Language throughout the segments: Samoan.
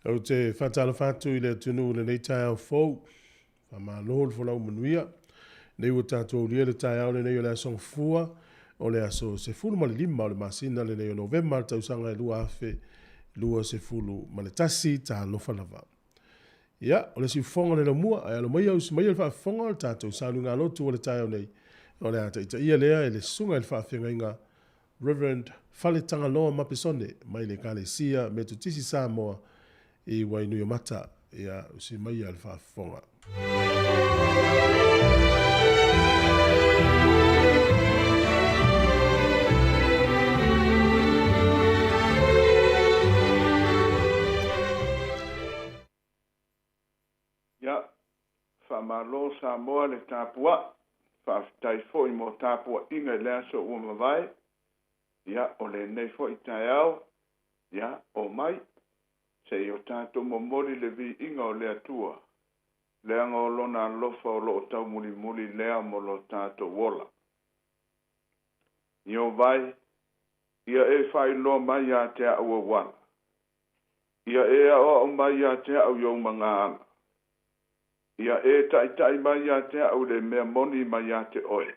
Ou te faatalofa atu i le atunuu i lenei taeao fou. Faamalo le folau manuia. Nei ua tatou aulia le taeao lenei o le Aso Gafua, o le aso 15 o le masina lenei o Novema le tausaga e 2021. Talofa lava. Ia, o le siufofoga o le laumua, ae alo maia usi maia le faafofoga o le tatou sauniga lotu o le taeao nei, o le a taitaia lea e le susuga i le faafeagaiga Reverend Faletagaloa Mapesone mai le Ekalesia Metotisi Samoa i Wainuiomata. Ia, usi maia le faafofoga. Ia, faamalo Samoa le tapuai. Faafetai foi mo tapuaiga i le aso ua mavae. Ia, o lenei foi taeao, ia, omai, se i o tatou momoli le viiga o le Atua, leaga o lona alofa o lo o taumulimuli lea mo lo tatou ola. Ieova e, ia e faailoa mai ia te au ou ala. Ia e aoao mai ia te au i ou magaala. Ia e taitai mai ia te au i le mea moni mai ia te oe,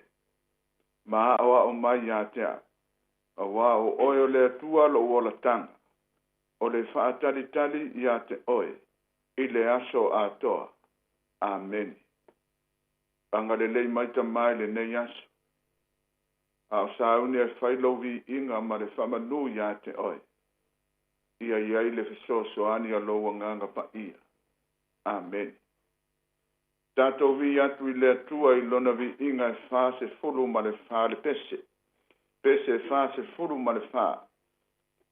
ma aoao mai ia te au, auā o oe o le Atua lou olataga, o le faatalitali ia te oe i le aso atoa. Amene. Agalelei mai Tama i lenei aso, a o sauni e fai lou viiga ma le faamanu ia te oe. Ia i ai le fesoasoani a lou Agaga Paia. Amene. Tatou vii atu i le Atua i lona viiga e 44 le pese. Pese 44.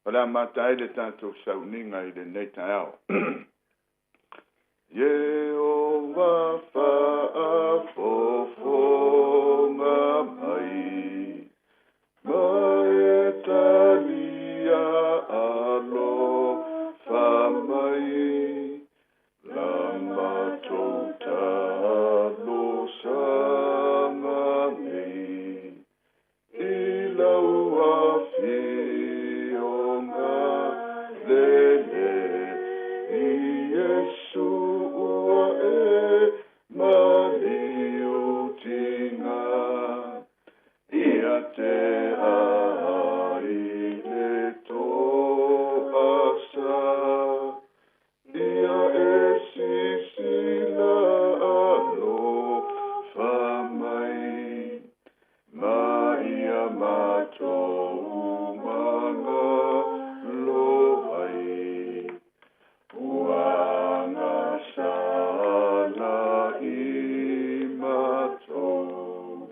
O le amata ai le tatou sauniga i lenei taeao. Ieova faafofoga mai, ma e talia alofa mai, la matou talosaga nei, i lau afioga lelei, Iesu ua e maliutiga, ia te ai le toasa, ia e sisila alofa mai, ma ia matou magalo ai, ua agasala i matou,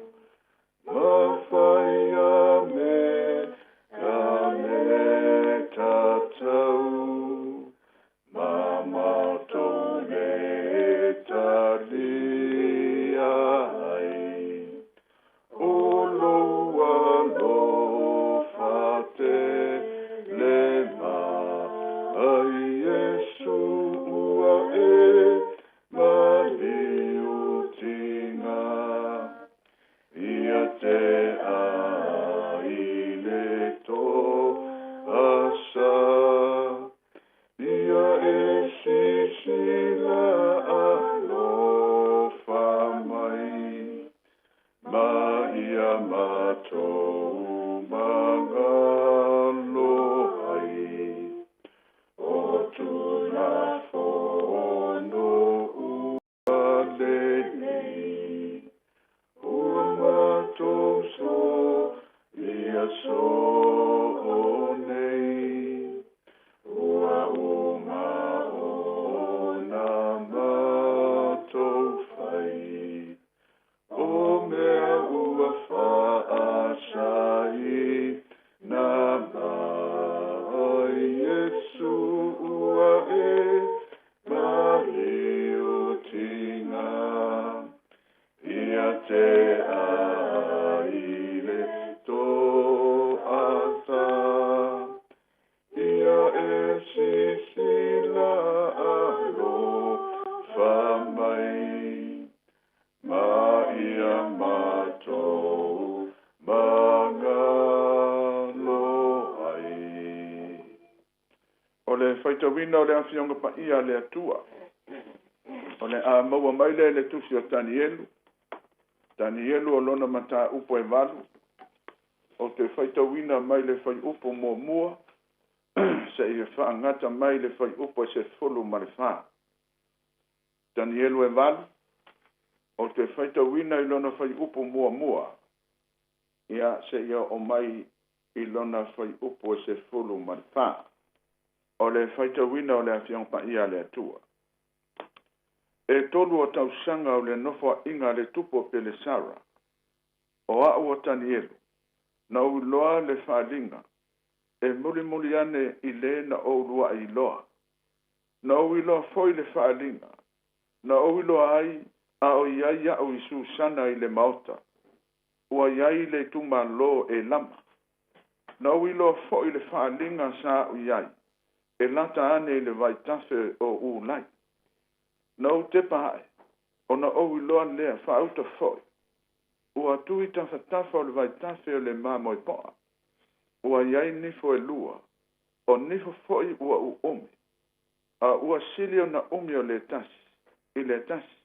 ma faia mea le tatau, ma matou le talia ai, o lou alofa tele mai, Iesu ua e maliutiga, ia te ai le toasa, ia e sisila alofa mai, ma ia matou magalo ai, o Tulafono ua lelei, ua matou solia soo nei, ua uma ona matou fai, o mea ua faasaina mai, Iesu ua e le faitauina o le Afioga Paia a le Atua. O le a maua mai lea i le tusi o Tanielu. Tanielu o lona mataupu e 8. Ou te faitauina mai le fuaiupu 1 seia faagata mai le fuaiupu e 14. Tanielu e 8, ou te faitauina i lona fuaiupu 1, ia seia oo mai i lona fuaiupu e 14. O le faitauina o le Afioga Paia a le Atua. E 3 o tausaga o le nofoaiga a le tupu o Pelesara, o a'u o Tanielu, na ou iloa le faaaliga, e mulimuli ane i le na ou lua'i iloa. Na ou iloa foi le faaaliga, na ou iloa ai a o i ai a'u i Susana i le maota, ua i ai le itumalo e lama. Na ou iloa foi le faaaliga sa a'u i ai, e lata ane i le vaitafe o Ulai. Na ou tepa a'e, ona ou iloa lea faauta foi, ua tu i tafatafa o le vaitafe o le mamoepo'a, ua i ai nifo e 2, o nifo foi ua uumi, a ua sili ona umi o le tasi, i le tasi.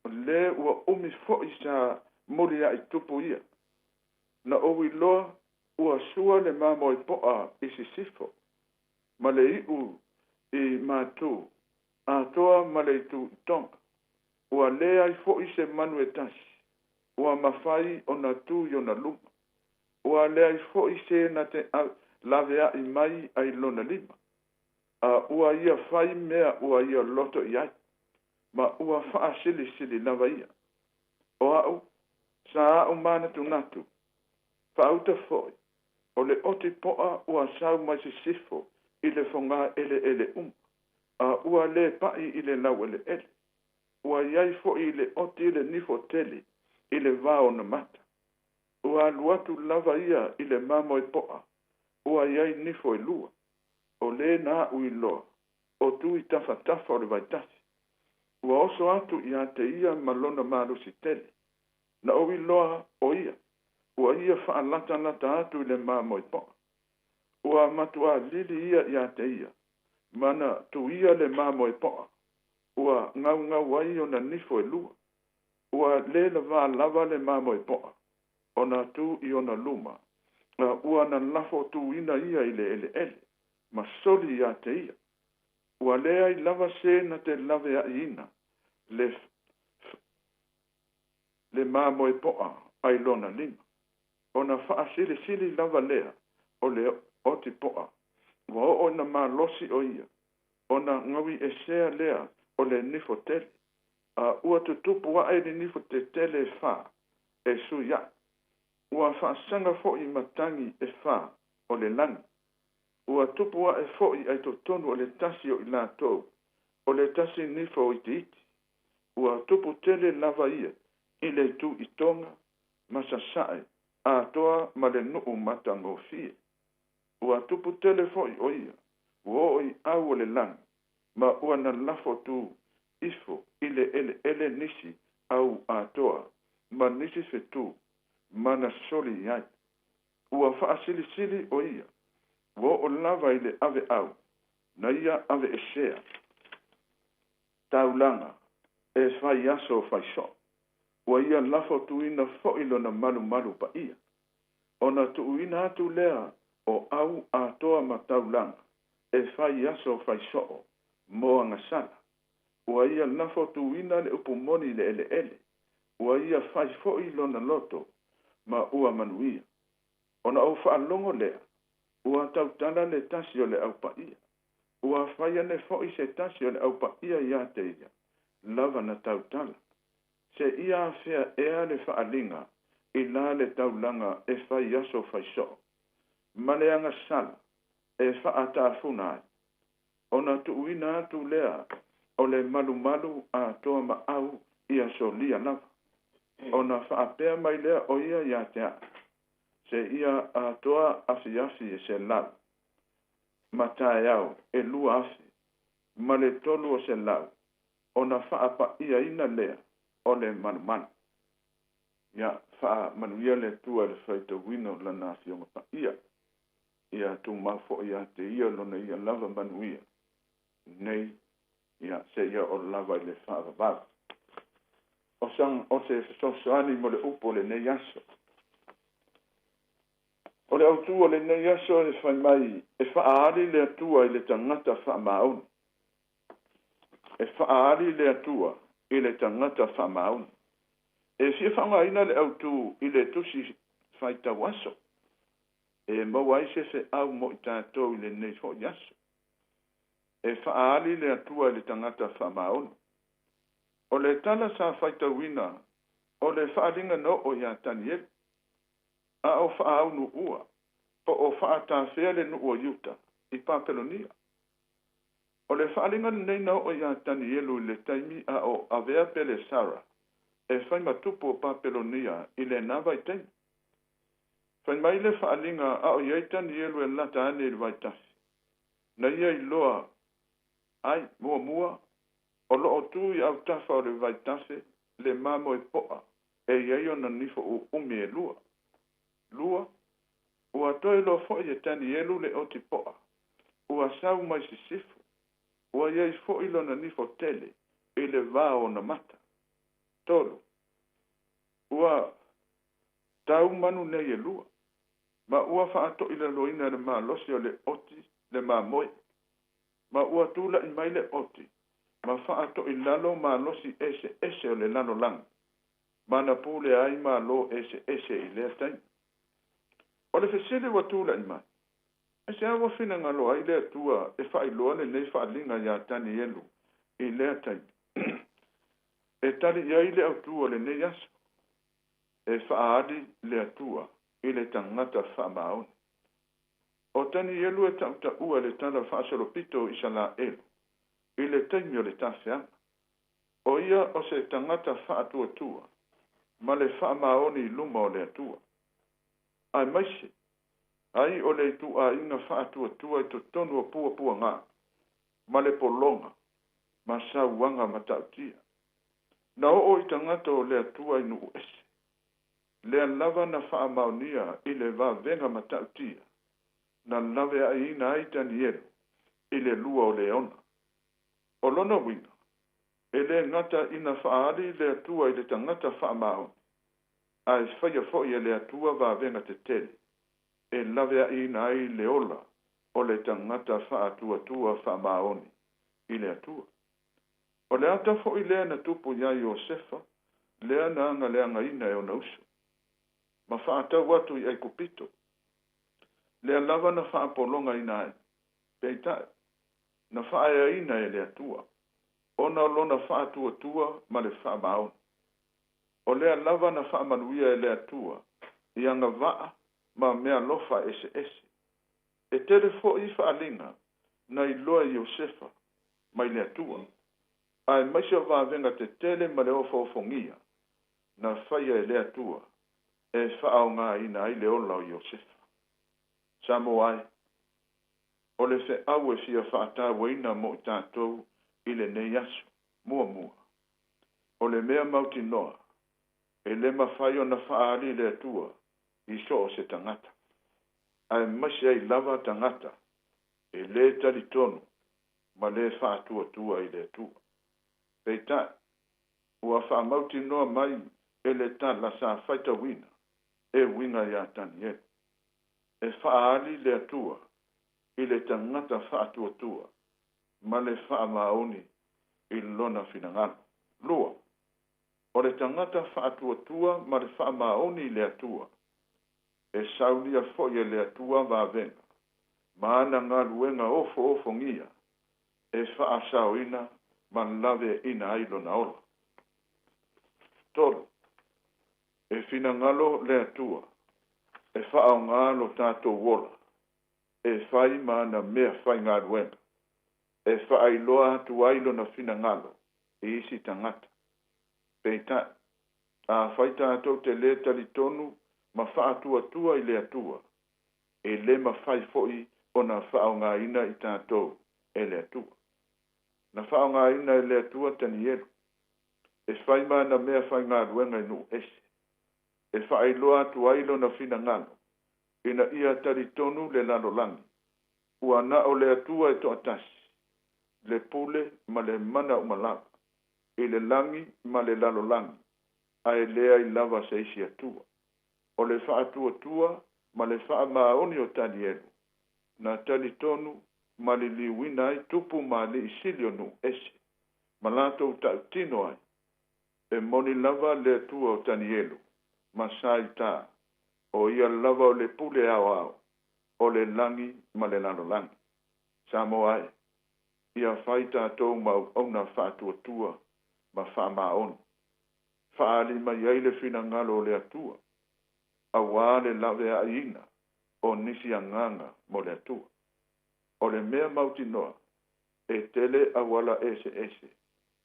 O le ua umi foi sa mulia'i tupu ia. Na ou iloa ua sua le mamoepo'a i sisifo, ma le i'u i matu, atoa ma le itu i toga. Ua leai foi se manu e tasi, ua mafai ona tu i ona luma. Ua leai foi se na te lavea'i mai ai lona lima. A ua ia fai mea ua ia loto i ai, ma ua faasilisili lava ia. O a'u, sa a'u manatunatu, faauta foi, o le oti po'a ua sau mai sisifo i le fogā eleele uma, a ua lē pa'i i le laueleele. Ua i ai foi i le oti le nifo tele i le va o na mata. Ua alu atu lava ia i le mamoepo'a, ua i ai nifo e 2. O lē na a'u iloa, o tu i tafatafa o le vaitafe. Ua oso atu ia te ia ma lona malosi tele. Na ou iloa o ia, ua ia faalatalata atu i le mamoepo'a. Ua matuā lili ia ia te ia, ma na tuia le mamoepo'a, ua gaugau ai ona nifo e 2. Ua lē lavā lava le mamoepo'a, ona tu i ona luma, a ua na lafo tuina ia i le eleele, ma soli ia te ia. Ua leai lava se na te lavea'iina le mamoepo'a ai lona lima. Ona faasilisili lava lea o le oti po'a, ua oo ina malosi o ia, ona gaui esea lea o le nifo tele. A ua tutupu a'e le nifo tetele e 4 e sui a'i. Ua faasaga foi matagi e 4 o le lagi. Ua tupu a'e foi ai totonu o le tasi o i latou, o le tasi nifo itiiti. Ua tupu tele lava ia i le itu i toga, ma sasa'e, atoa ma le nu'u matagofie. Ua tupu tele foi o ia, ua oo i au o le lagi, ma ua na lafo tu ifo i le eleele nisi au atoa, ma nisi fetu, ma na soli i ai. Ua faasilisili o ia, ua oo lava i le ave'au, na ia aveesea. Taulaga e fai aso fai so'o. Ua ia lafo tuina foi lona malumalu paia. Ona tuuina atu lea o au atoa ma taulaga e fai aso fai so'o mo agasala. Ua ia lafo tuina le upu moni i le eleele. Ua ia fai foi lona loto ma ua manuia. Ona ou faalogo lea, ua tautala le tasi o le aupaia. Ua fai ane foi se tasi o le aupaia ia te ia, lava na tautala. Se ia afea ea le faaaliga i la le taulaga e fai aso fai so'o, ma le agasala e fa'atafuna ai. Ona tuuina atu lea o le malumalu atoa ma au ia solia lava. Ona faapea mai lea o ia ia te a'u, se ia atoa afiafi e 100, ma taeao e 2300, ona faapa'iaina lea o le malumalu. Ia faamanuia le Atua i le faitauina o lana Afioga Paia. Ia tumau foʻi ia te ia lona ia lava manuia nei, ia seia oo lava i le faavavau. O sang o se fesoasoani mo le upu o lenei aso. O le autū o lenei aso e fai mai e faaali le Atua i le tagata faamaoni. E faaali le Atua i le tagata faamaoni. E fia faaaogaina le autū i le tusi faitau aso e maua ai se feau mo i tatou i lenei foʻi aso. E faaali le Atua i le tagata faamaoni. O le tala sa faitauina o le faaaliga na oo iā Tanielu a o faaunuua po o faatafea le nuu o Iuta i Papelonia. O le faaaliga lenei na oo iā Tanielu i le taimi a o avea Pelesara e fai ma tupu o Papelonia i lena vaitaimi. Fai mai le faaaliga a o i ai Tanielu e lata ane i le vaitafe, na ia iloa ai, muamua, o lo o tu i autafa o le vaitafe le mamoe poa e i ai ona nifo uumi e lua. Lua, ua toe iloa foʻi e Tanielu le oti poa ua sau mai sisifo, ua i ai foʻi lona nifo tele i le va o ona mata. Tolu, ua tau manu nei e lua, ma ua faatoʻilaloina e le malosi o le oti le mamoe, ma ua tulaʻi mai le oti ma faatoʻilalo malosi eseese o le lalolagi, ma na pule ai malo eseese i lea taimi. O le fesili ua tulaʻi mai, aisea ua finagalo ai le Atua e faailoa lenei faaaliga iā Tanielu i lea taimi? E tali i ai le autū o lenei aso, e faaali le Atua i le tagata faamaoni. O Tanielu e tautaua i le tala faasolopito o Isalaelu i le taimi o le tafeaga. O ia o se tagata faatuatua ma le faamaoni i luma o le Atua. Aemaise ai o le ituaiga faatuatua i totonu o puapuaga ma le pologa ma sauaga matautia. Na oo i tagata o le Atua i nuu ese, lea lava na faamaonia i le vavega matautia na laveaiina ai Tanielu i le lua o leona. O lona uiga, e le gata ina faaali le Atua i le tagata faamaoni, ae faia foʻi e le Atua vavega tetele e laveaiina ai le ola o le tagata faatuatua faamaoni i le Atua. O le ata foʻi lea na tupu iā Iosefa, lea na agaleagaina e ona uso, ma faatau atu i Aikupito, lea lava na faapologaina ai, peitai, na faaeaina e le Atua, ona o lona faatuatua ma le faamaoni. O lea lava na faamanuia e le Atua i agavaa ma meaalofa eseese. E tele foʻi faaaliga na iloa e Iosefa mai le Atua, aemaise o vavega tetele ma le ofoofogia na faia e le Atua e faaaogaina ai le ola o Iosefa. Samoa e, o le feau e fia faatauaina mo i tatou i lenei aso, muamua, o le mea mautinoa, e le mafai ona faaali le Atua i so o se tagata, aemaise ai lava tagata e lē talitonu ma lē faatuatua i le Atua. Peitai, ua faamautinoa mai e le tala sa faitauina e uiga iā Tanielu, e faaali le Atua i le tagata faatuatua ma le faamaoni i lona finagalo. Lua, o le tagata faatuatua ma le faamaoni i le Atua, e saunia foʻi e le Atua vavega ma ana galuega ofoofogia e faasaoina ma laveaiina ai lona ola. Tolu, e finagalo le Atua e faaaogā lo tatou ola e fai ma ana mea faigaluega e faailoa atu ai lona finagalo i isi tagata. Peitai, afai tatou te lē talitonu ma faatuatua i le Atua, e lē mafai foʻi ona faaaogaina i tatou e le Atua. Na faaaogaina e le Atua Tanielu e fai ma ana mea faigaluega i nuu ese, e faailoa atu ai lona finagalo ina ia talitonu le lalolagi, ua na o le Atua e toatasi, le pule ma le mana uma lava, i le lagi ma le lalolagi, ae leai lava se isi Atua. O le faatuatua ma le faamaoni o Tanielu, na talitonu ma liliuina ai tupu ma alii sili o nuu ese, ma latou tautino ai, E moni lava le Atua o Tanielu, ma sa i tā, o ia lava o le pule aoao o le lagi ma le lalolagi. Samoa e, ia fai tatou ma auauna faatuatua ma faamaoni, faaali mai ai le finagalo o le Atua, auā le laveaiina o nisi agaga mo le Atua. O le mea mautinoa, e tele auala eseese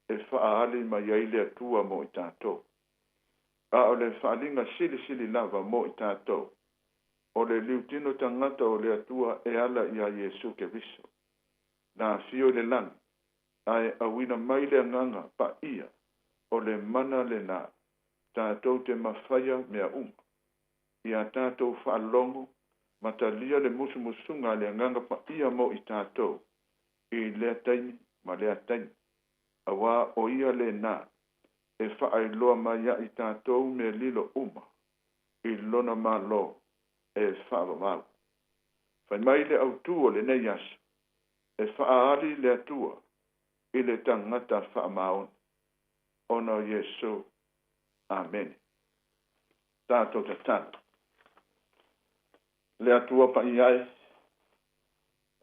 e faaali mai ai le Atua mo i tatou. A o le faaaliga silisili lava mo i tatou, o le liutino tagata o le Atua e ala iā Iesu Keriso. Na afio i le lagi, ae auina mai le Agaga Paia, o le mana lenā, tatou te mafaia mea uma. Ia tatou faalogo ma talia le musumusuga a le Agaga Paia mo i tatou i lea taimi ma lea taimi, auā o Ia lenā e faailoa mai ai tatou mea lilo uma i Lona Malo e faavavau. Fai mai le autū o lenei aso, e faaali le Atua i le tagata faamaoni, ona o Iesu. Amene. Tatou tatalo. Le Atua paia e,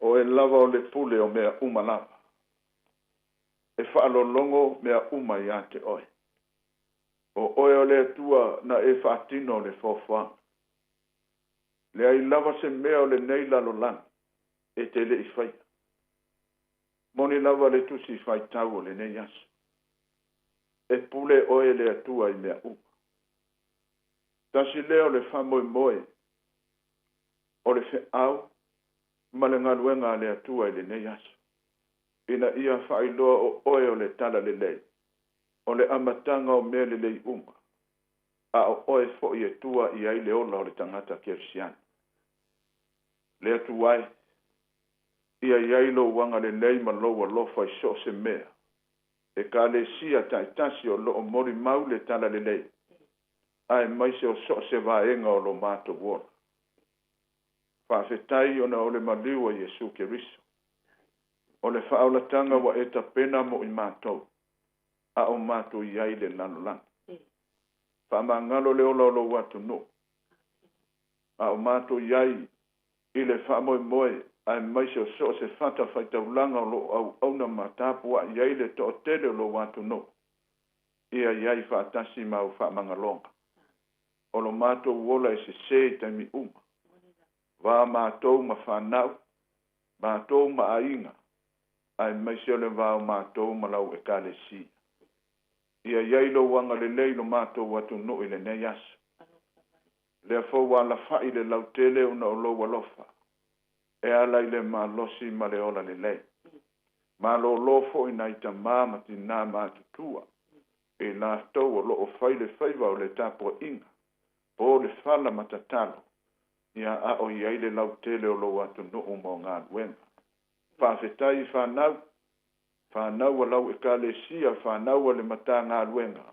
o Oe lava o le pule o mea uma lava. E faalologo mea uma iā te Oe. O Oe o le Atua na e faatino le foafoaga. Leai lava se mea o lenei lalolagi e te le i faia. Moni lava le tusi faitau o lenei aso. E pule Oe le Atua i mea uma. Tasi lea o le faamoemoe o le feau ma le galuega a le Atua i lenei aso, ina ia faailoa o Oe o le Talalelei, o le amataga o mea lelei uma, a o Oe foi e tua i ai le ola o le tagata kerisiano. Le Atua e, ia i ai Lou agalelei ma Lou alofa i so o se mea, Ekalesia taitasi o lo o molimau le Talalelei, aemaise o so o se vaega o lo matou ola. Faafetai ona o le maliu a Iesu Keriso. O le faaolataga ua e tapena mo i matou, a o matou i ai i le lalolagi. Faamagalo le ola o lou atunuu, a o matou i ai i le faamoemoe aemaise o so o se fatafaitaulaga o lo o auauna ma tapuai ai le toatele o lou atunuu, ia i ai faatasi ma au faamagaloga. O lo matou ola e sese i taimi uma, va matou ma fanau, matou ma aiga, aemaise o le va o matou ma lau Ekalesia. Ia i ai lou agalelei i lo matou atunuu i lenei aso. Lea foi ua alafa'i le lautele ona o lou alofa, e ala i le malosi ma le ola lelei. Malolo foi nai tamā ma tinā matutua, i latou o lo o fai le faiva o le tapuaiga, po le fala ma tatalo, ia a o i ai le lautele o lou atunuu mo galuega. Faafetai i fanau, fanau a lau Ekalesia, fanau a le Matagaluega,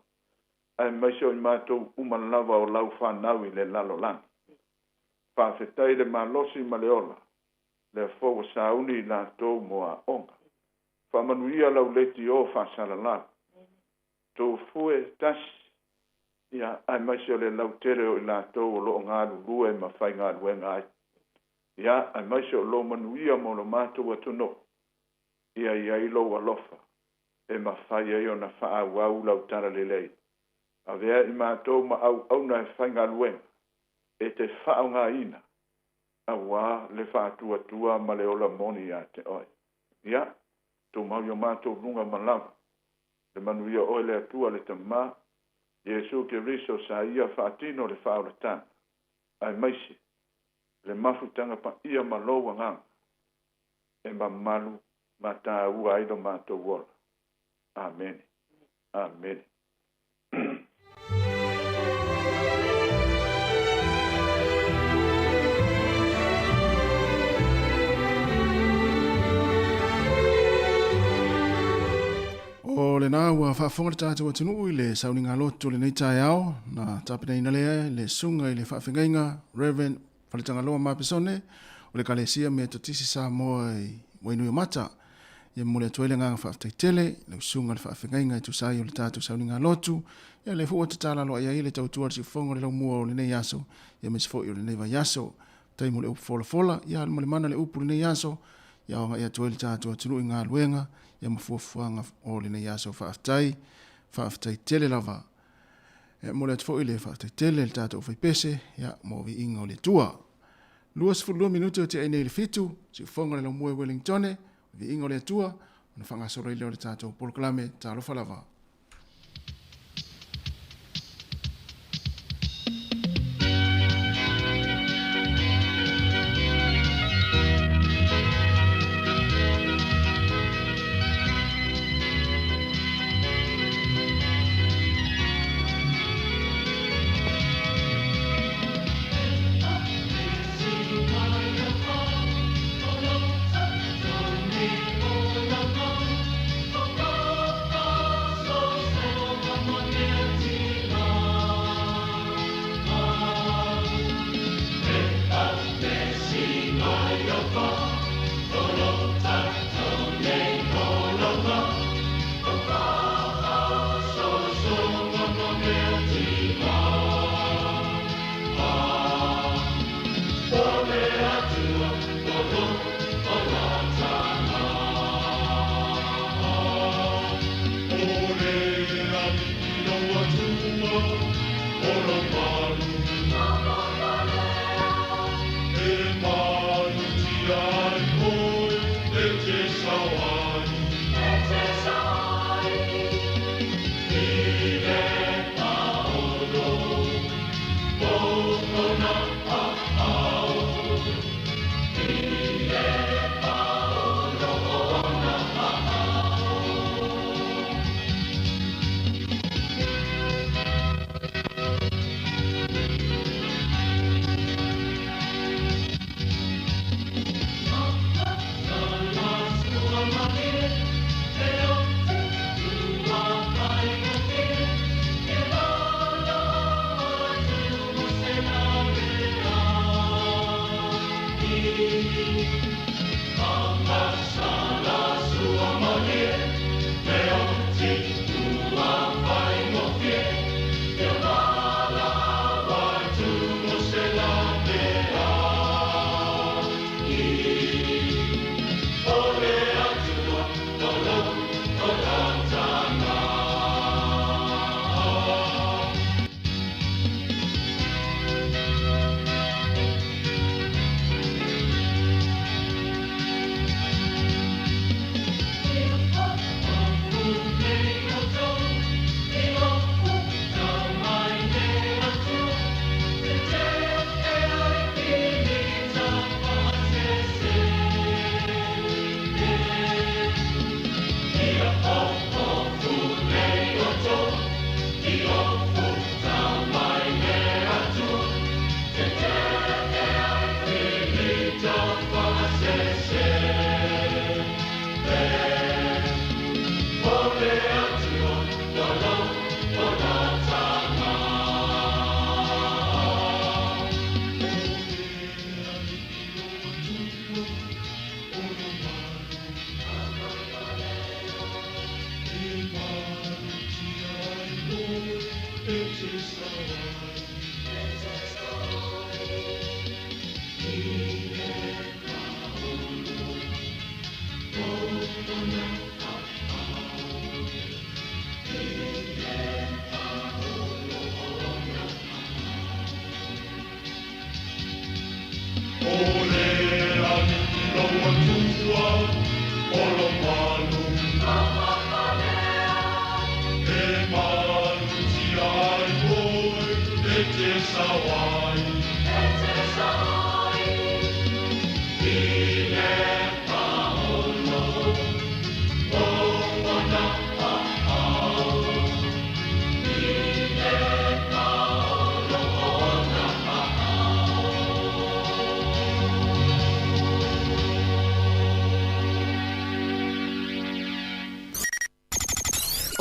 aemaise o i matou uma lava o lau fanau i le lalolagi. Faafetai le malosi ma le ola, lea foi ua sauni i latou mo aoga. Faamanuia lau leitio faasalalau. Tofue tasi, ia, aemaise o le lautele o i latou o lo o galulue ma faigaluega ai. Ia, aemaise o lou manuia mo lo matou atunuu. Ia i ai lou alofa e mafai ai ona faaauau lau talalelei. Avea i matou ma auauna e faigaluega e te faaaogaina auā le faatuatua ma le ola moni iā te oe. Ia, tumau i o matou luga ma lava le manuia oe le Atua le Tama, Iesu Keriso sa ia faatino le faaolataga, aemaise le mafutaga paia ma lou agaga e mamalu ma taua ai lo matou ola. Amene. Amene. lena ua faafofoga le tatou atunuu i le sauniga lotu o lenei taeao, na tapenaina lea e le Susuga i le Faafeagaiga Rev. Faletagaloa Mapesone o le Ekalesia Metotisi Samoa i Wainuiomata. Ia momoli atu ai le agaga faafetai tele i lau Susuga i le Faafeagaiga e tusa ai o le tatou sauniga lotu, ia lea foi ua tatala aloaia ai le tautua a le siufofoga o le laumua o lenei aso, ia aemaise foi o lenei vaiaso. Faafetai mo le upu folafola, ia alu ma le mana le upu i lenei aso, ia ao agai atu ai le tatou atunuu i galuega ia ma fuafuaga o lenei aso. Faafetai, faafetai tele lava. E momoli atu foi le faafetai tele i le tatou faipese ia mo viiga o le Atua. 22 minute o tea ai nei i le fitu, siufofoga le laumua i Wellingtone, viiga o le Atua, ona faagasolo ai lea o le tatou polokalame. Talofa lava.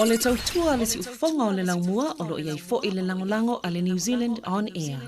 O le tautua a le siufofoga o le laumua o lo o i ai foi le lagolago a le New Zealand On Air.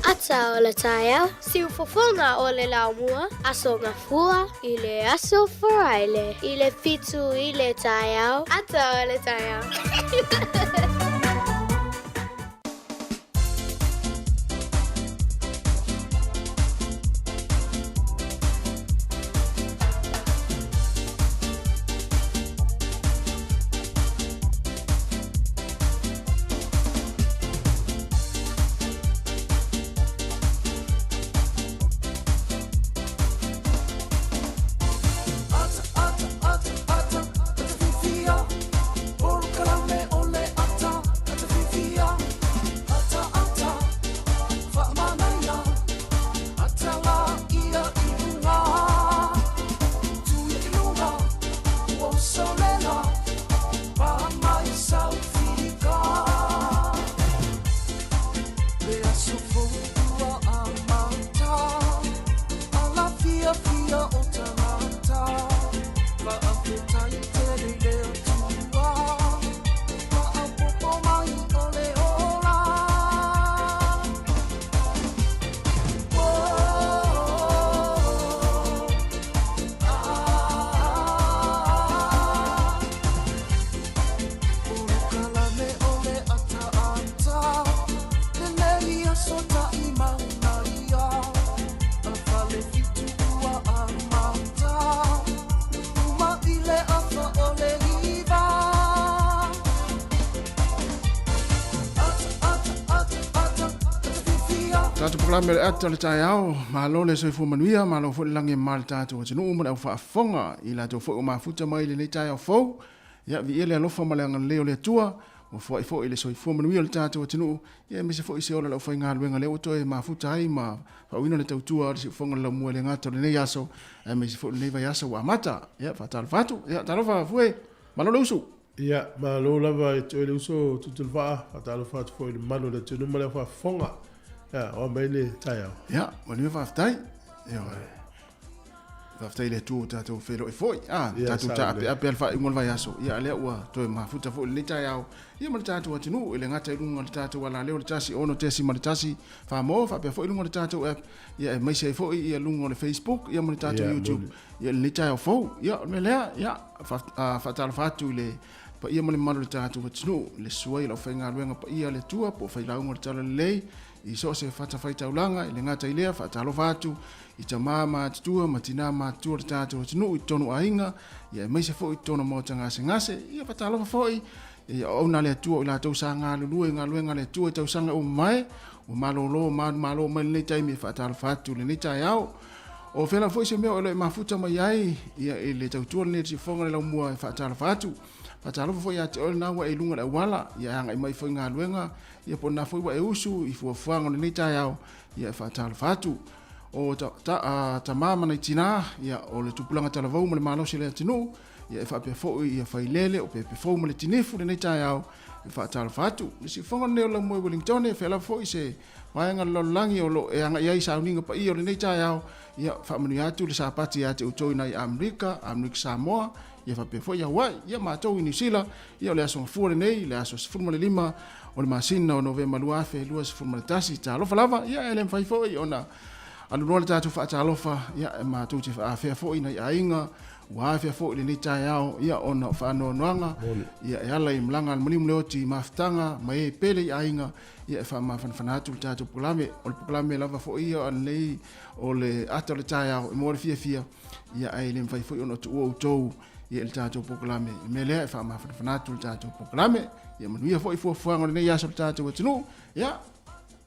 Ata o le taeao, siufofoga o le laumua, Aso Gafua i le aso Faraile i le 7 i le taeao, ata o le taeao. Tatou polokalame o le ata o le taeao, malo le soifua manuia, malo foi le lagi e ma le tatou atunuu ma le au faafofoga i latou foi ua mafuta mai i lenei taeao fou. Ia, viia le alofa ma le agalelei o le Atua, ua foai foi le soifua manuia o le tatou atunuu, ia aemaise foi se ola o le aufaigaluega lea ua toe mafuta ai ma faauiina le tautua a le siufofoga o le laumua e le gata o lenei aso, aemaise foi o lenei vaiaso ua amata. Ia, faatalofa atu. Ia, talofa Fue, malo le usu. Ia, malo lava e toe le uso Tutulavaa, faatalofa atu foi i le mamalu o le atunuu ma le au faafofoga. Ia, oa mai le taeao. Ia, manuia faafetai. Ioe. Faafetai i le Atua ua tatou feiloai foi. Ah, Ia, tatou sao taapeape a le faaiuga o le vaiaso. Ia, lea ua toe mafuta foi lenei taeao. Ia ma le tatou atunuu, e le gata i luga o le tatou alaleo le 1 6.1 Samoa, faapea foi i luga o le tatou app, ia aemaise ai foi ia luga o le Facebook, ia ma le tatou Ia, YouTube. moni. Ia lenei taeao fou. Ia, o le mea lea, ia, faatalofa atu i le paia ma le mamalu o le tatou atunuu, le susu ai o le aufaigaluega paia a le Atua po o failauga o le Talalelei i so o se fatafaitaulaga, e le gata i lea, faatalofa atu i tama matutua ma tina matutua o le tatou atunuu i totonu o aiga, ia aemaise foi i totonu o maota gasegase, ia faatalofa foi i auauna a le Atua o i latou sa galulue i galuega a le Atua i tausaga ua mavae, ua malolo manumalo mai lenei taimi e faatalofa atu i lenei taeao. O fea lava foi se mea o e mafuta mai ai ia i le tautua lenei siufofoga le laumua e faatalofa atu. Faatalofa foi ia te oe lena ua e i luga o le auala, ia e agai mai foi i galuega, ia po o lena foi ua e usu i fuafuaga o lenei taeao, ia e faatalofa atu. O ta, ta, a, tama ma nai tinā, ia o le tupulaga talavou ma le malosi o le atunuu, Ia e faapea foi ia Failele o Pepe Fou ma le Tinifu lenei taeao e faatalofa atu. Le siufofoga lenei o Laumua i Wellingtone e fea lava foi se vaega o le lalolagi o lo o e agai ai sauniga paia o lenei taeao. Ia faamanuia atu le Sapati ia te outou i nai Amerika, Amerika Samoa, ia faapea foi Hawaii, ia matou i Niu Sila, ia o le aso Gafua lenei, le aso 15 o le masina o Novema 2021. Talofa lava, ia e le mafai foi ona aluloa le tatou faatalofa, ia e matou te afea foi nai aiga ua afea foi lenei taeao, ia ona o faanoanoaga, ia e ala i malaga a le maliu ma le oti i mafutaga ma e pele i aiga, ia e faamafanafana atu le tatou polokalame. O le polokalame lava foi ia o lenei o le ata o le taeao e moa le fiafia, ia ae le mafai foi ona tuua outou ia i le tatou polokalame. I le mea lea e faamafanafana atu le tatou polokalame, ia manuia foi fuafuaga o lenei aso o le tatou atunuu, ia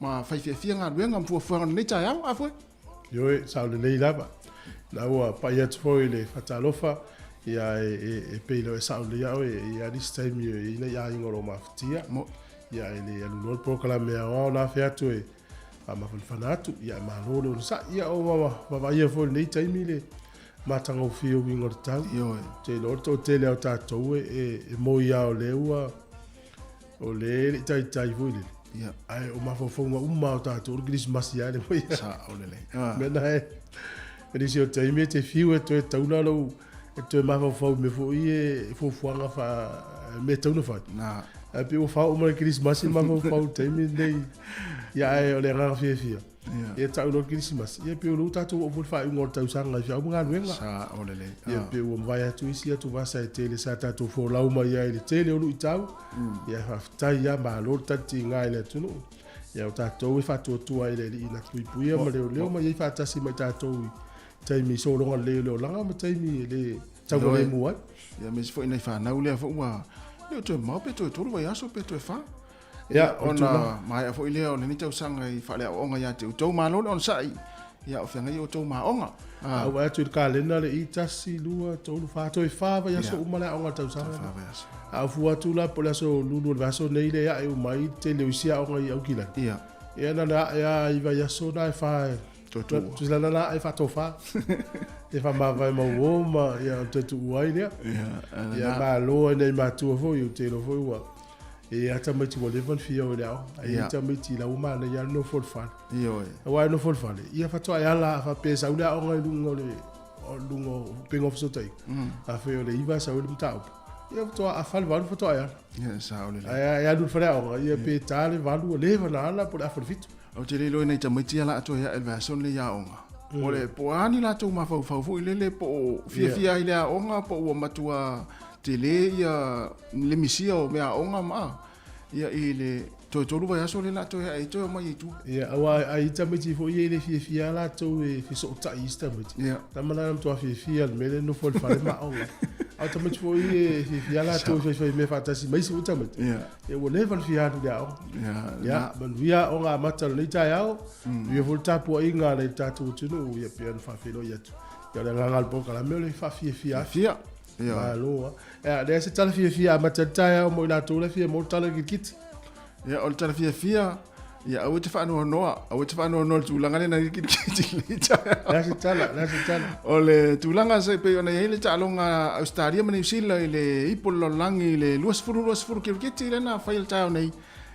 ma fai fiafia galuega ma fuafuaga o lenei taeao. Afue. Ioe, sao lelei lava. Na ua pai atu foi i le faatalofa, ia e, e, e pei lava e sao lelei au e, e i ai nisi taimi e i ai nai aiga o lo o mafatia. Ia e le alu loa le polokalame aoao na afe atu e faamafanafana atu, ia e malo le onosai. Ia o vavaia foi i lenei taimi le matagofie o uiga o le tau. Ioe. Te iloa le toatele o tatou e, e, e moi lava o lea ua o lea e le i taitai foi lele. Ia. Ae o mafaufauga uma o tatou o le kerisimasi lava le moi. Sao lelei. Ah. Mea na e, e nisi o taimi e te fiu e toe taula lou, e toe mafaufau i mea foi e fuafuaga faa, mea e tatau ona fai. Na. Ae pei ua faaoo mai le kerisimasi le mafaufau i le taimi lenei. Ia ae o le agaga fiafia. Ia. Ia tau loa le kerisimasi, ia pei o lea ua tatou oo foi i le faaiuga o le tausaga i feau ma galuega. Sao lelei. Ia pei ua mavae atu isi atuvasa e tele sa tatou folau mai ai i le tele o luitau. Ia faafetai lava, malo le talitiga i le atunuu. Ia o tatou e faatuatua i le Alii na puipuia ma leoleo ma i ai faatasi ma i tatou i taimi sologa lelei o le olaga ma taimi e le taugalemu ai. Ia aemaise foi nai fanau lea foi ua le o toe mamao pe toe 3 vaiaso pe toe 4. Ia, o le Ona tulaga. maea foi lea o lenei tausaga i faaleaoaoga ia te outou. Malo le onosai, ia o feagai outou ma aoga. A ua atu i le kalena le i, 1, 2, 3, 4, toe 4 vaiaso uma le aoga o le tausaga Toe lenei. 4 vaiaso. A o fua atu la po o le aso Lulu o le vaiaso nei le ae uma ai le tele o isi aoga i Aukilani. Ia. Ia na ona ae lava i vaiaso na e 4 e Toe tuua. Tusa la na ae faatofa. E faamavae mauo ma ia ona toe tuua ai lea. Ia, Ia malo ai nai matua foi, ou te iloa foi ua e i ai tamaiti ua leva ona fia o i le aoga, ae i ai tamaiti la ua manaia lava le nofo i le fale. Ioe. Aua e nofo i le fale, ia faatoa e ala a faapea e sau le aoga i luga o le o luga o upega o fesootaiga. Afai o le 9 e sau ai le mataupu, ia faatoa afa le 8 faatoa e ala. Ia, sao lelei. Ae e alu i le faleaoga, ia pe ta le 8 ua leva ona ala po o le afa i le 7. Ou te le iloa i nai tamaiti ia la a toe ae i le vaiaso lenei i aoga. O le po o a ni latou mafaufau foi lele po o fiafia ai i le aoga po ua matua tele ia le misia o mea aoga ma a ia i le toe tolu vaiaso lea la a toe ae ai toe omai ai i tua. Ia, aua a i ai tamaiti foi ia e le fiafia lava latou e fesootai i isi tamaiti. Ia. Tama la na matua fiafia i le mea lea e nofo i le fale ma aoga. A o tamaiti foi ia e fiafia lava latou e faifai mea faatasi ma isi foi tamaiti. Ia. Ia ua leva ona fia alu i le aoga. Ia, Ia, manuia aoga amata o lenei taeao. Manuia foi le tapuaiga a nai o tatou atunuu, ia pei ona faafeiloai atu. Ia o le agaga o le polokalame o le faafiafia atu. Fiafia. Ia. Malo lava. Ia, leai se tala fiafia e amata ai le taeao mo i latou la e fia maua le tala o le kirikiti. Ia, o le tala fiafia, ia aua e te faanoanoa, aua e te faanoanoa i le tulaga lea na kirikiti i lenei taeao. Le a se tala, le a se tala. O le tulaga se pei ona i ai le taaloga a Ausetalia ma Niu Sila i le ipu o le lalolagi i le 2020 kirikiti lea na faia i le taeao nei.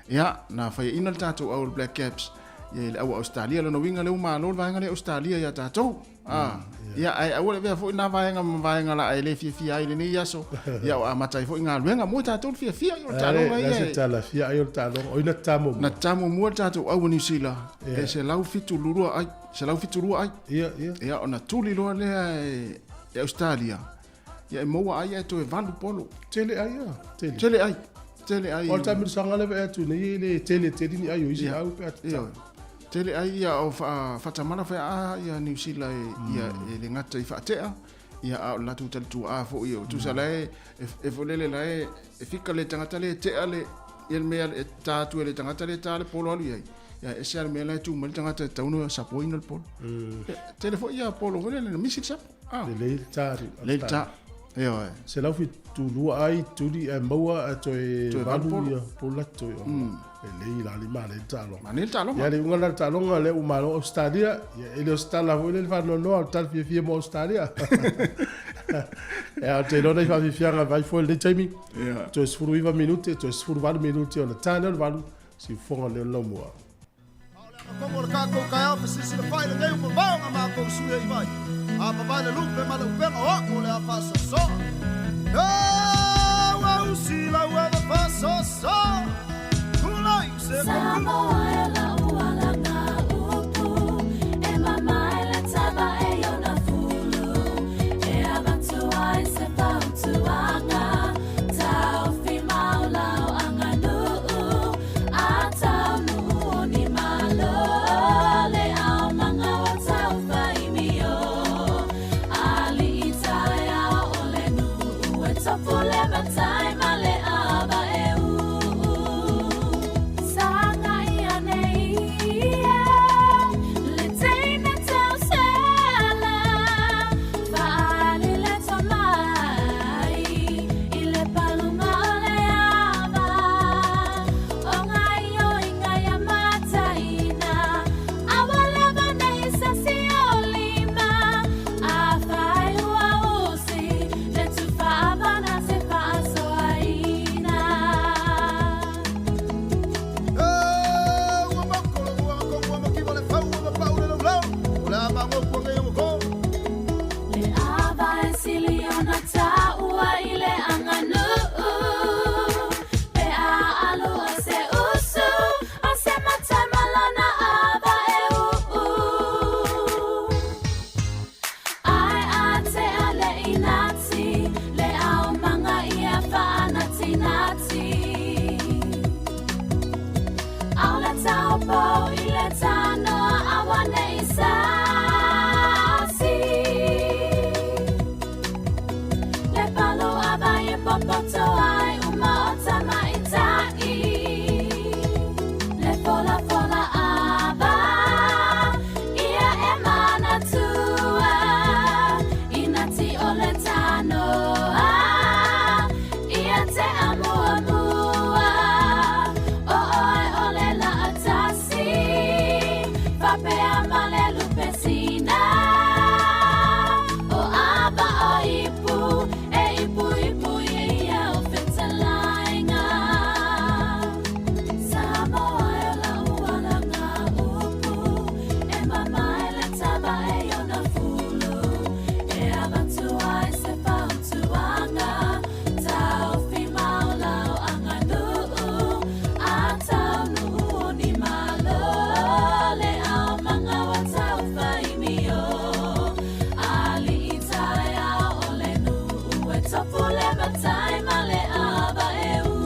Ia, na faiaina le tatou All Black Caps ia i le au Ausetalia. Lona uiga lea ua malo le vaega lea Ausetalia ia tatou. Ah, ia ae aua le avea foi na vaega ma vaega la e le fiafia ai i lenei aso. Ia o amata ai foi galuega mo tatou le fiafia i o le taaloga ia. Le se tala fia ai o le taaloga. Oi na ta muamua. Na ta muamua le tatou au Niu Sila e 172 ai, 172 ai. Ia, ia. Ia ona tuli loa lea e e Australia. Ia e maua ai ae toe 8 polo. Tele ai ia. Tele. Tele ai. Tele ai. O le taamilosaga lea vaai atu nei e le tele tele ni ai o isi au pe a Ia. Tele ai ia o faatamala fai a ia Niu Sila e ia e le gata i faatea ia a o le latou talituaa foi o tusa la e e folele la e e fika le tagata le tea le ia le mea e ta atu e le tagata le ta le polo alu i ai. Ia ese lava le mea la e tu mai le tagata e tatau ona sapoina le polo. Tele foi ia polo foi lele na misi le sapo. Ah. Lelei le ta. Lelei le ta. Ioe. 172 ai tuli ae maua ae toe Toe valu 8 polo. ia polo la toe. Lelei la le manaia le taaloga. Manaia le taaloga. Ia le iuga la le taaloga lea ua malo Australia. Ia e le o se tala foi lea le faanoanoa o le tala fiafia mo Australia. Ia, ou te iloa nai faafiafiaga vai foi i lenei taimi. Ia. Toe 19 minute, toe 18 minute ona ta lea o le 8, siufofoga lea o le laumua. Komo le kākou kaeao fesilisili fai lenei ua mamao nga mākou sui e i vai. A mavae le lupe ma le upega o a'u o le a faasoasoa. E ua usi lau ava faasoasoa. Tulai se Samoa e lau alaga upu e mamae le tava e iona fulu e avatu ai se fautuaga taofi mau lau aganuu a taunuu o ni malo le aumaga ua taufaimio alii taeao o le nuu e tofu le matai ma le ava e uu sagai ane ia le teine tausala faaali le tomai i le paluga o le ava o gaioiga ia mataina aua lava nei sasi o lima afai ua usi le tufa avana se faasoaina. E ua moko le uaga kogu ua makiva le fau ua mapau le laulau o le a magopu agei o go. Le ava e sili ona taua i le aganuu pe a alu a se usu a se matai ma lona ava e uu. Ai a te a le inati le aumaga ia faanatinati. Au le taupou i le tanoa aua nei sasi. Le palu ava e popoto ai uma o tamaitai. Le fola fola ava ia e manatua. Inati o le tanoa ia te amuamua. O oe o le laatasi fapea ma le lupe sina. O ava o ipu e ipu ipu ia o fetalaiga. Samoa e lau alaga upu e mamae le tava e iona fulu e avatu ai se fautuaga taofi mau lau aganuu a taunuu o ni malo le aumaga ua taufaimio alii taeao o le nuu e tofu le matai ma le ava e uu.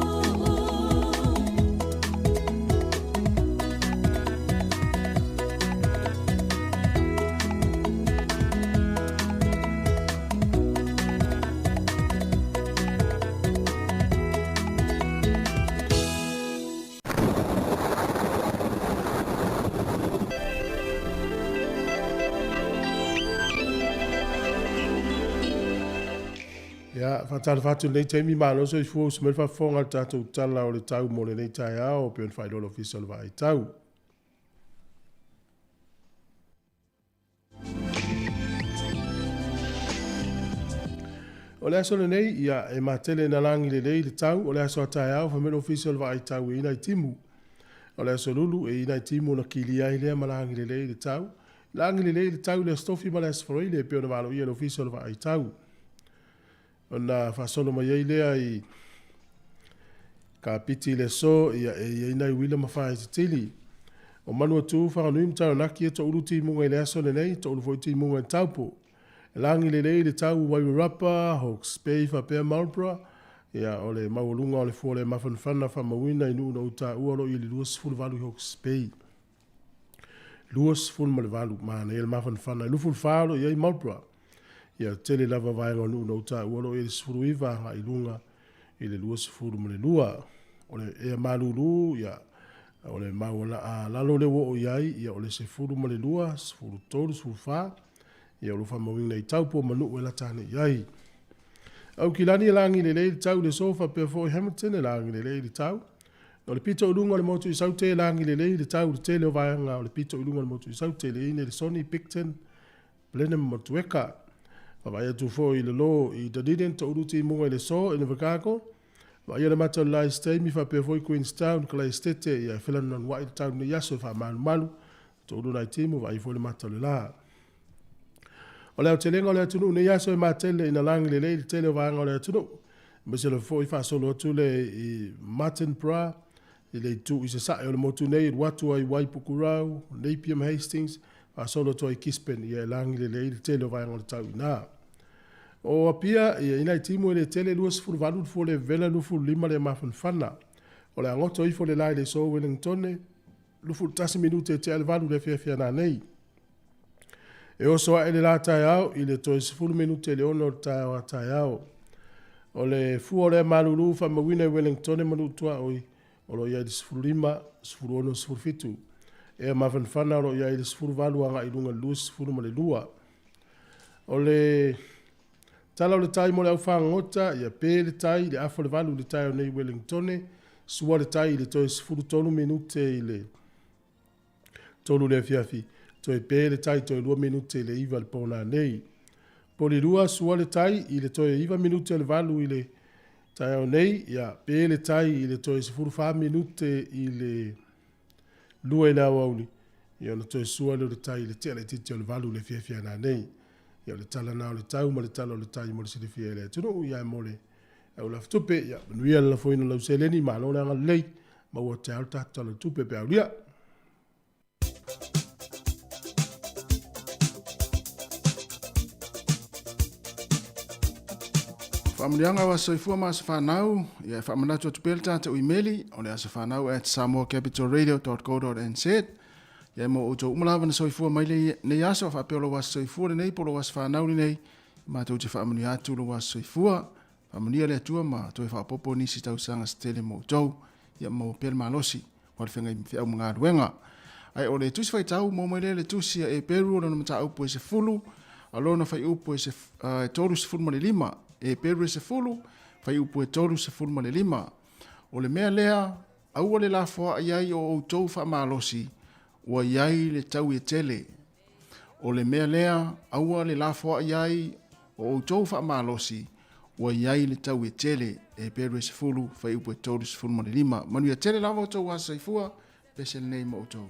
Ia, faatalofa atu i lenei taimi, malo soifua usu mai le faafofoga i le tatou Tala o le Tau mo lenei taeao, pei ona faailoa le Ofisa o le Vaai Tau. O le aso lenei, ia, e matele na lagi lelei le tau, o le aso a taeao, fai mai le Ofisa o le Vaai Tau e i nai timu. O le aso lulu, e i nai timu ona kilia ai lea ma lagi lelei le tau. Lagi lelei le tau i le Aso Tofi ma le Aso Faraile e pei ona valoia e le Ofisa o le Vaai Tau. Ona faasolo mai ai lea i Kapiti i le aso, ia, e i ai nai uila ma faaitetili. O Manuatu, Whanganui ma Taranaki e toulu timuga i le aso lenei, toulu foi timuga i Taupo. E lagi lelei le tau i Wairarapa, Hawke's Bay faapea Marlborough, ia, o le maualuga o le fua le mafanafana faamauina i nuu na ou taua o lo o i le 28 i Hawke's Bay. 28, manaia le mafanafana. E 24 o lo o i ai Marlborough. Ia, tele lava vaega o nuu na ou taua o lo o i le 19 agai i luga i le 22. O le ea malulu, ia, o le maualalo lea ua oo i ai, ia, o le 12, 13, 14, ia, o lo o faamauina i Taupo ma nuu e lata ane i ai. Aukilani e lagi lelei le tau i le aso faapea foi Hamilton e lagi lelei le tau. O le pito i luga o le motu i Saute e lagi lelei le tau i le tele o vaega o le pito i luga o le motu i Saute, le Ine, le Soni, Picton, Blenheim, Motueka. Vaavaai atu foi i le lo i Dunedin, toulu timuga i le so i Invercargill. Vaaia le mata o le la i se taimi faapea foi Queenstown, Kalaesetete, ia e felanuanuai le tau i lenei aso e faamalumalu. Toulu nai timu, vaaia foi le mata o le la. O le aotelega o le atunuu i lenei aso e matele ina lagi lelei le tele o vaega o le atunuu. Aemaise lava foi faasolo atu le i Martinborough, i le itu i sasae o le motu nei, alu atu ai i Waipukurau, Napier ma Hastings, faasolo atu ai i Gisborne, ia e lagi lelei le tele o vaega o le tau i ina. O Apia, ia i nai timu e le tele, 28 le fua le vevela, 25 le mafanafana. O le a goto ifo le la i le aso Wellingtone, 21 minute e tea le valu i le afiafi a nanei. E oso ae le la taeao i le toe 10 minute i le 6 o le taeao a taeao. O le fua o lea malulu faamauina i Wellingtone ma nuu tuaoi, o lo o i ai le 15, 16, 17. Ea mafanafana o lo o i ai le 18 agai i luga i le 22. O le tala o le tai mo le au fagogota, ia pe le tai i le afa o le valu i le taeao nei i Wellingtone, sua le tai i le toe 13 minute i le 3 i le afiafi, toe pe le tai toe 2 minute i le 9 i le po nanei. Polilua, sua le tai i le toe 9 minute o le 8 i le taeao nei, ia pe le tai i le toe 14 minute i le 2 i le aoauli, ia ona toe sua lea o le tai i le tea laitiiti o le 8 i le afiafi a nanei. Ia o le tala na o le tau ma le tala o le tai mo le silafia e le atunuu, ia mo le au lafatupe, ia manuia le lafoina o lau seleni, malo le agalelei, maua taeao le tatou tala o le tupe pe aulia. Faamanuiaga o aso soifua ma aso fanau, ia e faamanatu atu pea le tatou imeli, o le asofanau at samoacapitalradio.co.nz. Ia mo outou uma lava na soifua mai lenei aso, faapea o lou aso soifua lenei po o lou aso fanau lenei, matou te faamanuia atu lou aso soifua. Faamanuia le Atua ma toe faaopoopo nisi tausaga se tele mo outou. Ia maua pea le malosi o le feagai feau ma galuega. Ae o le tusi faitau maua mai lea le tusi a Eperu o lona mataupu e 10, a lona fuaiupu e 35. Eperu e 10, fuaiupu e 35. O le mea lea, aua le lafoai ai o outou faamalosi, ua i ai le taui e tele. O le mea lea, aua le lafoai ai o outou faamalosi, ua i ai le taui e tele. Eperu e 10, fuaiupu e 35. Manuia tele lava outou aso soifua, pese lenei ma outou.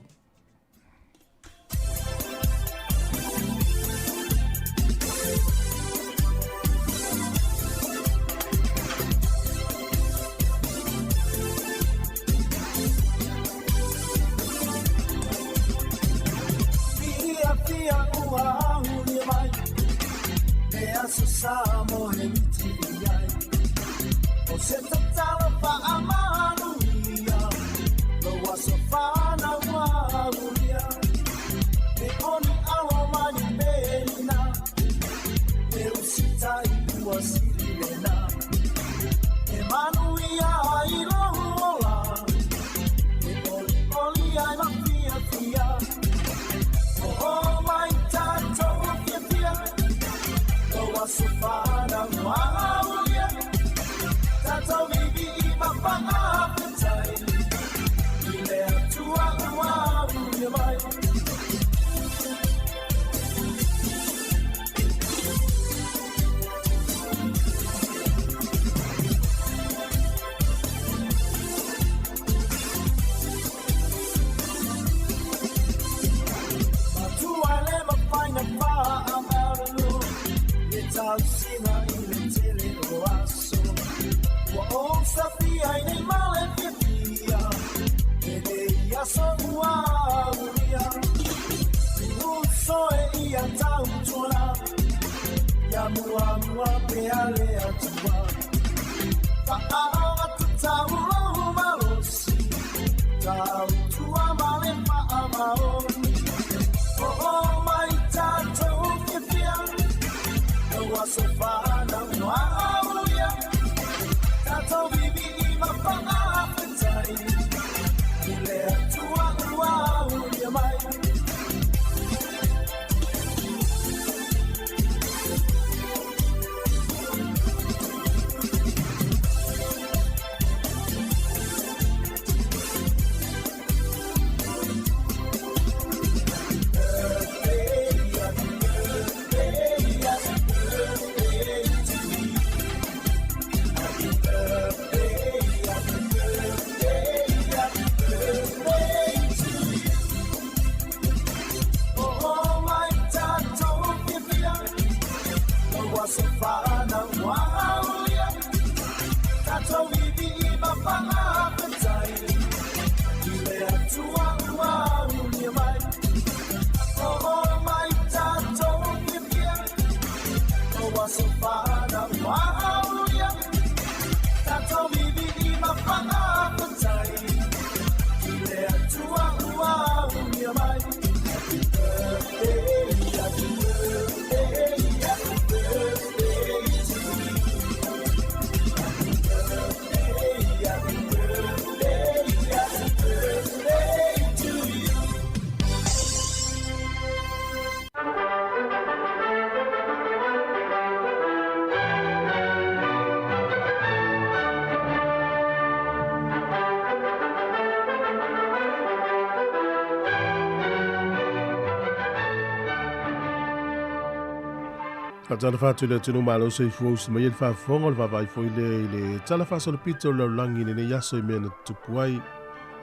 Faatalofa atu i le atunuu malo soifua usi mai ai le faafofoga o le vaavaai foi lea i le Tala Faasolopito o le Lalolagi i lenei aso i mea na tutupu ai,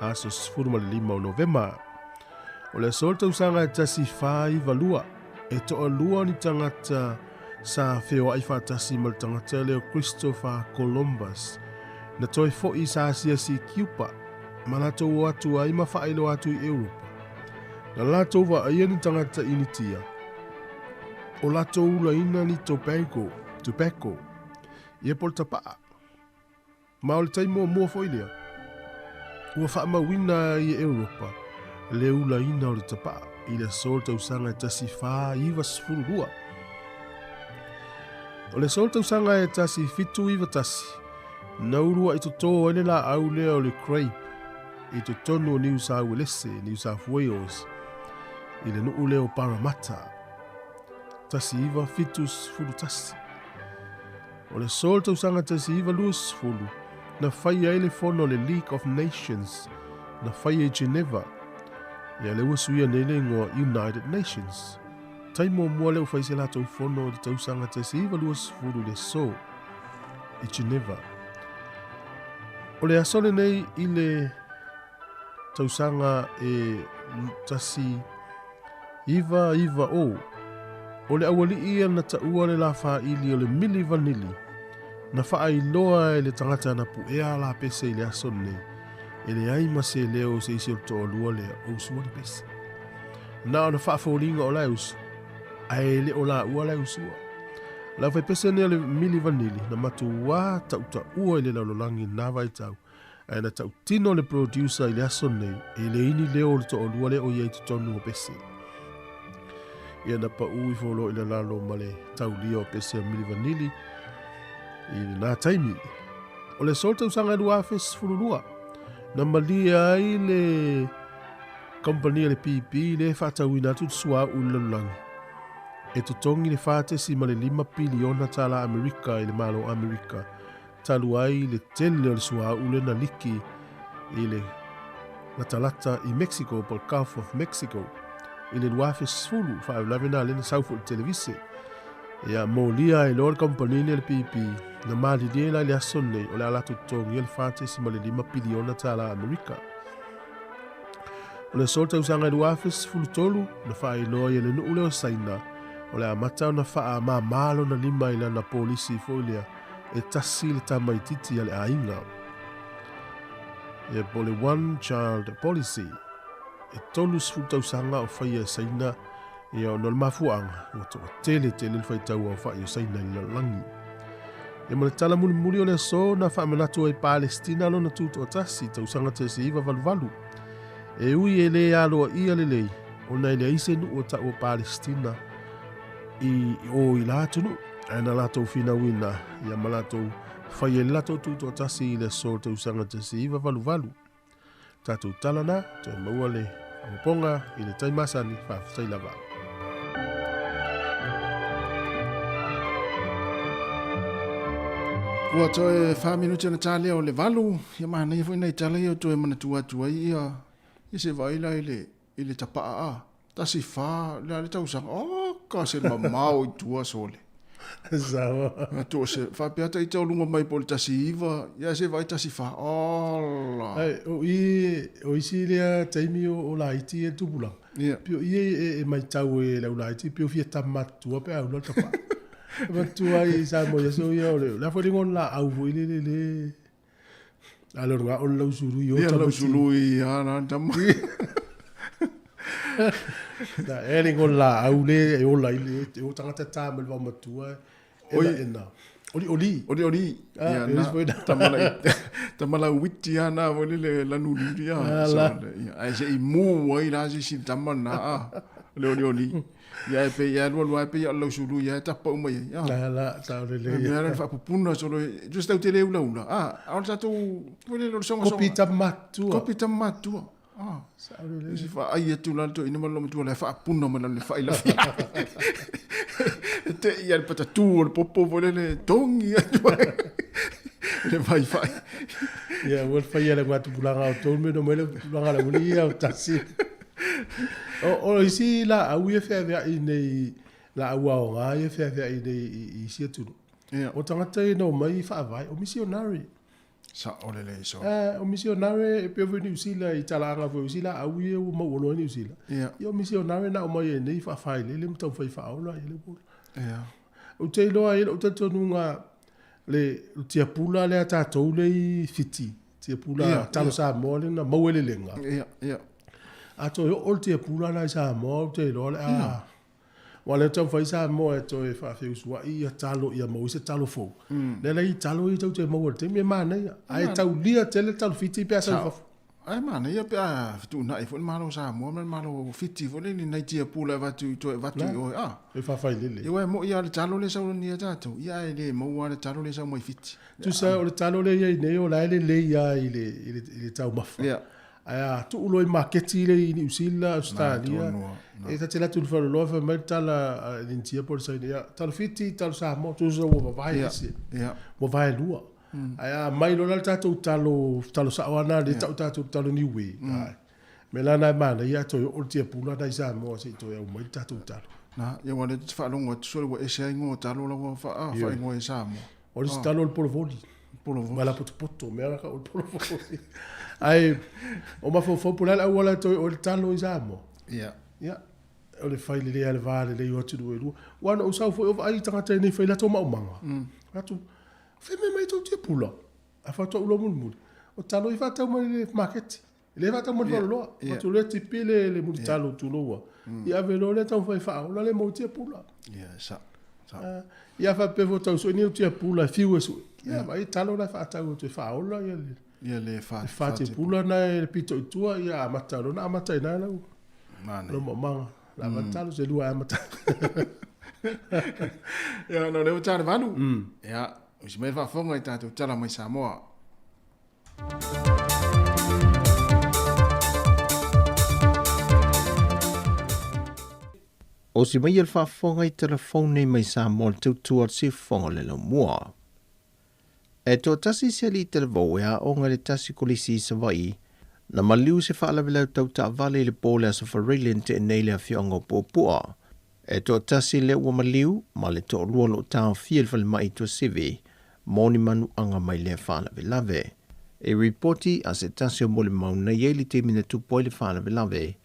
aso 15 o Novema. O le aso o le tausaga e 1492, e toalua ni tagata sa feoai faatasi ma le tagata lea o Christopher Columbus, na toe foi sa asiasi i Kiupa, ma latou o atu ai ma faailoa atu i Europa. Na latou vaaia ni tagata Initia, o latou ulaina ni tobacco, tobacco, ia po o le tapaa. Ma o le taimi muamua foi lea, ua faamauina ai e Europa le ulaina o le tapaa i le aso o le tausaga e 1492. O le aso o le tausaga e 1791, na ulua'i totō ai le laau lea o le grape i totonu o Niu Sauelese, New South Wales, i le nuu lea o Parramatta. 1971. O le aso o le tausaga 1920, na faia ai le fono a le League of Nations, na faia i Geneva. Ia lea ua suia nei le igoa United Nations. Taimi muamua lea ua fai se latou fono i le tausaga 1920 i le aso i Geneva. O le aso lenei i le tausaga e 1990, o le aualii ia na taua le lafāili o le Mili Vanili, na faailoa e le tagata na puea lapese i le aso lenei, e leai ma se leo o se isi o le toalua lea o usua le pese. Na ona faafoliga o la e usu, ae le o laua la e usua. O le aufaipese lenei o le Mili Vanili na matuā tautaua i le lalolagi i lena vaitau, Ae na tautino le producer i le aso nei, e leai ni leo o le toalua lea o i ai i totonu o pese. Ia na pau ifo loa i lalalo ma le taulia o pese a Mili Vanili i lena taimi. O le aso o le tausaga e 2012, na malie ai le kamupani a le PP lea e faatauina atu le suauu i le lalolagi e totogi le $4.5 piliona tala Amerika i le Malo Amerika talu ai le tele o le suauu lea na liki i le latalata i Mexico po o le Gulf of Mexico i le 2010, faalavelave na lea na sau foi i le televise. Ia, molia ai loa le kamupani lenei a le BP, na malilie la i le aso lenei o le a latou totogia le $4.5 piliona tala Amerika. O le aso o le tausaga e 2013, na faailoa ai e le nuu lea o Saina, o le a amata ona faamama lona lima i lana polisi foi lea e tasi le tamaititi a le aiga. Ia po o le One Child Policy. E 30 tausaga o faia e Saina ia ona o le mafuaaga ua toatele tele le faitau aofai o Saina i le lalolagi. Ia ma le tala mulimuli o le aso na faamanatu ai Palestina lona tutoatasi tausaga 1988. E ui e le aloaia lelei ona e leai se nuu o taua Palestina i o i la atunuu. Ae na latou finauina ia ma latou fai ai le latou tutoatasi i le aso o le tausaga 1988. Tatou tala na, toe maua le faaopoopoga i le tai masani, faafetai lava. Ua toe fa minute ona ta lea o le 8, ia manaia foi nai tala ia toe manatua atu ai ia, ia se vaai la i le, i le tapaa a. Tasi fa, le a le tausaga, oka se mamao i tua sole. Sawa. Atu o se, faapea ita o luga mai po o le 19, ia se vaai tasi fa, ola. Ai, o i, o isi lea taimi o, o laiti e tupulaga. Ia. Pio i e, e, e maitau e lau laiti, pio fia tamatua pe a ula le tapaa. E matua i Samoa i aso ia o le, le a foi le igoa o le laau foi le le le, A le o le lausului o Ia lausului a na tama. Na e le ngo la au le e ola i le e o tangata tā me le vaumatua e na e na. Oli oli. Oli oli. Ia na tamala tamala witi a na mo le le lanu li a. Ia ai se i mu ai la se si tama na a. Le oli oli. Ia e pe ia lua lua e pe ia lau sulu ia e tapa uma ia. Ia. La la tau le le. Ia la faapupuna solo just tau te le ula ula. Ah, a o tatou foi le songa songa. Kopi tamatua. Kopi tamatua. Ah. Sao le le. Si fa ai atu la to ina malo matua le faapuna ma le fa ila. Te ia le patatu o le popo foi le le tongi atu. Le vai fai. Ia ua fai ia le ngā tupulaga o tōnu me no mai le tupulaga la uli ia o tasi. O, o isi laau ia feaveai nei Laau aoga ia e feaveai nei i isi atunuu. O tagata ia na omai faavae, o misionare. Sao lelei soo. O misionare e pei foi Niu Sila i talaaga foi o isi laau ia ua mauoloa i Niu Sila. Ia o misionare na aumai ai nei faafailele ma taumafai e faaola ia le ua ola. Ou te iloa ai lou talitonuga le tiapula lea a tatou lea i Fiti, tiapula talo Samoa lea na maua i le lega. A toe oo le tiapula la i Samoa ou te iloa o le a Aua o lea e taumafai Samoa e toe faafeusuai ia talo ia maua ai se talo fou. Lea la e i ai talo ia tatou te maua i le taimi e manaia. Ae taulia tele talo Fiti pe a sau i fafo. Ae manaia pe a fetuunai foi le Malo o Samoa ma le Malo o Fiti foi lea i nai tiapula e avatu i toe avatu i o a. E faafailele. Ia aua e moi lava le talo lea e sau ia tatou, ia ae le maua lava le talo lea e sau mai Fiti. Tusa o le talo lea e i ai nei o la e lelei lava i le taumafa. Ia. Ae a tuu loa i maketi lea i Niu Sila, Ausetalia, e ta te alu atu i le faleoloa fai mai le tala a le Initia po o le Saina, ia, talo Fiti, talo Samoa, tusa ua vavae ese, ua vae lua. Ae a aumai loa la le tatou talo, talo sao lava lena lea e tau e tatou o le talo niue, ai. O le mea la lena e manaia ae toe oo le tiapula lena i Samoa se i toe aumai le tatou talo. Na, ia aua o lea ta te faalogo atu sole ua ese lava igoa o talo la ua faaigoa e Samoa. O le isi talo o le polovoli. Polovoli. Malapotopoto, mea la tau o le polovoli. Ae o mafaufau po o le a le auala e toe oo ai le talo i Samoa. Ia. Ia, o le fai lelei lava le va lelei o atunuu e lua. Aua na ou sau foi o vaai tagata nei fai latou maumaga. Atu, fai mai mai tou tiapula. Ae faatoa ou iloa mulimuli, o talo ia faatau mai le maketi. E le faatau mai le faleoloa. Atu lea tipi le le mulitalo tulou a. Ia ave loa lea taumafai e faaola le mau tiapula. Ia, sa. Ia faapea foi tau sue ni tiapula e fiu e sue. Ia vaai talo la e faatau atu e faaola ia le ia le fa fa tiapula na e pito i tua ia amata loa na amata i ina lau. Manaia. Lau maumaga. La mm. talo se lua amata. Ia no le ua tale valu. Ia, o si mai faafofoga i tatou tala mai Samoa. O si mai le faafofoga i telefone mai Samoa le tautua o le siufofoga o le laumua. E toatasi se alii talavou e aoga i le tasi kolisi i Savaii, na maliu se faalavelau tau taavale i le po o le Aso Faraile na tea nei i le afioaga o Puapua. E toatasi lea ua maliu, ma le toalua o lo o taofia i le falemai i Tuasivi mo ni manuaga mai lea faalavelave. E ripoti a se tasi o molimau na i ai le taimi na tupu ai le faalavelave,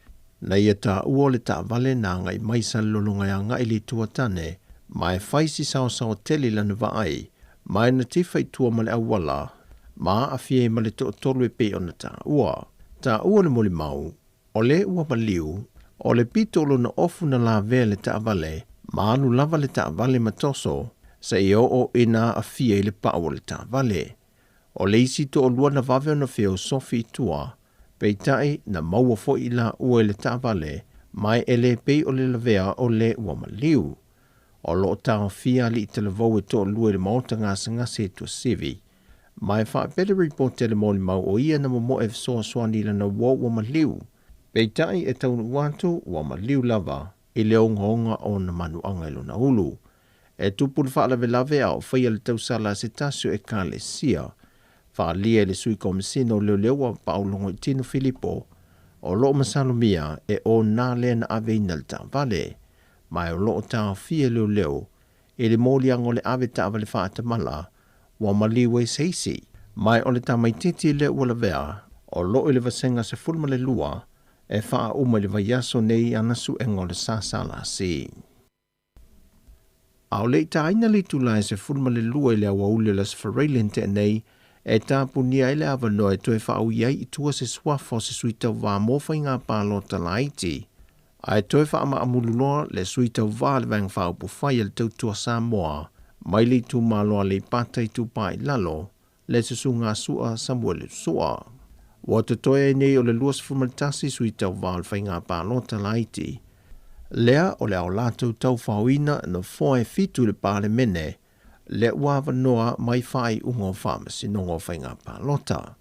na ia taua o le taavale na agai mai Salelologa e agai i le Itu a Tane, ma e fai si saosaoa tele i lana vaai, ma e na tifa i tua ma le auala, ma aafia ai ma le toatolu e pei ona taua. Taua le molimau, O le ua maliu, o le pito o lona ofu na lavea i le taavale, ma alu lava le taavale ma toso, seia oo ina aafia i le pau o le taavale. O le isi toalua na vave ona feosofi i tua, peitai na maua foi i laua i le taavale, ma e le pei o le lavea o le ua maliu. O lo o taofia alii talavou e toalua i le maota gasegase i Tuasivi. Ma e faapea le ripoti a le molimau o ia na momoe fesoasoani i lana uo ua maliu. Peitai e taunuu atu ua maliu lava i le ogaoga o ona manuaga i lona ulu. E tupu le faalavelave a o faia le tausala a se tasi o Ekalesia. Faaalia e le Sui Komesina o Leoleo a Paolo Goitino Filipo, o lo o masalomia e ona lea na aveina le taavale. Ma e o lo o taofia e leoleo i le moliaga o le ave taavale faatamala ua maliu ai se isi. Ma o le tamaitiiti lea ua lavea, o lo o i le vasega 12 e faauma i le vaiaso nei ana suega o le SSLC. A o le i taina le itula e 12 i le aoauli o le Aso Faraile na tea nei, e tapunia ai le avanoa e toe faaui ai i tua se suafa o se sui tauva mo faiga palota laiti. Ae toe faamaamulu loa le sui tauva a le Vaega Faaupufai a le Tautua Samoa mai le itumalo Aleipata Itupa i Lalo, le Susuga Sua Samuele Sua. Ua totoe ai nei o le 21 sui tauva o le faiga palota laiti. Lea o le a o latou taufaoina nofoa e fitu i le Palemene, lea ua avanoa mai faaiuga o Faamasinoga o Faiga Palota.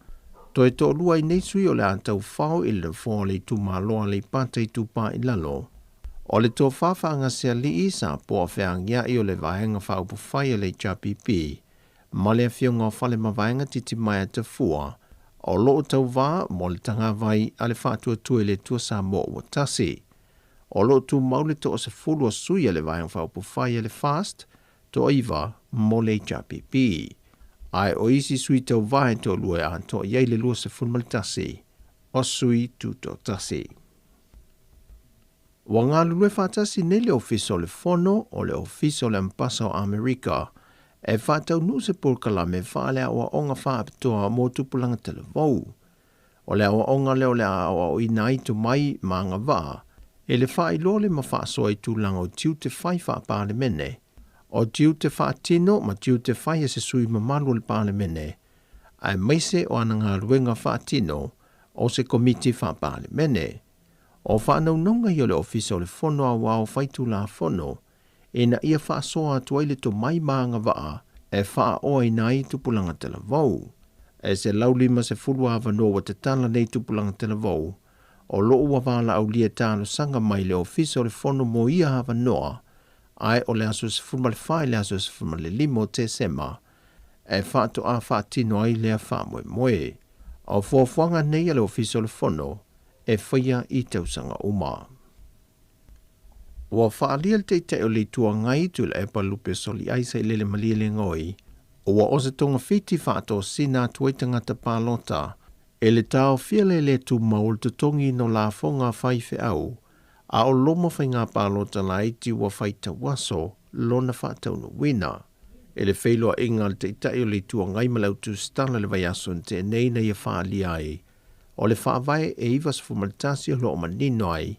Toe toalua ai nei sui o le a taufao i le nofoa o le itumalo Aleipata Itupa i Lalo. O le tofa faagasealii sa poa feagiai o le Vaega Faaupufai a le HRPP ma le afioga o Falemavaega Titimaea Tafua o lo o tauvā mo le tagavai a le Faatuatua i le Atua Samoa ua Tasi. O lo o tumau le toasefulu o sui a le Vaega Faaupufai a le FAST, toaiva mo le HRPP. Ae o isi sui tauva e toalua e atoa i ai le 21 o sui tutoatasi. Ua galulue faatasi nei le Ofisa o le Fono o le Ofisa o le Ambasa o Amerika e faataunuu se polokalame faaleaoaoga faapitoa mo tupulaga talavou. O le aoaoga lea o le a aoaoina ai tomai ma agavaa e le faailoa le ma faasoa i tulaga o tiute fai faa-Palemene, o tiute faatino ma tiute fai a se sui mamalu o le Palemene, aemaise o ana galuega faatino o se Komiti Faa-Palemene. O faanaunauga ia o le Ofisa o le Fono Aoao Faitulafono ina ia faasoa atu ai le tomai ma agavaa e faaoaina ai tupulaga talavou. E 150 avanoa ua tatala nei tupulaga talavou o lo o ua valaaulia talosaga mai le Ofisa o le Fono mo ia avanoa, ae o le aso 14 i le aso 15 o Tesema e faatoa faatino ai lea faamoemoe. O fuafuaga nei a le Ofisa o le Fono e faia i tausaga uma. Ua faaalia le Taitai o le Itu Agai Tuilaepa Lupe Soliai Sailele Malielegaoi ua o se togafiti faatosina atu ai tagata palota e le taofia le le tumau o le totogiina o lafoga a faifeau a o loma faiga palota laiti ua faitauaso lona faataunuuina. I le feiloaiga a le Taitai o le Itu Agai ma le Autusitala i le vaiaso na tea nei na ia faaalia ai o le Faavae e 91 o lo o manino ai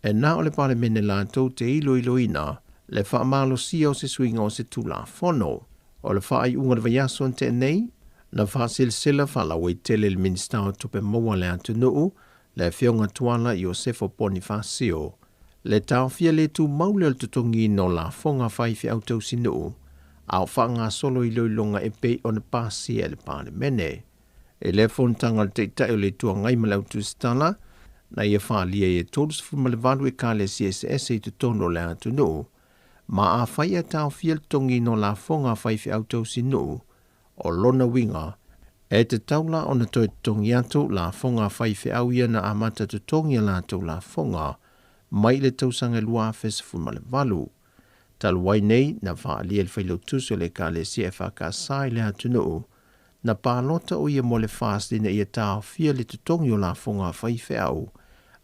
E na o le Palemene latou te iloiloina le faamalosia o se suiga o se Tulafono. O le faaiuga o le vaiaso na tea nei, na faaselesela faalauaitele le Minisita o Tupe Maua a le atunuu, le Afioga Tuala Iosefo Ponifasio, le taofia le tumau lea o le totogiina o lafoga a faifeau tausinuu a o faagasolo iloiloga e pei ona pasia e le Palemene. I lea fonotaga a le Taitai o le Itu Agai ma le Autusitala, na ia faaalia ai e 38 ekalesia eseese i totonu o le atunuu, ma afai e taofia le totogiina o lafoga a faifeau tausinuu, o lona uiga, e tatau la ona toe totogi atu lafoga a faifeau ia na amata totogi a latou lafoga mai le tausaga e 2018. Talu ai nei, na faaalia e le Failautusi o le Ekalesia EFKS i le atunuu, Na palota ʻo ia mo le FAST ina ia taofia le totogi o lafoga a faifeau,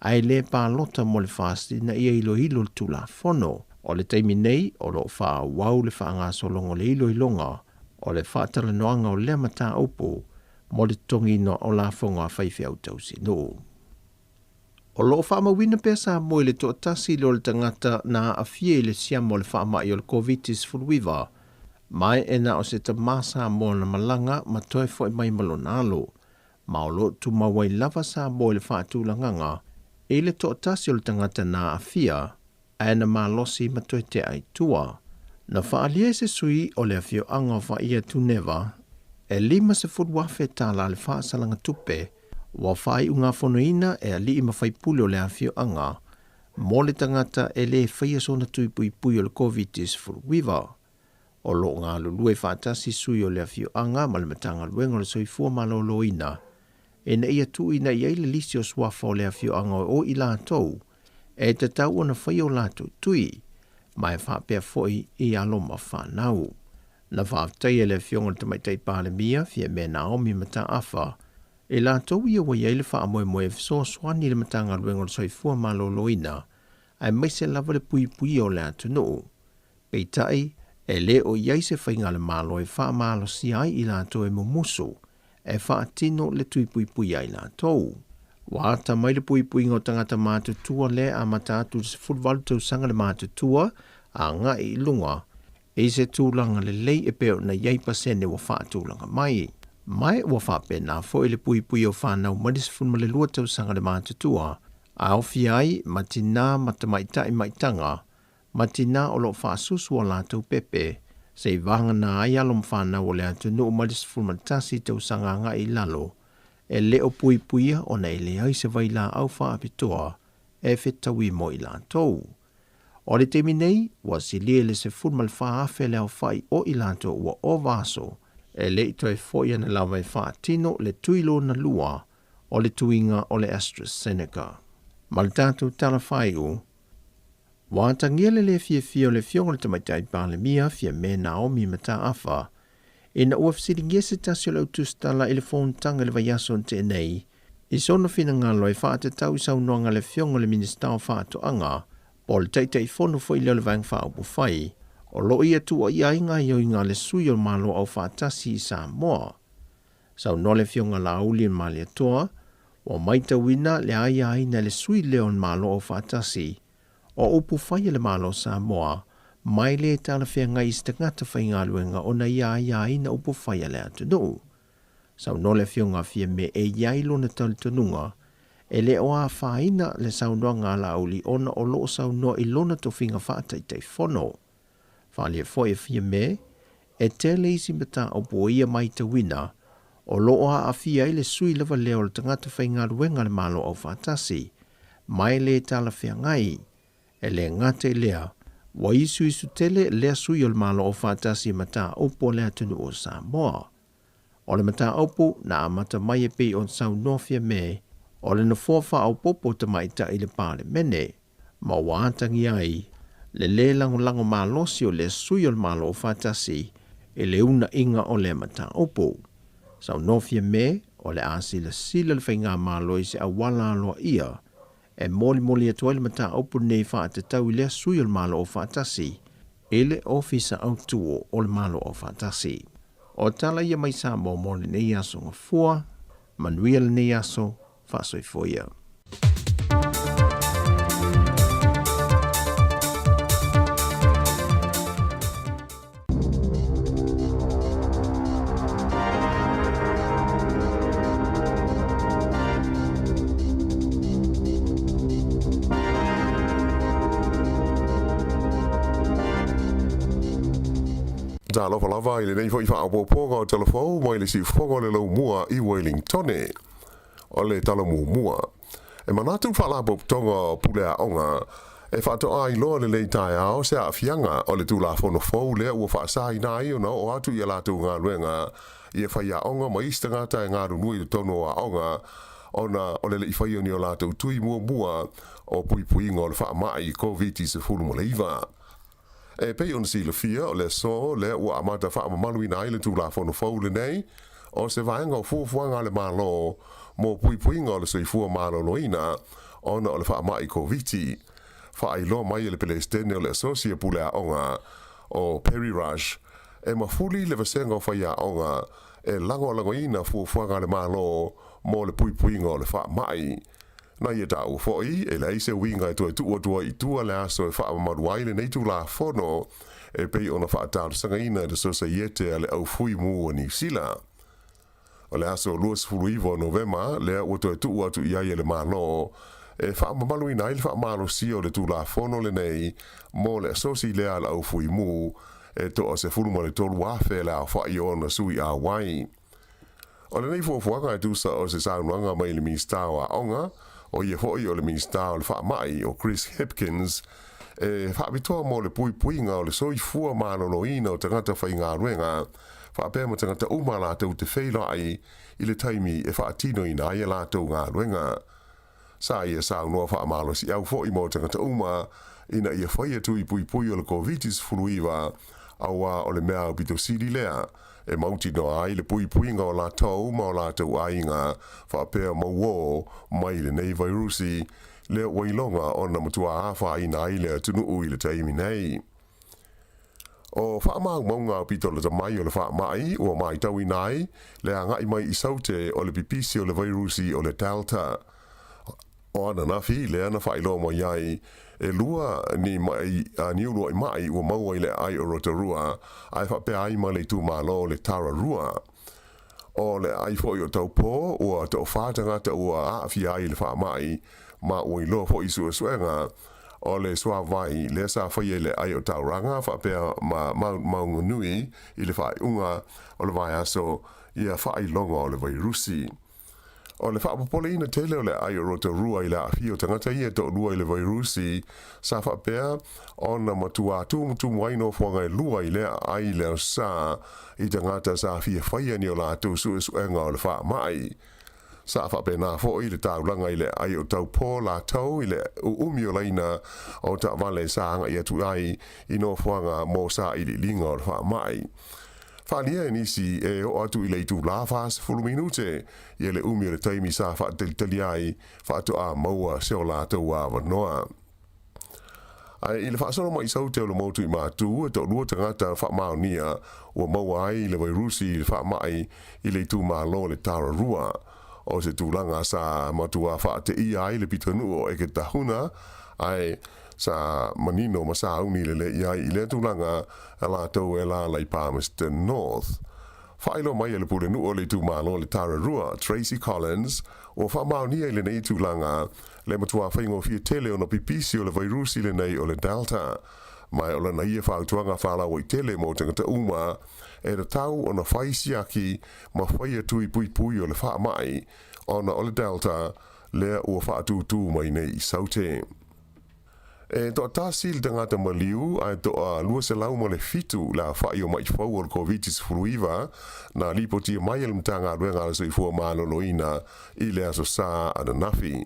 ae le palota mo le FAST ina ia iloilo le Tulafono. O le taimi nei, o lo o faaauau le faagasologa o le iloiloga o le faatalanoaga o lea mataupu mo le totogiina o lafoga a faifeau tausinuu. O lo o faamauina pea Samoa i le toatasi lea o le tagata na aafia i le siama o le faamai o le Koviti-19, ma e na o se tama Samoa na malaga ma toe foi mai ma lona alo, ma o lo o tumau ai lava Samoa i le faatulagaga i le toatasi o le tagata na aafia ae na malosi ma toe tea i tua. Na faaalia e se sui o le afioaga o Faia Tuneva e $50,000 tala le faasalaga tupe ua faaiugafonoina e alii ma faipule o le afioaga mo le tagata e le faia sona tui puipui o le Koviti-19. O lo o galulue faatasi sui o le afioaga ma le Matagaluega o le Soifua Maloloina ina ia tuuina i ai le lisi o suafa o le afioaga o i latou e tatau ona faia o latou tui, ma e faapea foi i alo ma fanau. Na faafetaia e le Afioga i le Tamaitai Palemia, Fiamē Naomi Mataafa, i latou ia ua i ai le faamoemoe e fesoasoani i le Matagaluega o le Soifua Maloloina, aemaise lava le puipuia o le atunuu. Peitai, e le o i ai se faiga a le Malo e faamalosia ai i latou e mumusu e faatino le tui puipui ia i latou. Ua ata mai le puipuiga o tagata matutua lea e amata atu i le 18 tausaga le matutua agai i luga i se tulaga lelei e pei ona i ai pasene ua faatulaga mai. Ma ua faapena foi le puipui o fanau mai le 12 tausaga le matutua, a aofia ai ma tinā ma tamaitai maitaga ma tinā o lo o faasusu o latou pepe, se'i vagana ai alo ma fanau o le atunuu mai le 11 tausaga agai i lalo, e le o puipuia ona e leai se vailaau faapitoa e fetaui mo i latou. O le taimi nei, ua silia i le 14,000 le aofai o i latou ua ova aso, e le i toe foi ana lava e faatino le tui lona lua o le tuiga o le AstraZeneca. Ma le tatou tala faaiu, Ua atagia le lē fiafia o le Afioga i le Tamaitai Palemia Fiamē Naomi Mataafa ina ua fesiligia se tasi o le au tusitala i le fonotaga i le vaiaso na tea nei i sona finagalo e faatatau i saunoaga a le Afioga i le Minisita o Faatoaga po o le Taitaifono foi lea o le Vaega Faaupufai o lo o ia tuuaia ai gaoioiga a le sui o le Malo Aufaatasi i Samoa. Saunoa le Afioga Laauli Malietoa, ua maitauina le aiaina e le sui lea o le Malo Aufaatasi o upu fai a le Malo o Samoa ma e le talafeagai i se tagata faigaluega ona ia aiaina upu fai a le atunuu. Saunoa le Afioga a Fiame e i ai lona talitonuga e le o afaina le saunoaga a Laauli ona o lo o saunoa i lona tofiga faataitaifono. Faaalia foi e Fiame e tele isi mataupu o ia maitauina o lo o aafia ai le sui lava lea o le tagata faigaluega a le Malo Aufaatasi ma e le talafeagai. E le gata i lea, ua isuisu tele lea sui o le Malo Aufaatasi i mataupu a le atunuu o Samoa. O le mataupu na amata mai e pei ona saunoa Fiame, o le nofoa faaopoopo o tamaitai i le Palemene, ma ua atagia ai le lē lagolago malosi o lea sui o le Malo Aufaatasi i le uunaiga o lea mataupu. Saunoa Fiame, o le a silasila le Faigamalo i se auala aloaia e molimoli atu ai le mataupu lenei faatatau i lea sui o le Malo Aufaatasi i le Ofisa Autu o le Malo Aufaatasi. O tala ia mai Samoa mo lenei aso Gafua, manuia lenei aso, faasoifua ia. Talofa lava i lenei foi faaopoopoga o Talafou mai le siufofoga o le Laumua i Wellingtone. O le tala muamua, e manatu le Faalapotopotoga o Pule Aoga e faatoa iloa lelei taeao se aafiaga o le Tulafono fou lea ua faasaina ai ona oo atu i a latou galuega ia faiaoga ma isi tagata e galulue i totonu o aoga ona o le le i faia o ni o latou tui muamua o puipuiga o le faamai Koviti-19. E pei ona silafia, o le aso lea ua amata faamamaluina ai le Tulafono fou lenei, o se vaega o fuafuaga a le Malo mo puipuiga o le soifua maloloina ona o le faamai Koviti. Faailoa mai e le Peresetene o le Asosi a Pule Aoga o Perry Rush, e mafuli le vasega o faiaoga e lagolagoina fuafuaga a le Malo mo le puipuiga o le faamai. Na ia taua foi, e leai se uiga e toe tuu atu ai i tua le aso e faamamalu ai lenei Tulafono e pei ona faatalosagaina e le Sosaiete a le Au Fui Mu o Niu Sila. O le aso 29 o Novema lea ua toe tuu atu i ai e le Malo e faamamaluina ai le faamalosia o le Tulafono lenei mo le asosi lea a le Au Fui Mu e toa 13,000 le aofai o ona sui auai. O lenei fuafuaga e tusa o se saunoaga mai le Minisita o Aoga, o ia foi o le Minisita o le Faamai, o Chris Hipkins, e faapitoa mo le puipuiga o le soifua maloloina o tagata faigaluega faapea ma tagata uma latou te feiloai i le taimi e faatinoina ai a latou galuega. Sa ia saunoa faamalosiau foi mo tagata uma ina ia faia tui puipui o le Koviti-19, auā o le mea aupito sili lea e mautinoa ai le puipuiga o latou ma o latou aiga faapea mauō mai lenei vairusi lea ua iloga ona matua afaina ai le atunuu i le taimi nei. O faamaumauga aupito lata mai o le faamai ua maitauina ai le agai mai i Saute o le pipisi o le vairusi o le Delta. O ananafi lea na faailoa mai ai e lua ni maʻi ni uluai maʻi ua maua i le aai o Rotorua ae faapea ai ma le itumalo o le Tararua. O le aai foi o Taupō ua toafā tagata ua aafia ai i le faamai ma ua iloa foi i suesuega o le suavai lea sa faia i le aai o Tauranga faapea ma Maunganui i le faaiuga o le vaiaso ia faailoga o le vairusi. O le faapopoleina tele o le aai o Rotorua i le aafia o tagata ia e toalua i le vairusi sa faapea ona matua tumutumu ai nofoaga e lua i lea aai i le aso Sa i tagata sa fia faia ni o latou suesuega o le faamai. Sa faapena foʻi le taulaga i le aai o Taupō latou i le uumi o laina o taavale sa agaʻi atu ai i nofoaga mo saʻiliʻiliga o le faamaʻi. Faaalia e nisi e oo atu i le itulā 40 minute ia le umi o le taimi sa faatalitali ai faatoa maua se o latou avanoa. Ae i le faasolo mai Saute o le motu i Matu, e toalua tagata faamaonia ua maua ai le vairusi i le faamai i le itumalo o le Tararua. O se tulaga sa matua faateia ai le pitonuu o Eketahuna, ae sa manino ma sauni lelei ai i lea tulaga latou e alaala i Palmerston North. Faailoa mai e le Pulenuu o le itumalo o le Tararua, Tracey Collins, ua faamaonia i lenei tulaga le matuā faigofie tele ona pipisi o le vairusi lenei o le Delta. Ma o lana ia fautuaga faalauaitele mo tagata uma e tatau ona fai siaki ma faia tui puipui o le faamai ona o le Delta lea ua faatūtū mai nei i Saute. E toatasi le tagata maliu ae toa 207 le afaʻi o maʻi fou o le Koviti-19 na lipotia mai e le Matagaluega a le Soifua Maloloina i le Aso Sa ananafi.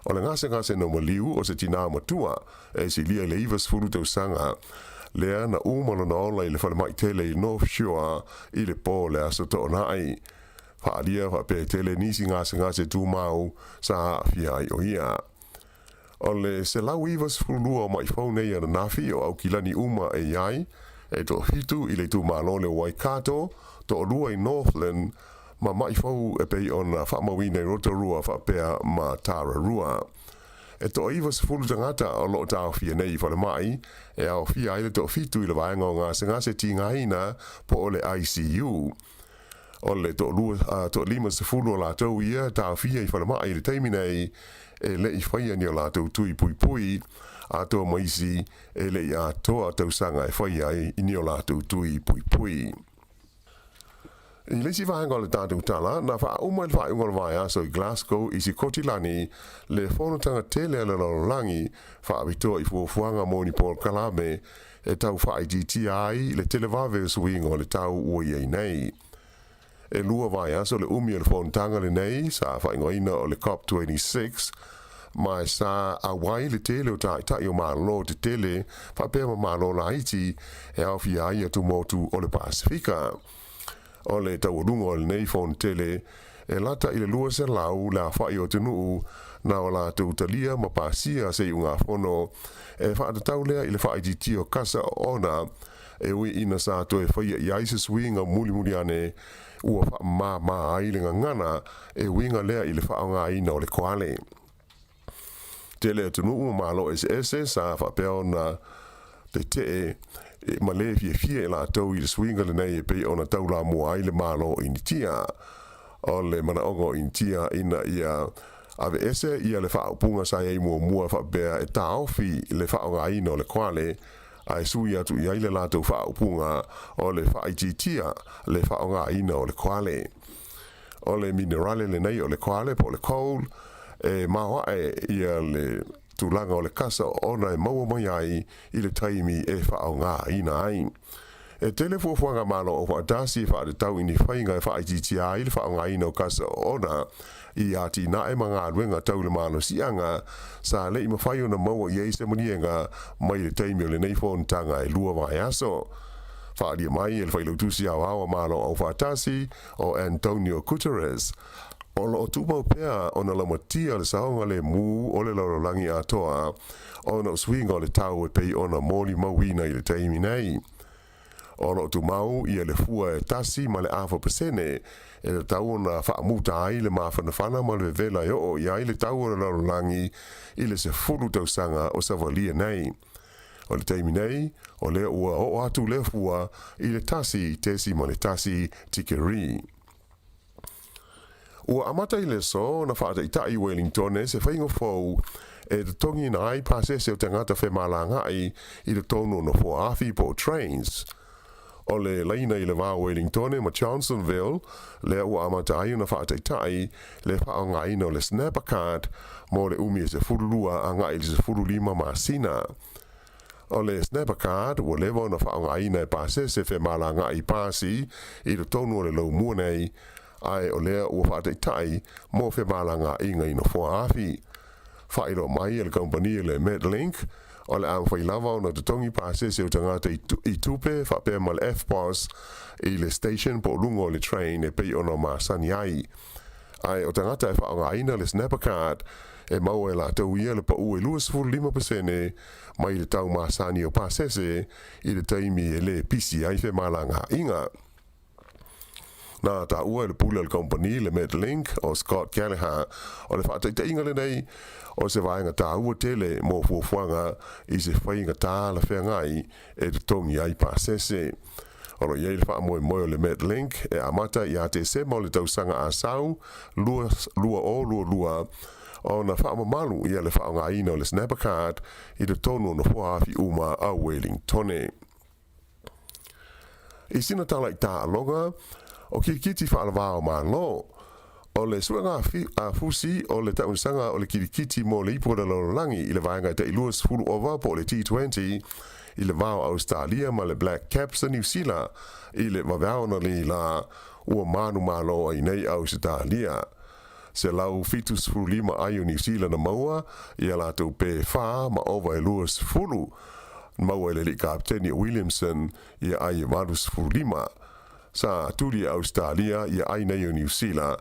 O le gasegase na maliu o se tinā matua e silia i le 90 tausaga lea na uma lona ola i le falemai tele i North Shore i le pō o le Aso Toonai. Faaalia faapea e tele nisi gasegase tumau sa aafia ai o ia. O le 192 o maʻi fou nei ananafi o Aukilani uma e i ai, e toafitu i le itumalo le o Waikato, toalua i Northland, ma maʻi fou e pei ona faamauina i Rotorua faapea ma Tararua. E toa-90 tagata o loo taofia nei i falemai, e aofia ai le toafitu i le vaega o gasegase tigaina po o le ICU. O le toalua, toa-50 o latou ia e taofia i falemai i le taimi nei, e le i faia ni o latou tui puipui, atoa ma isi e le i atoa tausaga e faia ai ni o latou tui puipui. I le isi vaega o le tatou tala, na faauma i le faaiuga o le vaiaso i Glasgow i Sikotilani le fonotaga tele a le lalolagi faapitoa i fuafuaga mo ni polokalame e tau faaitiitia ai le televave o suiga o le tau ua i ai nei. E lua vaiaso le umi o le fonotaga lenei sa faaigoaina o le COP26, ma sa auai le tele o taitai o Malo tetele faapea ma Malo laiti e aofia ai atumotu o le Pasefika. O le taualuga o lenei fonotele e lata i le 200 le afaʻi o atunuu na o latou talia ma pasia se iugafono e faatatau lea i le faaitiitia o kasa oona e ui ina sa toe faia i ai se suiga mulimuli ane ua faamāmā ai le gagana e uiga lea i le faaaogaina o le koale. Tele atunuu ma Malo eseese sa faapea ona tetee ma lē fiafia i latou i le suiga lenei e pei ona taulamua ai le Malo o Initia. O le manaoga o Initia ina ia aveese ia le faaupuga sa i ai muamua faapea e taofi le faaaogaina o le koale ae sui atu i ai le latou faaupuga o le faaitiitia le faaaogaina o le koale. O le minerale lenei o le koale po o le coal e maoaʻe ia le tulaga o le kasa ona e maua mai ai i le taimi e faaaogaina ai. E tele fuafuaga Malo Aufaatasi e faatatau i ni faiga e faaitiitia ai le faaaogaina o kasa oona i atinae ma galuega tau le malosiaga sa le i mafai ona maua i ai se maliega mai le taimi o lenei fonotaga e lua vaiaso. Faaalia mai e le Failautusi Aoao a Malo Aufaatasi o Antonio Guterres, o loo tumau pea ona laumatia le saogalemu o le lalolagi atoa ona o suiga o le tau e pei ona molimauina i le taimi nei. O loo tumau ia le fua e 1.5% e tatau ona faamuta ai le mafanafana ma le vevela e oo i ai le tau o le lalolagi i le 10 tausaga o savalia nei. O le taimi nei, o lea ua oo atu lea fua i le 1.1 tikeri. Ua amata i le aso na faataitai i Wellingtone se faiga fou e totogiina ai pasese o tagata femalagaʻi i totonu o nofoa afi po o trains. O le laina i le va o Wellingtone ma Johnsonville lea ua amata ai ona faataitai le faaaogaina o le Snapper Card mo le umi e 12 agaʻi i le 15 masina. O le Snapper Card ua leva ona faaaogaina e pasese femalagaʻi pasi i totonu o le laumua nei, Ae o lea ua faataitai mo femalagaaiga i nofoa afi. Faailoa mai e le kamupani le Metlink, o le a mafai lava ona totogi pasese o tagata i tupe faapea ma le EFTPOS i le station po o luga o le train e pei ona masani ai. Ae o tagata e faaaogaina le Snapper Card, e maua e latou ia le pau e 25% mai le tau masani o pasese i le taimi e le pisi ai femalagaaiga. Na taua e le pule o le kamupani le Metlink o Scott Gallagher, o le faataitaiga lenei o se vaega taua tele mo fuafuaga i se faiga talafeagai e totogi ai pasese. O lo o i ai le faamoemoe o le Metlink e amata ia Tesema o le tausaga a sau 2022 ona faamamalu ia le faaaogaina o le Snapper Card i totonu o nofoa afi uma a Wellingtone. I sina tala i taaloga, o kirikiti faalavao Malo. O le suega a Fusi o le taamilosaga o le kirikiti mo le ipu o le lalolagi i le vaega e tai 20 ova po o le T20 i le va o Ausetalia ma le Black Caps a Niu Sila i le vaveao analeila la ua manumalo ai nei Ausetalia. 175 ai o Niu Sila na maua i a latou pē fa ma ova e 20 maua e le alii kapeteni o Williamson ia ai e 85. Sa tuli e Ausetalia ia ai nei o Niu Sila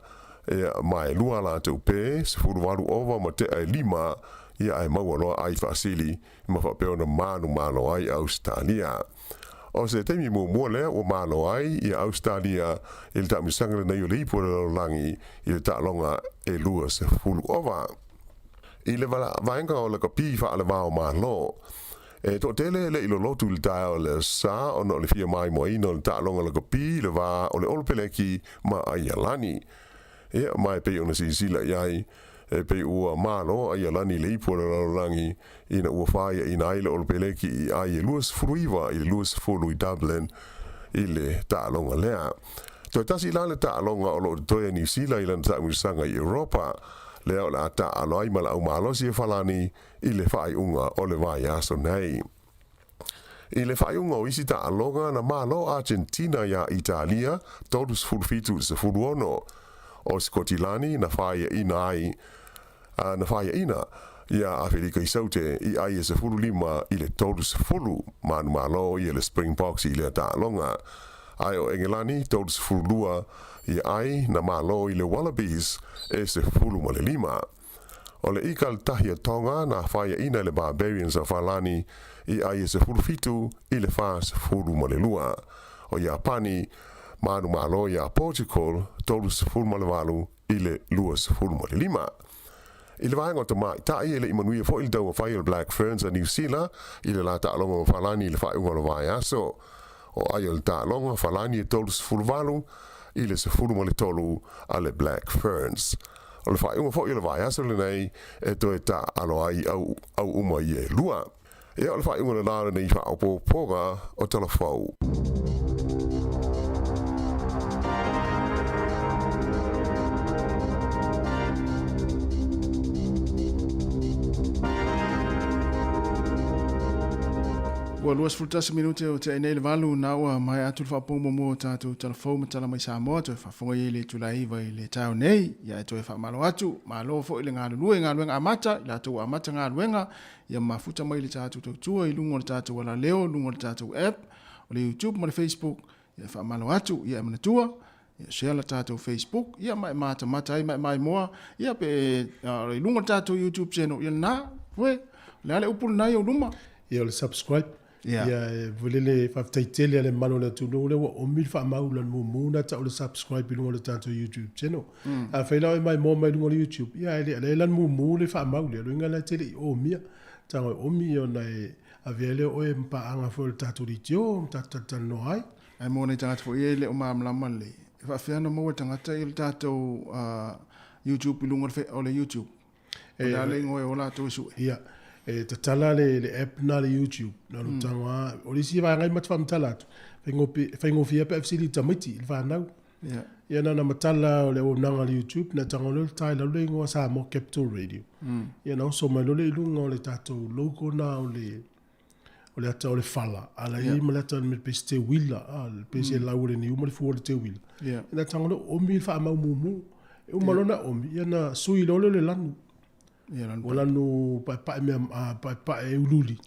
ia ma e lua a latou pē, 18 ova ma tea e lima ia ae maua loa ai faasili ma faapea ona manumalo ai Ausetalia. O se taimi muamua lea ua malo ai ia Ausetalia i le taamilosaga lenei o le ipu o le lalolagi i le taaloga e 20 ova. I le vaega o lakapi faalevao Malo, e toatele e le i lolotu i le taeao o le Aso Sa ona o le fia maimoaina o le taaloga lakapi i le va o le Olopeleki ma Aialani. Ia, ma e pei ona silasila i ai, e pei ua malo Aialani i le ipu o le lalolagi ina ua faiaina ai le Olopeleki i ai e 29 i le 20 i Dublin i le taaloga lea. Toe tasi la le taaloga o lo o totoe a Niu Sila i lana taamilosaga i Europa, lea o le a taaalo ai ma le aumalosi e Falani i le faaiuga o le vaiaso nei. I le faaiuga o isi taaloga, na malo Argentina iā Italia 37 i le 16. O Sikotilani na faiaina ai na faiaina iā Afelika i Saute i ai e 15 i le 30. Manumalo ia le Springboks i lea taaloga. Ae o Engelani 32 ia ai na malo i le Wallabies e 15. O le ika le tahi a Tonga na faiaina e le Barbarians a Falani i ai e 17 i le 42. O Iapani, manumalo iā Portugal 38 i le 25. I le vaega o tamaitai, e le i manuia foi le taumafai o le Black Ferns a Niu Sila i le la taaloga ma Falani i le faaiuga o le vaiaso. O ai o le taaloga, Falani e 38 i le 13 a le Black Ferns. O le faaiuga foi o le vaiaso lenei e toe taaalo ai au au uma ia e lua. Ia, o le faaiuga lena o lenei faaopoopoga o Talafou. Ua 21 minute o tea nei le valu na ua maea atu le faapou muamua o tatou Talafou ma Tala mai Samoa toe faafofoga i ai le itula e iva i le taeao nei. Ia e toe faamalo atu, malo foi le galulue i galuega amata, i latou ua amata galuega, ia mafuta mai le tatou tautua i luga o le tatou alaleo, luga o le tatou app, o le YouTube ma le Facebook, ia faamalo atu, ia e manatua, ia share la tatou Facebook, ia ma e matamata ai ma e maimoa, ia pe i luga o le tatou YouTube channel, ia lena, ue, o le a le upu lena i ou luma? Ia o le subscribe. Yeah. Ia e volele faafetai tele a le mamalu o le atunuu lea ua omi le faamau lana mumu na tau le subscribe i luga o le tatou YouTube channel. Afai la o e maimoa mai luga o le YouTube, ia e le lea lana mumu le faamau lea, loiga la e tele i omia. Tago e omi ona e avea lea o oe ma paaga foi o le tatou leitio ma tatou talatalanoa ai. Ae mo nai tagata foi ia e le o malamalama lelei, e faafefea ona maua e tagata ia le tatou YouTube i luga o le YouTube? O le a le igoa e o latou e sue? Ia, e tatala le, le app na le YouTube, na mm. tago a, o le isi vaega i mata whaamatala atu, whaingofie pe a fesili i tamaiti, i le whanau. Yeah. Ia na na matala o le auaunaga le YouTube, na tago leo le tai lau le ingoa Samoa Capital Radio. Ia na oso mai lole i lunga o le tatou logo na o le, O le ata o le fala, a la i ma le ata me pe se teuila, a le pe se lau o le niu ma le fua o le teuila. Ina tago le omi i le faamau mumu. E uma loa ona omi, ia na sui loa lea o le lanu. Ua lanu paepae mea paepae e uliuli.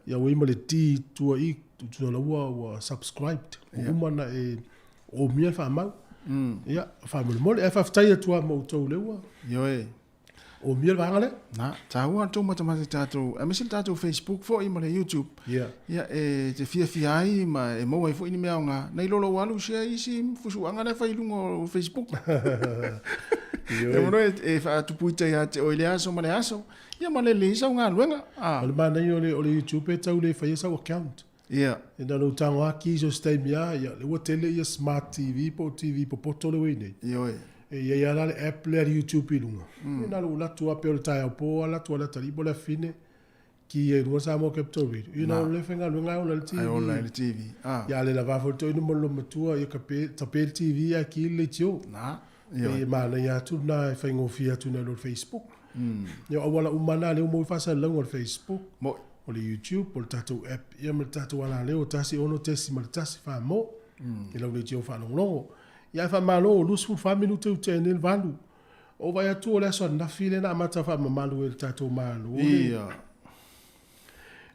Ia ua i ma le D i tua i, tusa la ua ua subscribed. Ua uma ona e omia le faamau. Ia, faamolemole. Ae faafetai atu lava ma outou lea ua. Ioe. Omia le vaega lea. Na, taua le tou matamata i tatou, aemaise le tatou Facebook foi ma le YouTube. Ia. Ia, e te fiafia ai ma e maua ai foi ni mea aoga, nai lo lou alu share isi fusuaga la e fai i luga o Facebook. Ioe. E mano e faatupuita ia te oe i le aso ma le aso, ia ma lelei sau galuega. O le manaia o le, o le YouTube e tau le faia sau account. Ia. E na lou tago lava ki so se taimi lava, ia, lea ua tele ia smart TV po o TV popoto lea ua i ai nei. Ioe. E i ai lava la le app lea a le YouTube i luga. Ia na lou alu atu lava pei o le taeao po alu atu lava le atalii po o le afafine, ki ai i luga Samoa Capital Radio. Ia na o le faigaluega ae ola ai le TV. Ae ola ai le TV. Ah. Ia a le lava foi le toeaina ma le loomatua, ia tape, tape le TV ae ki le leitio. Na. Pei e manaia atu lena e faigofie atu nai lo le Facebook. Ia o auala uma na lea ua maua ai faasalalauga o le Facebook, o le YouTube, o le tatou app ia ma le tatou alaleo 16.1 Samoa i lau leitio faalogologo. Ia ae faamalo ua 24 minute ua tea nei le valu. Ua ou vaai atu o le aso ananafi lea na amata faamamalu e le tatou Malo le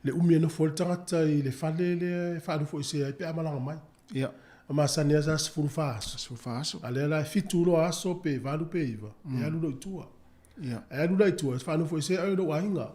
le umi e nofo ai le tagata i le fale lea e faanofoesea ai pe a malaga mai. Ia. A masani lava sa 14 aso. 14 aso. A lea la e 7 loa aso pe 8 pe 9, e alu loa i tua. Ia. Ae alu la i tua, e faanofoesea oe i lou aiga.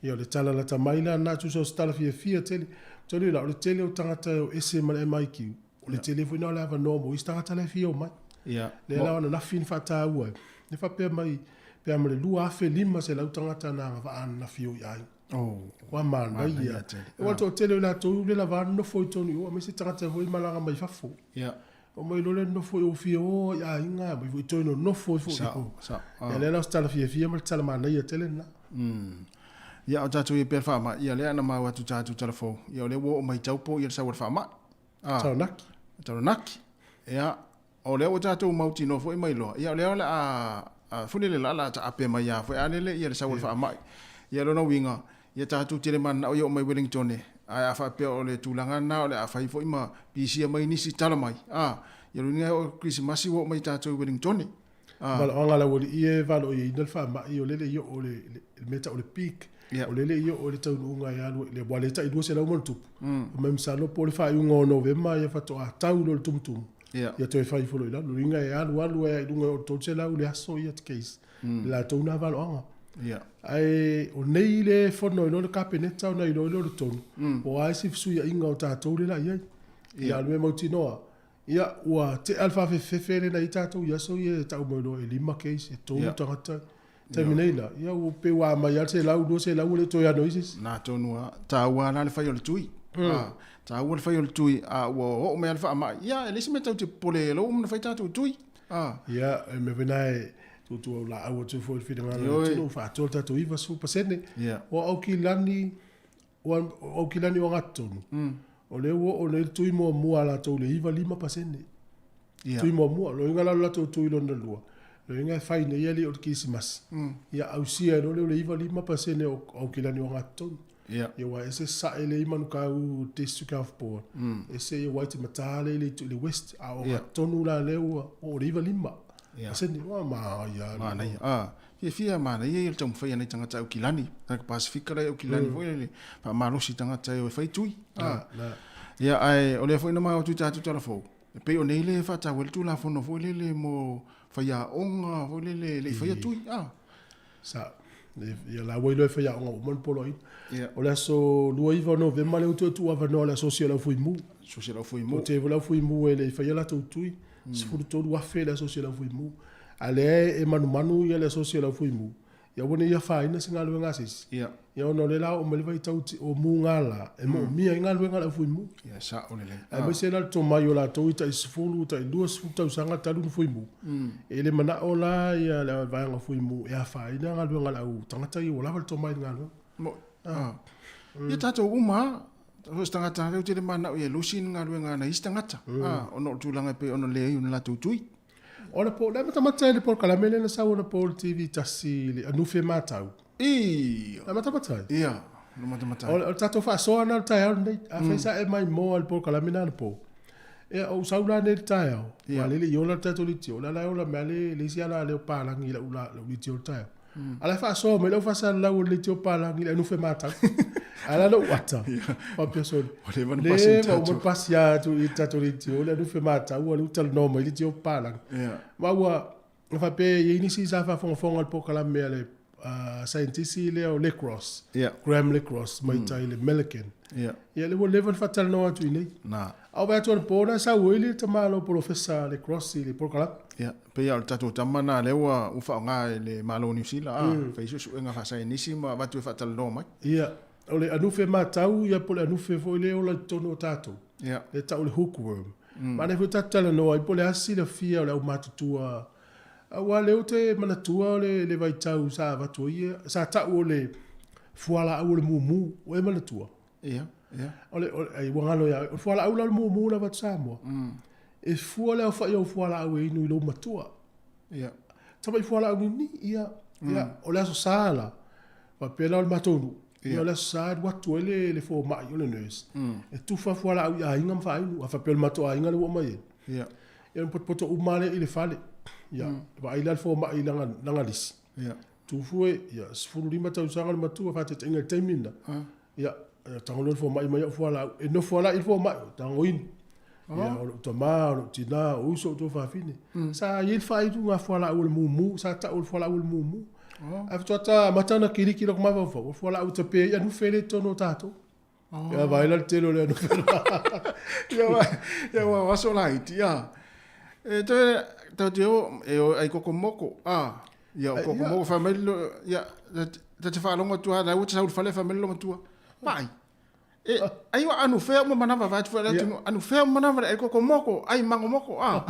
Ia, o le tala lata mai la lena, tusa o se tala fiafia tele. Ou te iloa la, o le tele o tagata e o ese ma le MIQ, o le tele foi lena o le avanoa mo isi tagata la e fia omai. Ia. Lea la o ananafi na faataua ai, lea faapea mai, pe a ma le 2,500 tagata na agavaa ananafi o i aiga. Oh. Ua manaia. Aua o le toatele o i latou le lava nonofo i totonu i o, aemaise tagata foi malaga mai fafo. Ia. Omai loa le nonofo i o fia o i aiga, omai foi toe nonofo ai foi i o. Sao, sao. Ia lea la o se tala fiafia ma le tala manaia tele lena. Ia o tatou ia pea le faamai, ia lea na maua atu tatou tala fou, ia o lea ua oo mai taupo ia le sau o le faamai. Ah. Taranaki. Taranaki. Ia, o lea ua tatou mautinoa foi ma iloa, ia o lea o le a fuli le laa o le a taape mai lava foi a lele ia le sau o le faamai. Ia lona uiga, ia tatou tele mananao ia oo mai Wellington, ae a faapea o le tulaga lena o le a fai foi ma pisia mai nisi tala mai, a, ia lona uiga e oo i le Kerisimasi ua oo mai tatou i Wellington. A. Valaoga a le aualii e valoiaina le faamai, o lele i oo le mea e tau o le peak, o lele i oo i le taunuuga e alu ai, aua o lea e tai 200 ma ona tupu. Mai masalo po o le faaiuga o Novema ia faatoa tau loa le tumutumu, ia toe fai ifo loa i lalo. Lona uiga e alu alu ai lava i luga e oo i le 300 i le aso ia case, i latou na valoaga. Ae o nei le fono ai loa le Kapeneta ona iloa ai lea o le tonu, po o a isi fesuiaiga o tatou lea o le a i ai. Ia a o le mea mautinoa, Ia, ua tea le faafefefe lea na i ai tatou i aso ia e tau mai loa e lima case, e tolu tagata. Taimi nei la, ia ua pei ua amai lava le 100, 200 ua le toe ano ai se isi. Na tonu lava. Taua lava la le fai o le tui. Taua le fai o le tui, a ua oo mai lava le faamai, ia e leai se mea tatou te popole ai, o la ua uma ona fai tatou tui. Ia, e mea foi lena e tuutuu laau atu foi i le finagalo o le atunuu, faatoa le tatou 90%. O Aukilani, O Aukilani o Agatonu, o lea ua oo nei le tui muamua a latou i le 95%. Tui muamua, lona uiga la o le latou tui lona lua, lona uiga e fai nei alii o le Kirisimasi, ia ausia ai loa lea o le 95% o Aukilani o Agatonu. Ia aua e ese Sasae lea i Manukau District Health Board, ese ia Waitemata lea i le West, a o Agatonu la lea ua oo i le 95%. Ua manaia. Manaia. Fiafia manaia ia le taumafai a nai tagata Aukilani, tagata Pasifika la i Aukilani foi lele, faamalosi tagata e o e fai tui. Ia, ae o lea foi na maua atu i tatou tala fou, e pei o nei lea e faataua ai le Tulafono foi lele mo faiaoga foi lele e le i faia tui. Sa, ia la ua iloa e faiaoga uma le poloaiga. O le aso 29 o Novema lea ua toe tuu avanoa i le Asosi a le Aufuimu. Asosi a le Aufuimu. O te foi le Aufuimu e le i faia latou tui. 13,000 le Asosi a le Aufuimu. A lea e manumanu ia le Asosi a le Aufuimu, ia aua ne i afaina se galuega a se isi. Ia ona o lea la oo mai le vaitau o mugala e moomia ai galuega a le Aufuimu. Ia sao lelei. Aemaise la le tomai o latou i tai 10, tai 20 tausaga talu ona fuimu. E le manao la ia le vaega fuimu e afaina galuega a le au tagata ia ua lava le tomai i le galuega. Mo, Ia tatou uma lava, so o se tagata lava ou te le manao ia lusi ni galuega a nai isi tagata, ona o le tulaga e pei ona leai o ni latou tui. O le po, le matamata i le polokalame lea na sau ana po i le TV tasi i le Anufe Matau. Ia. Le matamata ai? Ia. Lo matamatai. O le tatou faasoa lena o le taeao lenei. Afai sa e maimoa i le polokalame lena anapo, ia, o ou sau la nei i le taeao, aua o lea e le i ola le tatou leitio, o lea la e ola mai lava le isi ala leo palagi i lau leitio i le taeao. A o la e faasoa mai lau faasalalau o le leitio palagi i le anufe matau. Ae la lou ata, faapea sole, Ua leva ona pasi leva uma ona pasi atu i le tatou leitio le anufe matau, ua lea ua talanoa mai leitio palagi. Ma ua Na faapea e i ai nisi sa faafogafoga i le polokalame a le saienitisi lea o Lecross, Graham Lecross mai tai i le Milliken. Ia lea ua leva ona faatalanoa atu i inei. A o vaai atu anapo na sau ai le tamaloa polofesa Lecross i le polokalame. Ia, pei lava o le tatou tama lena lea ua faaaoga e le Malo o Niu Sila, a fai suesuega faasaienisi ma avatu e faatalanoa mai. Ia, o le anufe matau ia po o le anufe foi lea e ola i totonu o tatou. Lea e tau o le hookworm. Manaia foi tatou talanoa ai po o le a se silafia o le aumatutua aua o lea ou te manatua o le vaitau sa avatu ai sa tau o le fualaau o le mumu. Ua e manatua? Ia, ia. O le, ai, ua galo ia oe. O le fualaau la o le mumu na avatu Samoa, e fua le aofai o au fualaau e inu i lou matua. Ia. Tamai fualaau nini, ia, ia, o le Aso Sa la, faapea la o le matou nuu, ia o le Aso Sa e alu atu ai le, le fomai, o le nurse, e tufa fualaau i aiga ma faainu, a faapea o le matou aiga lea ua aumai ai. Ia. Ia ona potopoto uma lava lea i le fale. Ia, vaai la le fomai i lana, lana lisi. Ia. Tufu e, ia, 15 tausaga le matua, faataitaiga i le taimi lena. Ia, tago loa le fomai mai au fualaau. E nofo lava la i le fomai, tago inu. Ia, o lou tama, o lou tina, o uso, o tuafafine. Sa i ai le faailuga a fualaau o le mumu, sa tau o le fualaau o le mumu. Ae faatoa amata ona kiliki lou mafaufau, o fualaau e tape ai anufe lea i totonu o tatou. Ia, vaai la le tele o le anufe la. Ia, ua o aso laiti, ia. E toe, tatou te o, e o ai koko moko, a. Ia, o koko moko, fai mai lo, ia, ta te faalogo atu lava, la ua te sau i le fale, fai mai le loomatua, vaai, e, ai ua anu fea uma manava, vaai atu foi le atunuu, anu fea uma manava le ai koko moko, ai mango moko, a.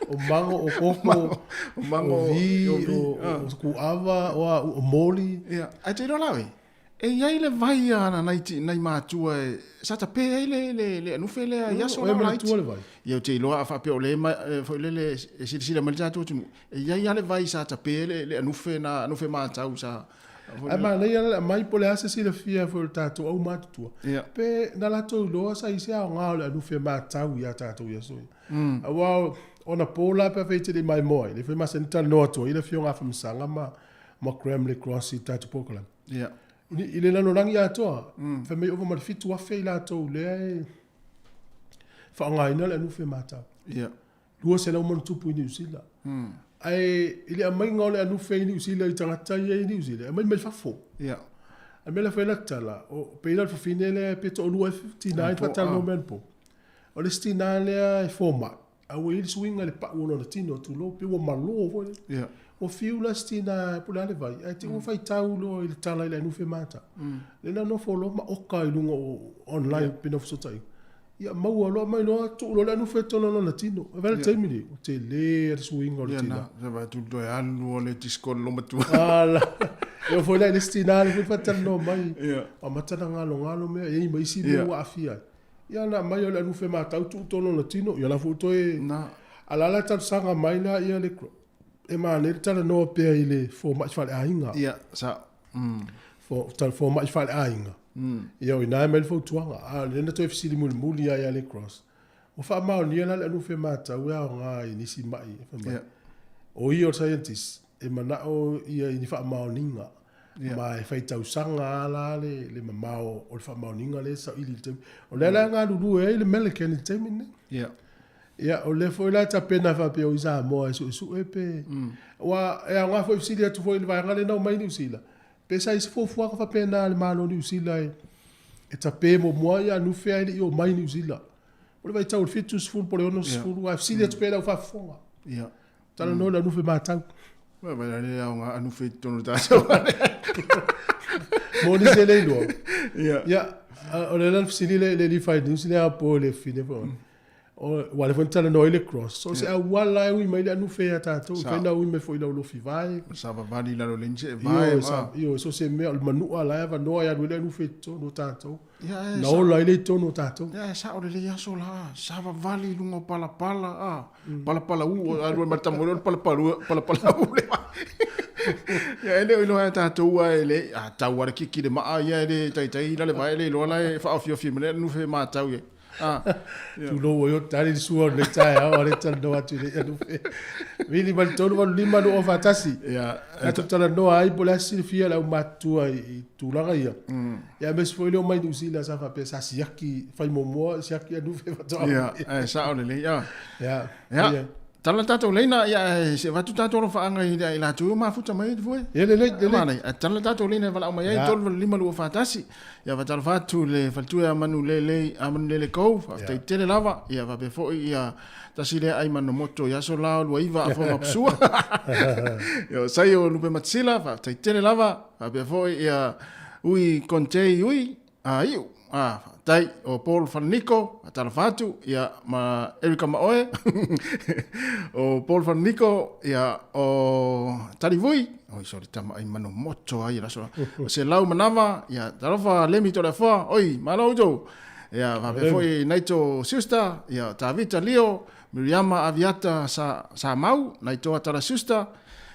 O mango, o koko, o mango, o vi, o kuava, o a, o moli. Ia, ae te iloa la oe, E i ai le vai a nai, nai matua e, sa tape ai le, le, le anufe lea i aso la laiti. Le vai. Ia ou te iloa a faapea o le ma, foi lele e silasila mai le tatou atunuu, e i ai lava le vai sa tape ai le, le anufe na anufe matau sa. Ae manaia la le aumai po o le a se silafia foi o le tatou aumatutua, pe na latou iloa sa i se aoga o le anufe matau ia tatou i aso ia. Aua o anapo la pe afai e te le i maimoa ai, lea foi e masani ona talanoa atu ai le Afioga a Afamasaga ma, ma Graham Le Cross i le tatou polokalame. Ia. I le lalolagi atoa, fai mai ova ma le 7,000 i latou lea e faaaogaina le anufe matau. Ia. 200 ma ona tupu i Niu Sila. Ae i le aumaiga o le anufe i Niu Sila i tagata ia i Niu Sila, e aumai mai fafo. Ia. A mea la fai la tala, o pei la le fafine lea pe toalua e tina e faatalanoa mai anapo. O le isi tina lea e fomai, A ua i ai le suiga i le pau o lona tino, tulou, pei ua malo foi lele. Yeah. Ua fiu la si tina po o le a le vai, ae te ua faitau loa i le tala i le anufe mata. Lea na nofo loa ma oka i luga o online yeah. pe na fesootaiga. Ia maua loa mai loa tuu loa le anufe i totonu o lona tino. E vaai le taimi lenei, ua tele le suiga o le Ia tina. na, sa vaai atu toe alu o le disco le lomatua. Ala. E oo foi la i le isi tina lea foi faatalanoa mai. Yeah. Amata na galogalo mea, e i ai ma isi mea Yeah. ua aafia ai. Ia na aumai o le anufe matau tuu tonu ona tino, ia la foi toe Na. A la la talosaga mai la ia le e manaia le talanoa pea i le fomai faleaiga. Ia, sa. Fo, tal fomai faleaiga. Ia o ina e mai le fautuaga. A o lea na toe fesili mulimuli ia ia le Cross. Ua faamaonia la le anufe matau e aoga i nisi mai. Fai mai. Ia. O ia o le scientist, e manao ia i ni faamaoniga. Yeah. Ma e fai tausaga lava la le, le mamao o le faamaoniga lea e saili i le taimi. O lea la e galulue ai le Milliken i le taimi lenei. Yeah. Ia, o lea foi la e tapena faapea o i Samoa e suesue pe... Aua e aoga foi fesili atu foi i le vaega lea na omai i Niu Sila, pe sa i se fuafuaga faapena a le Malo o Niu Sila e, e tape muamua ia anufe ae le i omai i Niu Sila. O le vaitau o le 70 po o le 60, ae fesili atu pea i le au faafofoga. Yeah. Talanoa i le anufe matau. Vai vai le aoga anufe i totonu o tatou. Mo nisi e le iloa. Ia. Ia, o le la fesili le le Levi News le a po le fine foi. O ua le foi na talanoa ai le cross. So se auala e ui mai le anufe ia tatou, Sa. fai na ui mai foi i lau lofi vae. Savavali i lalo le inse e vae. Ioe, sa, ioe, so se mea o le manua la e avanoa e alu ai le anufe i totonu o tatou. Ia, e Na sa- ola ai le i totonu o tatou. Ia, e sao lelei aso la, savavali i luga o palapala, a, palapala u, alu ai ma le tama o le palapala, palapala u le vai. Ia e le o iloa e tatou a e le a tau a le kiki le maa ia e le taitai la le vae le iloa la e faaofiofi ma le anufe matau ia. Ah, Tulou ai o tali le sua o le taeao a le talanoa atu i le anufe. Vili ma le 385 2041. Ia, Tatou talanoa ai po o le a se silafia le aumatutua i tulaga ia. Ia aemaise foi le omai Niu Sila sa faapea sa siaki fai muamua siaki anufe faatoa. Ia, ae sao lelei. Ia. Ia. Ia. Tala tatou leina, ia, se avatu tatou alofaaga i i latou o mafuta mai ai foi. Ia lelei, lelei. Manai, a tala tatou leina e valaau mai ai 385 241. Ia faatalofa atu le faletua ia Manulele, a Manulele Kou, faafetai tele lava. Ia faapea foi ia tasi lea ai Manomoto i aso la o 29 afoa mapusua. Ia o Saio Lupe Matisila, faafetai tele lava. Faapea foi ia Ui Kontei Ui, a iu, a, faafetai, o Paul Falaniko, faatalofa atu, ia, ma Erika Maoe, o Paul Falaniko, ia, o Talivui, oi, sorry, tama ai mano moto ai, la sola, o se lau manava, ia, talofa Lemi Toleafoa, oi, malo outou, ia, faapea foi Naito Siusta, ia, Tavita Leo, Miriama Aviata Sa, Samau, Naito Atala Siusta,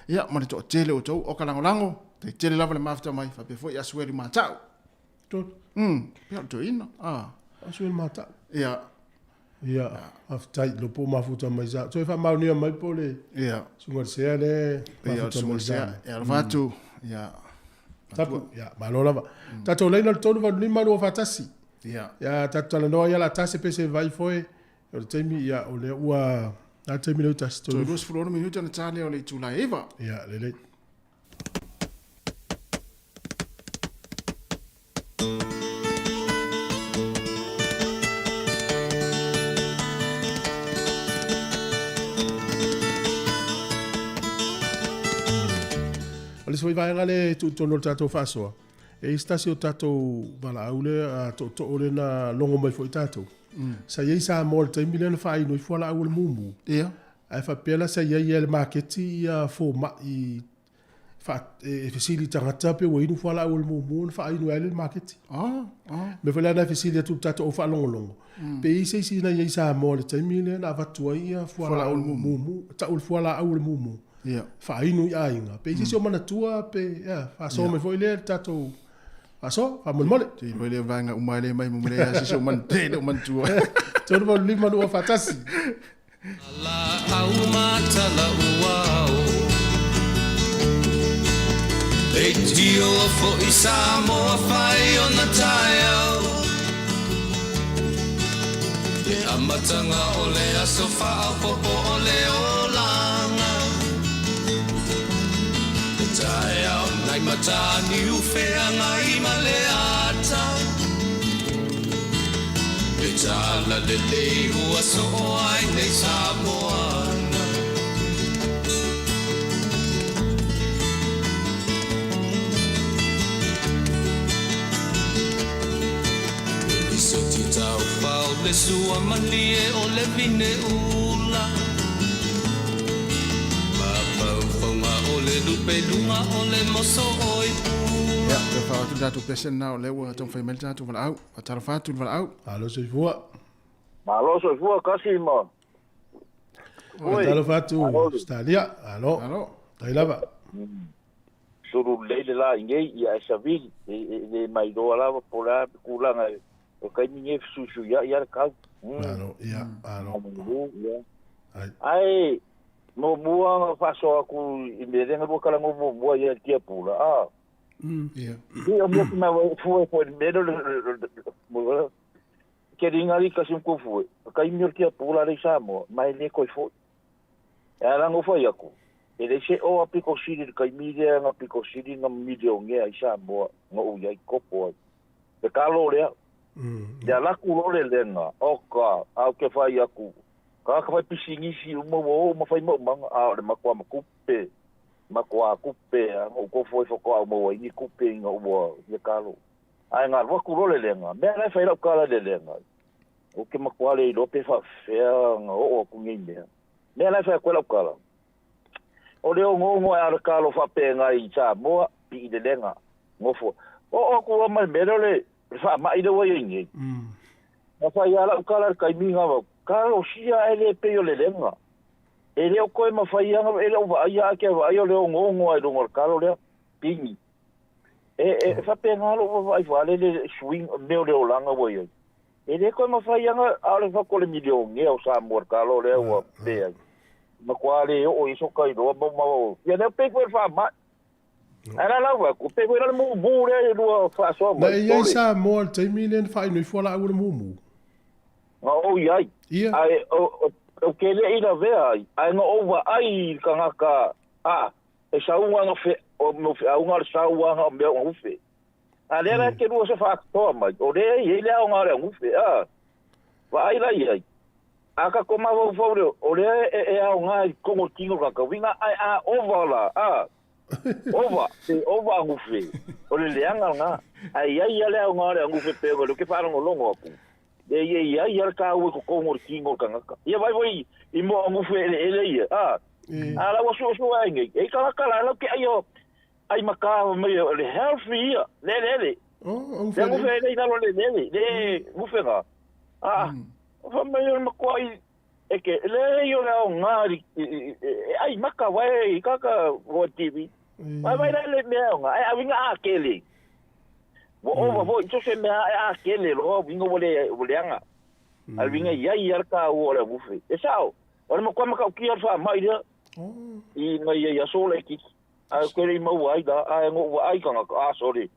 ia, ma le toatele o outou, o ka lagolago, tai tele lava le mafuta mai, faapea foi Asuelu Matau. Tolu. Pea o le toeaina. Ah. Asuelu Matau. Ia. Ia, faafetai lo po mafuta mai sa. Toe faamaonia mai po le Ia. susuga le sea le Ia, mafuta susuga mai le sea. sa. Ia, alofa atu. Ia. Tapu, ia, malo lava. Tatou laina le 385 241. Ia. Ia, tatou talanoa ia la tase pese vai foe. O le taimi, ia, o lea ua, na taimi leu tasi Toe tolu. 26 minute ona ta lea o le itula e 9. Ia, lelei. O le isi foi vaega lea e tuu i totonu o le tatou faasoa, e i ai se tasi o tatou valaau lea, a tootoo lea na logo mai foi tatou. Sa i ai Samoa i le taimi lea na faainu ai fualaau o le mumu. Ia. Ae faapea la sa i ai i le maketi ia fomai e fesili i tagata pe ua inu fualaau o le mumu ona faainu ai lea i le maketi. Mea foi la na fesili atu i le tatou au faalogologo, pe i ai se isi na i ai i Samoa i le taimi lea na avatu ai ia fualaau mumu, tau le fualaau o le mumu, faainu i aiga. Pe i ai se isi o manatua pe, ia, faasoa mai foi lea i le tatou faasoa, faamolemole. Te iloa le vaega uma e le mai mo le ia se isi o manatua, o manatua. 385 241. Ia, toe faaoo atu le tatou pese lena o lea ua taumafai mai le tatou valaau. Faatalofa atu le valaau. Malo soifua. Malo soifua kasi ma. Faatalofa atu Australia. Alo. Alo. Tai lava. Sulu lelei le la i nei ia e savili e le mailoa lava po o le a le tulaga o taimi nei e fesuisuiai a le tau. Malo, ia, malo. Ia. Ae muamua na faasoa atu i mea lea na lua talanoa muamua ia i le tiapula, a. Ia. Ia o mea ku mai fue foi le mea lea ke ringa li kasi ku fue. Kai mea o le tiapula le i Samoa, mai le koi foi. E ala ngo fai aku. E le se o a piko sili le kai mile nga piko sili nga milionea i Samoa nga u iai kopo ai. Le kalo lea. Ia laku lo le lenga, o ka, au ke fai aku. Ka ka fai pisingisi uma o ma fai mau manga, a o le makua makupe, makua kupe, a ngo ko foi foko au mau ni kupe nga ua ia kalo. Ai nga waku lo le lenga, mea lai fai lau kala le lenga. O ke makua le ilope fa fea nga o o ku ngei mea. Mea lai fai koe lau kala. O le o ngongo e ala kalo fa pe ngai i Samoa, pi i le lenga. Ngofo. O o ku o mai mea le fa mai le wai ngi. Na fa ia lau kala le kaiminga wa. Kalo sia e le pe o le lenga. E le o koe mawhaianga, e le o vaai a ke vaai o le o ngongo ai lunga o le kalo lea, pingi. E whapenga lo vaai whale le swing meo le olanga wa iai. E le koe mawhaianga a le whako le milionge o sa mua le kalo lea ua pea. Ma kua le o iso kai roa mau mau. Ia leo pe koe wha mai. Ala lau ku pe koe le mumu lea e lua whaasoa mai. Na iai sa mua le taimi le whai nui fua la au le mumu. Nga o iai. Ia. Ai o ke le ina vea ai. Ai nga o wa ai ka ngaka a e saunga nga fe o mo fe aunga le saunga o mea o ngufe. A lea la ke lua se whaakatoa mai. O lea i le aunga le ngufe. A wa ai la iai. A ka koma wau wau leo, o lea e aunga i kongo tingo kaka. Winga ai a ova la. A ova, te ova ngufe. O le leanga nga. Ai ai le aunga le ngufe pego. Le ke whaarongo longo aku. E ia ia ia ka ue ko kongo tingo kangaka. Ia vai vai i mo ngufe ele ele ia. A a la wasu wasu ai ngai. E ka ka la ke ai o ai maka mai le healthy ia. Le le le. Oh, ngufe. Ngufe le ina le le le ngufe ga. A fa mai o makoi e ke le io le o ngari ai maka vai ka ka o TV. Vai vai le me o ai a winga a kele. Wo ova voi so se mea e a kele lo winga wole wole anga. Al winga ia ia ka o le ngufe. E sao. O le makua maka ukia fa mai dia. I ngai ia so le ki. A kele mau ai da a ngo wa ai ka a sorry.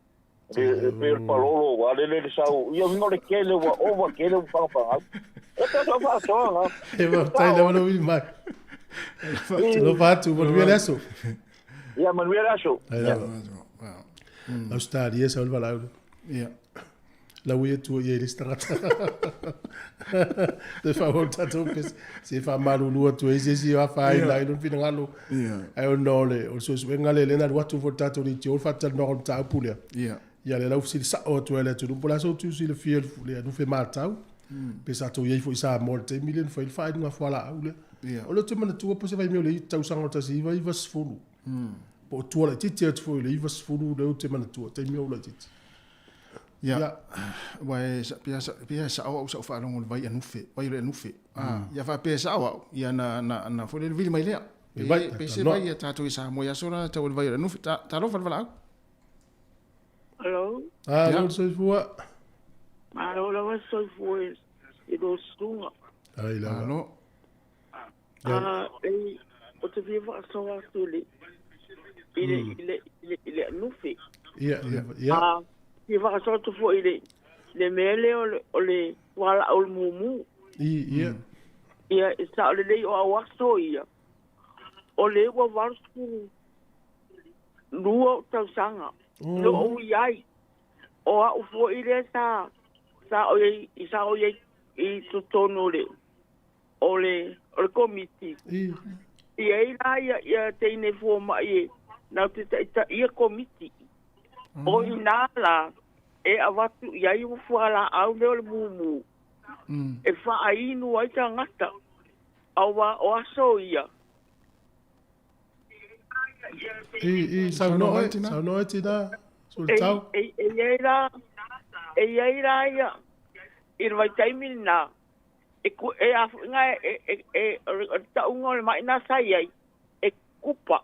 Le per palolo wa le le sau. Ia winga le kele wa ova kele pa pa. E ka so fa so nga. E va tai le lo mai. Lo va tu manuel aso. Ia manuel aso. Australia sa ul valau. Ia. La ui tu ia le strata. Te fa volta tu pes se fa malulu tu e se si va fa ila i fina ngalo. Ia. Ai o no le o so so ngale le na watu volta tu ni o fa tal no ta pulia. Ia. Ia le lau si sa o tu ele tu pola so tu si le fiel le nu fe matau. Pesa tu ia fo isa molte milen fo il fa nga fo la au le. O le tu mana tu po se vai me le tau sanga ta si vai vas fulu. Po tu le ti ti fo le vas fulu le te mana tu te me o le ti. Ia, wai pia pia sa au sa fa longo vai anufe, vai le anufe. Ah, ia fa pia sa au, ia na na na fo le vili mai lea. Pe se vai ta tu isa mo ia sora ta vai anufe ta ta lo fa la. Hello. Ah, lo so fua. Malo lo so fua e do stunga. Ai la. Alo. Ah, e o te viva so wa tuli. Ile ile ile anufe. Ia ia ia. Ah, i whakasoto fo i le mele o le wala o le mumu. Ia. Ia, e sa o le lei o awaso ia. O le ua valusu lua o tausanga. No o iai. O a ufo i le sa o iai, i sa o iai i totonu le o le komiti. Ia i la ia, ia teine fua mai e nau te taita ia komiti. O ina la e avatu ia i ufua la au leo le mumu. E wha ainu ai ta ngata. Awa o aso ia. I sau noe tina. Sul tau. E ia ira ia. I vai taimi na. E ku e a nga e taunga o le maina sai ai. E kupa.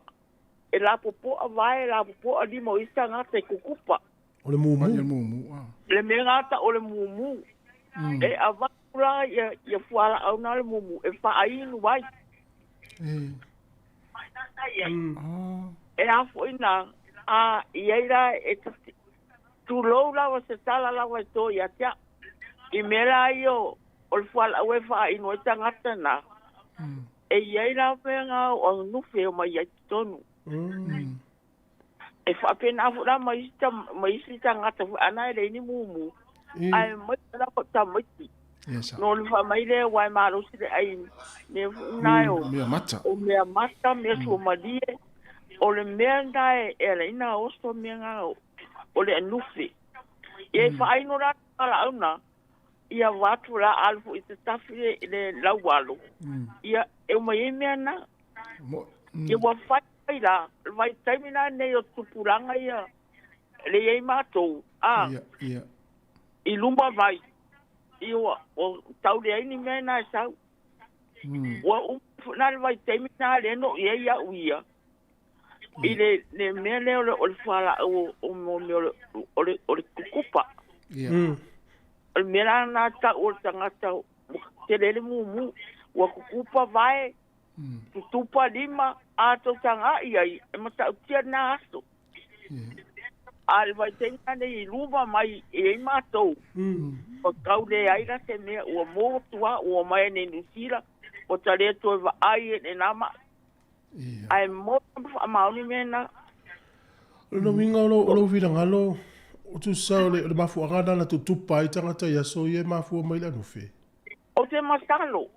E la popo a vai, la popo a lima o isa ngata e kukupa. O le mumu. Le mumu. Le mea ngata o le mumu. E a vakura ia fuala au na le mumu. E wha ainu vai. E a fuina. A ia ira e tulou lawa se tala lawa e tō ia tia. I mea ia o le fuala au e wha ainu e tangata na. E ia ira mea ngā o nufe o mai ai tonu. E whapena afu la mai isi tangata fu ana e leini mumu. Ai mai la ko tamaiti. No le wha mai le wai malo si le ai me nai o. Mea mata. O mea mata, mea suamalie. O le mea nai e le ina oso mea ngā o le anufi. Ia e whaino la la auna. Ia watu la alu i te tafi le laualo. Ia e umai e mea na. Ia wa whai la, vai taimi na nei o tupuranga ia, le iei mātou, a, i luma vai, i ua, o tau le aini mea na e sau. Ua Na le vaitaimi na le no ia ia uia. I le le mea lea o le fualaau o mo mea o le kukupa. O le mea la na tau o le tagata tele le mumu ua kukupa vae tutupa lima a tausaga ai ai e matautia na aso. A le vaitaimi nei i luma mai e ai matou. O tau le ai la se mea ua motu ua mai nei New Zealand o tale toe vaai e nā ma. Ai mo maoni mena. O le winga o lo finagalo o tusa o le mafuaaga na tutupa ai tagata i aso ia e mafua mai le anufe. O te masalo.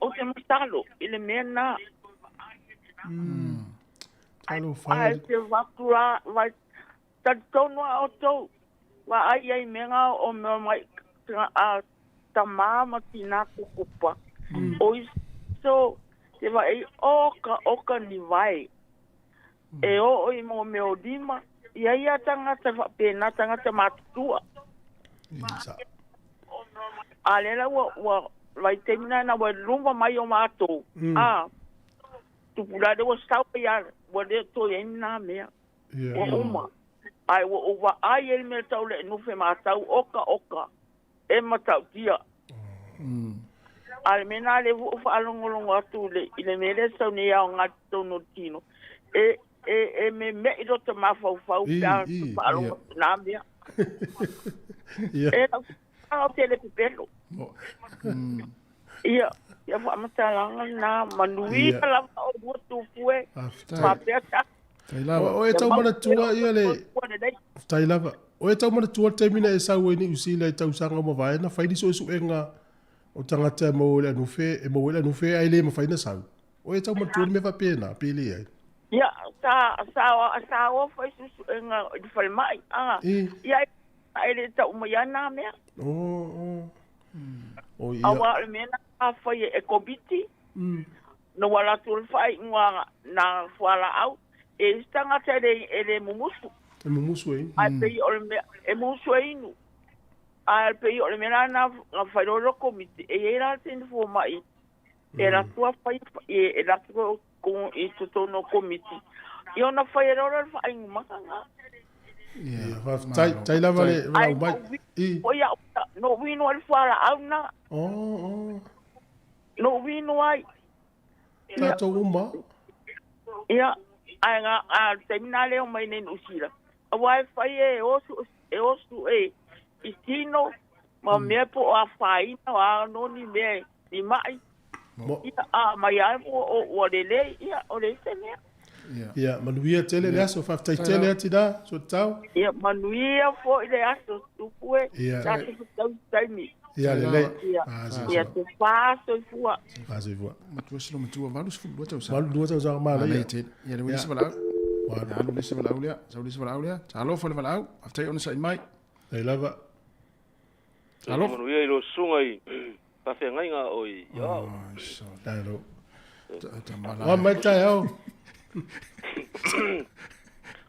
O te masalo i le mea na. Talo whai. Ai te watura vai talitonu a o tau. Wa ai ai mea o mea mai a tamā ma tina kukupa. O iso te vai oka ni vai. E o i mo mea o lima. Ia ia tangata whapena tangata matutua. A lela ua vaitaimi na ua luma mai o mātou. A tupulale ua sau ia ua le toi ai nā mea. Ua uma. Ai ua ua ai e mea tau le nufe mātau oka e matautia. A le mea le vua whaalongolongo atu i le mea le sau nei ao ngā tonu tino. E me me i roto mawhauwhau pia whaalongo nā mea. E lau te le pepelo. Ia, ia whaamatalaga nā manuia lava o lua tupue. Whapea ta. O e tau manatua ia le... Tai lava. O e tau manatua te taimi na e sau e ni usila i tausaga ma vae na whaini so e suenga o tangata e mau le anufe, e mau le anufe ai le mawhaina sau. O e tau manatua ni me whapena, pili ai. Ia, sa o whai susuenga i te whalemai. Ia, ai le tau mai ana mea. O ia. Awa le mea na whai e kobiti. No wala tu le whai ngā nā whala au. E tangata e le mumusu. E mumusu e. Ai pei o le mea, e mumusu e inu. Ai pei o le mea na whai roro komiti. E e rā tēni fō mai. E ratua whai, e ratua i totono komiti. I ona whai roro le whai ngumaka. Ia, tai lava le rau mai. O ia, no wino ai whala au na. No wino ai. Tātou uma. Ia, ai ngā taimina leo mai nei Nusira. Awa e whai e osu e i tino, ma mea po a whaina, a noni mea ni mai. Ia, a mai ai mo o lele, ia, o le se mea. Ia, manuia tele le aso, whaftai tele ati da, so tau. Ia, manuia fo i le aso, tupue, tātou tau taimi. Ia, lele. Ia, te whāso i fua. Whāso i fua. Matua silo matua, 82 tausaga. 82 tausaga māla ia. Ia, le uisi walau. Ia, alu lisi walau lea, sau lisi walau lea. Talofa le walau, whaftai ona sa i mai. Nei lava. Talofa. Manuia i lo sunga i whawhengainga o i iau. Talo. Wa mai tai au.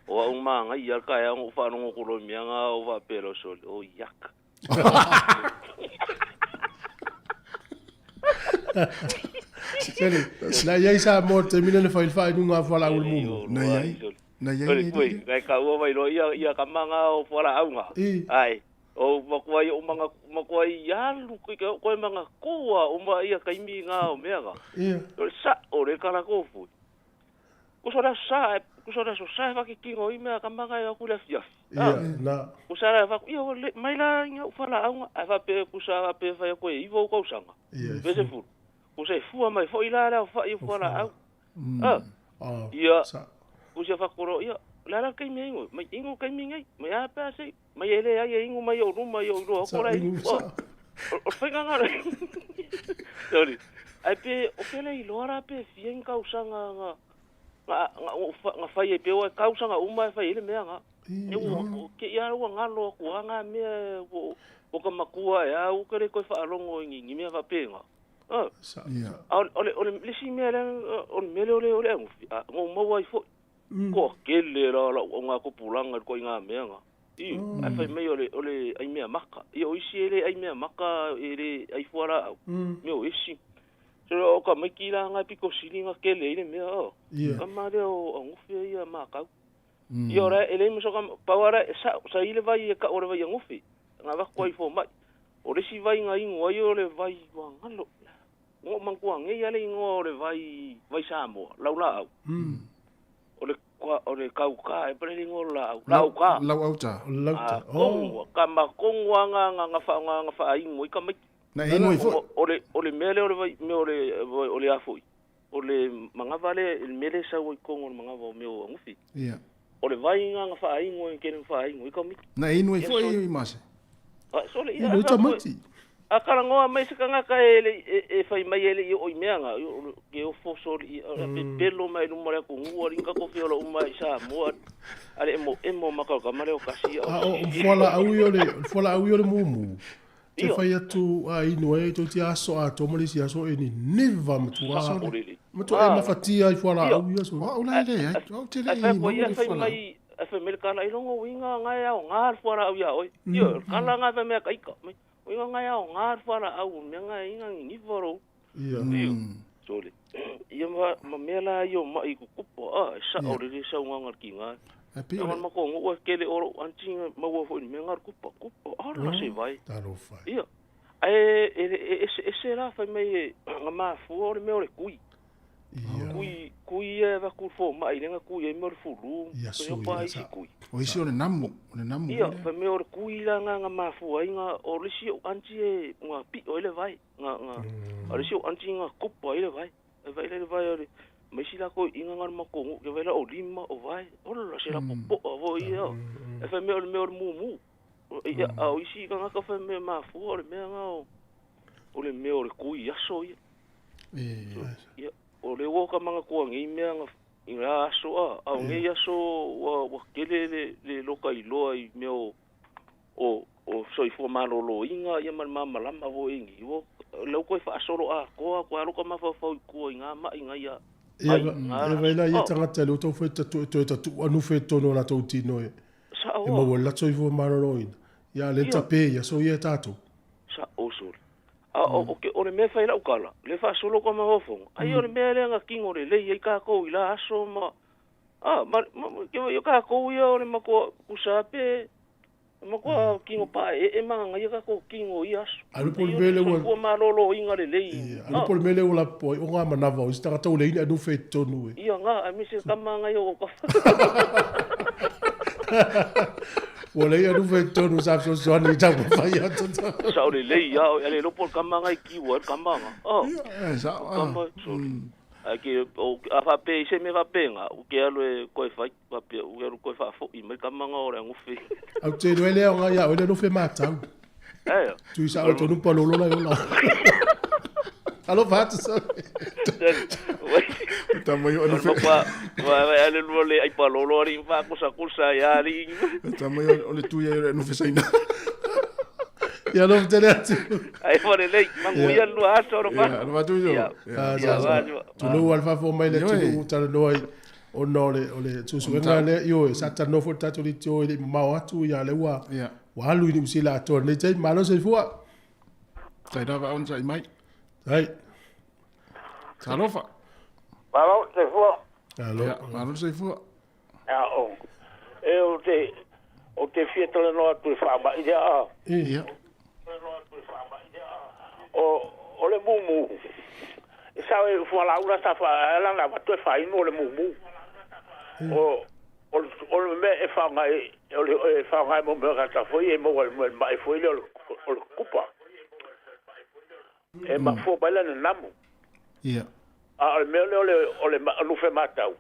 O au maanga i alka e au whanongo kuro mianga o whapelo soli. O yak. Seli, na iai sa mo te mina le whail whai nunga whala ul mumu. Na iai. Na iai. Oi, kai ka ua mai lo ia ka manga o whala aunga. Ai. O makuai o manga makuai alu koe manga koa o ma ia kaimi ngā o mea ngā. Ia. O sa o le kala kofu. Kusa sa kusa sa whaki kingo i mea ka manga e aku le fiafi. Ia, na. Kusa la whaku, ia o mai la inga uwhala aunga, ai whape kusa whape whai koe iwa o kausanga. Ia. Pese furu. Kusa e fua mai fo i la la whai uwhala au. Ia. Kusa whakoro, ia, la la kaimi ingo, mai ingo kaimi ngai, mai a pā sei, mai ele ai e ingo mai o ruma i o roa kora i. O whainga ngā rei. Sorry. Ai pe, o pele i loa rā pe fia inga kausanga ngā, ngā whai e peo e kausanga uma e whai ele mea ngā. E ua, ke ia ua ngā loa kua ngā mea o ka makua e a ukere koe whaalongo i ngi mea whape ngā. O le lisi mea le, o le mele o le angufi, ngō maua i fo, koa kele la o ngā kopulanga koe ngā mea ngā. I, ai whai mei o le ai mea maka. I o isi ele ai mea maka ele ai fuara au. Mea o isi. So o ka mai ki la ngai piko sili nga kele i le mea o. Ia. Ka ma lea o angufi ia makau. Ia ora e le mo so ka pawara sa sa i le vai e ka ore vai angufi. Nga va koi fo mai. O le si vai nga ingo ai o le vai wa ngalo. Ngo mangkua nge ia le ingo o le vai vai Samoa, lau la au. O le kwa o le kauka e pele ingo la au. Lau ka. Lau auta. Lauta. Oh. Ka ma kongwa nga nga nga fa nga nga fa ingo i ka mai. Na ingo i foi. O le mele o le vai me o le o le afoi. O le mangava le le mele sa o i kongo le mangava o me o angufi. Ia. O le vai nga nga fa ingo e kene fa ingo i ka mai. Na ingo i foi i mase. Ah, so le Ia no tamati. A kala ngoa mai se kangaka e le e fai mai ele i o i mea nga ke o foso i pe pelo mai luma le ko ngua ringa ko fiola uma i sa moa ale emo emo maka ka male o kasi o A o fuala au i o le fuala au i o le mumu. Te fai atu a inu e tō te aso a tō mali si aso e ni neva matua. Matua e mafatia i fuala au i aso. O la le ai o te le i mo le fuala. A fai mele kala i longo winga ngai au ngā fuala au ia oi. Io kala ngai fai mea kaika. Winga ngai au ngā fuala au mea ngai inga ni varo. Ia. Sole. Ia ma mea la io mai kukupo a sa o le sa nganga ki nga. E pi o ma ko ngo kele oro anti ma wo fo mea ngā kupa kupa ala se vai. Talo fai. Ia. E e e la fai mai nga ma fu o le mea o le kui. Kui kui e va ku fo mai lenga kui e mo fulu. Ia so ia sa. O isi o le namu, o le namu. Ia fai mea o le kui la nga nga ma fu ai nga o le si o anti e nga pi o le vai nga nga. O le si o anti nga kupa i le vai. E vai le vai o le mai si la ko inga nga ma ko ke vai la o lima o vai. O la se la popo o vo ia. E fai mea o le mea o le mumu. Ia o isi nga ka fai mea ma fu o le mea nga o le mea o le kui aso ia. Ia o le woka manga kua ngi mea nga i ngā aso a, au ngi aso wa kele le loka i loa i mea o soifua malolo inga ia ma mamalama vo ingi. O lau koe whaasolo a koa, koe aloka mawhawhau i kua i ngā mai ngā ia. Ia vai la ia tangata le utau whai tatu e tatu anu whai tono la tau tino e. E maua la soifua malolo ina. Ia le tape ia so ia tātou. Sa o sore. O ke o le mea whai lau kala, le whaasolo ka mahofonga. Ai o le mea lea ngā kingo le lei ai kākou i la aso ma... A, ma, ke o kākou ia o le makoa kusape, makoa kingo pā e manga ngai kākou kingo i aso. Alu po le mele ua... Kua malolo inga le lei. Alu po le mele ua la poi, o ngā manawa, o isi tangata o le ina anu whai tonu e. Ia ngā, a mise kama ngai o ka. Ua lei anu whai tonu sa fesoasoani i tau mawhai atu. Sa o le lei ia, o le lopo le kama ngai kiwa, le kama nga. Ia, sa o. Kama, sorry. A ke, a whape, i se me whape nga, u ke alu e koe whai, whape, u ke alu koe whaafo, i mai kama nga o le anguwhi. Au te rue lea o nga ia, o le nuwhe mātau. Ea. Tui sa o tonu pa lolo lai ola. Alo whātu sa. Tamai o le Wa ale lua le ai palolo ari fa kusa kusa ya ari. Tamai o le tuia o le nuwhe saina. Ia no tele atu. Ai fare lei, manguia lua aso ro pa. Ia, no atu jo. Ia. Tulu alfa fo mai le tulu tala noi o no le o le susuenga le io sa ta no fo tatu li tio i mau atu ia le ua. Wa alu i usila to ne te malo se fua. Tai da va on sai mai. Hai. Talofa. Malo se fua. Alo. Malo se fua. A o. E o te fia tole no atu fa ma ia. Ia. O le mumu. E sa e fua la ura sa fa la la tu fa inu le mumu. O le me e fa ngai o le e fa ngai mo me ka foi e mo le ma e foi le o le kupa. E ma fo ba la namu. Ia. A o le mea lea o le alufe matau.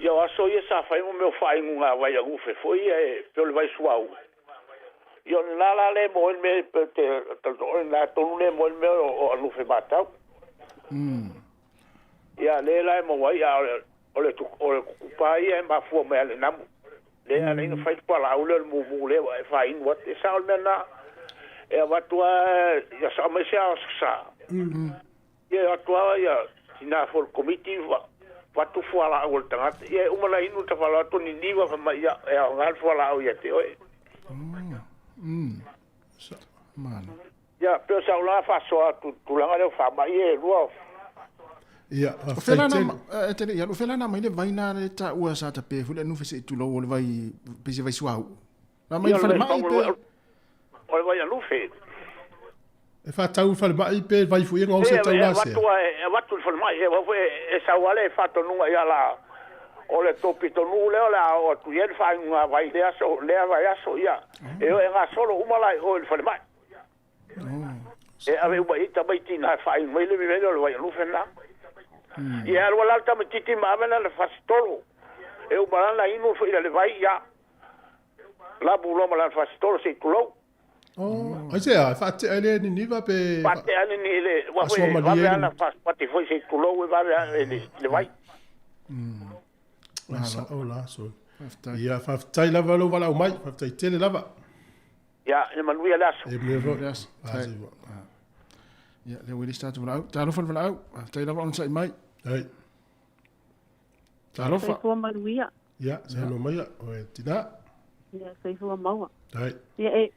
Ia o aso ia sa fai mo mea o whaingu ngā vai alufe foi ia e pe o le vai suau. Ia o le nā le mo el mea pe te o le nā tonu le mo el mea o alufe matau. Ia le la e mo wai a o le kupa ia e mafua mea le namu. Le a leina whai pa la ule o le mumu le e whaingu at e sa o le mea nā. E awatua ia sa mai se a sa. Ia atua ia ina for committee watu fuala au le tangata. Ia uma la inu tawhalo atu ni niwa whama ia e au ngal fuala au ia te oe. Mana. Ia, peo sa ula whasoa tulanga leo whama ia e lua Ia, O fela na e tele ia, o fela na mai le vai na le ta ua sa ta pe fule nu fese tulou o le vai pe se vai suau. Na mai Ia, o fale le mai pe. O le vai anufe. E whātau whale mai pe vai fu inga o se tau E la se. avatu e avatu le falemai e wa e sau ale e faatonuga ia la o le topitonu lea o le a oo atu i ai le faaiuga vai le aso lea vai aso ia e o e gasolo uma la i o i le falemai e ave uma i tamaitina e faaiu mai le mea lea o le vai alufe lena ia alu ala le tamaititi ma ave lana le fasitolo e uma lana inu foi le vai ia labu loa ma lana fasitolo se i tulou. Oh, ai se a whaatea le ni niva pe Pate ane ni le wa Asoa foi malie vave ni. ana pate foi se i tulou e vave ane le vai. Sa o la so. Ia whaftai lava lo wala mai, whaftai tele lava. Ia e manuia le aso. E mea Le aso. Ia, le wili statu wala au. Talofa le wala au. Tai lava on sai mai. Ai. Talofa. Soifua manuia. Ia, sa no mai o e tina. Ia, soifua maua. Ai. Ia, e,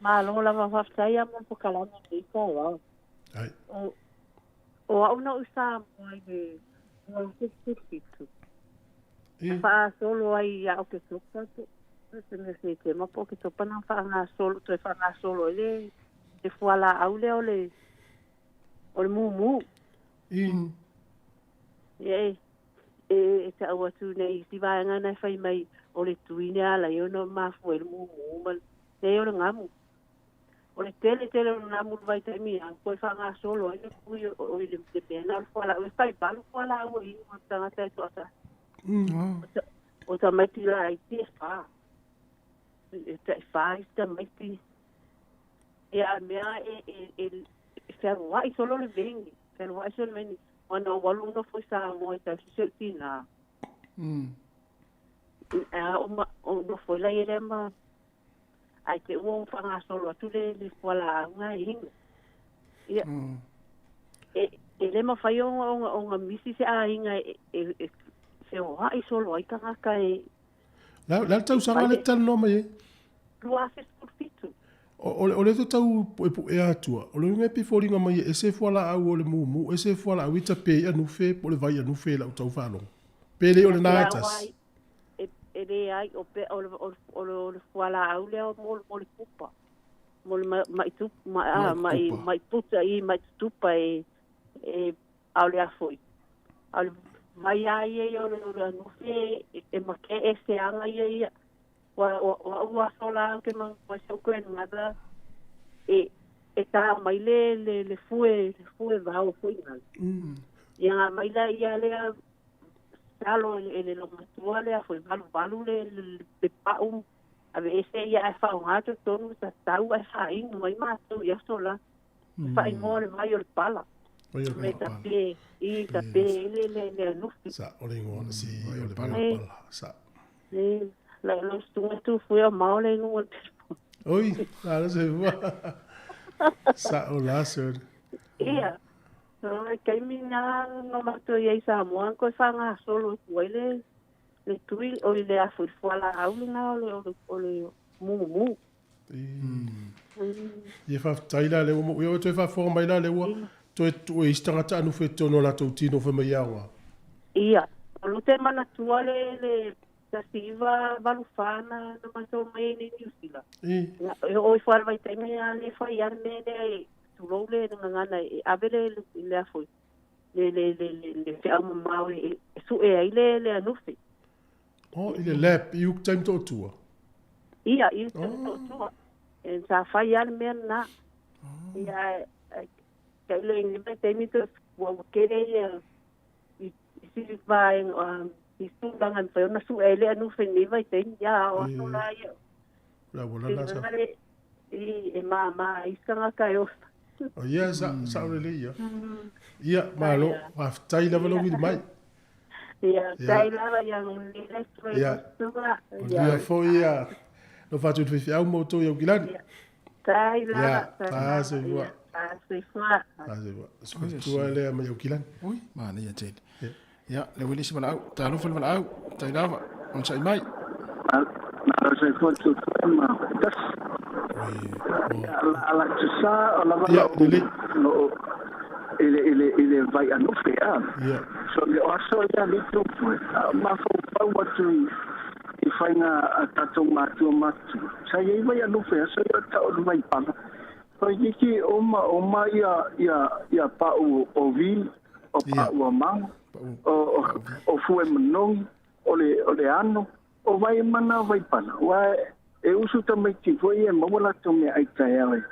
malo lava whaftai a mo pokalama nei ka wau. Ai. O au na usa mo ai le ua fitu. Wha solo ai ia o ke topa te. Se me se te mapo ke topa na wha ngā solo, toe wha ngā solo i le fuala au le o le mumu. Ia e, e te au atu nei, si vaenga nei whai mai o le tuine ala i ono mafu e le mumu, ma nei o le ngamu. O le tele tele o le ngamu le vaitaimi ang, koe wha ngā solo ai le kui o i le mea o le fuala, o le whai balu fuala au i o tangata e toata. O ta maiti la i te wha. E te wha i te maiti. E a mea e wherua i solo le vengi. Wherua i solo le vengi. Wana walu no foi sa mo i tau siseu tina. A o no foi la i ma ai te ua whanga solo atu le fuala ngā hinga. Ia, e le mawhai o ngā misi se a hinga e se oha i solo ai tangaka e. La tau sanga le tau no mai e. Rua 17. O le tau e pu e atua. O le ngai piforinga mai e se fuala au o le mumu, e se fuala au i tape i anufe, po le vai anufe la o tau whalong. Pe le o le nātas. E le ai o pe o le fuala au lea mo le pupa. Mo le mai tupa, mai puta i mai tupa e au le afoi. Au le mai ai e o le anufe e make e se anga ia ia. Wa ua sola ke mang wa se ko en mada e ta mai le fue vao foi ngal. Ia mai la ia le salo e le lo matua le foi valu valu le pau ave ese ia e fa ngato tonu ta tau e fa inu mai mato ia sola. Fa ingo le vai o le pala. Me ta pe i ta pe le anufi. Sa o le ingo si o le pala sa. La lo tu fui a maole no. Oi, la se va. Sa o la se. Ia. No kai mina no mato ia sa mo ko fa nga solo le tui o le afu fuala au na o le mumu. Ia fa taila le mo ia toe fa fo mai la le ua toe toe istanga anu fe tono la tau tino fe mai awa. Ia. O lo te mana tua le ta siva valufana na matou mai ni New Zealand. O i fuala vai taimi a le fai a me le tulou le ngana e ave le afoi. Le te au mamau e su e ai le anufi. Oh, i le lap i uk time to tua. Ia, i time to tua. E sa fai a me na. Ia, ka le ni me taimi to ua kere ia i si vai i tūranga whai ona su e le anu whai nei vai te ia o aso la ia. La wala la sa. I e maa iskanga kai o. O ia sa ore le ia. Ia malo whaftai lava lo wili mai. Ia tai lava ia ngule le Ia. Ia fo ia. No whatu te whiwhi au mō tō iau kilani. Tai lava. Ia, tā se fua. Tā se fua. Tā se fua. Sku tua lea mai au kilani. Ui, maana ia tele. Ia, le wili si wala au. Talofa le wala au. Tai lava. On sai mai. Nā se fua tu ma tas. Ala tu sa o lava. Ia, lele. No. I le i le i le vai anufe a. So le o aso ia le tupu a mafaufau atu i i faiga a tatou matua matutua. Sa iai vai anufe aso ia tau o le vai pala. Toeitiiti uma uma ia ia ia pa'u o vi o pa'u o mango o o fue manogi o le o le ano o vai mana o vai pala ua e usu tamaiti foi e maua latou meaai taeao e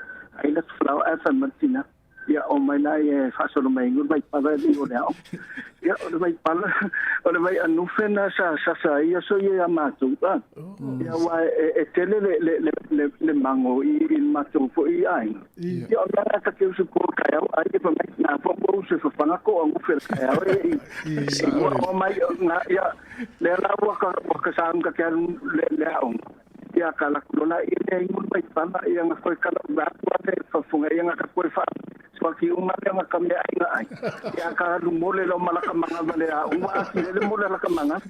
ai latou falaoa ae fai mai le tina Ia, omai la ia e faasolo mai ai le vaipala e le i o le aoga. Ia, o le vaipala, o le vai anufe na sa sasa ai aso ia ia matou. A, ia, aua e, e tele le, le, le, le, le mago i, i le matou foi aiga. Ia, o mea na ta te usu po taeao, ai e fai mai, na fua ua usu e fafaga ko anufe le taeao e i, i ua omai, na, ia, lea la ua ka, ua ka sa ka ke alu le, le aoga. Ia ka laku lola ia lea ingo le vaipala ia nga koe kala ua atu ale fafunga ia nga ka koe fa soaki uma lea nga ka mea ai nga ai. Ia ka alu mole lo malaka manga vale a uma aki lele mole laka manga.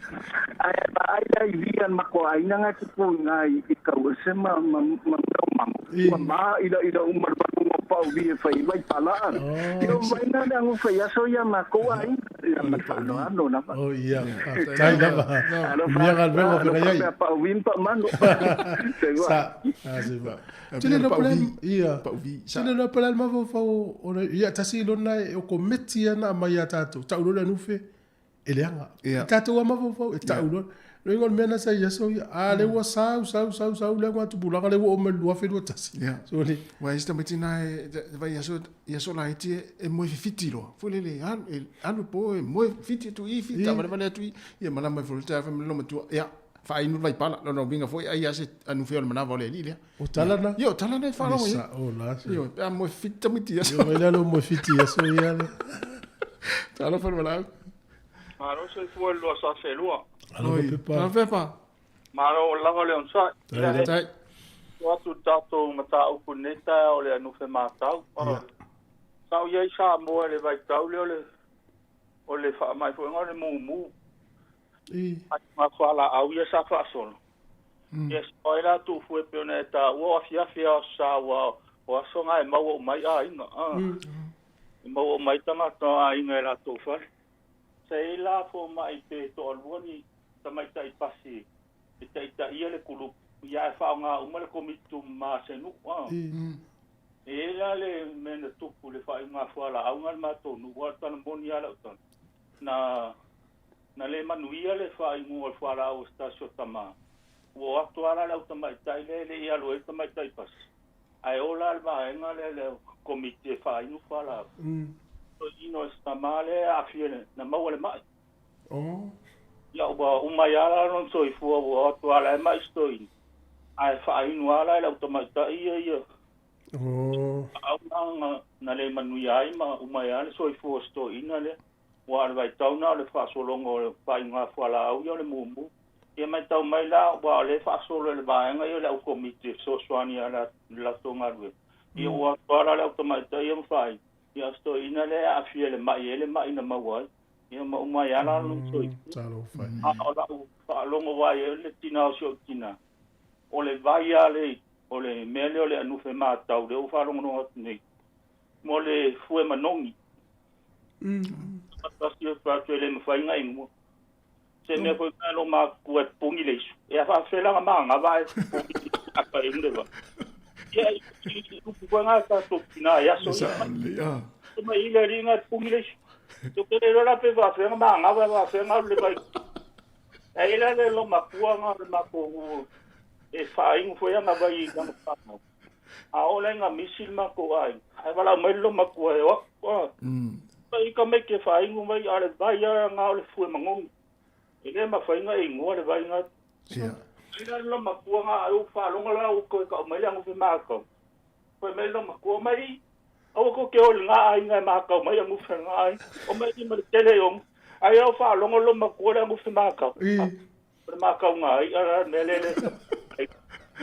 Ai ba ai lea i via mako ai nga te pu nga i kau ese ma ma ma mea o mango. Ua ma ila ila uma le valu ngo pau vi e fai vaipala a. Ia o vai na le angu fai aso ia ma kou ai. Ia ma le faanoano lava. Oh ia, faafetai lava. Mea galuega o feagai ai. Alofa pau vi ma pau mano. Sa, a se va. Tele lo pala ia. Tele lo pala ma fau o ia tasi lona e o komiti ana mai ia tatou. Tau lo le nufe e leaga. Ia. Tatou a mafaufau e tau loa. Lo ingo le mea na sa i aso ia. A le ua sau, sau, sau, sau le ua tupulaga le ua o mai 2021. Ia. So le. Ua e se tamaiti na e vai aso, i aso laiti e moe fifiti loa. Foi lele, alu, e alu po e moe fiti atu i, fiti tavalevale atu i. Ia malama e folo tae fai mai le matua. Ia, faainu le vaipala. Lona uiga foi ai a se anufe o le manava o le alii lea. O tala na? Ia, o tala na e faalogo i ai. Sa o la. Ioe, pe a moe fifiti tamaiti i aso. Ia mai lalo moe fiti i aso ia le. Talofa le valaau. Malo soifua i le 2002. Alofa Pepa. Alofa Pepa. Malo lava le onosai. Tai. Tai. Tuu atu i le tatou mataupu i lenei taeao o le anufe matau. Sa ou i ai i Samoa i le vaitau lea o le o le faamai foi o le mumu. Ai ma fualaau ia sa faasolo. Ia sa ai la tuufue e pei ona e taua o afiafi a o sa ua o aso na e maua uma ai aiga. E maua uma ai tagata o aiga i latou fale. Sa i ai la fomai pe toalua ni tamaitai pasi e taitaia le kulupu, ia ae faaaoga uma le komiti tumama a se nuu. E i ai la le mea na tupu i le faaiuga fualaau na i le matou nuu, aua o le tala moni lava lau tala, na na le manuia le faaiuga o le fualaau a se tasi o tama, ua o atu lava la le au tamaitai lea e le i alu ai le tamaitai pasi, Ae ola le vaega lea le komiti e faainu fualaau. Toeaina o se tama lea e aafia i na maua le mai. Ia ua uma ai lava la lona soifua ua o atu lava la e mai si toeaina. Ae faainu lava la e le au tamaitai ia ia fualaau na na le manuia ai ma uma ai lava le soifua o si toeaina lea. Aua o le vaitau na o le faasologa o le faaiuga fualaau ia o le mumu. Ia matau mai la, aua o lea e faasolo e le vaega ia o le au komiti e fesoasoani ia le latou galuega. Ia ua atu lava la le au tamaitai ia ma faaii, ia o se toeaina lea e aafia i le mai e le mai na maua ai. Ia ma uma ai lava la lona soifua. A o lau faalogo lava i ai o le tina o si ou tina, o le vai lava le, o le mea lea o le anufe matau lea ua faalogologo atu nei, mo le fue manogi. Tasi o atu e le mafai ona inua. Se mea foi mea lo makua e pupuni le isu. E a faafela na manava ae pupuni le isu a inu le vai. Ia i upu koe ngā tātou tina e aso ia mai. Mai i le alii ngā pupuni le isu. To ke le la pe faafela na manava e faafela na le vai. E ila le lo makua ngā le makou e whaaingu foi anga vai i ngā whanau. A o le ngā misi le makou ai. Ai wala mai lo makua e o. Mai ka mai ke whaaingu mai a le vai a ngā o le fue mangongi. E le mafai ngā ingoa le vai ngā. Ia. Ai la lo makua ngā au whaalonga la u koe ka o mai le angu fe mākau. Koe mai lo makua mai aua ko ke ole ngā ai ngā mākau mai angu fe ngā ai. O mai i ma le tele o. Ai au whaalonga lo makua le angu fe mākau. O le mākau ngā ai ara me le le.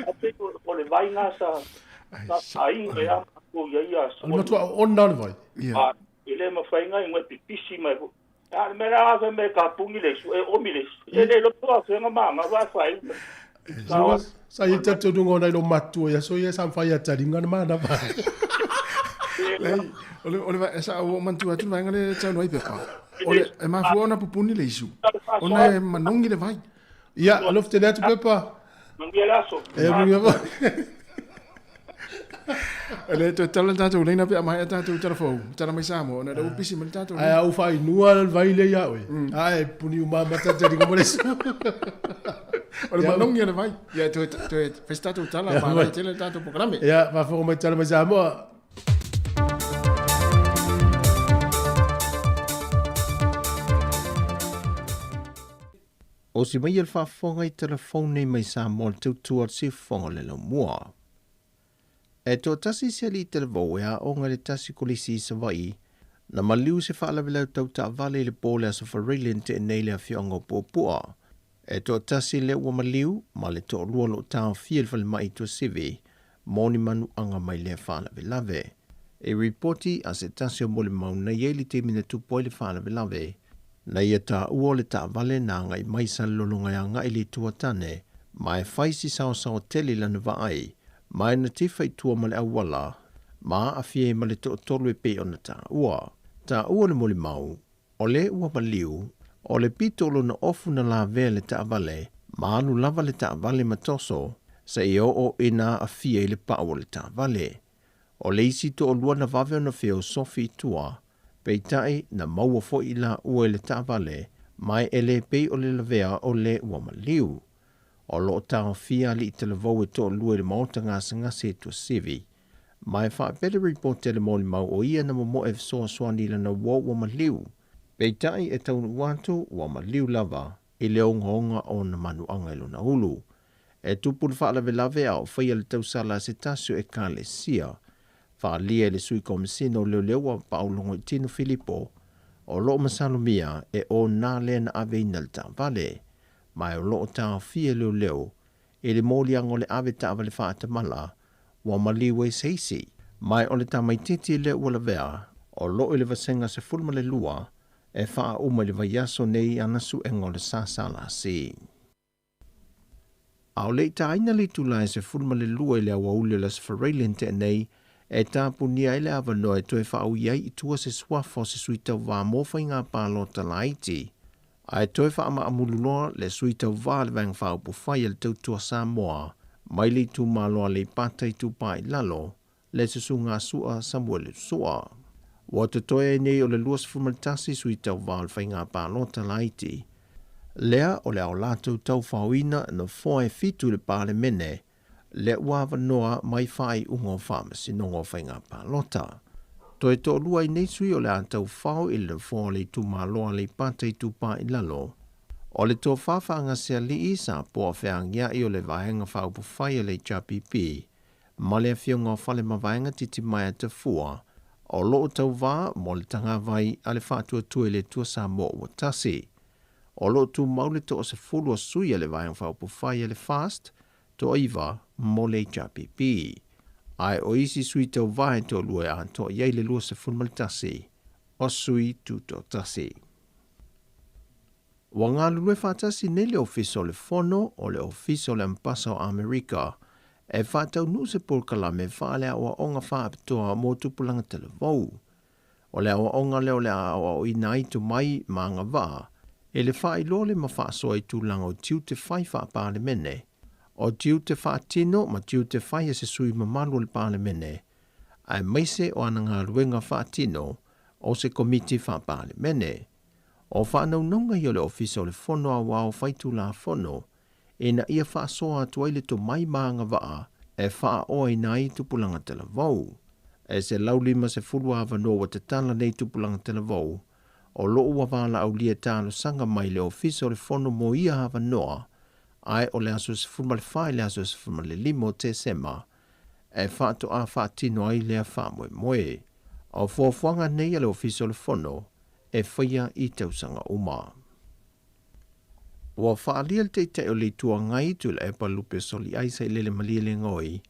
A pe o le vai ngā sa sa ai e a mākou ia ia. O le matua ona o le vai. Ia. E le mawhai ngā ingoa pipisi mai. A le mea la fe me ka pungi le isu, e omi le isu. E le lopo a whenga maanga wa whai. Sa i tatu nunga o nei lo matua ia so ia sa mwhai a taringa na mana vai. Leai, o le, o le, sa ua ou manatua atu le vaega lea e saunoa ai Pepa. O le, e mafua ona pupuni le isu, ona e manogi le vai. Ia, alofa tele atu Pepa. Manuia le aso. E, manuia foi. E le toe tala le tatou laina pe a maea tatou tala fou, tala mai Samoa, ona o lea ua pisi mai le tatou Ae a ou faainua le vai lea ia oe, ae puni uma mata te ringa mo le isu. O le manogi o le vai. Ia, toe, toe fai se tatou tala, manaia tele le tatou polokalame. Ia, faafofoga mai tala mai Samoa. Osi mai le faafofoga i telefoni nei mai Samoa le tautua o le siufofoga o le laumua. E toatasi se alii talavou e aoga i le tasi kolisi i Savaii, na maliu se faalavelave tau taavale i le po o le Aso Faraile na tea nei i le afioaga o Puapua. E toatasi lea ua maliu, ma le toalua o lo o taofia i le falemai i Tuasivi mo ni manuaga mai lea faalavelave. I ripoti a se tasi o molimau na i ai le taimi na tupu ai le faalavelave, na ia taua o le taavale na agai mai Salelologa e agai i le Itu a Tane, ma e fai si saosaoa tele i lana vaai, ma e na tifa i tua ma le auala, ma aafia ai ma le toatolu e pei ona taua. Taua le molimau, o le ua maliu, o le pito o lona ofu na lavea i le taavale, ma alu lava le taavale ma toso, seia oo ina aafia i le pau o le taavale. O le isi toalua na vave ona feosofi i tua, peitai na maua foi i laua i le taavale, ma e le pei o le lavea o le ua maliu. O lo o taofia alii talavou e toalua i le maota gasegase i Tuasivi. Ma e faapea le ripoti a le molimau o ia na momoe e fesoasoani i lana uo ua maliu. Peitai e taunuu atu ua maliu lava i le ogaoga o ona manuaga i lona ulu. E tupu le faalavelave a o faia le tausala a se tasi o Ekalesia. Faaalia e le Sui Komesina o Leoleo a Paolo Goitino Filipo, o lo o masalomia e o nā lea na aveina le taavale, ma e o lo o taofia e leoleo i le moliaga o le ave taavale faatamala ua maliu ai se isi. Ma e o le tamaitiiti lea ua lavea, o lo o i le vasega 12 e faauma i le vaiaso nei ana suega o le SSLC. A o le i tāina le itula e 12 i le aoauli o le Aso Faraile na tea nei, e tapunia ai le avanoa e toe faaui ai i tua se suafa o se sui tauva mo faiga palota laiti, ae toe faamaamulu loa le sui tauva a le Vaega Faaupufai a le Tautua Samoa mai le itumalo Aleipata Itupa i Lalo, le Susuga Sua Samuele Sua. Ua totoe ai nei o le 21 sui tauva o le faiga palota laiti. Lea o le ao latou taufaoina nofoa e fitu i le Palemene, lea ua avanoa mai faaiuga o Faamasinoga o Faiga Palota. Toe toalua ai nei sui o le a taufao i le nofoa o le itumalo Aleipata Itupa i Lalo, o le Tofa Faagasealii sa poa feagiai o le Vaega Faaupufai a le HRPP, ma le Afioga o Falemavaega Titimaea Tafua, o lo o tauvā mo le tagavai a le Faatuatua i le Atua Samoa ua tasi. O lo o tumau le toasefulu o sui a le Vaega Faaupufai a le FAST, toaiva mo le HRPP. Ae o isi sui tauvā e toalua e atoa i ai le 21 o sui tutoatasi. Ua galulue faatasi nei le Ofisa o le Fono o le Ofisa o le Ambasa o Amerika e faataunuu se polokalame faaleaoaoga faapitoa mo tupulaga talavou. O le aoaoga lea o le a aoaoina ai tomai ma agavaa e le faailoa le ma faasoa i tulaga o tiute fai faa-Palemene, o tiute faatino ma tiute fai a se sui mamalu o le Palemene, aemaise o ana galuega faatino o se Komiti Faa-Palemene. O faanaunauga ia o le Ofisa o le Fono Aoao Faitulafono ina ia faasoa atu ai le tomai ma agavaa e faaoaina ai tupulaga talavou. E 150 avanoa ua tatala nei tupulaga talavou o lo o ua valaaulia talosaga mai le Ofisa o le Fono mo ia avanoa, ae o le aso 14 i le aso 15 o Tesema e faatoa faatino ai lea faamoemoe. O fuafuaga nei a le Ofisa o le Fono e faia i tausaga uma. Ua faaalia le Taitai o le Itu Agai Tuilaepa Lupe Soliai Sailele Malielegaoi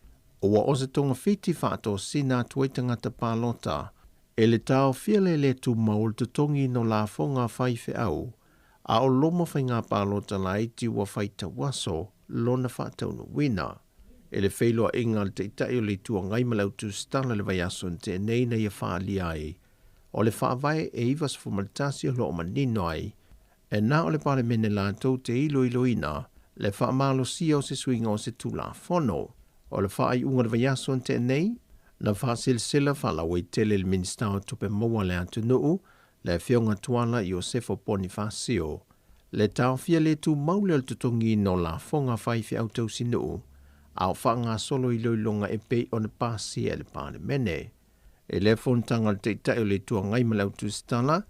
ua o se togafiti faatosina atu ai tagata palota e le taofia le le tumau o le totogiina o lafoga a faifeau a o loma faiga palota laiti ua faitauaso lona faataunuuina. E le feiloaiga a le Taitai o le Itu Agai ma le Au Tusitala i le vaiaso na tea nei na ia faaalia ai, o le Faavae e 91 o lo o manino ai, e na o le Palemene latou te iloiloina le faamalosia o se suiga o se Tulafono. O le faaiuga o le vaiaso na tea nei, na faaselesela faalauaitele e le Minisita o Tupe Maua a le atunuu, le Afioga Tuala Iosefo Ponifasio, le taofia le tumau lea o le totogiina o lafoga a faifeau tausinuu a o faagasolo iloiloga e pei ona pasia e le Palemene. I lea fonotaga a le Taitai o le Itu Agai ma le Au Tusitala,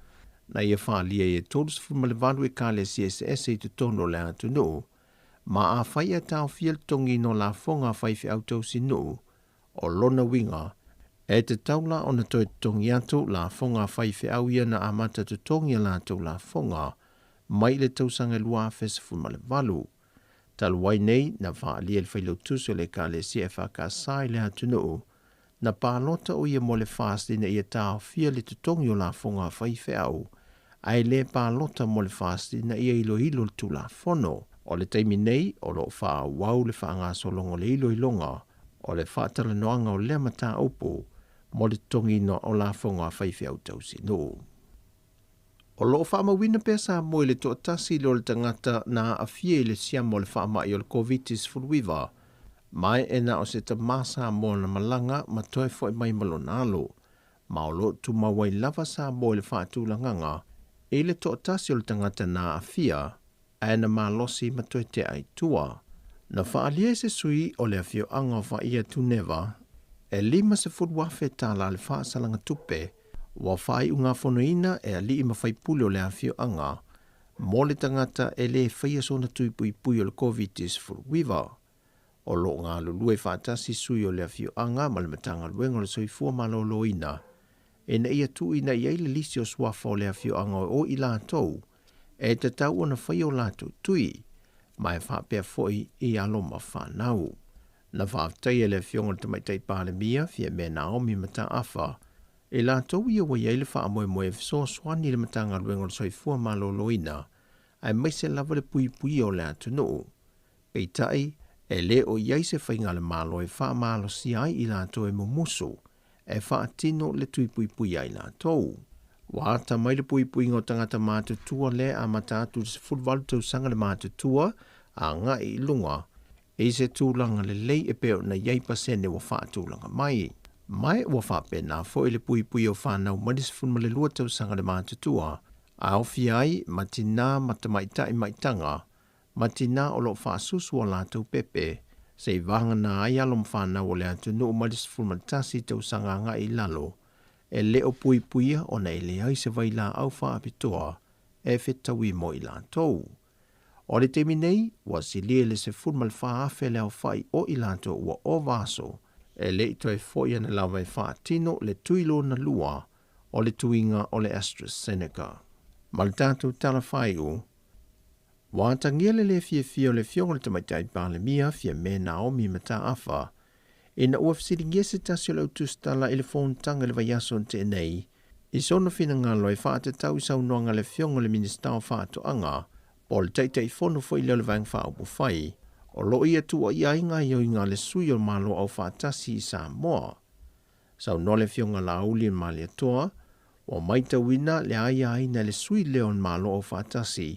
na ia faaalia ai e 38 ekalesia eseese i totonu o le atunuu, ma afai ae taofia le totogiina o lafoga a faifeau tausinuu, O lona uiga, e tatau la ona toe totogi atu lafoga a faifeau ia na amata totogi a latou lafoga mai le tausaga 2018. Talu ai nei, na faaalia e le Failautusi o le Ekalesia EFKS i le atunuu, na palota o ia mo le FAST ina ia taofia le totogi o lafoga a faifeau, ae le palota mo le FAST ina ia iloilo le Tulafono. O le taimi nei, o lo o faaauau le faagasologa o le iloiloga o le faatalanoaga o lea mataupu mo le totogiina o lafoga a faifeau tausinuu. O lo o faamauina pea Samoa i le toatasi lea o le tagata na aafia i le siama o le faamai o le Koviti-19, ma e na o se tamā Samoa na malaga ma toe foi mai ma lona alo, ma o lo o tumau ai lava Samoa i le faatulagaga i le toatasi o le tagata na aafia ae na malosi ma toe tea i tua. Na faaalia e se sui o le afioaga o Faia Tuneva e $50,000 tala le faasalaga tupe ua faaiugafonoina e alii ma faipule o le afioaga mo le tagata e le faia sona tui puipui o le Koviti-19. O lo o galulue faatasi sui o le afioaga ma le Matagaluega o le Soifua Maloloina ina ia tuuina i ai le lisi o suafa o le afioaga o i latou e tatau ona faia o latou tui, ma e faapea foi i alo ma fanau. Na faafetaia e le Afioga i le Tamaitai Palemia, Fiamē Naomi Mataafa, i latou ia ua i ai le faamoemoe e fesoasoani i le Matagaluega o le Soifua Maloloina, aemaise lava le puipuia o le atunuu. Peitai, e le o i ai se faiga a le Malo e faamalosia ai i latou e mumusu e faatino le tui puipui ia i latou. Ua ata mai le puipuiga o tagata matutua lea e amata atu i le 18 tausaga le matutua agai i luga i se tulaga lelei e pei ona i ai pasene ua faatulaga mai. Ma ua faapena foi le puipui o fanau mai le 12 tausaga le matutua, a aofia ai ma tinā ma tamaitai maitaga ma tinā o lo o faasusu a latou pepe, se'i vagana ai alo ma fanau o le atunuu mai le 11 tausaga agai i lalo, e le o puipuia ona e leai se vailaau faapitoa e fetaui mo i latou. O le taimi nei, ua silia i le 14,000 le aofai o i latou ua ova aso, e le i toe foi ana lava e faatino le tui lona lua o le tuiga o le AstraZeneca. Ma le tatou tala faaiu, Ua atagia le le fiafia o le Afioga i le Tamaitai Palemia, Fiamē Naomi Mataafa, ina ua fesiligia se tasi o le au tusitala i le fonotaga i le vaiaso na tea nei, i sona finagalo e faatatau i saunoaga a le Afioga i le Minisita o Faatoaga, po o le Taitaifono foi lea o le Vaega Faaupufai, o lo o ia tuuaia ai gaoioiga a le sui o le Malo Aufaatasi i Samoa. Saunoa le Afioga Laauli Malietoa, ua maitauina le aiaina e le sui lea o le Malo Aufaatasi,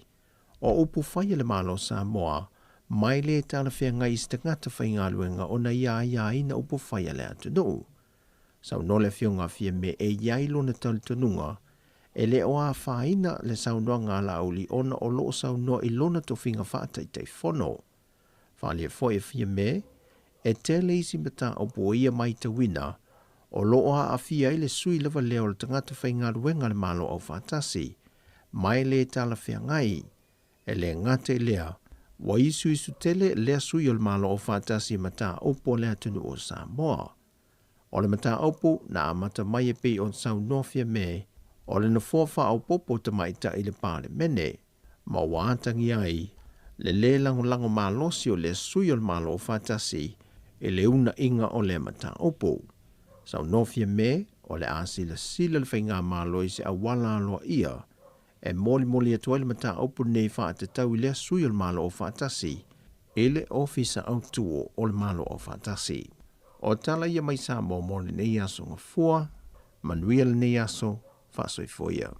O upu fai a le Malo o Samoa, mai le talafeagai i se tagata faigaluega ona ia aiaina upu fai a le atunuu. Saunoa le Afioga a Fiame e i ai lona talitonuga, e le o afaina le saunoaga a Laauli ona o lo o saunoa i lona tofiga faataitaifono. Faaalia foi e Fiame, e tele isi mataupu o ia maitauina o lo o aafia ai le sui lava lea o le tagata faigaluega a le Malo Aufaatasi, ma e le talafeagai. E le gata i lea, ua isuisu tele lea sui o le Malo Aufaatasi i mataupu a le atunuu o Samoa. O le mataupu na amata mai e pei ona saunoa Fiame, o le nofoa faaopoopo o tamaitai i le Palemene, ma ua atagia ai le lē lagolago malosi o lea sui o le Malo Aufaatasi i le uunaiga o lea mataupu. Saunoa Fiame, o le a silasila le Faigamalo i se auala aloaia e molimoli atu ai le mataupu lenei faatatau i lea sui o le Malo Aufaatasi i le Ofisa Autū o le Malo Aufaatasi. O tala ia mai Samoa mo lenei aso Gafua, manuia lenei aso, faasoifua ia.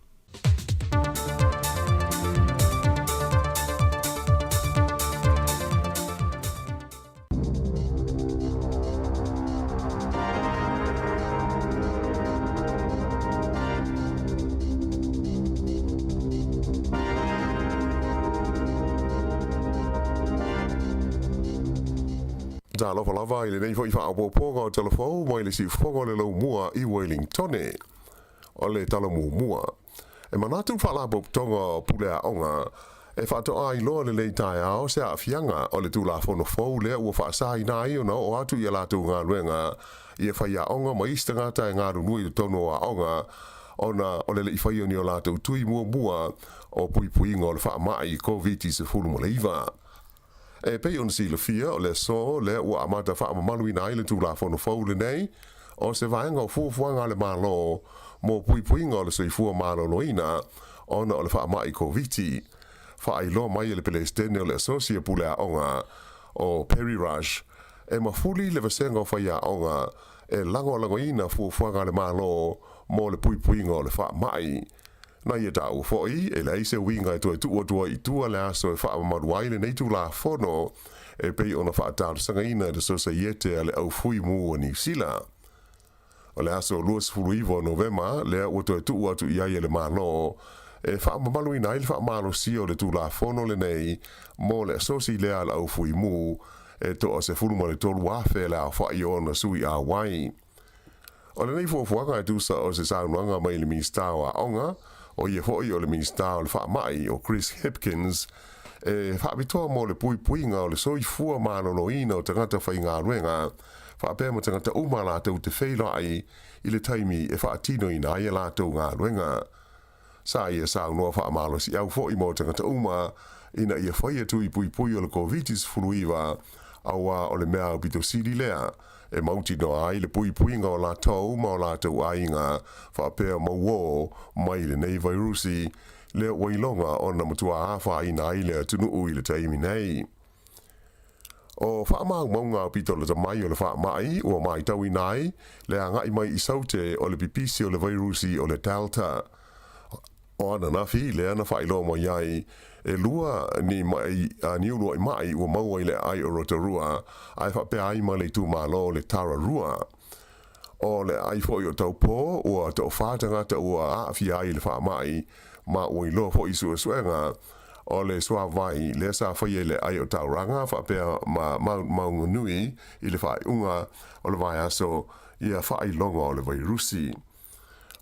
Talofa lava i lenei foi faaopoopoga o Talafou mai le siufofoga o le Laumua i Wellingtone. O le tala muamua, e manatu le Faalapotopotoga o Pule Aoga e faatoa iloa lenei taeao se aafiaga o le Tulafono fou lea ua faasaina ai ona oo atu i a latou galuega ia faiaoga ma isi tagata e galulue i totonu o aoga ona o le le i faia o ni o latou tui muamua o puipuiga o le faamai Koviti-19. E pei ona silafia, o le aso lea ua amata faamamaluina ai le Tulafono fou lenei, o se vaega o fuafuaga a le Malo mo puipuiga o le soifua maloloina ona o le faamai Koviti. Faailoa mai e le Pelesitene o le Asosi o Pule Aoga, o Perry Rush, e mafuli le vasega o faiaoga e lagolagoina fuafuaga a le Malo mo le puipuiga o le faamai. Na ia taua foi, e leai se uiga e toe tuu atu ai i tua le aso e faamamalu ai lenei Tulafono e pei ona faatalosagaina e le Sosaiete a le Au Fui Mu o Niu Sila. O le aso 29 o Novema lea ua toe tuu atu i ai e le Malo e faamamaluina ai le faamalosia o le Tulafono lenei mo le asosi lea a le Au Fui Mu e toa 13,000 le aofai o ona sui auai. O lenei fuafuaga e tusa o se saunoaga mai le Minisita o Aoga, o ia foi o le Minisita o le Faamai, o Chris Hipkins, e faapitoa mo le puipuiga o le soifua maloloina o tagata faigaluega faapea ma tagata uma latou te feiloai i le taimi e faatinoina ai a latou galuega. Sa ia saunoa faamalosiau foi mo tagata uma ina ia faia tui puipui o le Koviti-19, auā o le mea aupito sili lea e mautinoa ai le puipuiga o latou ma o latou aiga faapea ma uō mai lenei vairusi lea ua iloga ona matua afaina ai le atunuu i le taimi nei. O faamaumauga aupito lata mai o le faamai ua matauina ai le agai mai i Saute o le pipisi o le vairusi o le Delta. O ananafi lea na faailoa mai ai e lua ni mai ni uluai mai ua maua i le aai o Rotorua ae faapea ai ma le itumalo o le Tararua. O le aai foi o Taupō ua toafa tagata ua aafia ai i le faamai ma ua iloa foi i suesuega o le suavai lea sa faia i le aai o Tauranga faapea ma Maunganui i le faaiuga o le vaiaso ia faailoga o le vairusi.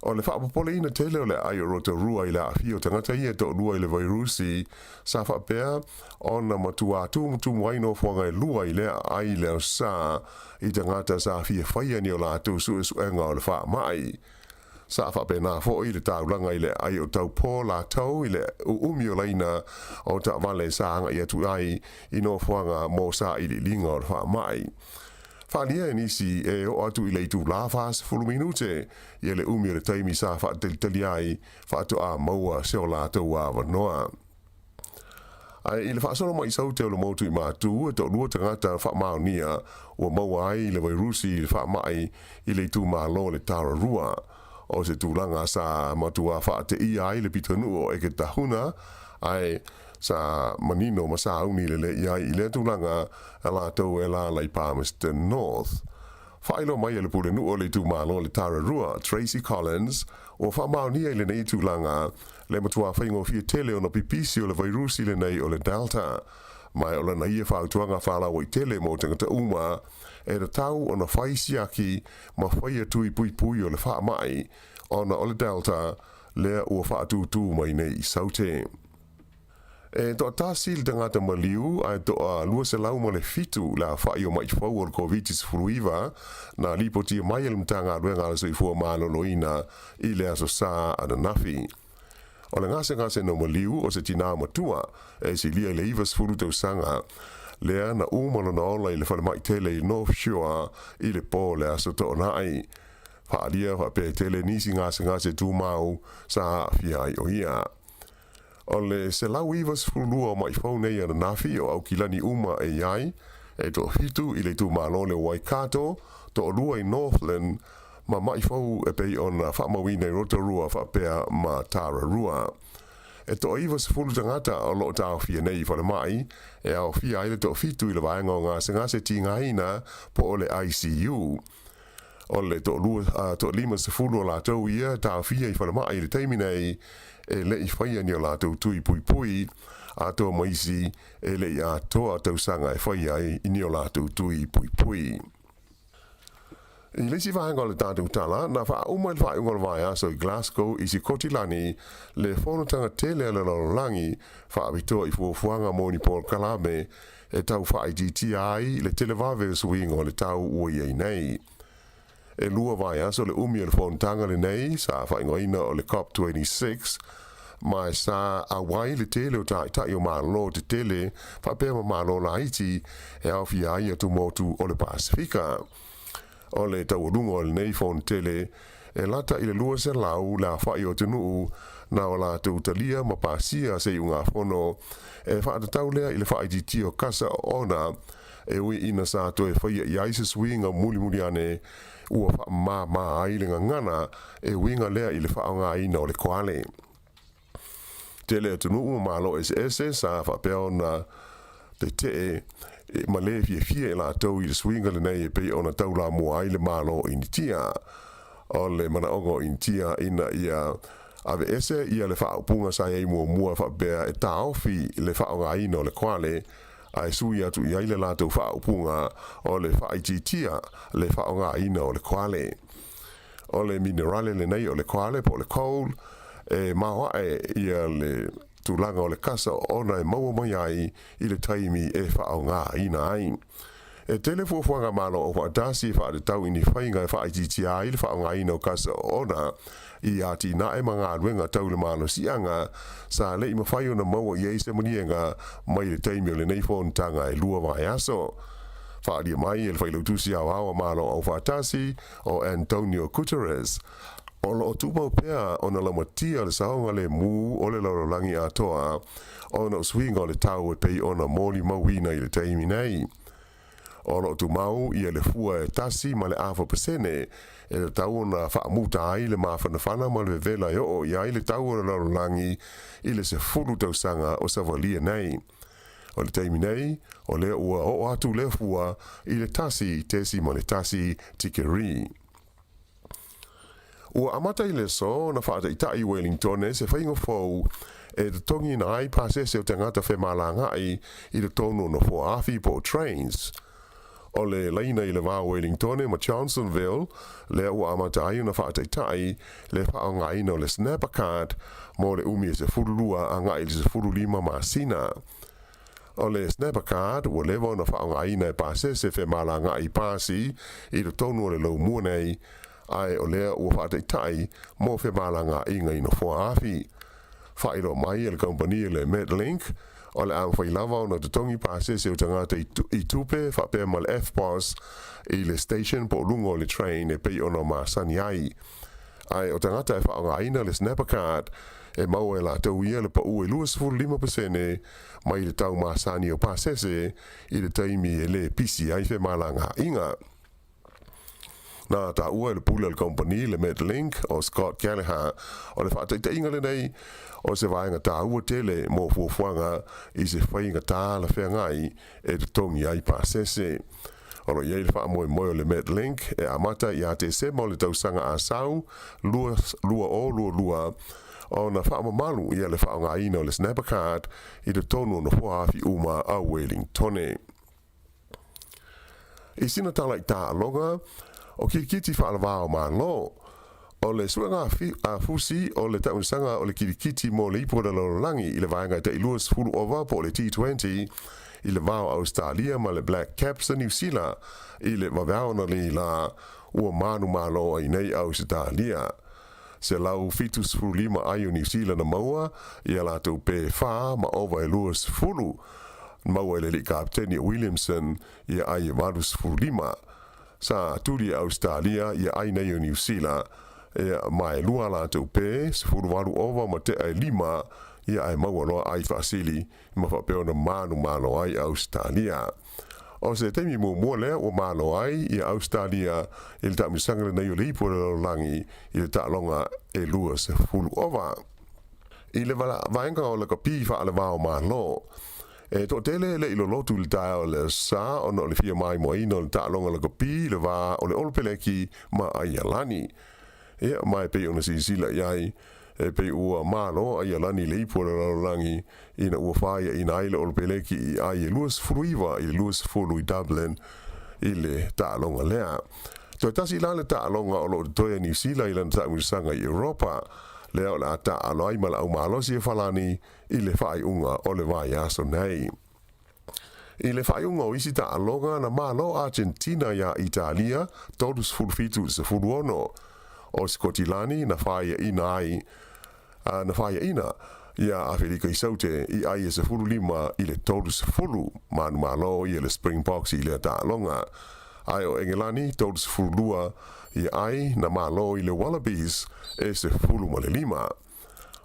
O le faapopoleina tele o le aai o Rotorua i le aafia o tagata ia e toalua i le vairusi sa faapea ona matua tumutumu ai nofoaga e lua i lea aai i le aso sa i tagata sa fia faia ni o latou suesuega o le faamai. Sa faapena foi le taulaga i le aai o Taupō latou i le uumi o laina o taavale sa agai atu ai i nofoaga mo sailiiliga o le faamai. Faaalia e nisi e oo atu i le itulā 40 minute ia le umi o le taimi sa faatalitali ai faatoa maua se o latou avanoa. Ae i le faasolo mai i Saute o le motu i Matu, e toalua tagata faamaonia ua maua ai le vairusi i le faamai i le itumalo o le Tararua. O se tulaga sa matua faateia ai le pitonuu o Eketahuna, ae sa manino ma sauni lelei ai i lea tulaga a latou e alaala i Palmerston North. Faailoa mai e le pulenuu o le itumalo o le Tararua, Tracey Collins, ua faamaonia i lenei tulaga le matua faigofie tele ona pipisi o le vairusi lenei o le Delta. Ma o lana ia fautuaga faalauaitele mo tagata uma e tatau ona fai siaki ma faia tui puipui o le faamai ona o le Delta lea ua faatūtū mai nei i Saute. E toatasi le tagata maliu ae toa 207 le aofai o ma'i fou o le Koviti-19 na lipotia mai e le Matagaluega a le Soifua Maloloina i le aso Sa ananafi. O le gasegase na maliu o se tinā matua e silia i le 90 tausaga lea na uma lona ola i le falemai tele i North Shore i le pō o le aso Toonai. Faaalia faapea e tele nisi gasegase tumau sa aafia ai o ia. O le 192 o maʻifou nei ananafi o Aukilani uma e i ai, e toafitu i le itumalo lea o Waikato, toalua i Northland, ma maʻifou e pei ona faamauina i Rotorua faapea ma Tararua. E toa-90 tagata o lo o taofia nei i falemai, e aofia ai le toafitu i le vaega o gasegase tigaina po o le ICU. O le toalua, toa-50 o latou ia e taofia i falemai i le taimi nei, e le i faia ni o latou tui puipui, atoa ma isi e le i atoa tausaga e faia ai ni o latou tui puipui. I le isi vaega o le tatou tala, na faauma i le faaiuga o le vaiaso i Glasgow i Sikotilani le fonotaga tele a le lalolagi faapitoa i fuafuaga mo ni polokalame e tau faaitiitia ai le televave o suiga o le tau ua i ai nei. E lua vaiaso le umi o le fonotaga lenei sa faaigoaina o le COP 26, ma e sa auai le tele o taitai o Malo tetele faapea ma Malo laiti e aofia ai atumotu o le Pasefika. O le taualuga o lenei fonotele e lata i le 200 le aofai o atunuu na o latou talia ma pasia se iugafono e faatatau lea i le faaitiitia o kasa oona e ui ina sa toe faia i ai se suiga mulimuli ane ua faamāmā ai le gagana e uiga lea i le faaaogaina o le koale. Tele atunuu ma malo eseese sa faapea ona tetee ma le fiafia i latou i le suiga lenei e pei ona taulamua ai le Malo o Initia. O le manaoga o Initia ina ia aveese ia le faaupuga sa i ai muamua faapea e taofi le faaaogaina o le koale ae sui atu i ai le latou faaupuga o le faaitiitia le faaaogaina o le koale. O le minerale lenei o le koale po o le coal e maoae ia le tulaga o le kasa ona e maua mai ai i le taimi e faaaogaina ai. E tele fuafuaga Malo Aufaatasi e faatatau i ni faiga e faaitiitia ai le faaaogaina o kasa oona i atinae ma galuega tau le malosiaga sa le i mafai ona maua i ai se maliega mai le taimi o lenei fonotaga e lua vaiaso. Faaalia mai e le Failautusi Aoao a Malo Aufaatasi o Antonio Guterres, o lo o tumau pea ona laumatia le saogalemu o le lalolagi atoa ona o suiga o le tau e pei ona molimauina i le taimi nei. O lo o tumau ia le fua e 1.5% e tatau ona faamuta ai le mafanafana ma le vevela e oo i ai le tau o le lalolagi i le 10 tausaga o savalia nei. O le taimi nei, o lea ua oo atu lea fua i le 1.1 tikeri. Ua amata i le aso na faataitai i Wellingtone se faiga fou e totogiina ai pasese o tagata femalagaai i totonu o nofoa afi po o trains. O le laina i le va o Wellingtone ma Johnsonville lea ua amata ai ona faataitai le faaaogaina o le Snapper Card mo le umi e 12 agai i le 15 masina. O le Snapper Card ua leva ona faaaogaina e pasese femalagaai pasi i totonu o le laumua nei, ae o lea ua faataitai mo femalagaaiga i nofoa afi. Faailoa mai e le kamupani le Metlink, o le a mafai lava ona totogi pasese o tagata i tupe faapea ma le EFTPOS i le station po o luga o le train e pei ona masani ai. Ae o tagata e faaaogaina le Snapper Card e maua e latou ia le pau e 25% mai le tau masani o pasese i le taimi e le pisi ai femalagaaiga. Na taua e le pule o le kamupani le Metlink o Scott Gallagher o le faataitaiga lenei o se vaega taua tele mo fuafuaga i se faiga talafeagai e totogi ai pasese. O lo o i ai le faamoemoe o le Metlink e amata ia Tesema o le tausaga a sau 2022 ona faamamalu ia le faaaogaina o le Snapper Card i totonu o nofoa afi uma a Wellingtone. I sina tala i taaloga, o kilikiti faalavā o Malo. O le suega a Fusi o le taunisaga o le kilikiti mo le ipu o le lalolagi i le vaega e tai 20 ova po o le T20 i le va o Ausetalia ma le Black Caps a Niu Sila i le vaveao ona lei la ua manumalo ai nei Ausetalia. 175 ai o Niu Sila na maua i a latou pē fa ma ova e 20 maua e le alii kapeteni o Williamson ia ai e 85. Sa tuli e Ausetalia ia ai nei o Niu Sila, ea, ma e lua a latou pē, 18 ova ma tea e lima. Ia ae maua loa ai faasili ma faapea ona manumalo ai Ausetalia. O se taimi muamua lea ua malo ai ia Ausetalia i le taamilosaga lenei o le Ipu o le Lalolagi i le taaloga e 20 ova. I le vaega o lakapi faalevao malo, e toatele e le i lolotu i le taeao o le Aso Sa ona o le fia maimoaina o le taaloga lakapi i le va o le Olopeleki ma Aialani. Ia, ma e pei ona silasila i ai, e pei ua malo Aialani i le ipu o le lalolagi ina ua faiaina ai le Olopeleki i ai e 29 i le 20 i Dublin i le taaloga lea. Toe tasi la le taaloga o lo o totoe a Niu Sila i lana taamilosaga i Europa, lea o le a taaalo ai ma le aumalosi e Falani i le faaiuga o le vaiaso nei. I le faaiuga o isi taaloga, na malo Argentina iā Italia 37 i le 16. O Sikotilani na faiaina ai na faiaina iā Afelika i Saute i ai e 15 i le 30. Manumalo ia le Springboks i lea taaloga. Ae o Engelani 32 ia ai na malo i le Wallabies e 15.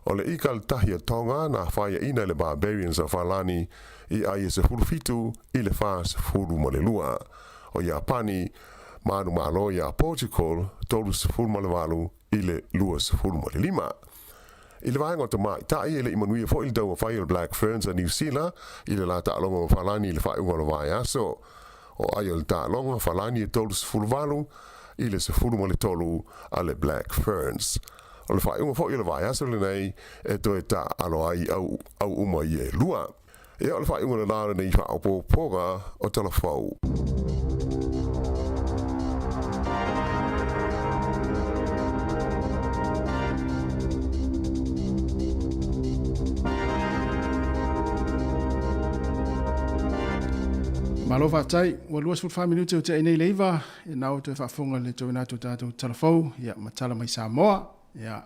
O le ika le tahi a Tonga na faiaina e le Barbarians a Falani i ai e 17 i le 42. O Iapani, manumalo iā Portugal 38 i le 25. I le vaega o tamaitai, e le i manuia foi le taumafai o le Black Ferns a Niu Sila i le la taaloga ma Falani i le faaiuga o le vaiaso. O ai o le taaloga, Falani e 38 i le 13 a le Black Ferns. O le faaiuga foi o le vaiaso lenei e toe taaalo ai au au uma ia e lua. Ia, o le faaiuga lena o lenei faaopoopoga o Tala Fou. Malo faafetai, ua 24 minute o tea i nei le iva, e nao toe faafofoga le toe atu tatou tala fou, ia ma tala mai Samoa, ia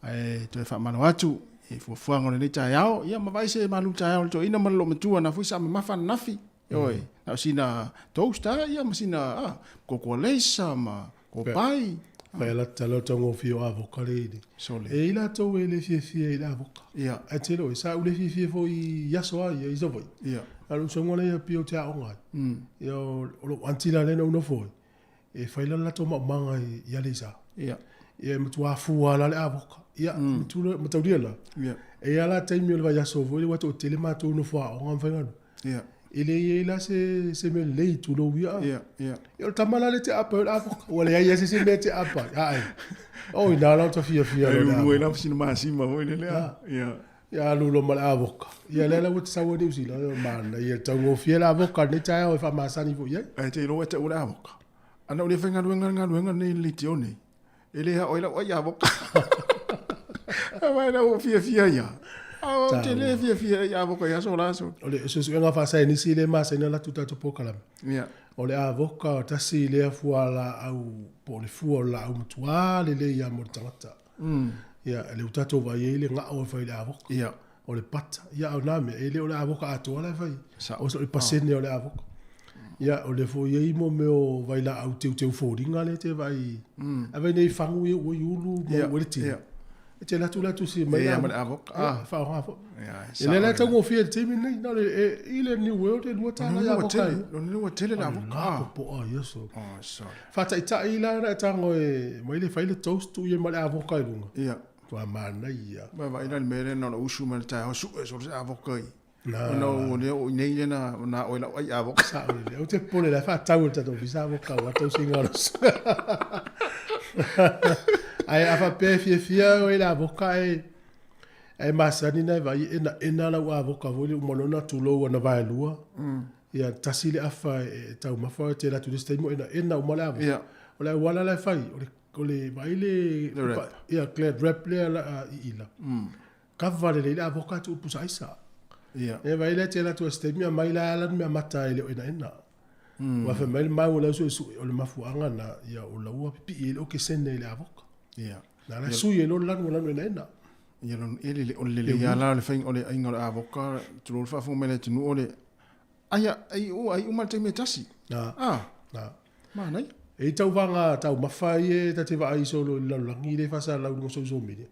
ae toe faamalo atu i fuafuaga o lenei taeao, ia ma vaai se malu taeao le toeaina ma le loomatua na foi sa mamafa ananafi, oi, na o sina toast a, ia ma sina koko leisa ma kopai. Fai ala tala o taugofie o avoka le ili. Sole. E i latou e le fiafia i le avoka. Ia. Ae tele oe, sa ou le fiafia foi i aso a ia i Savaii. Ia. A o lou saunoa lea ia pei ou te aoga ai. Ia o lou aunty la lea na ou nofo ai, e fai la le latou maumaga i Aleisa. Ia. Ia e matua fua la le avoka. Ia, mataulia la. Ia. E i ai la taimi o le vaiaso foi lea ua toatele matou nofo aoga ma faigaluega. Ia. E le i ai la se mea lelei tulou ia. Ia, ia. Ia o le tama la lea e te aapa ai o le avoka. Ua leai lava se isi mea e te aapa ai. Ae. O ina la ota fiafia loa i le avoka. E ulu ai la sina masima foi lele. Ia. Ia alu loa ma le avoka. Ia lea la ua te sau ai Niu Sila, o manaia le taugofie le avoka i lenei taeao e faamasani foi i ai. Ae te iloa e te ua le avoka. Ana ou le faigaluega le galuega lenei i le leitio nei, e le ao ai lau ai avoka. Aua lau fiafia ia. A ou te le fiafia i avoka i aso la aso. O le suesuega faasaenisi lea e masani ona alu atu tatou polokalame. Ia. O le avoka o tasi lea fualaau po o le fua o le laau matua lelei lava mo le tagata. Ia, lea ua tatou vaai ai le gao e fai i le avoka. Ia. O le pata. Ia, o na mea, e le o le avoka atoa la e fai. O le pasene o le avoka. Ia, o lea foi e i ai mo mea o vailaau teuteu foliga lea e te vaai. A vaai nei fagu ia ua i ulu ma ua le tino. E te alu atu la tusi mai le avoka. Ia, faaaoga foi. E le la e taugofie i le taimi lenei. Na o le, i le New World e $2 i avoka e. O le ua tele le avoka. O le popoa ia so. Oh, sorry. Faataitai la na e tago e mai le fai le toast tuu i ai ma le avoka i luga. Ia. Tua manaia. Vai vai la le mea lea na ona usu mai le taeao sue solo se avoka i. Ona o lea o i nei lea na na oe lau ai avoka. Sao lelei. Ou te popole la e faatau e le tatou ofisa avoka aua tausiga o le aso. Ae a faapea e fiafia oe i le avoka ae ae masani na e vaai e enaena lau avoka foi lea uma loa ona tulou ana vaelua. Ia tasi le afa e taumafa te alu atu i le isi taimi ua enaena uma le avoka. O le auala la e fai, o le o le vaai le Le wrap. Ia glad wrap lea la i ila. Kava lelei le avoka atu pusa aisa. Ia. E vai le te la tu ste mea mai la la mea mata e le o ena ena. Ua fai mai le mau o le au suesue o le mafuaaga na ia o laua pipii ai le okesene i le avoka. Ia. Na la sui ai loa le lanu o lanu enaena. Ia lona ele le o le lelei lava la o le faiga o le aiga o le avoka tulou le faafofoga mai le atunuu o le ai ai ai uma le taimi e tasi. Na. Ah. Na. Manaia. E i tauvaga taumafa ia ta te vaai solo i le lalolagi lea e faasalalau i luga o social media.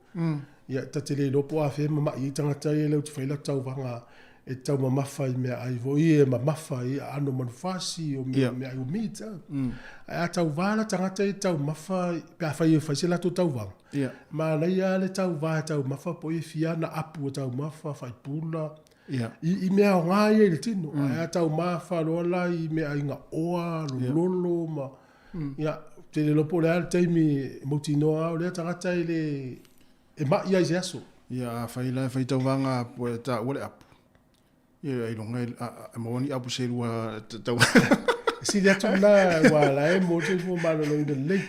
Ia, ta te le iloa po o afea e mama'i ai tagata ia i le utufai latou tauvaga e taumamafa i meaai foi ia e mamafa i aano o manufasi, o mea, meaai o meat, a. Ae a tauva la tagata ia e taumafa pe afai e fai se latou tauvaga, manaia lava le tauva e taumafa po o ia e fia ana apu e taumafa, faipula, i mea aoga ia i le tino. Ae a taumafa loa la i meaai gaoa, lololo ma, ia, ou te le iloa po o le a le taimi e mautinoa lava o lea tagata e le e ma'i ai i se aso. Ia, afai la e fai tauvaga po e taua le apu, ia ailoga e maua ni apu se lua tau. E sili atu lena aua la e maua le soifua maloloina lelei.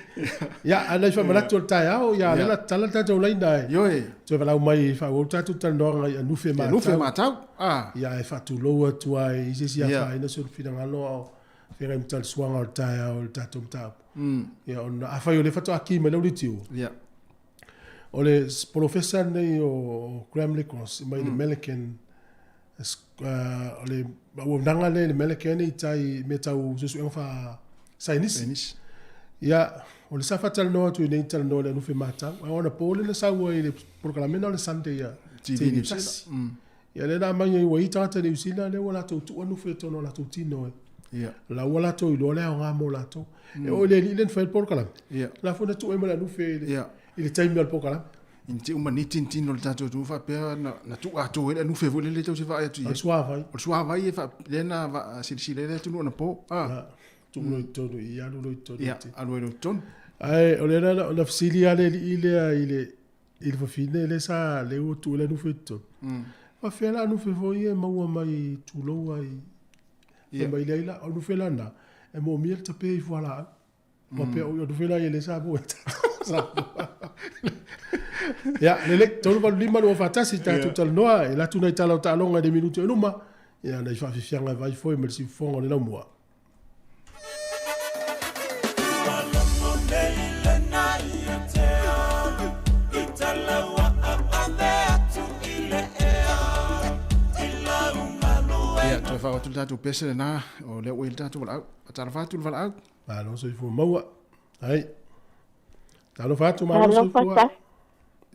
Ia, a nai faamanatu o le taeao, ia lea la tatala le tatou laina e. Ioe. Toe valaau mai e faaauau le tatou talanoaga i anufe matau. Anufe matau. Ah. Ia, e faatulou atu ai i se isi afaina sona finagalo a o feagai ma talisuaga o le taeao i le tatou mataupu. Ia, ona afai o lea faatoa ki mai lau leitio. Ia. O le polofesa lenei o Graham Nichols mai le Melican o le auaunaga lea i le Melican i tai mea tau suesuega faa saienisi. Ia, o le sa faatalanoa atu i nei talanoa i le anufe matau. Ae o anapo lea na sau ai i le polokalame lena o le Sunday a TV New Zealand. Ia lea na aumai ai ua i ai tagata Niu Sila lea ua latou tuu anufe i totonu o latou tino e. Ia. La ua latou iloa le aoga mo latou. E oo i le alii lea na fai ai le polokalame. Ia. La foi na tuu ai ma le anufe i le, Ia. i le taimi o le polokalame. Ina te uma niti ni tino o le tatou atunuu faapea na, na tuu atoa ai le anufe foi lele tou te vaai atu i O le suavai. O le suavai e faa, lea na va, silasila ai le atunuu anapo. Ah. Ia. Tuu loa i totonu i, alu loa i totonu. Ia, alu ai loa i totonu. Ae o lea na, na fesili lava le alii lea i le, I le fafine lea sa lea ua tuu ai le anufe i totonu. Faafefea la anufe foi ia e maua mai tulou ai. Fai mai leai la, o anufe la na, e moomia le tape i fualaau. Faapea oi o anufe la ia lea sa maua i Samoa. Ia, lelei, 385 241 tatou talanoa, e alu atu nai tala o taaloga i le minute o luma, ia nai faafiafiaga e vaai foi ma le siufofoga o le laumua. Ia, toe faaoo atu le tatou pese lena, o lea ua i le tatou valaau. Talofa atu le valaau. Malo soifua maua. Ai. Talofa atu malo soifua.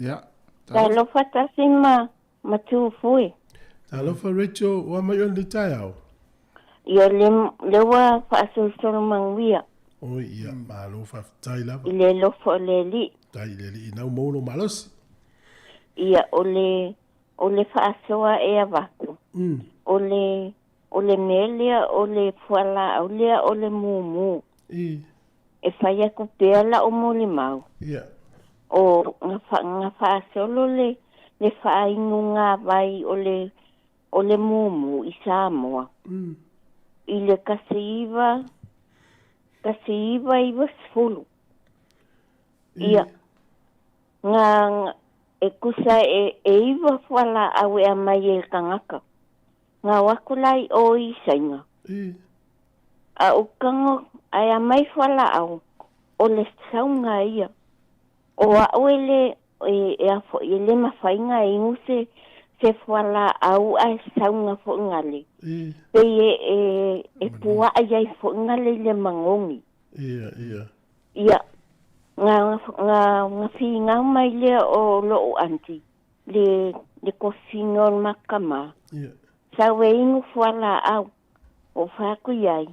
Ia. Talofa tasi ma ma Tufue. Talofa Rachel, ua mai oe i lenei taeao? Ia le, le ua faasolosolo manuia. Oi, ia, malo faafetai lava. I le alofa o le Alii. Tai i le Alii nau maua lou malosi. Ia, o le, o le faasoa e avatu. O le, o le mea lea o le fualaau lea o le mumu. I. E fai atu pea la'u molimau. Ia. O na, fa, na faasolo le, le faainuga vai o le, o le mumu i Samoa. I le 19, 1990. Ia, na, e tusa e, e iva fualaau e aumai e le tagata. Na o atu la i o i Saina. A ou tago ae aumai fualaau, o le sauga ia. O a'u e le, e, e a foi, e le mafai ona inu se, se fualaau ae sauga foi gale. Pei e, e, e pua'i ai foi gale i le magogi. Ia, ia. Ia, na, na, na finau mai lea o lo'u aunty, le, le kofina o le makamā. Ia. Sau e inu fualaau, o fai atu iai,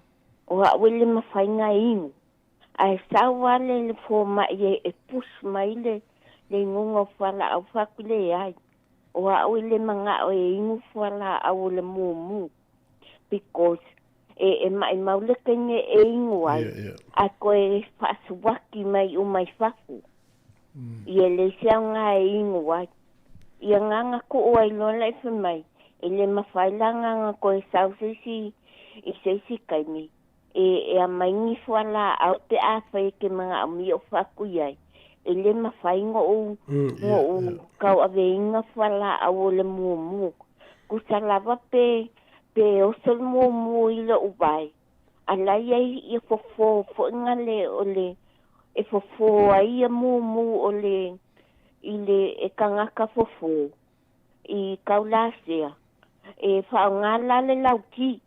o a'u e le mafai ona inu. Ae sau lava le, le foma'i e, e push mai le, le inuga o fualaau, fai atu leai. O a'u e le mana'o e inu fualaau o le mumu. Because e, e ma'imau le taimi e inu ai, ae toe fa'asuaki mai uma i fafo. Ia e leai se aoga e inu ai. Ia na na tuu ai loa la'i fai mai, e le mafai la na na toe sau se isi i se isi taimi e, e aumai ni fualaau pe afai e te mana'omia o fa'atu i ai. E le mafai no'u no'u tau'aveina fualaau o le mumu. Tusa lava pe, pe oso le mumu i lo'u vae, a la e i ai ia fofo foi gale o le, e fofo ai ia mumu o le, i le e tagata fofo i Kaulasea, e faaaoga la le lauti.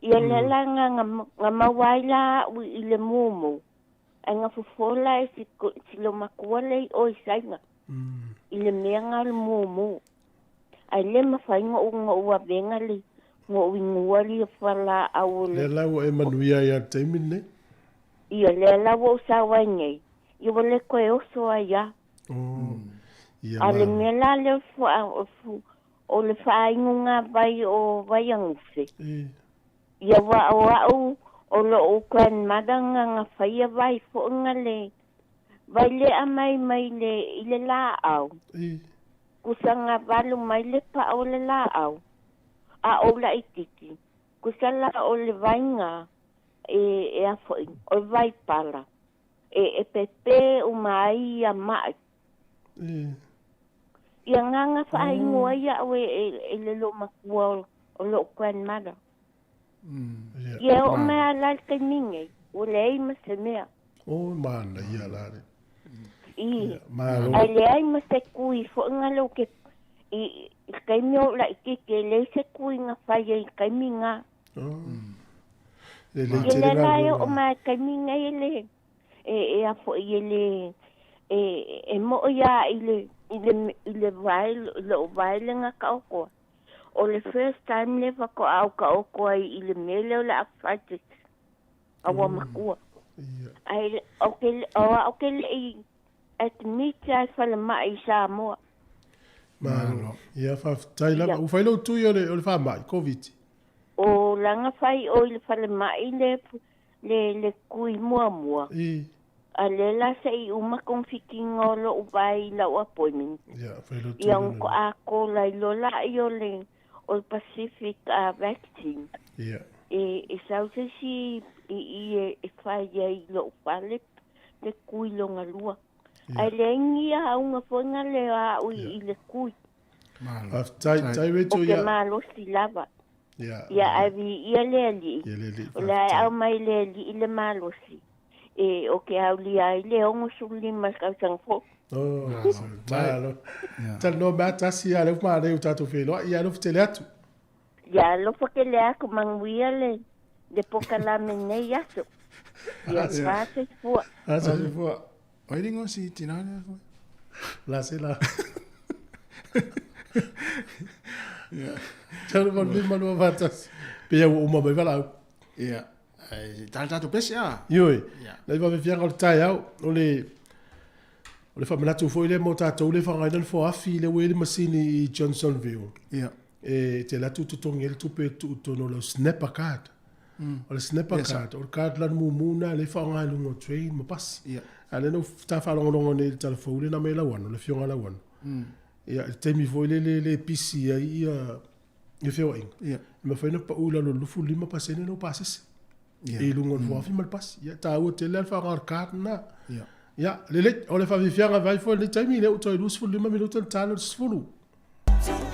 Ia lea la na, na, na maua ai la a'u i le mumu, ae na fofo la e si, si lou matua lea i o i Saina. i le mea nga o le mumu. Ai le mafai ngo'u avega le ngo'u igua lia fualaau o le. Lea la ua e manuia ai a le taimi lenei. Ia lea la ua ou sau ai nei, ia ua le toe oso ai a. Oh. Ia A o le malo. mea la lea o le faainuga vai o Vaiagufe. Ia ua o a'u o lo'u grandmother nga nga faia vai fo'iga le vai le'a mai mai le i le lā'au. Kusa gavalu mai le pa'a o le lā'au, a ou la'ititi, kusa la o le vaiga e e a fo'i o le vai pala e e pepē uma ai ia ma'i. Ia nga fa'aigu ai a'u e e le lo'u makua o lo'u grandmother. Ia o'o mai a la le taimi nei, ua leai ma se mea. O manaia la le. I. Malo. Ae leai ma se kui fo'iga lou ke i i taimi o la'ititi e leai se kui na fai ai i taimi na. Le le Ia tele lea la e o'o galuega. mai taimi nei e le e e a fo'i e le e e mo'i a i le i le i le vae lo'u vae le gataotoa. O le first time lea faato'a ou taoto ai i le mea lea o le arthritis a ua matua. Ae o ke o a'u ke le'i admit a i falema'i i Samoa. Malo. Ia faafetai lava. Ua fai lou tui o le o le faama'i Covid. O laga fai o i le falema'i le le le kui muamua. A lea la se'i uma togafitiga o lo'u vae i la'u appointment. Ia fai lou tui Ia lona ona to'a kola ai loa la'i o le o le Pacific vaccine. Ia. E e sau se isi i i e e fai ai i lo'u fale le kui lona lua. Ae leai ni auga foi na le a'u i le kui. Faafetai, tai O Rachel ke ia. malosi lava. Ia. Ia ae viia le Alii. Ia le Alii, O le a e faafetai. aumai le Alii i le malosi, e o ke aulia ai le 65 le tausaga fou. Oh, malo. Talanoa mai tasi ia lea ua manaia ua tatou feiloai, ia alofa tele atu. Ia alofa tele atu manuia le le pokalame nei aso. Ia faasefua. Faasefua. O ai lingo si tina lea foi. La se la. Ia. Tau ma lima lua faatasi. Pe ia ua uma mai valaau. Ia. Ai tala tatou pese a. Ioe. Ia. Nai vave fiaga o le taeao, o le o le faamanatu foi lea mo tatou le faaaogaina le foafi lea ua i ai le masini i Johnsonville. Ia. E te alu atu totogi ai le tupe e tuu i totonu o lau snapper card. O le snapper Yes, sir. card, o le card lana mumu lena lea e faaaoga i luga o train ma pasi. Ia. A o lea na ou ta faalogologo nei i le talafou lea na aumai e Lauano, le afioga a Lauano. Ia, i le taimi foi lea le le pisi ai ia ia feoaiga. Ia. E mafai ona pau i lalo o le 25% lou pasese. Ia. I luga o le foafi ma le pasi. Ia, e taua tele lava le faaaoga o le card lena. Ia. Ia, lelei, o le faafiafiaga vai foi i lenei taimi, lea ua toe 25 minute ona ta lea o le 10.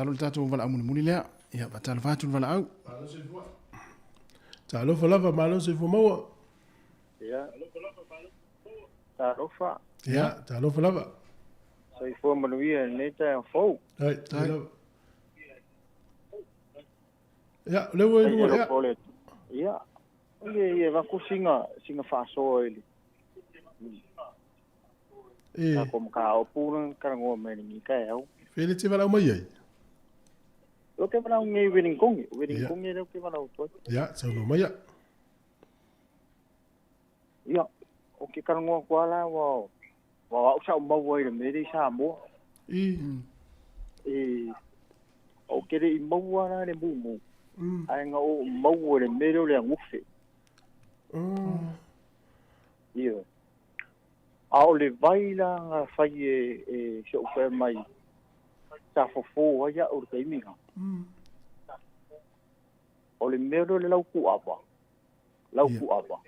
Masalo le tatou valaau mulimuli lea. Ia, faatalofa atu le valaau. Talofa lava, malo soifua maua. Ia. Talofa. Ia, talofa lava. Soifua manuia i lenei taeao fou. Ai, tai lava. Ia, o lea ua i luga, ia. Ia, ia, ia, vaku singa, singa faasoa i le. E. Ka ko maka o pūna karangoa mai ni ka au. Fele te valau mai ai. Lo ke valau ngai wedding kongi, wedding kongi lo ke valau toi. Ia, saunoa mai ia. Ia, o ke karangoa kua la wa wa au sa maua i le mele i Samoa. I. E o ke le i maua la le mumu. Ai nga o maua le mele o le angufe. Ia. A o le vai la nga fai e, e se o mai sa fofo ai au le taimi. O le mea lea o le lau kuava. Lau kuava.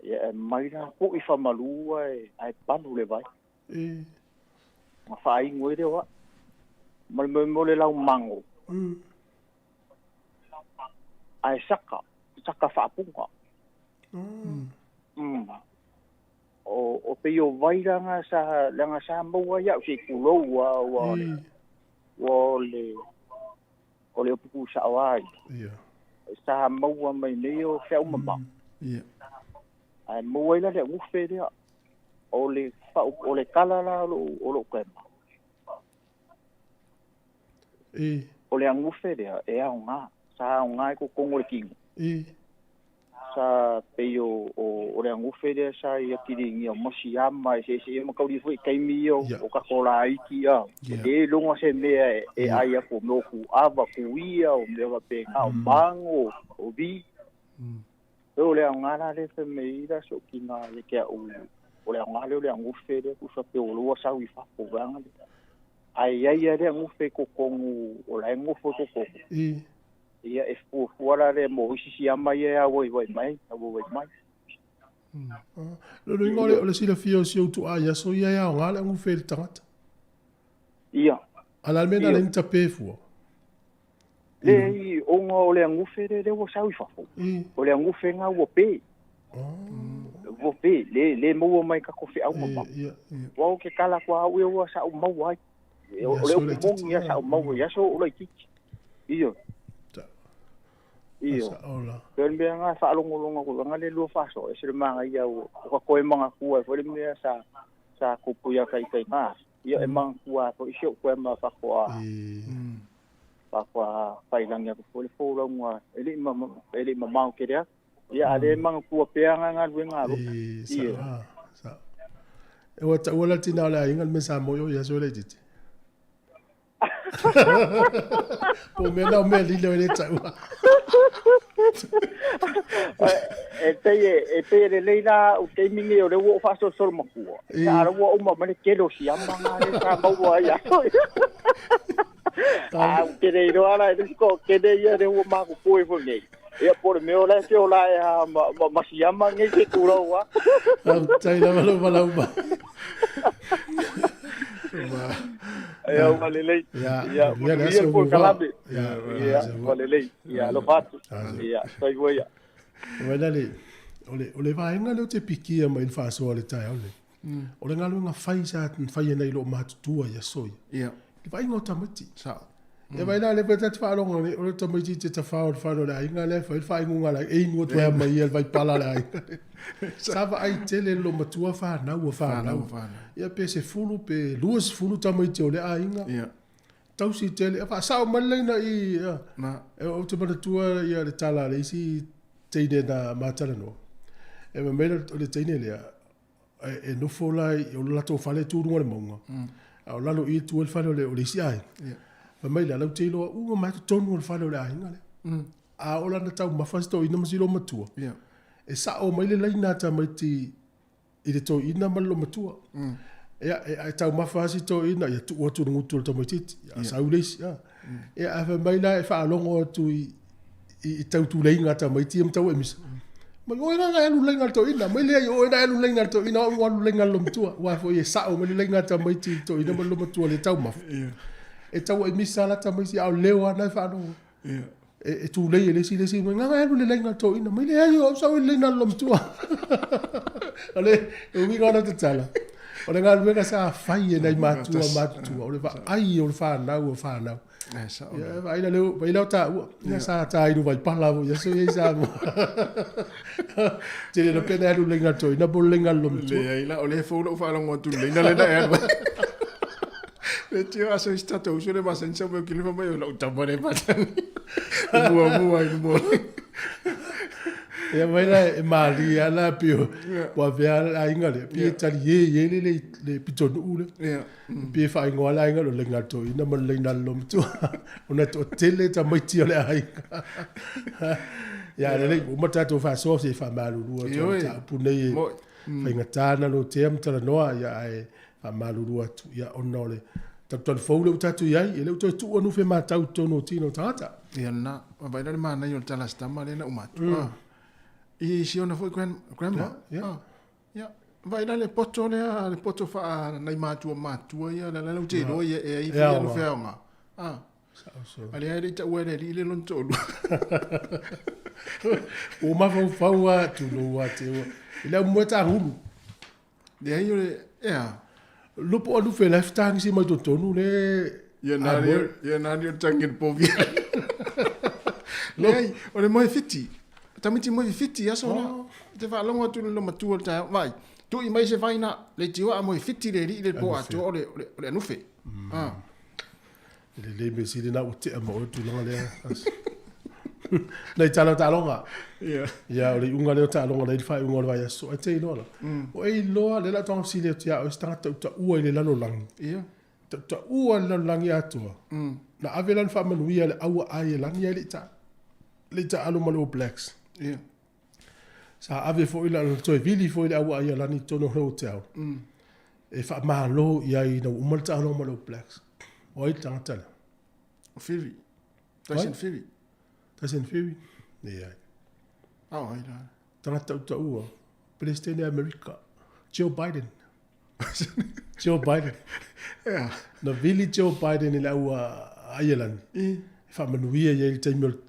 Ia e mai la po i whamalua e ai panu le vai. E. Ma whaingo e reo a. Ma le mea o le lau mango. Ai saka. Saka whaapunga. O te o vai la sa la sa maua ia se kulou wa wa wa le o le puku sa ai. Ia. Sa maua mai nei o fea mama. Ia. Ai maua ila le ufe lea. O le fa o le kala la o lo kema. E. O le angufe lea e au ngā. Sa au ngā e ko kongo le kingo. E. Sa pei o o le angufe lea sa ia kiri o mosi ama e se se makauri foi kaimi o o ka kola iki a. E longa se mea e ai a ko mo ku ava ku ia o mea wa pe ka o mango o vi. O le ngā la le fe me ira so ki ngā le ke o o le ngā le o le angufe lea ku sa pe o lua sa ui fa ko vanga le. Ai ai ai le angufe ko kongu o le angufe ko kongu. E. Ia e fuafua la le mo isi si ama ia a wai wai mai, a wai wai mai. Lo lo ingo le o le sila fia o si au tu a ia so ia ia o ngā le angufe le tangata. Ia. Ala le mena le nita pe fua. Le i onga o le angufe le le ua sau i fafo. O le angufe ngā ua pe. Ua pe, le le maua mai ka kofi au mama. Wa o ke kala kua au ia ua sau maua ai. O le upu mongi ia sau maua ia so o le titi. Ia. Iyo. Pele mea ngā whaalongolonga ko ngā le lua whaso e se le manga ia o ka koe manga kua e fole mea sa sa kupu ia kai kai ngā. Ia e manga kua ko isi o koe ma whakoa. Whakoa whailangi aku fole fōlaunga e le ma mau ke rea. Ia a le manga kua pea ngā ngā lue ngā ro. Sa, sa. E wa ta ua tina o le ainga le mesa moyo ia so le titi. Po mea nao mea lilo e le taua. E te le leila o te mingi o le ua o whaasosolo makua. Sa ara ua uma mane kelo si ama ngā le sa maua ia. A u kere iro ala e ko kere ia le ua maku koe fo nei. Ia po le mea o la te o la e ha ma si ama ngei te tūraua. Au tai lava lo malau mai. Ia ua lelei. Ia, Ia, ia po kalame. Ia, ua lelei. Ia, lo fatu. Ia, tai ua ia. Wena le, o le vaenga leo te pikia mai le whaasoa le tae au le. O le ngaluenga whai sa whai e nei lo mahatutua ia soi. Ia. Le vainga o tamati. Sa. Ia vai la le peta te whaalonga le, o le tamaiti te tawhao le whano le ainga le, whai whaingunga le, e ingo tuea mai ia le vai pala le ainga. Sa va ai tele lo matua whanau whanau. Ia pe se fulu, pe lua se fulu tamaiti o le ainga. Ia. Tausi tele, a whaasao maleina i, ia. E o te manatua ia le tala le isi teine na mātala noa. E ma meila o le teine lea, e nofo la i o le lato whale tūrunga le maunga. A o lalo i tu le whale o le isi ai. Ma mai la lau te iloa unga mai tonu o le whale o le ainga le. A o lana tau mawhasi tō ina masilo matua. E sa o mai le laina ta mai ti i le tō ina malilo matua. Ia e tau mawhasi tō ina ia tu atu ngutu le tamaititi. Ia sa uleisi. Ia a wha mai la e whaalongo atu i tau tūleinga tamaiti e matau e misa. Mai oe ngā alu leinga tō ina, mai lea i oe na alu leinga tō ina, o alu leinga lo matua. Wa fo i e sao mai le leinga tamaiti tō ina malilo matua le tau mawha. E tau ai misa lata mai si au leo ana e whaano. E tūlei e le isi le isi mai, nganga alu le laina tō ina mai le ai o sau le laina lo matua. O le uiga o le tatala. O le galuega sa fai e nai matua matutua, o le vaai o le whanau o whanau. Ia, vaai la leo, vaai la o tāua. Ia sa tā inu vai pala mo, ia so ia i sa mo. Tele na pena alu le laina tō ina po le laina lo matua. Le ai la, o le fou lau whaalongo atu le laina le na e alu. Le tio aso i tatou uso le masani sa mai o kile mai o lau tama le masani. Mua mua i mua. Ia mai la e mali ala pio. Ua vea la inga le pi tali ye ye le le le pito nu le. Pi fa ingoa la inga lo le ngato ina ma le na lo mtu. Ona to tele ta mai ti o le ainga. Ia le le o mata to fa so se fa malu lu to ta pu nei. Fa inga tana lo te am tala noa ia ai fa malu lu atu ia ona o le tatu fou le utatu iai e le utu tu anu fe matau tono tino tata. Ia na, vai la mana i o le tala stama le na umatu. I si ona foi grandma. Ia. Vai la le poto lea, le poto fa nai matua matua ia la la te loa ia e ai Ia, fia no wa. fea nga. Ale ai le ta ua le li le lon tolu. O mafaufau a tulou a te ua. I le au moe tāhulu. Le ai o le, ea. Lupo alu fe left tangi si mai totonu le... Ia nani, ia nani o tangi le povi. Le ai, o le moe fiti. Tamiti moe fiti aso la. Te whaalongo atu le matua le tae. Vai, tu i mai se vaina, le tiwa a moe fiti le li le po atu o le, o le anufe. Le le me si le na o te ama o tūlanga lea. Nei tala talonga. Ia. Ia, o le unga leo talonga nei whai unga o le vai aso. E te iloa la. O e iloa, le la tonga si leo tia, o se tangata uta ua i le lalo langi. Ia. Ta ua i le lalo langi atua. Na ave lan whaamanuia le aua ai e langi ai le ita. Le ita alo ma le All Blacks. Ia. Sa ave fo ila na toe vili fo i le aua ai e lani tono heo te au. E whaamalo i ai na uma le taalo ma le All Blacks. O ai tangata le. O Fury. Tyson Fury. Tyson Fury. Ia. Au ai la. Tangata uta ua. President America. Joe Biden. Joe Biden. Ia. Na vili Joe Biden i le aua ai e lani. E whaamanuia ia i le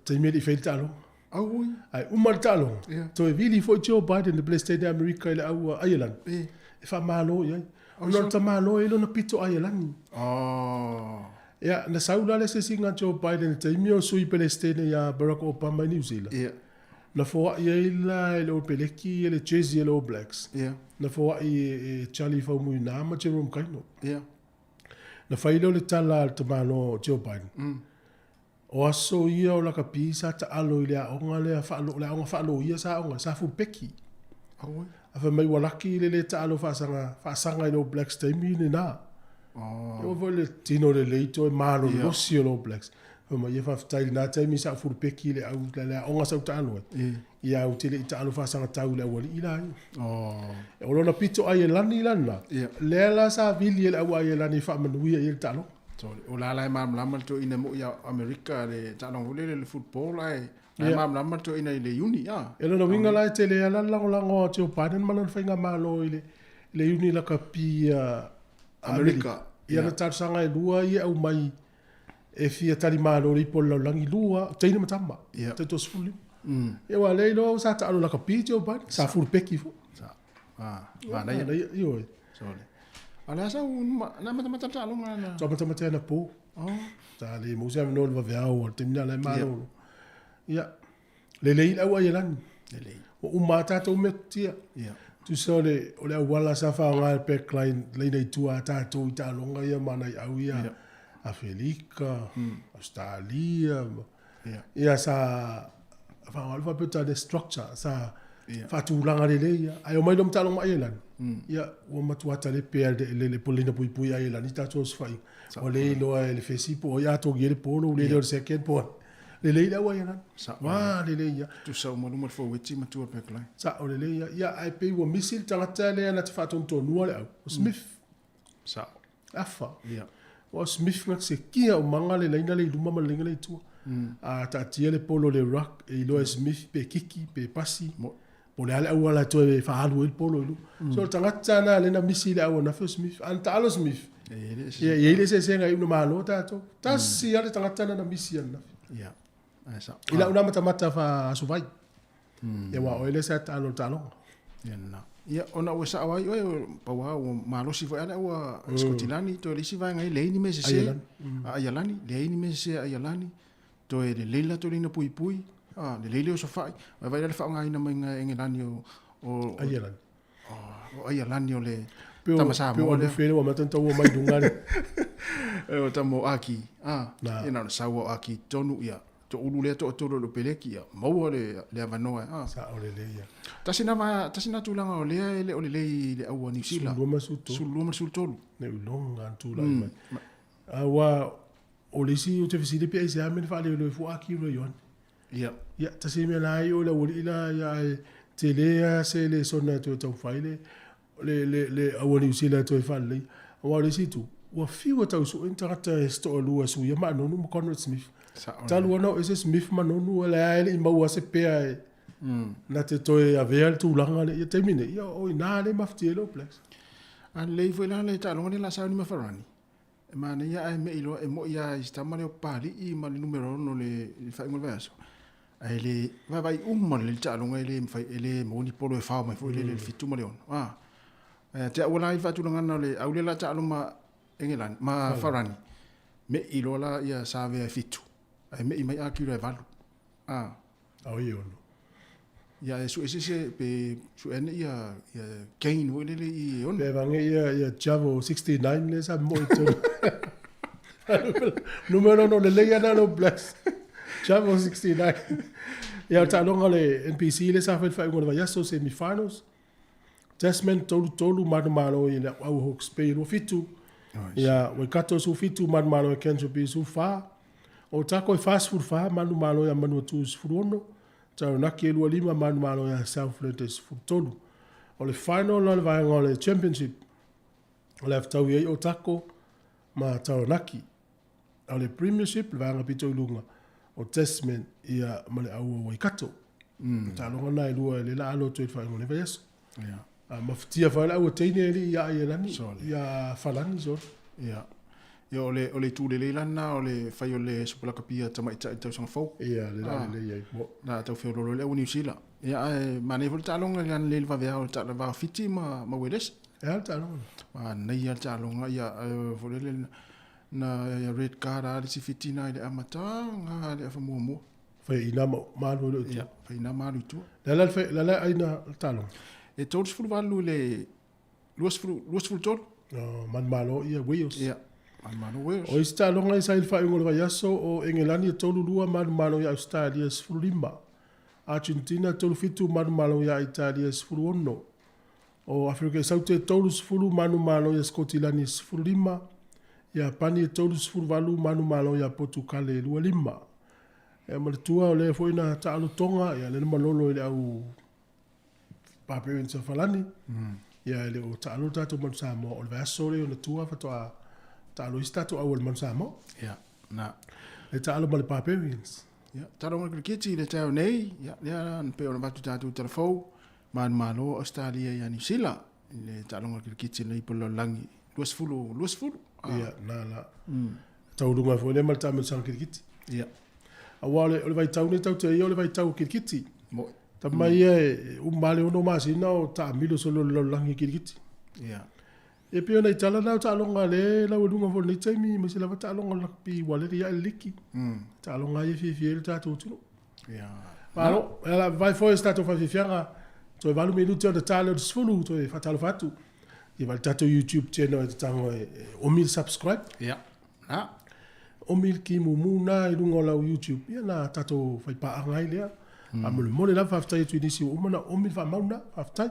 taimi i whaile taalo. Au ui. Ai uma le taalo. Ia. Toe vili foi Joe Biden, le President America i le aua ai e lani. E whaamalo ia. Ona o tamalo e lona pito ai e lani. Ia, na saula le sesi ngā Joe Biden i taimi o sui President ia Barack Obama i New Zealand. Ia. Na foa i ai la e le o Peleki e le Jersey e le All Blacks. Ia. Na foa i e Charlie Faumuina ma Jerome Kaino. Ia. Na whai leo le tala al tamalo Joe Biden. O aso ia o laka pi sa ta alo i le aonga lea whaalo, le aonga whaalo ia sa aonga, sa fulpeki. Au. A wha mai walaki le le ta alo whaasanga i le All Blacks taimi ni nā. Ia foi le tino le leito e malo le losi o le All Blacks. Wha mai ia whawhitai nā taimi sa fulpeki le au le aonga sa uta alo e. Ia au te le i ta alo whaasanga tau le awali i la i. E o lona pito ai e lani lana. Lea la sa vili e le au ai e lani whaamanuia i le ta alo. O la la e maamlama le toina mo ia Amerika le taaloga foi lele le football ae la e maamlama le toina i le uni a. E lona uiga la e tele ala le lagolago a Joe Biden ma lona faigamalo i le uni lakapi Amerika. Ia na talosaga e lua ia au mai e fia talimalo le ipo le lalolagi lua teine ma tama. 35. Ia ua lea iloa sa taalo lakapi Joe Biden. Sa fulupeki foi. Sa. Manaia. Ioe. Sole. A le asa na matamata le taaloga na. Tau matamata na po. Sa le mo se avanoa le vaveao o le taimi la e malolo. Ia. Lelei le au ai e lani. Lelei. O uma tātou mea tia. Ia. Tusa o le auala sa whaonga le backline leina i tua tātou i taaloga ia ma nai au ia. Afelika, Australia. Ia sa whaonga le whapeta le structure sa whaatūlanga le le ia. Ai o mai lo mtaaloga mai e lani. Ia, ua matua tale pea le polina pui pui ai e lani tātou oswhai. O le iloa e le fesi po, o ia atogi e le polo, le leo le second po. Le le ila ua ia lani. Wā, le le ia. Tu sa umaluma le faueti matua backline. Sa o le le ia. Ia, ai pe ua misi le tangata lea na te whaatontonua le au. O Smith. Sa. Afa. Ia. O Smith ngak se kia o manga le laina le iluma ma le laina le itua. A taatia le polo le ruck, e iloa e Smith pe kiki, pe pasi. Po le ale au ala toe e whaalu e le polo ilu. So le tangata na le na misi le au na Smith. An taalo Smith. Ia, e i ai le eseesega i una malo tatou. Tasi lava le tagata lea na misi ananafi. Ia. Ae sao. I lau na matamata faa-asovai. Ia aua o oe lea sa taalo i le taaloga. Ia lena. Ia, ona ua sao ai oe, pau lava ua malosi foi lava le au a Sikotilani, toe le isi vaega e leai ni mea sese. Aialani. A Aialani, leai ni mea sese a Aialani. Toe lelei le latou laina puipui, a, lelei le osofai. Vaai la le faaaogaina maiga e Engelani o, o, Aialani. O Aialani o le tama Samoa lea. Pei o alufe lea ua amata ona taua mai luga le. O tama o Aki, a, ia na ona sau o Aki i totonu, ia, toulu lea toatolu o le peleki, ia, maua le, le avanoa, a. Sao lelei ia. Tasi na va, tasi na tulaga o lea e le o lelei i le au a Niu Sila. 12 ma 13. 12 ma 13. Ne i loga na tulai mai. Aua o le isi ou te fesili pe aisea mea na faaleoleo ai fua Aki loa Ioane. Ia. Ia, tasi mea la ai o le aualii la, ia ae tele lava se lesona e toe taumafai le, le, le, le au a Niu Sila e toe faaleleia. Aua o le isi itu, ua fiu e tau sue ni tagata e se toalua e suia ma Nonu ma Conrad Smith. Sao Talu lea. ona o ese Smith ma Nonu, o lea e le i maua se pea e na te toe avea le tulaga lea. Ia taimi nei, ia o i ina lea e mafatia ai le All Blacks. A lelei foi la le taaloga lea o le a sauni ma Farani. E manaia ae me'i loa, e mo'i lava i si tama lea o Papali'i ma le numera 6 i le faaiuga o le vaiaso. Ae le vaavaai uma lelei le taaloga e le mafai, e le maua ni polo e fao mai foi lele i le 7 ma le 6. A. Ae ia te au la i le faatulagaga o le au lea o le a taalo ma Engelani, ma Farani, me'i loa la ia Savea e 7, ae me'i mai Akira e 8. A. Ao i ono. Ia e sue se se pe sue ane ia ia Kane foi lele i e ono. Pe vange ia ia Javo 69 le sa mo i tonu. Numero ono lelei ana lo Blacks. Javo 69. Ia o taaloga o le NPC le sa fai le faaiuga o le vaiaso semi-finals. Tasman 3-3 manumalo i le au Hawke's Bay 27. Ia Waikato 17 manumalo i Canterbury 14. O Otago e 44 manumalo ia Manuatu 16. Taranaki e 25 manumalo ia Southland e 13. O le final o le vaega o le Championship o le a fetaui ai Otago ma Taranaki. A o le Premiership, le vaega pito i luga, o Tasman ia ma le au o Waikato. Mm. Taaloga na e lua e le la alo atu ai le faaiuga o lenei vaiaso. Yeah. A mafatia foi le au a teine e alii ia Aialani, ia Falani, sorry. Yeah. Ia o le, o le itu lelei la lena o le fai o le Super Lakapi a tamaitai i le tausaga fou. Ia, le la lelei ai. Mo. La tau feoloolo ai le au Niu Sila. Ia ae manaia foi le taaloga i le ana lelei le vaveao le taaloga va o Fiti ma, ma Uelese. E a le taaloga? Manaia le taaloga, ia foi lele na red card a le isi Fiti na i le amataga le afa muamua. Fai ina ma malu i tua. Ia, fai ina malu i tua. Le ala le ala aina le taaloga? E 38 i le 20, 23. Oh, manumalo ia Wales. Ia, manumalo Wales. O isi taaloga i sa i le faaiuga o le vaiaso o Engelani e 3-2 manumalo ia Australia 15. Argentina 3-7 manumalo ia Italia 16. O Afrika i Saute e 30 manumalo ia Sikotilani 15. Iapani e 38 manumalo ia Potukale 25. Ia ma le tua o lea foi na taalo Tonga, ia lea na malolo i le au Barbarians a Falani. Ia e le o taalo le tatou Manu Samoa, o le vaiaso lea ona tua faatoa taalo isi tatou au a le Manu Samoa. Ia, na. E taalo ma le Barbarians. Ia, taalo ma le kiriketi i le taeao nei, ia, lea na pei ona avatu tatou tala fou, manumalo Australia ia Niu Sila i le taaloga kiriketi lenei po le lalolagi 20 20. Ia, na la. Tauluga foi lea ma le taamilosaga kirikiti. Ia. Aua o le, o le vaitau nei tatou te ia o le vaitau o kirikiti. Mo'i. Tama ia e uma lava le 6 masina o taamilo solo i le lalolagi kirikiti. Ia. E pei ona i tala na o taaloga a le lau e luga foi i lenei taimi, aemaise lava taaloga o le rugby ua lele ia le liki. Taaloga lava ia e fiafia ai le tatou atunuu. Ia. Malo, e ala vai foi se tatou faafiafiaga, toe 8 minute ona ta lea o le 10, toe faatalofa atu. Ia vai le tatou YouTube channel e tatago e omi le subscribe. Ia. Na. Omi le ki mumu na i luga o lau YouTube, ia na tatou faipaaga ai lea. A molemole lava faafetai atu i nisi ua uma ona omi le faamau na. Faafetai.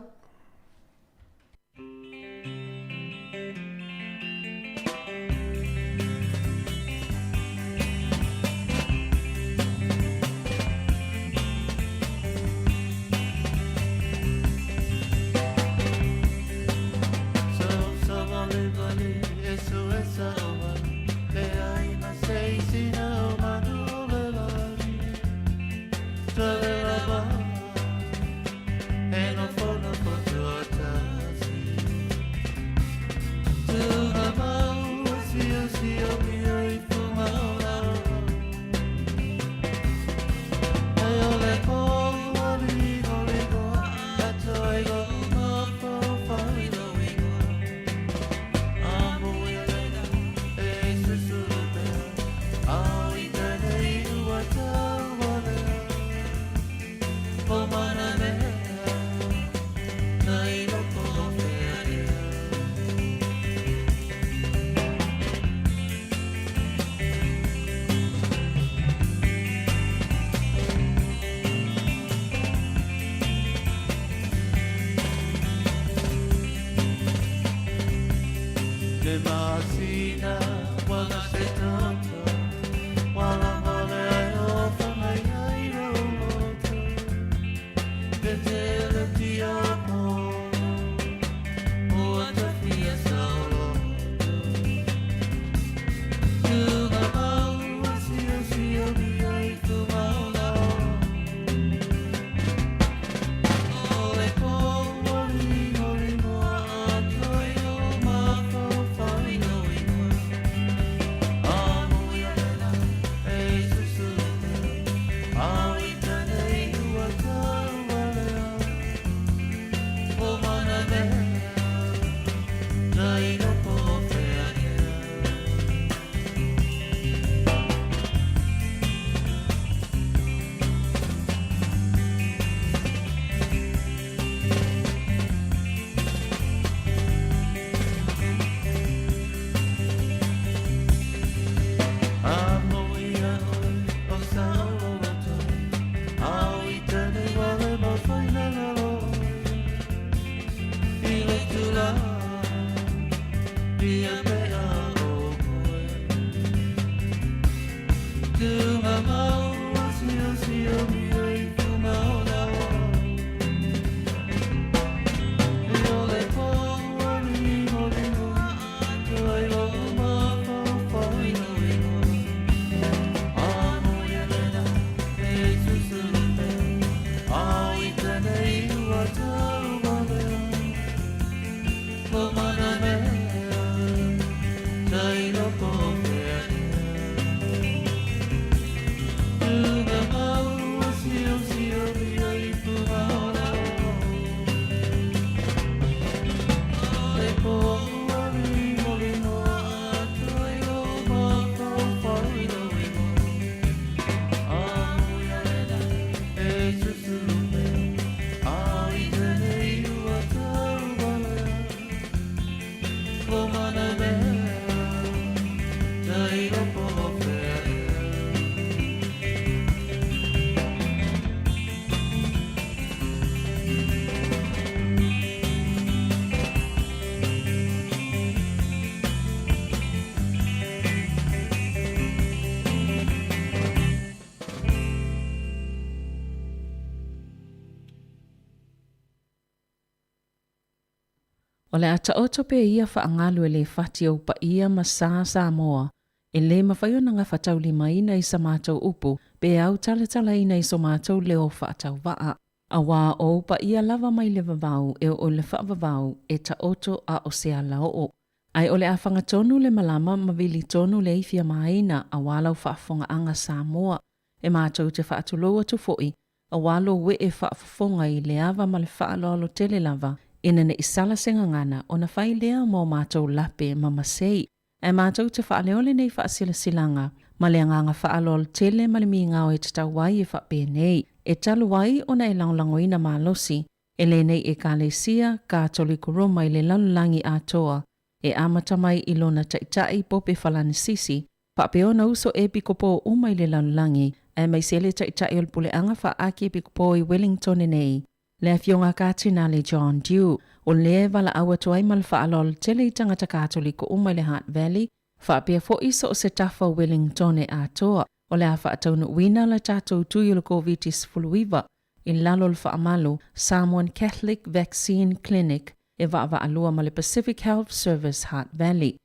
O le a taoto pea ia faagalu e lē fati ou paia ma sa Samoa, e lē mafai ona gafataulimaina i sa matou upu pe autalatalaina i so matou leo faatauvaa, auā o ou paia lava mai le vavau e oo i le faavavau e taoto a o se alaoo. Ae o le a fagatonu le malama ma vili tonu le ifi a maina auā lau faafofogaaga Samoa. E matou te faatulou atu foi, auā lou ee faafofoga i le ava ma le faaaloalo tele lava, ina ne i sala se gagana ona fai lea ma o matou lape ma masei. Ae matou te faaleo lenei faasilasilaga ma le agaga faaaloalo tele ma le migao e tatau ai e faapenei, e talu ai ona e lagolagoina malosi e lenei Ekalesia Katoliko Roma i le lalolagi atoa e amata mai i lona Taitai Pope Falanisisi, faapea ona uso epikopo uma i le lalolagi, aemaise le Taitai o le Puleaga Faa-Akiepikopo i Wellingtone nei, le Afioga Katinale John Dew, o lea e valaau atu ai ma le faaaloalo tele i tagata Katoliko uma i le Hutt Valley, faapea foi so o se tafa o Wellingtone atoa, o le a faataunuuina le tatou tui o le Koviti-19 i lalo o le faamalu Samoan Catholic Vaccine Clinic e vaavaalua ma le Pacific Health Service Hutt Valley.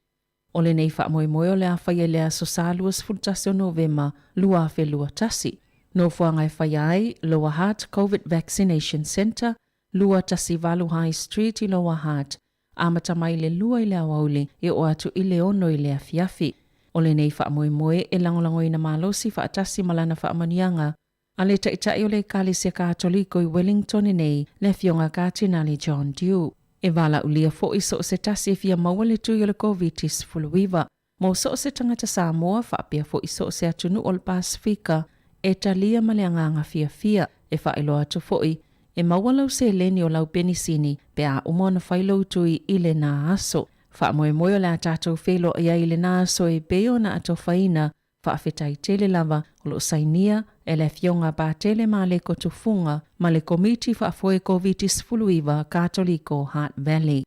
O lenei faamoemoe o le a faia i le aso Sa 21 o Novema 2021. Nofoaga e faia ai, Lower Hutt Covid Vaccination Centre, 218 High Street i Lower Hutt, amata mai le 2 i le aoauli e oo atu i le 6 i le afiafi. O lenei faamoemoe e lagolagoina malosi faatasi ma lana faamanuiaga a le Taitai o le Ekalesia Katoliko i Wellingtone nei, le Afioga Katinale John Dew. E valaaulia foi so o se tasi e fia maua le tui o le Koviti-19 mo so o se tagata Samoa faapea foi so o se atunuu o le Pasefika e talia ma le agaga fiafia. E faailoa atu foi, e maua lau seleni o lau penisini pe a uma ona fai lou tui i lena aso. Faamoemoe o le a tatou feiloai ai i lena aso e pei ona atofaina Faafetai tele lava o lo o sainia e le Afioga Patele Maleko Tufuga ma le Komiti Faafoe Koviti-19 Katoliko Hutt Valley.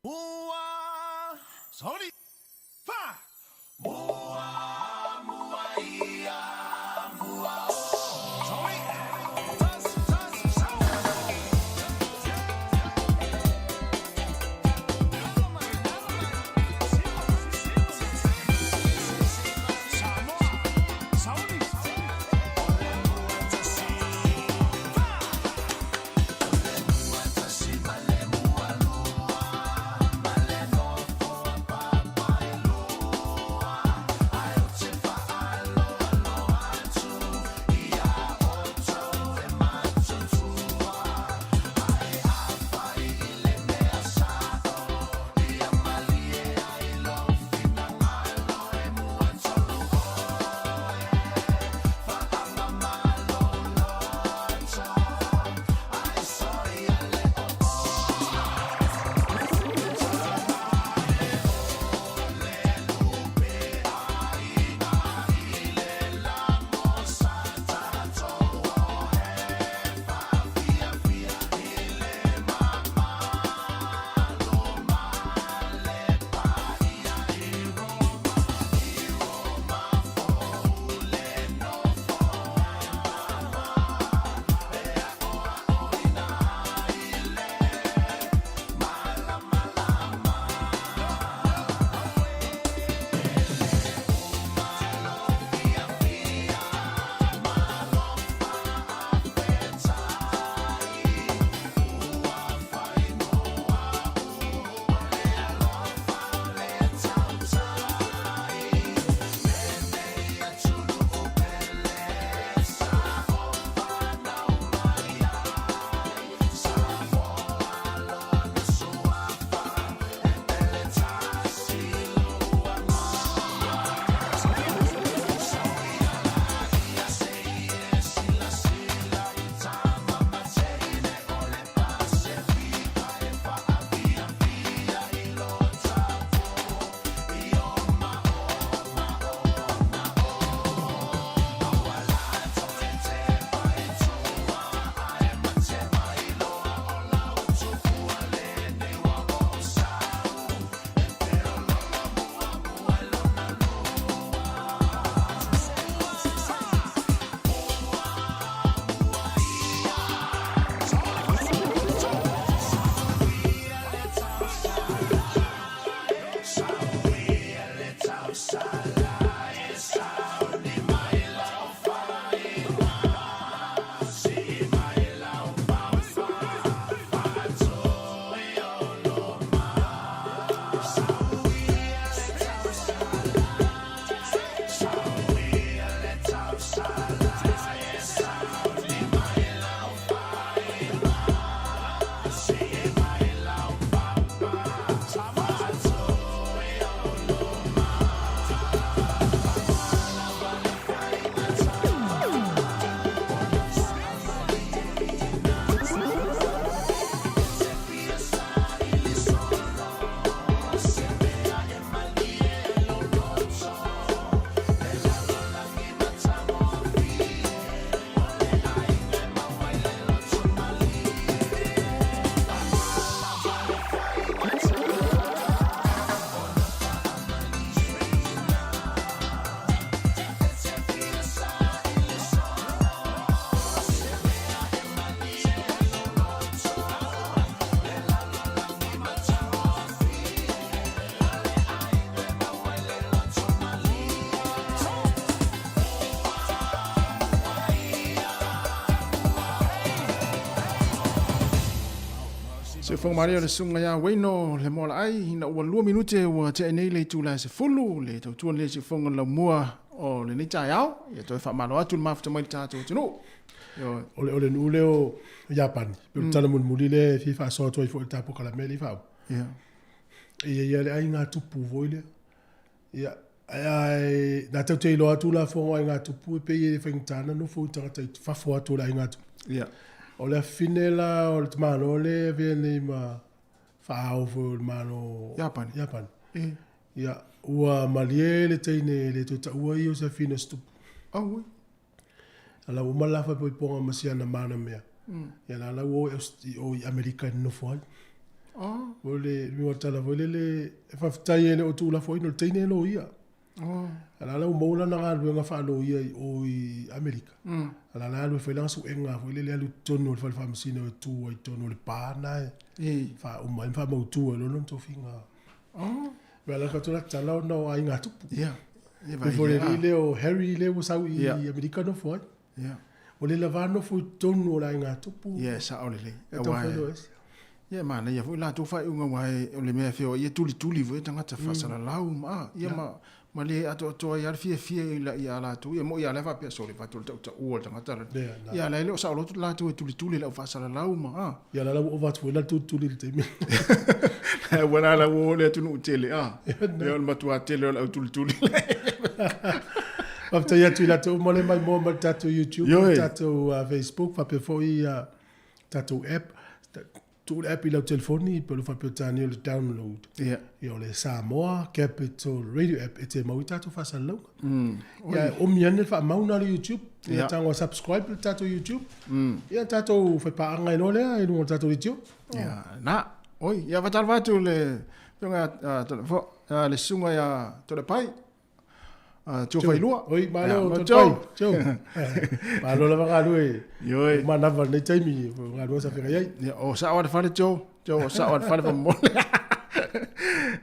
Siufofoga malie o le susuga ia Waino le Moalaai, ina ua 2 minute ua tea nei le itula e 10, le tautua lenei siufofoga le laumua o lenei taeao. Ia toe faamalo atu le mafuta mai le tatou atunuu. Ioe. O le, o le nuu lea o Iapani, pe o le tala mulimuli lea e fia faasoa atu ai foi i le ta polokalame lea i faauma. Ia. E i ai le aiga tupu foi lea. Ia, ae na tau te iloa atu la fofoga o aiga tupu e pei e faigata ona nofo i tagata i fafo atu o le aiga tupu. Ia. O le afine la o le tamaloa lea e avea nei ma faaao foi o le Malo Iapani. Iapani. E. Ia, ua malie le teine e le toe taua ia o se afine o se tupu. Auoi. Ala ua uma le la faaipoipoga ma si ana mana mea. Ia la la ua o i Amerika e nonofo ai. Oh. O le lua tala foi lele e faafetai e le o tuulafoaina o le teine e loia. Oh. A la la ua maua lana galuega faaloia i o i Amerika. A la la alu e fai lana suega foi lele alu i totonu o le fale faamasino e tu ai i totonu o le pa lena e faauma ai ma faamautu ai loa lona tofiga. Oh. Mea la faatoa tala ona o aiga tupu. Ia. Ia vai. Foi le lea o Harry lea ua sau i Amerika nofo ai. Ia. O le lava nofo i totonu o le aiga tupu. Ia, sao lelei. E tau whai loa ese. Ia, manaia foi latou faaiuga aua o le mea e feoai e tulituli foi tagata faasalalau ma ia ma ma le atoatoa ai lava le fiafia i la ia latou. Ia moi lava la e faapea sole fatu le tautaua o le tagata la. Ia la e le o saoloto latou e tulituli i le au faasalalau ma Ia la la ua ova atu foi la le tulituli i le taimi. Ua la la ua o le atunuu tele a. Ia o le matua tele o le au tulituli. Faafetai atu i latou uma lea maimoa mai le tatou YouTube, le tatou Facebook, faapea foi tatou app. Tuu le app i lau telefoni pe o le faa-Peretania o le download. Ia. Ia o le Samoa Capital Radio app e te mau i tatou faasalalauga. Ia e omi ane le faamau na le YouTube. Ia tago subscribe le tatou YouTube. Ia tatou faipaaga ai loa lea i luga o le tatou leitio. Ia, na. Oi, ia faatalofa atu le afioga le susuga ia Tolepai. Tio Failua. Oi, malo, Tolepai. Tio. Malo lava galue. Ioe. Manava lenei taimi, galue sa feagai ai. Ia, o sao a le fale, Tio. Tio, o sao a le fale faamolemole.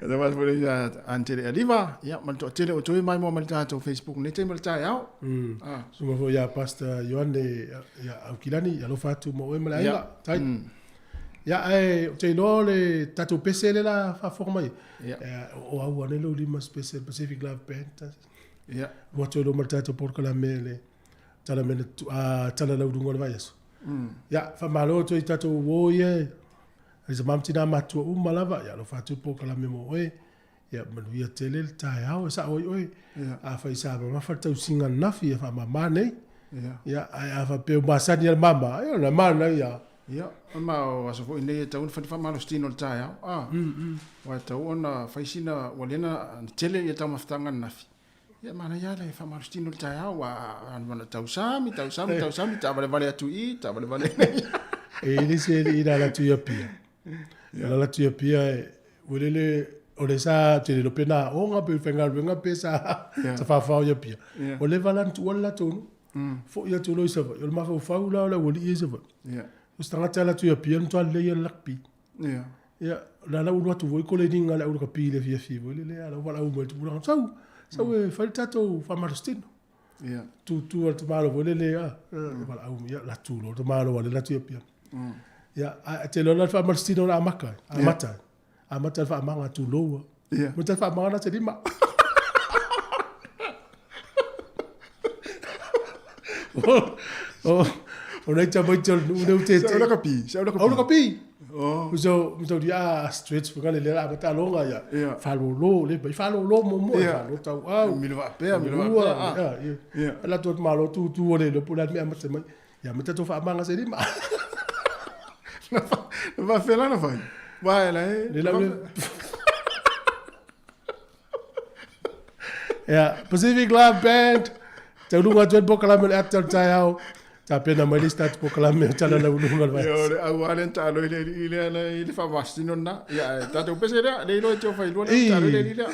E te foi ia Antele Aliva, ia, ma le toatele o toe maimoa mai le tatou Facebook nei taimi o le taeao. Susuga foi ia Pastor Ioane ia Aukilani, alofa atu ma oe ma le aiga. Tai. Ia, ae ou te iloa o le tatou pese lea la faafofoga mai. O au ane lou lima se pese Pacific Love Band. Ia. Ua atu ai loa ma le tatou polokalame le tala mea na tala lau luga o le vaiaso. Ia, faamalo atu ai i tatou uo ia e ai sa ma tina matua uma lava. Ia, alofa atu le polokalame mo oe. Ia, manuia tele le taeao e sao ai oe. Afai sa mamafa le tausiga ananafi, ia faamama nei. Ia, ae a faapea ua masani ia le mama, ia o le mana ia. Ia, ma o aso foi nei e tatau ona fai le faamalositino i le taeao. Aua e tatau ona fai sina, ua lea na tele ia taumafataga ananafi. Ia, manaia lava le faamalositino i le taeao, aua a tausami, tausami, tausami, taavalevale atu i i, taavalevale i. E i ai le isi alii na alu atu i Apia. Na alu atu i Apia, ua lele, o le sa, ou te le iloa pe na aoga pe faigaluega pe sa tafafao i Apia. Ua leva la ona tuua le latou nuu. Foi atu loa i Savaii, o le mafaufau la o le aualii ia i Savaii. O se tagata e alu atu i Apia, e matua lelei ia le lakapi. Ia, o la la ua alu atu foi koleniga a le au lakapi i le afiafi foi lele, a o la ua valaau mai le tupulaga, sau, sau e fai le tatou faamalositino. Tutu a le tamaloa foi lele, a, valaau mai, ia, alu atu loa le tamaloa lea alu atu i Apia. Ia, ae te iloa la le faamalositino na amata ai, amata ai. Amata le faamaga tulou a. Amata le faamaga na te lima. O nei tamaiti o le nuu lea tete. Sa ula kapi, sa ula kapi. Ula kapi. Oh. So di a stretch for le la amata longa ya. Falolo le bai falolo mo mo falo tau au. Milo va pea, milo va pea. Ya. La tu malo tu tu ole le pula me amata mai. Ia amata to faamaga se lima. Na va fela na fai. Vai la e. Le la Ia, Pacific Love Band. Tauluga atu ai le polokalame o le ata o le taeao. Tapena mai le isi tatou polokalame o Tala Lauuluga o le Vaiaso. Ia, o le auala lea na taalo ai le alii lea na i le faamasino lena. Ia, ae tatou pese lea, le iloa e tio failua lea na taalo ai le alii lea.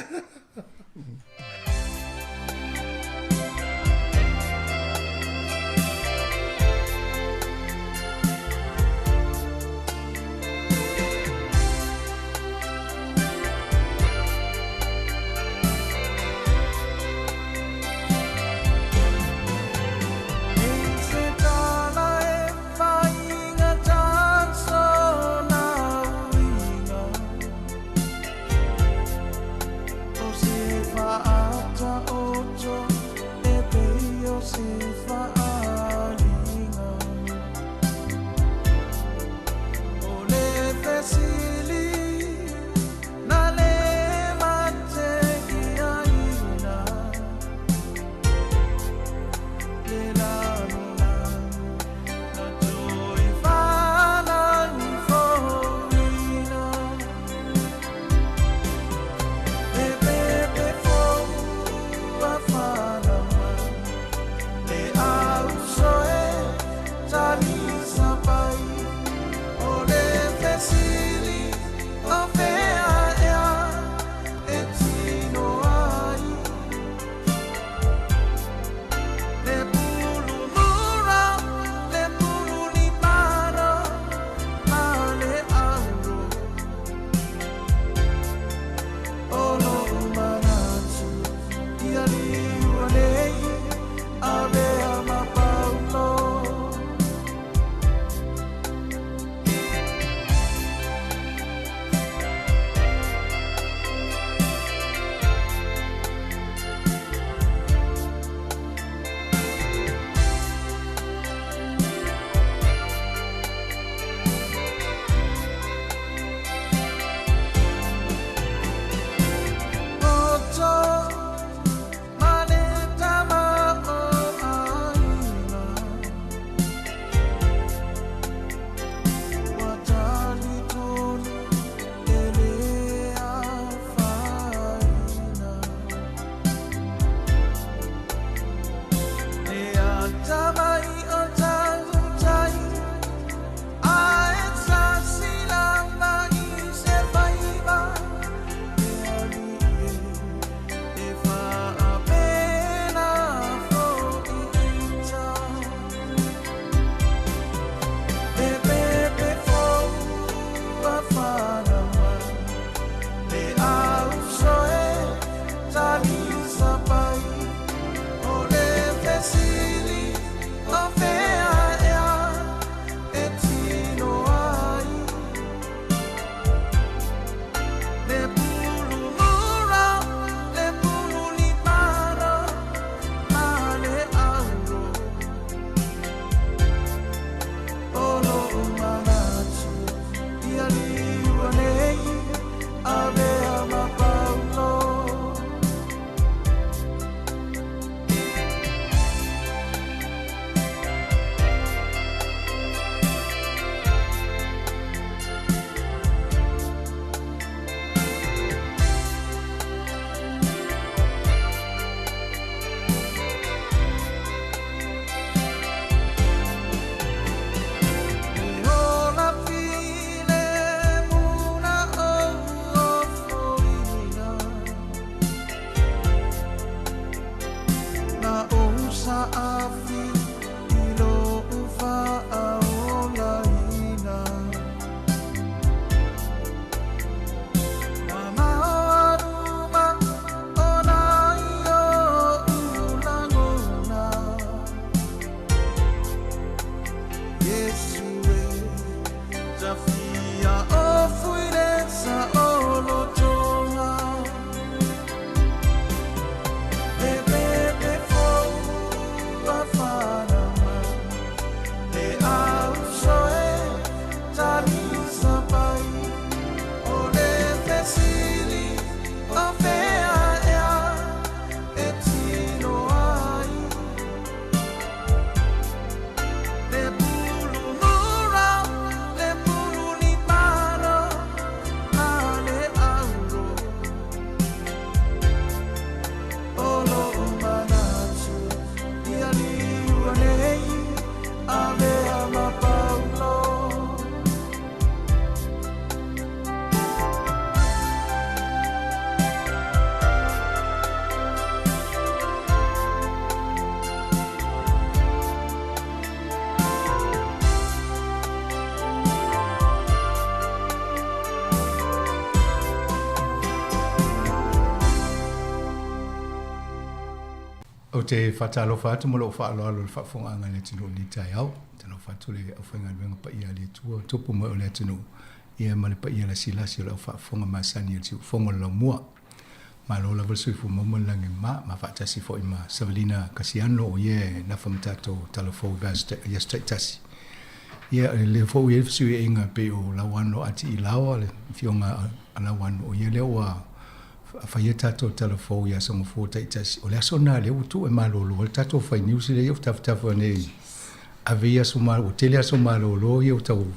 te faatalofa atu ma lou faaaloalo i le faafofogaaga a le atunuu i lenei taeao. Talofa atu le aufaigaluega paia a le Atua, tupu mai o le atunuu, ia ma le paia lasilasi o le aufaafofoga masani a le siufofoga o le Laumua. Malo lava le soifua maua ma le lagi e mama, ma faatasi foi ma Savelina Kasiano o ia e nafa ma tatou tala fou i aso taitasi. Ia, o lea foi ua i ai le fesuiaiga e pei o Lauano Atiilaoa, le afioga a Lauano, o ia lea ua faia tatou tala fou i Aso Gafua taitasi. O le aso lena lea ua tuu e malolo ai le tatou fai news lea ua tafatafa nei ave i aso malolo, ua tele aso malolo ia ua tau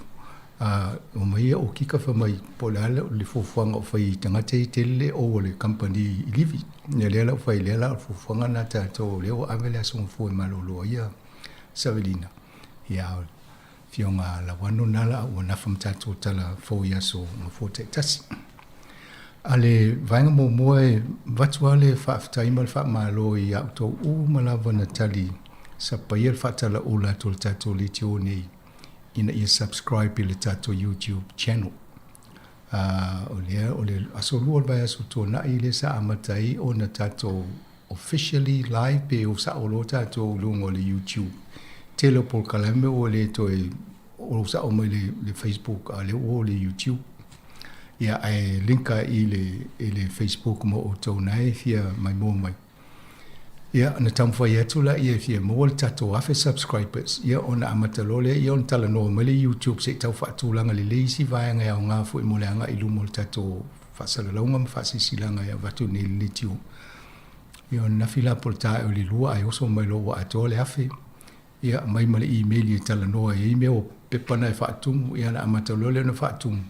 omai ia okika fai mai po o le a le fuafuaga o fai i tagata ia tele le ou a le kamupani i livi. Ia lea la ua fai lea la o le fuafuaga lena a tatou lea ua ave le Aso Gafua e malolo ai ia Savelina. Ia a o le Afioga a Lauano lena la ua nafa ma tatou tala fou i Aso Gafua taitasi. A le vaega muamua e avatu lava le faafetai ma le faamalo i a outou uma lava na tali sapaia le faatalaula atu o le tatou leitio nei ina ia subscribe i le tatou YouTube channel. O lea o le aso lua o le vaiaso tuanai lea sa amata ai ona tatou officially live pe o sao loa tatou i luga o le YouTube. Tele o polokalame ua le toe o sao mai le, le Facebook a lea ua o le YouTube. Ia ae linka i le, i le Facebook mo outou na e fia maimoa mai. Ia, ona taumafai atu laia e fia maua le tatou 1000 subscribers, ia ona amata loa lea ia ona talanoa mai le YouTube se i tau faatulaga lelei isi vaega e aoga foi mo le agai i luma o le tatou faasalalauga ma faasilasilaga e avatu nei i le leitio. Ia ona nafi la po o le tae o le lua ae oso mai loa ua atoa le 1000. Ia aumai ma le email e talanoa ai i mea o pepa na e faatumu, ia ona amata loa lea ona faatumu.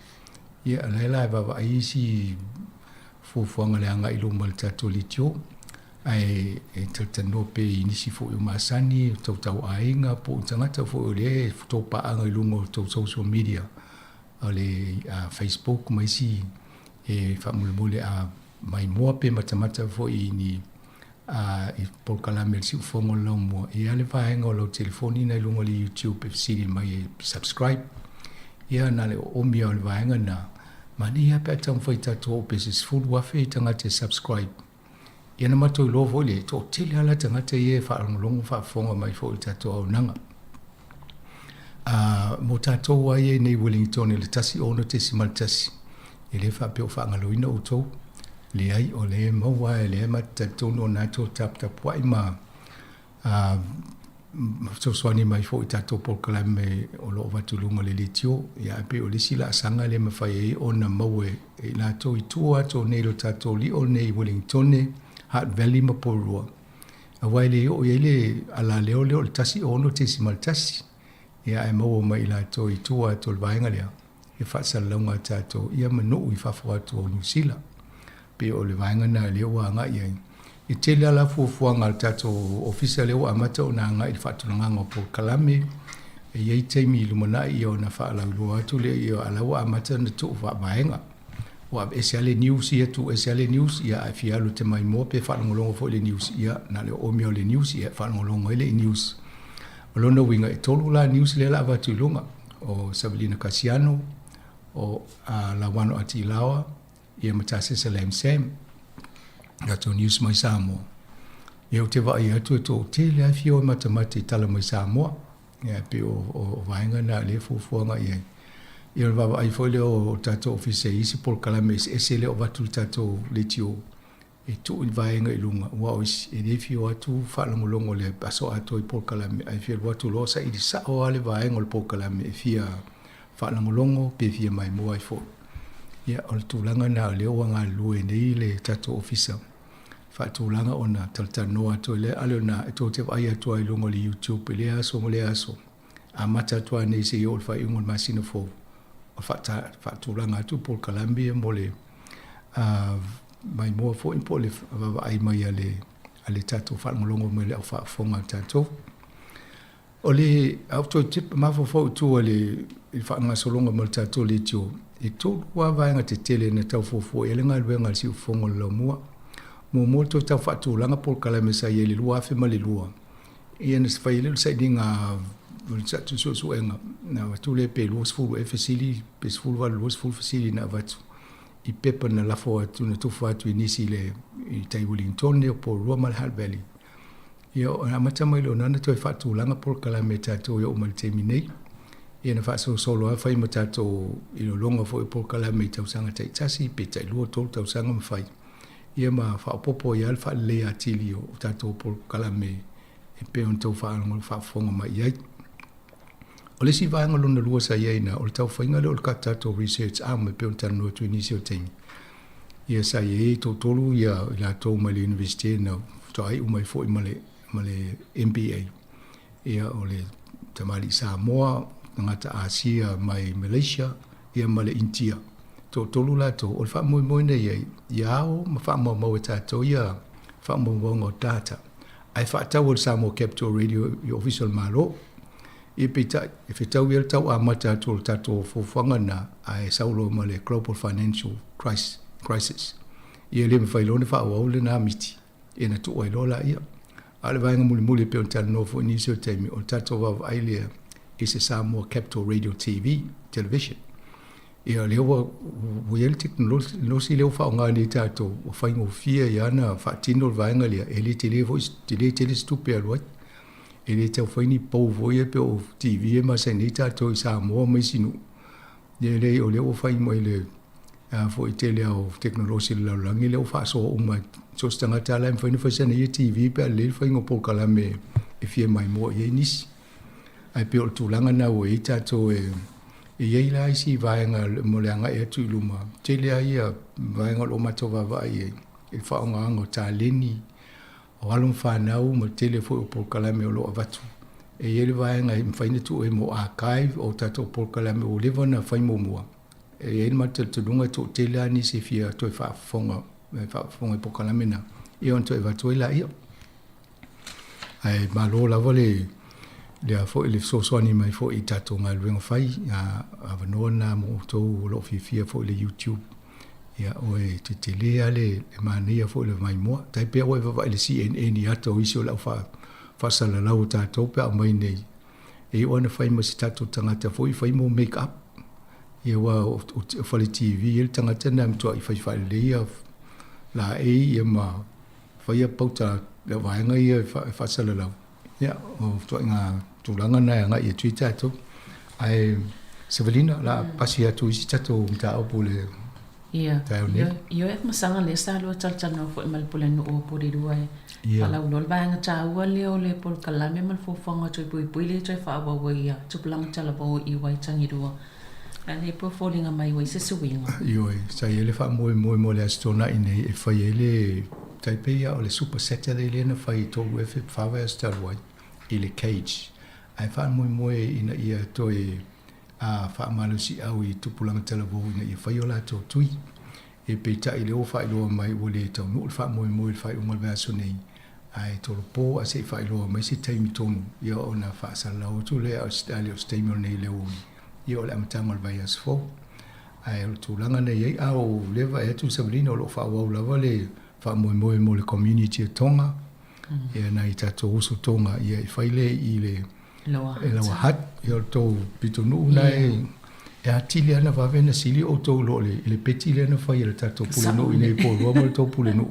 Ia o lea la e vaavaai isi fuafuaga i le agai i luma o le tatou leitio. Ae e talatalanoa pea i nisi foi o masani, o tautauaiga po o tagata foi o lea e topaaga i luga o tou social media, o le Facebook ma isi e faamolemole a maimoa pe matamata foi i ni a i polokalame a le siufofoga o le laumua, e i ai le vaega o lau telefoni na i luga o le YouTube e fesili mai e subscribe. Ia na le oomi lava o le vaega lena, manaia lava pe a taumafai tatou oo pe se 10,000 tagata e subscribe. Ia na matou iloa foi le toatele lava la tagata ia e faalogologo ma faafofoga mai foi i le tatou auaunaga. A mo tatou lava ia i nei Wellington i le 16.1, e le faapea o faagaloina outou. Leai, o lea e maua lava, o lea ma te talitonu o lena e tou taputapuai ma fesoasoani mai foi i tatou polokalame o lo o avatu i luga o le leitio. Ia, ae pei o le isi laasaga lea e mafai ai ona maua e i latou i tua atu o nei lo tatou lio nei i Wellingtone, Hutt Valley ma Porirua, aua e le oo i ai le alaleo lea o le 16.1. Ia, ae maua mai i latou i tua atu o le vaega lea. e faasalalauga a tatou ia ma nuu i fafo atu o Niu Sila. Pei o le vaega lena lea ua agai i ai. E tele lava la fuafuaga a le tatou ofisa lea ua amata ona agai i le faatulagaga o polokalame. E i ai taimi i lumanai ia ona faalauiloa atu lea ia a o la ua amata ona tuu faavaega. Ua aveese lava le news ia, tuu ese lava le news ia ae fia alu e te maimoa pe faalogologo foi i le news ia na o le oomi lava o le news ia e faalogologo ai le news. O lona uiga e tolu la news lea o le a avatu i luga. o Savelina Kasiano, o Lauano Atiilaoa, ia ma Tasesa Lam Sam, latou news mai Samoa. Ia ou te vaai atu e toatele lava e fia o e matamata i tala mai Samoa. Ia e pei o, o, o vaega na lea e fuafuaga i ai. Ia o le vaavaai foi lea o tatou ofisa i isi polokalame eseese lea o avatu i le tatou leitio e tuu i le vaega i luga, aua o isi e le fia o atu faalogologo i le aso atoa i polokalame, ae fia alu atu loa saili sao lava le vaega o le polokalame e fia faalogologo pe fia maimoa ai foi. Ia, o le tulaga lena o lea ua galulue nei le tatou ofisa faatulaga ona talatalanoa atu ai lea, a lea ona e tou te vaai atu lava i luga o le YouTube i lea aso ma lea aso, amata atu lava nei seia oo i le faaiuga o le masina fou, o faatulaga atu polokalame ia mo le maimoa foi po o le vaavaai mai a le, a le tatou faalogologo mai le au faafofoga a tatou. O le au toe tip mafaufau i tua i le faagasologa mai o le tatou leitio, e tolu lava vaega tetele na tau fuafua i ai le galuega a le Siufofoga o le Laumua. Muamua toe tau faatulaga polokalame sa i ai i le 2002, ia na fai ai lea o le sailiga o le suesuega na avatu lea pe 20 ea fesili pe 18 20 fesili na avatu i pepa na lafo atu na tufa atu i nisi i le i tai Wellington o Porirua ma le Hutt Valley. Ia, na amata mai loa na toe faatulaga polokalame a tatou e oo mai i le taimi nei. Ia na faasolosolo lava fai ma tatou iloiloga foi o polokalame i tausaga taitasi pe tailua tolu tausaga ma fai, ia ma faaopoopo ai lava le faaleleia atili o tatou polokalame e pei ona tou faafofoga mai i ai. O le isi vaega lona lua sa i ai ina, o le taumafaiga lea o le tatou research arm e pei ona talanoa atu i nisi o taimi. Ia sa i ai toatolu ia i latou mai le Iunivesite na faatoa iu mai foi ma le ma le MBA. Ia o le tamalii Samoa, tagata Asia mai Malaysia ia ma le Initia. Toatolu latou, o le faamoemoe na i ai, ia ao ma faamaumau e tatou ia faamaumauga o data ae faatau e le Samoa Capital Radio i Ofisa o le Malo. Ia peitai, e fetaui ai le tau amata atu o le tatou fuafuaga lena, ae sau loa ma le Global Financial Crisis. Ia e le mafai loa ona faaauau lena miti, ia na tuu ai loa laia. A o le vaega mulimuli e pei ona talanoa foi i nisi o taimi, o le tatou vaavaai lea i se Samoa Capital Radio TV, Television. Ia lea ua ua i ai le tekonolosi lea ua faaaoga nei tatou, ua faigofie ai lava ona faatino le vaega lea, e le tele foi, e le tele se tupe e alu ai. E le tau fai ni pou foi ia pei o TV e masani ai tatou i Samoa ma isi nuu. Ia e leai o lea ua fai mai le a foi tele lava o tekonolosi a le lalolagi lea ua faasoa uma so o se tagata lava la e mafai ona fai sana ia TV pe a lelei le faiga o polokalame e fia maimoa i ai nisi. Ae pei o le tulaga lena ua i ai tatou e e i ai la isi vaega mo le agai atu i luma, tele lava ia vaega o lo o matou vaavaai i ai i le faaaogaina o taleni, o alo ma fanau ma le tele foi o polokalame o lo o avatu. E i ai le vaega e mafai ona tuu ai mo archive o tatou polokalame ua leva ona fai muamua. E i ai le matou talitonuga e toatele lava nisi e fia toe faafofoga, faafofoga i polokalame na, ia ona toe avatu ai laia. Ae malo lava le lea foi le fesoasoani mai foi i tatou galuega fai, a avanoa lena mo outou o lo o fiafia foi i le YouTube. Ia oe tetele lava le manaia foi o le maimoa. Tai pei ua e vaavaai i le CNN i ata o isi o le au faasalalau o tatou pe a aumai nei. E iu lava ina fai ma se tatou tagata foi fai mo make up. Ia aua o fale TV le tagata lena e matuai fai faalelei ia laei ia ma faia pauta le vaega ia e faasalalau. Ia, o ituaiga tulaga na e agai atu ai tatou. Ae Savalina, o le a pasi atu isi tatou mataupu i le taeao nei. Ia, ioe masaga lea sa lua talatalanoa foi ma le Pulenuu o Porirua e faalauiloa le vaega taua lea o le polokalame ma le fuafuaga toe puipui lea e toe faaauau ai ia tupulaga talavou i Waitangirua. A lea po foliga mai ua i se suiga. Ioe, sa i ai le faamoemoe mo le Aso Toonai nei e fai ai le tai pei lava o le Super Saturday lea na fai i 3 e 4 vaiaso talu ai i le Cage. Ae faamoemoe ina ia toe faamalosiau i tupulaga talavou ina ia fai o latou tui. E peitai lea ua faailoa mai ua le taunuu le faamoemoe i le faaiuga o le vaiaso nei, ae tolopo ae se i faailoa mai se taimi tonu ia ona faasalalau atu lea a le o se taimi o lenei i le aoauli ia o le amataga o le vaiaso fou. Ae o le tulaga na i ai, a o lea e vaai atu Savalina o lo o faaauau lava le faamoemoe mo le community o Tonga, ia nai tatou uso Tonga ia e fai lea i le Lower Hutt, ia o le tou pitonuu na e e atili lava ona vave ona sili outou i lo le i le peti lea na fai e le tatou pulenuu i inei i Porirua ma le tou pulenuu.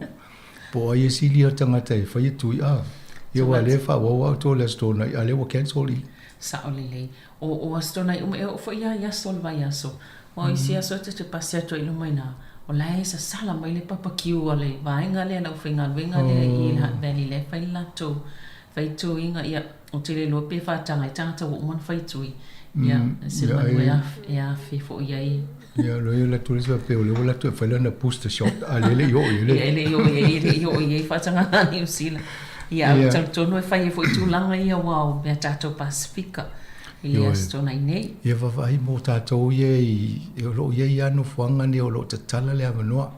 Po o ai e sili a tagata e fai tui a. Ia aua o lea e faaauau lava outou i le Aso Toonai a o lea ua cancel i. Sao lelei. O Aso Toonai uma e oo foi lava i aso o le vaiaso. Aua o isi aso e ta te pasi atu ai i luma i ina, o la e sasala mai le papakiu a le vaega lea, le aufaigaluega lea i le Hutt Valley la e fai le latou faituiga. Ia, ou te le iloa pe faataga ai tagata ua uma ona faitui. Ia, se manu e afe foi ai. Ia, loia o le atu le isi faapea o lea ua alu atu e fai lana booster shot, a o lea e le i oo i ai le. Ia, e le i oo i ai, e le i oo i ai faatagaga a Niu Sila. Ia, ae ou te talitonu e fai ai foi tulaga ia aua o mea tatou Pasefika i le Aso Toonai nei. Ia vaavaai mo tatou ia i, o lo o i ai lava nofoaga nei o lo o tatala le avanoa.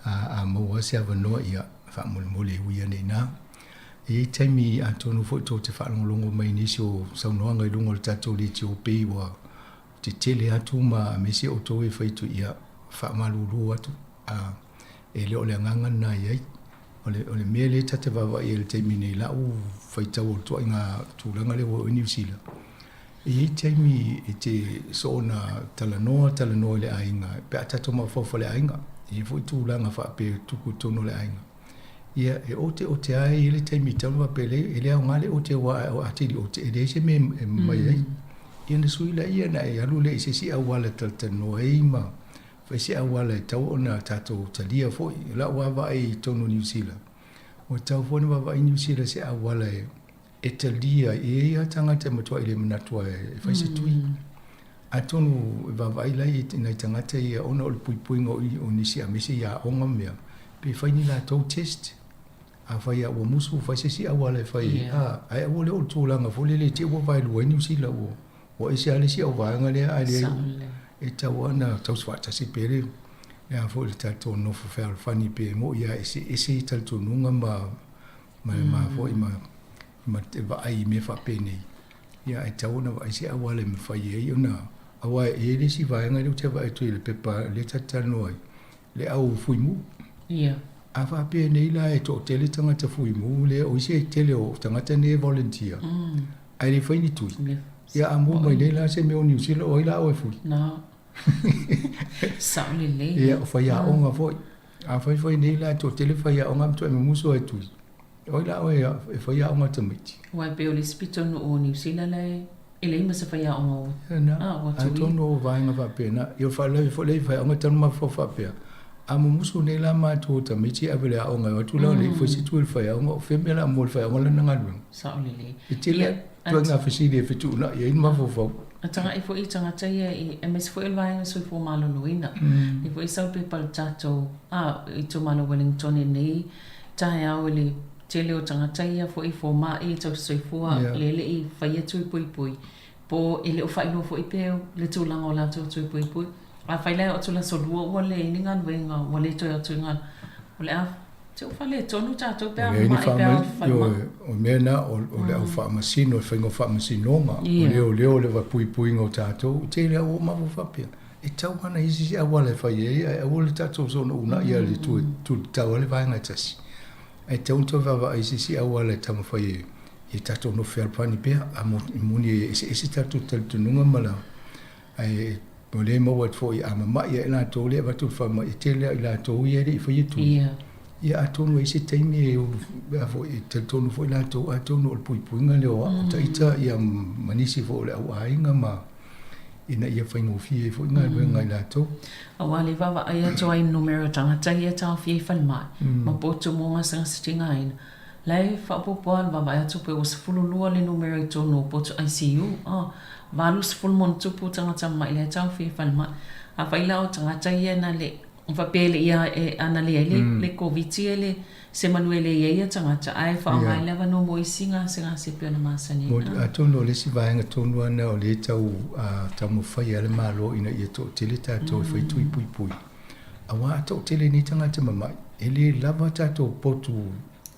A maua se avanoa, ia, faamolemole e ui ane i ina. E i ai taimi atonu foi tou te faalogologo mai i nisi o saunoaga i luga o le tatou leitio pei ua tetele atu ma aemaise outou e fai atu ia faamalulu atu a e le o le agaga lena e i ai. O le, o le mea lea ta te vaavaai i ai i le taimi nei i la'u faitau o le tuaiga tulaga lea ua oo i Niu Sila, e i ai taimi e te soona talanoa talanoa i le aiga pe a tatou mafaufau i le aiga. E i ai foi tulaga faapea e tupu i totonu o le aiga. Ia, e oteote lava e i ai le taimi e tatau ona faapea lelei, e le aoga le ote aua a tili ote, e leai se mea e mai ai. Ia ona sui laia ona e alu lea i se isi auala e talatalanoa ai ma fai se auala e tatau ona tatou talia foi. O lau lava vaai i totonu o Niu Sila, ua tatau foi ona vaavaai Niu Sila i se auala e talia ai. E i ai lava tagata e matuai le manatu lava e fai se tui. Atonu e vaavaai la i nai tagata ia ona o le puipuiga o nisi aemaise i aoga ma mea, pe fai ni latou test. Afai lava ua musu, fai se isi auala e fai ai, a, ae aua le oo i le tulaga foi lele i te i ua vaelua ai Niu Sila ua ese lava le isi auvaega lea ae leai e tatau lava ona tausi faatasi pea le a foi le tatou nofo fealofani pe mo'i lava e eseese i talitonuga ma ma foi ma ma te vaai i mea faapenei. Ia, ae tatau ona vaai se auala e mafai ai ona, aua e i ai le isi vaega lea ou te vaai atu i le pepa lea ta te talanoa ai, le au fuimu. Ia. A faapea nei la e toatele tagata fuimu lea, o isi e tele o tagata nei e volunteer, ae le fai ni tui. Ia, a maua mai nei la se mea o Niu Sila, o ai la oe e fui? Na. Sao lelei. Ia, o faiaoga foi. A fai foi nei la e toatele faiaoga ae matuai mumusu lava e tui. O ai la oe e fai aoga tamaiti? Aua e pei o le isi pitonuu o Niu Sila la e leai ma se faiaoga o a ua tui. Atonu o vaega faapena. Ia o le faalavelave foi lea i faiaoga talu mafaufau faapea, a mumusu nei la matou o tamaiti e ave i le aoga e o atu la o le i fai se tui i le faiaoga, o fea mea la mo le faiaoga lana galuega? Sao lelei. E tele ituaiga fesili e fetuunai ai le mafaufau. A taga'i foi i tagata ia i, aemaise foi o le vaega soifua maloloina. Lea foi e sau pepa i le tatou, a, itumalo Wellington i lenei taeao i le tele o tagata ia foi foma'i tausi soifua lea e le i faia tui puipui po e le o faailoa foi pe le tulaga o latou tui puipui. Afai la e oo atu i le aso lua ua leai ni galuega ua le toe o atu i galuega, o le a te ua faaletonu tatou pe a ma'i pe a falemai. O mea na o le au faamasino, le faiga o faamasinoga, o leoleo o le puipuiga o tatou, e tele lava ua ou mafaufau faapea, E tatau lava ona i ai se isi auala e fai ai, ae aua le tatou soona uunai lava i le tuulitau lava le vaega e tasi. Ae tatau ona toe vaavaai i se isi auala e taumafai e ia tatou nofo fealofani pea, a moni e eseese tatou talitonuga ma la, ae o lea e maua atu foi a mama'i lava i latou lea e avatu le faamai, e tele lava i latou ia e le i faia tui. Ia atonu e i ai se taimi e, a foi, e talitonu foi latou atonu o le puipuiga lea o au ita ia ma nisi foi o le au aiga ma ina ia faigofie ai foi galuega i latou. Aua le vaavaai atu ai i numera o tagata ia e taofia i falemai ma potu mo gasegase-tigaina. La e faaopoopo lava le vaavaai atu pe ua 12 le numera i totonu o potu ICU, a, 80 ma ona tupu tagata mamai la e taofia i falemai. Afai la o tagata ia na le faapea e le i a, ana leai le Koviti e le se manu e leai ai ia tagata, ae faaaoga ai le avanoa mo isi gasegase e pei ona masani ai. Atonu o le isi vaega tonu lava lena o lea e tau taumafai ai le Malo ina ia toatele tatou e fai tui puipui, aua a toatele nei tagata mamai, e le lava tatou potu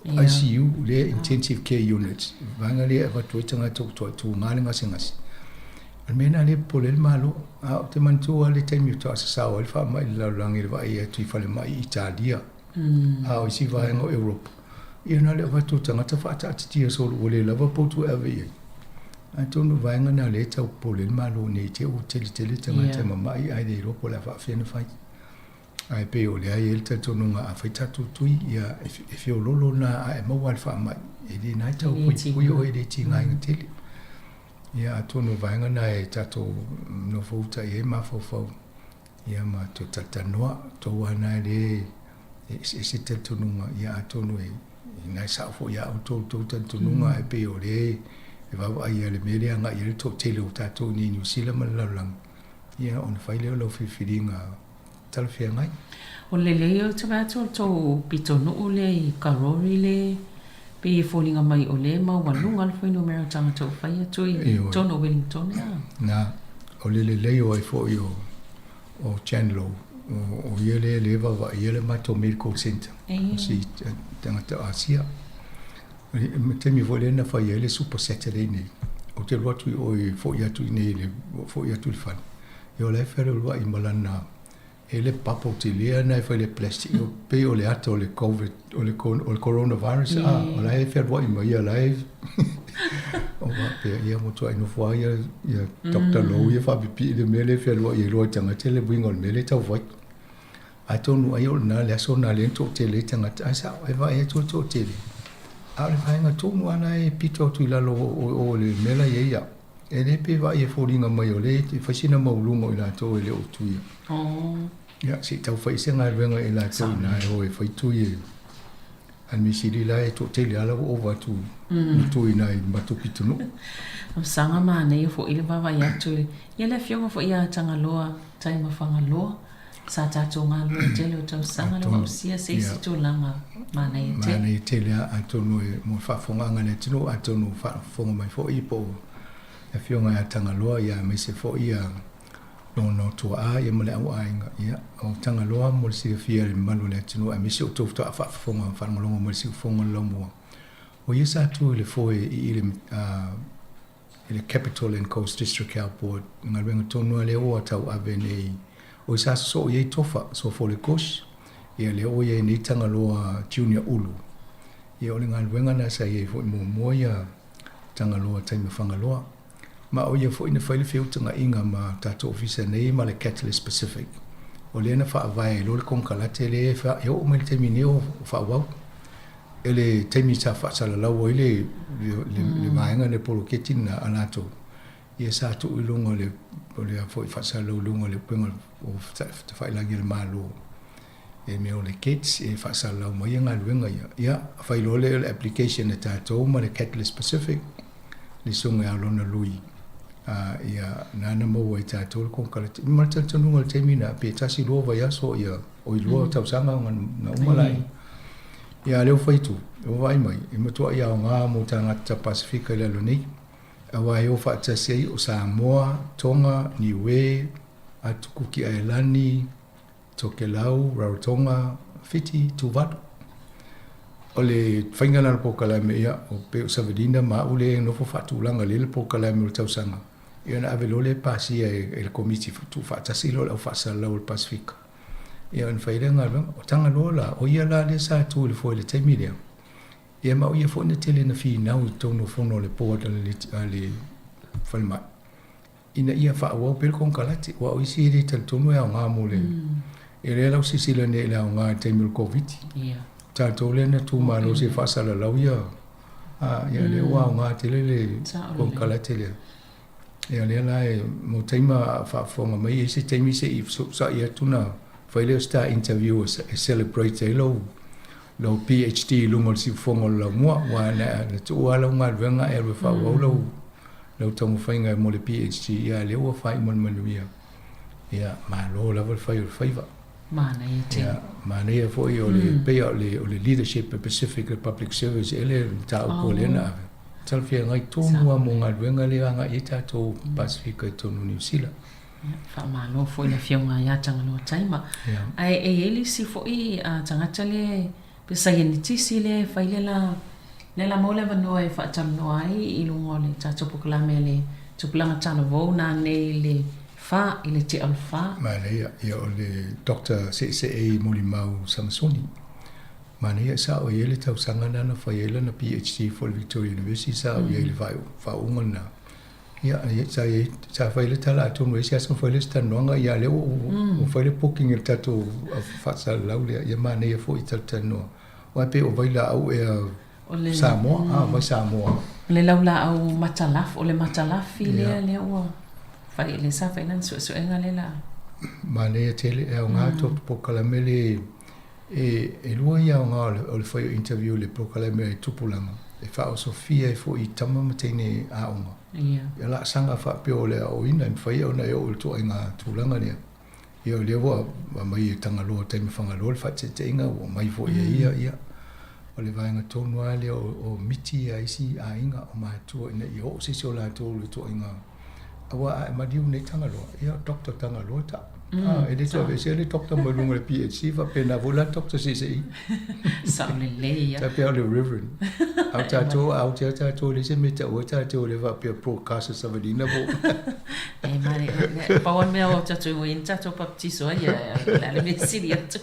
ICU, lea Intensive Care Units, vaega lea e avatu ai tagata ua toatuga le gasegase. O le mea lena lea e popole ai le Malo. A ou te manatua lava le taimi faatoa sasao ai le faamai i le lalolagi i le vaai atu i falemai i Italia, a o isi vaega o Europa, ia na o le avatu o tagata faataatitia solo ua le lava potu e ave i ai. Atonu o vaega na lea e tau popole ai le Malo nei te i ua tele tele tagata e mamai ae le iloa po o le a faafefea ona fai. Ae pei o lea e i ai le talitonuga a fai tatou tui, ia e feoloolo lena a e maua lava i le faamai, e le na e tau puipui oe e le tigaina tele. Ia atonu o vaega na e tatou nofo uta i ai mafaufau ia ma toe talatalanoa. Tou lava na e le e eseese talitonuga, ia atonu e na e sao foi ia outou le tou talitonuga ae pei o lea e vaavaai i le mea lea e agai i ai le toatele o tatou i Niu Sila ma le lalolagi, ia ona fai lea o lau filifiliga talafeagai. O le lelei ou te vaai atu o le tou pitonuu lea i Karori le pei e foliga mai o lea e maualuga le fuainumera o tagata ua fai atu i totonu o Wellington a. Na, o le lelei o ai foi o o Chandler o ia lea lea e vaavaaia le matou medical centre o si tagata Asia. O le taimi foi lea na fai ai le Super Saturday nei, ou te alu atu i o i foi atu i nei i le foi atu i le fale, Ia o la e fealualuai ma lana e le bubble tele lena e fai le plastic e pei o le ata o le covid o le o le coronavirus a o la e fealuai ma ia la e o faapea ia matuai nofo lava ia ia Doctor Low ia faapipii i le mea lea e fealuai ai loa i tagata le uiga o le mea lea e tau fai. Atonu ai o lena le aso lena lea na toatele ai tagata, ae sao, e vaai atu le toatele, a o le vaega tonu lava la e pito atu i lalo o o le mea la e i ai au, e le pe vaai e foliga mai o lea e fai sina maualuga o i latou e le o tuia. Ia, se i tau fai se galuega i latou i ina e o e fai tui e a le mea sili la e toatele lava la ua ova atu ma tui i ina i le matou pitonuu. O saga manaia foi le vaavaai atu i le afioga foi ia Tagaloa Taimafagaloa Sa tatou galue i tele o tausaga le ausia se isi tulaga manaia tele. Manaia tele lava, atonu e mo le faafofogaaga a le atunuu, atonu ua faafofoga mai foi po o le Afioga ia Tagaloa, ia aemaise foi ia lona tuaa ia ma le au aiga. Ia, o Tagaloa mo le silafia e le mamalu o le atunuu aemaise o outou faatoa faafofoga ma faalogologo mai i le siufofoga o le laumua, o ia sa tu i le foe i i le i le Capital and Coast District Health Board, le galuega tonu lava lea ua tauave nei, oi sa sosoo i ai Tofa, Sofo le Kush, ia lea ua i ai nei Tagaloa Junior Ulu. Ia o le galuega lena sa i ai foi muamua ia Tagaloa Taima Fagaloa. Ma o ia foi na fai le feutagaiga ma tatou ofisa nei ma le Catalyst Pacific. O lea na faavae ai loa le konekarate lea e oo mai le taimi nei o faaauau. E le taimi sa faasalalau ai le le vaega le poloketi lena a latou, ia sa tuu i luga o le o le foi faasalalau i luga o le upega o tafailagi a le Malo e mea o le GETS e faasalalau mai ia galuega ia. Ia fai loa lea o le application a tatou ma le Catalyst Pacific le susuga ia Lona Lui a ia nana maua ai tatou le konekarate. Ma le talitonuga i le taimi lena pe tasi lua vaiaso ia oi lua tausaga na uma laia. Ia lea ua fai atu, ua vaai mai, e matuai aoga mo tagata Pasefika i lalo nei, aua e o faatasi ai o Samoa, Tonga, Niue, atu Kuki Aelani, Tokelau, Rarotonga, Fiti, Tuvalu. O le faiga la o le polokalame, ia, o pei o Savelina ma au lea e nofo faatulaga lelei le polokalame o le tausaga, ia ona ave loa lea e pasia e le Komiti Tuufaatasi lea o le Au Faasalalau o le Pasefika. Ia ona fai lea galuega. O Tagaloa la, o ia la lea sa tu i le foe i le taimi lea, ia ma o ia foi na tele na finau i totonu o fono a le board a le, a le falemai, ina ia faaauau pea le konekarate, aua o isi e le talitonu e aoga mo le... Ia lea la ua silasila nei i le aoga i le taimi o le Koviti. Ia. O tatou lea na tumalo se faasalalau ia, a, ia lea ua aoga tele le konekarate lea. Ia lea la e mo taima a faafofoga mai e i ai se taimi se i fesoosai atu na fai lea o se ta interview e celebrate ai lou lou PhD i luga o le siufofoga o le laumua aua na na tuu lava lau galuega ae alu e faaauau lau lau taumafaiga mo le PhD ia a lea ua faaiu ma le manuia. Ia malo lava le fai o le faiva. Manaia tele. Ia manaia foi o le pei o le o le leadership e Pacific Republic Service e le mataupu o lea na ave. Talafeagai tonu lava mo galuega lea e agai i ai tatou Pasefika i totonu o Niu Sila. Faamalo foi i le Afioga ia Tagaloa Taima. Ae e i ai le isi foi tagata lea pe saienitisi lea e fai le la lea la maua le avanoa e faatalanoa ai i luga o le tatou polokalame a le Tupulaga Talavou nanei i le fa i le tea o le fa. Manaia, ia o le Doctor Seeseei Molimau Samasoni. Manaia, sa oo i ai le tausaga lena na fai ai lana PhD foi i le Victoria University, sa oo i ai i le faauuga lena. Ia, sa i ai, sa fai le tala atonu e i ai se aso na fai lea o se talanoaga, ia lea ua ua fai le booking e le tatou faasalalau lea, ia manaia foi i talatalanoa. Aua e pei o vailaau ea Samoa, a, vai Samoa. O le laulaau matalaf, o le matalafi lea, lea ua fai, lea sa fai lana suesuega lea la. Manaia tele, e aoga to polokalame le, e, e lua ia aoga o le, o le fai o interview i le polokalame a tupulaga, e faaosofia ai foi i tama ma teine aoga. Ia. Ia laasaga faapea o le aoaoina e mafai ona e oo i le ituaiga tulaga lea. Ia o lea ua aumai e Tagaloa taimi Fagaloa le faateteina ua aumai foi e ia, ia o le vaega tonu lava lea o miti a isi aiga o matua ina ia oo se isi o latou i le ituaiga aua a e maliu nei Tagaloa, ia o Doctor Tagaloa ta. Ah, e le toe aveesea le Doctor mai luga o le PhD, faapena foi la Doctor Seesei. Sao lelei ia. Tai pei o le Reverend. A o tatou, a o tea tatou e leai se mea e tau ai tatou lea faapea broadcaster Savalina po o. E mare, pau lava le mea o tatou ua i ai ni tatou papatiso ai, ia, o le a le mea e sili atu.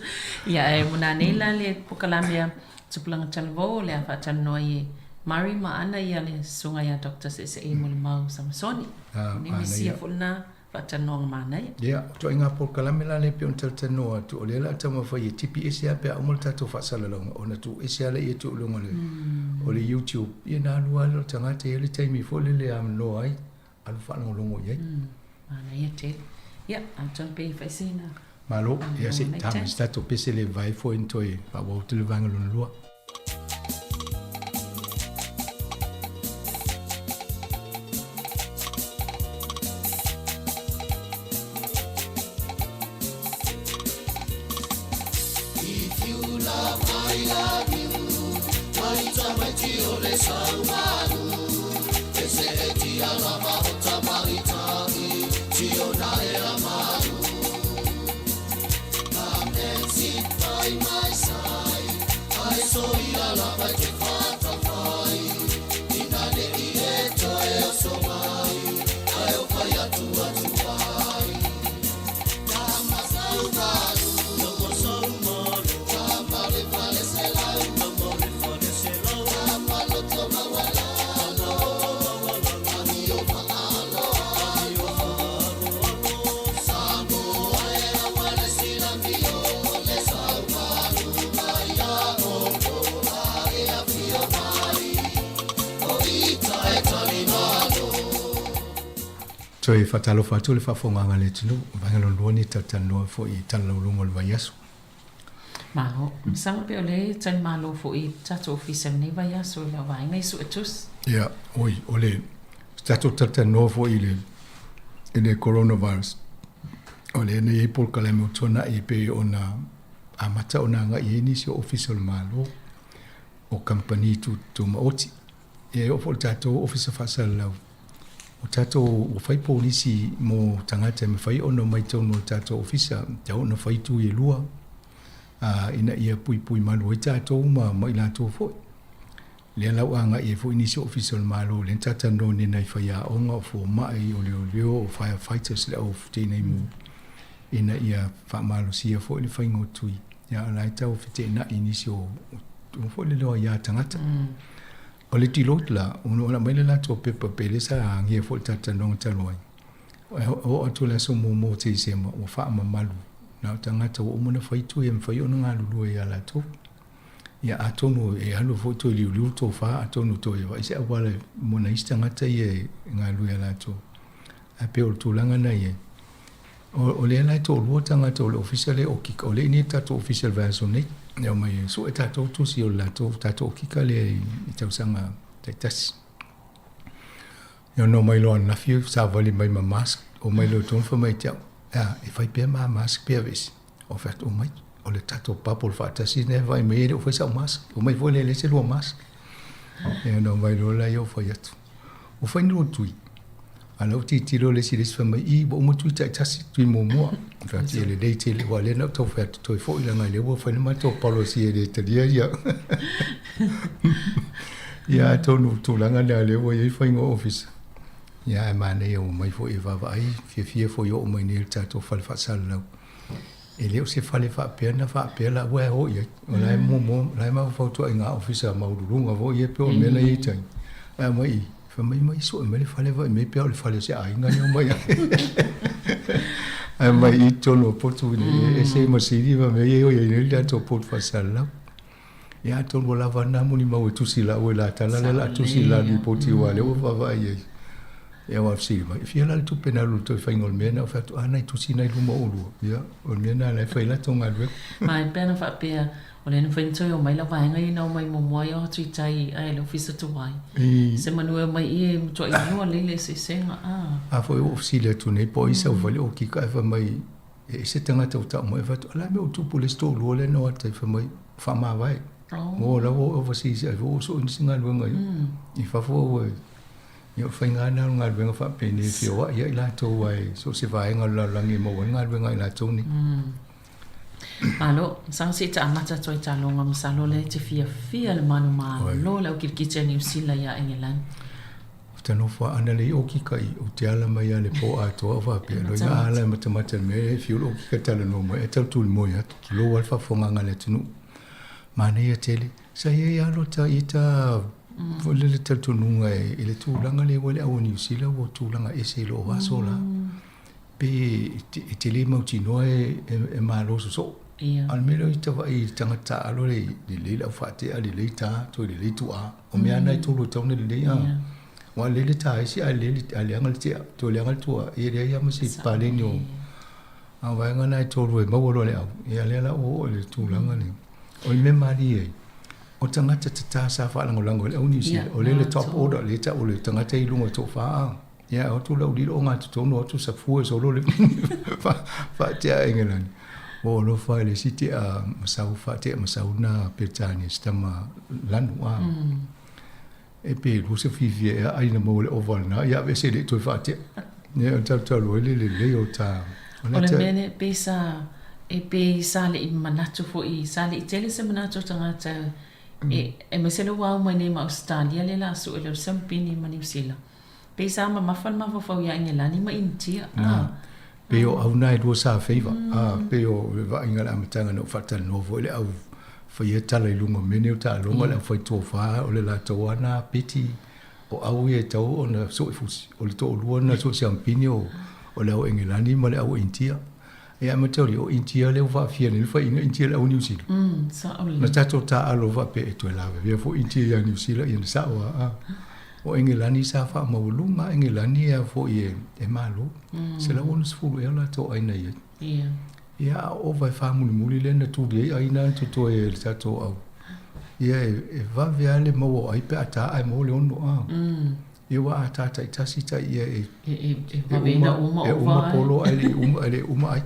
Ia, ae mo nanei la le polokalame a Tupulaga Talavou o le a faatalanoa ai e Murray ma Ana ia le susuga ia Doctor Seeseei Molimau Samasoni. Ah, O le misia foi lena. faatalanoaga manaia. Ia, o ituaiga polokalame la lea e pei ona talatalanoa atu, o lea o le a taumafai e tipi ese lava pe a uma le tatou faasalalauga ona tuu ese lava lea atu i luga o le YouTube, ia ona alu lava lea o le tagata e i ai le taimi foi lele e avanoa ai, alu faalogologo i ai. Manaia tele. Ia, atonu pe i fai sina. Malo, ia se i tama se tatou pese le vai foi na toe faaauau atu le vaega lona lua. If you love, I love you Mai tamaiti o le saumalu E se e tia lava o tamaitai Tio na e amalu Come and sit by my side Ai so ia lava te whatawhai Ina ne i e toe o so mai Ai o whai atu atu ai Tama saumalu Tama saumalu Tama le fale se lau Tama le fale se lau Tama loto maualalo Tama loto maualalo Amio faaloalo Amio faaloalo Samoa e aua le silamio Le saumalu mai a outou A e afio mai O ita e talimalo. Toe faatalofa atu le faafofogaaga a le atunuu, vaega lona lua nei talatalanoa foi i talalauluga o le vaiaso. Malo. Masalo pe o le talimalo foi i tatou ofisa i lenei vaiaso i lau vaega i suetusi. Ia, oi, o le tatou talatalanoa foi i le i le coronavirus, o lea na i ai polokalame ua tuanai e pei ona amata ona agai i ai nisi o ofisa o le Malo, o kamupani tumaoti. Ia e oo foi i le tatou Ofisa Faasalalau, o tatou ua fai polisi mo tagata e mafai ona omai totonu o le tatou Ofisa, e tatau ona fai tui e lua, a, ina ia puipui malu ai tatou ma, ma i latou foi. Lea la ua agai ai foi nisi o Ofisa o le Malo, lea na talatalanoa nei i nai faiaoga, o fomai, o leoleo, o firefighters, le au tinei mu, ina ia faamalosia foi le faiga o tui. Ia, o la e tau feteenai i nisi o, o foi le leo aia tagata. O le Deloitte la, ona ona aumai le latou pepa pe le sa agia foi le talatalanoaga talu ai. E oo atu i le aso muamua o Tesema ua faamamalu na o tagata ua uma ona fai tui e mafai ona galulue ia latou. Ia atonu e alu foi toe liuliu le tofa atonu toe vaai se auala mo nai isi tagata ia e galulue ia latou. Ae pei o le tulaga na i ai. O lea la e toalua tagata o le ofisa lea okika, o lea i inei le tatou ofisa i le vaiaso nei, e omai e sue tatou tusi o le latou tatou okika lea i tausaga taitasi. Ia ona omai loa ananafi savali mai ma mask, omai loa i totonu fai mai ia te au, e a, e fai pea ma mask pe aveese? Ou fai atu, omai, o le tatou bubble faatasi lea e vaai mai ai e le o fai sau mask, omai foi lea e leai se lua mask. Ia ona omai loa lea ou fai atu, Ua fai ni lua tui. A o lea ua tilotilo le isi i le isi fai mai, ī, ua uma tui taitasi, tui muamua. Ou fai atu, ia lelei tele, aua o lea na ou tau fai atu, toe foi leaga o lea ua fai le matou policy e le talia ia. Ia atonu o le tulaga lea o lea ua i ai faiga o ofisa. Ia ae manaia ua omai foi e vaavaai, fiafia foi e oo mai nei i le tatou fale faasalalau. E le o se fale faapea na faapea la ua e o i ai. O la e muamua, o la e mafaufau ituaiga ofisa maualuluga foi ia pei o mea la e i ai tai. Ae aumai i, fai mai mai sue mai le fale vaai mai pei o le fale o se aiga lea omai ai. Ae aumai i totonu o potu e ese ma sili ma mea ia e o i ai nei le tatou potu faasalalau. Ia atonu ua lava na molimau e tusi la ua i la tala lea o le a tusi i la lipoti aua o lea ua vaavaai i ai. Ia ua fesili mai, e fia la le tupe na alu i le toe faiga o le mea lena? Ou fai atu, a nai tusi na i luma o oulua. Ia, o le mea lena o la e fai latou galuega. Ma e pei ona faapea, o lea na mafai ona toe omai lau vaega ia na omai muamua ai o atu i tai ae le ofisa tuai. Se manu e omai i e matuai iloa lelei le eseesega, a. A foi ua ou fesili atu nei po o ai sau fale o kika ae fai mai, E ese tagata ua tau mai, fai atu, o le a le mea ua tupu i le isi toalua lea na o atu ai, fai mai, faamavae. Mo la ua overseas ai foi ua sue nisi galuega i fafo ua, ia o le faiga lena o le galuega faapenei e feoai ai latou aua e so o se vaega o le lalolagi e maua ai le galuega a i latou nei. Malo, masalo se i ta amata atu ai taloga, masalo o lea e te fiafia le manumalo o le au kilikiti a Niu Sila ia Engelani. Ou te nofo a ana lei oki ka i, ou te ala mai a le po atoa o faapea, loi na ala e matamata i le mea e fiu le oki ka talanoa mai, ae tau tuli moe atu, tulou a le faafofogaaga a le atunuu. Manaia tele, sa i ai alo ta i ta foi lele talitonuga i le tulaga lea ua i le au o Niu Sila ua tulaga ese i lou aso la. Pe e te lē mautinoa e malo sosoo. A o le mea lea o ita vaai i le tagata taaalo le lelei le aufaatea, lelei ta, toe lelei tuaa. O mea lava na e tolu e tatau ona lelei a. Aua e lelei le ta isi ae leaga le tea, toe leaga le tuaa, ia e leai lava ma se paleni o a o vaega na e tolu e maua loa e le au, ia lea la ua oo i le tulaga lea. O le mea malie ai, o tagata tata sa faalagolago i le au Niu Sila, o lea le top order, lea e tau o le tagata i luga o le toafa a. Ia, o atu lau lilo o gatotonu o atu safua solo le faatea Engelani. Ua ou alofa i le isi tea masau, faatea masau na Peretania, si tama lanu a. E pe lua se fiafia ea ai na maua le ova lena, ia aveese e le i toe faatea. Ia, o le talutalu ai le lelei o ta. O le mea lea, pei sa, e pei sa le i manatu foi, sa le i tele se manatu o tagata e, aemaise lea ua au mai nei ma Ausetalia lea o le a sue lea o le siamupini ma Niu Sila. Pei sa mamafa le mafaufau ia Engelani ma Initia, a. Na, pei o au na e lua sa feiva, a, pei o le vaaiga i le amataga na ou faatalanoa foi le au faia tala i luga o mea nei o taaloga, le au fai tofa, o le latou lava na peti o au ia e tatau ona sue fusi, o le toalua na sue siamupini o le au Engelani ma le au Initia. Ia ae mataulia, o Initia lea ua faafia nei le faiga Initia le au Niu Sila. Na tatou taaalo faapea e toe lavevea foi Initia ia Niu Sila, ia na sao lava, a. O Engelani sa faamaualuga lava Engelani a foi e malo. 160 ea o latou aina i ai. Ia a ova e faamulimuli lea na tuli ai aina na totoe e le tatou au. Ia e vave lava le maua o ai pe a ta ae maua le ono a. Ia ua a ta taitasi tai ia e e uma polo ae le i uma ae le i uma ai.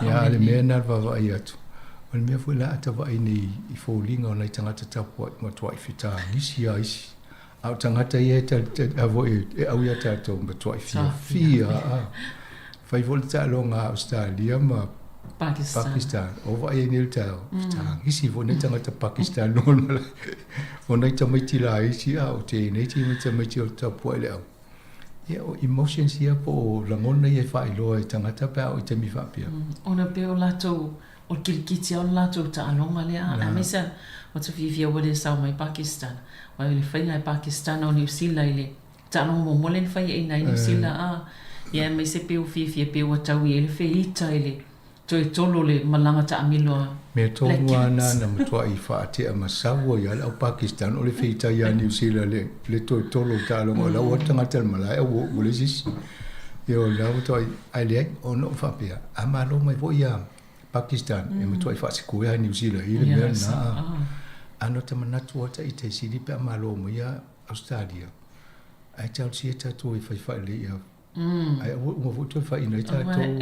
Ia a o le mea lena le vaavaai atu. O le mea foi la a ta vaai nei i foliga o nai tagata tapuai matuai fetagisi lava isi. A o tagata ia e a foi e au ia tatou matuai fiafia a. Fai foi le taaloga a Ausetalia ma Pakistan. Pakistan. O vaai ai nei le taeao, fetagisi foi nai tagata Pakistan i luga o le malae. O nai tamaiti laiti a o tenei tamaiti o le tapuai le au. Ia o emotions ia po o lagona ia e faailoa e tagata pe a oo i taimi faapea. Ona pei o latou, o le kilikiti lava o le latou taaloga lea, aemaise ua ta fiafia ua le sao mai Pakistan. Aua o le faiga e Pakistan o Niu Sila i le taaloga muamua lea na fai ai i ina i Niu Sila, a, ia aemaise pei ua fiafia pei ua tau i ai le feita i le Toe tolo le malaga taamilo a Mea tonu lava na na matuai faatea masau ai lava le au Pakistan o le feita ia Niu Sila le le toe tolo o taaloga o la ua tagata le malae a ua ua leai se isi. Ia o la ua matuai ae leai ona ou faapea a malo mai foi ia Pakistan e matuai faasekue lava Niu Sila i le mea lena. A na ta manatu lava ita e sili pe a malo mai ia Ausetalia ae talosia tatou e fai faalelei ia Ae aua uma foi toe faiina ai tatou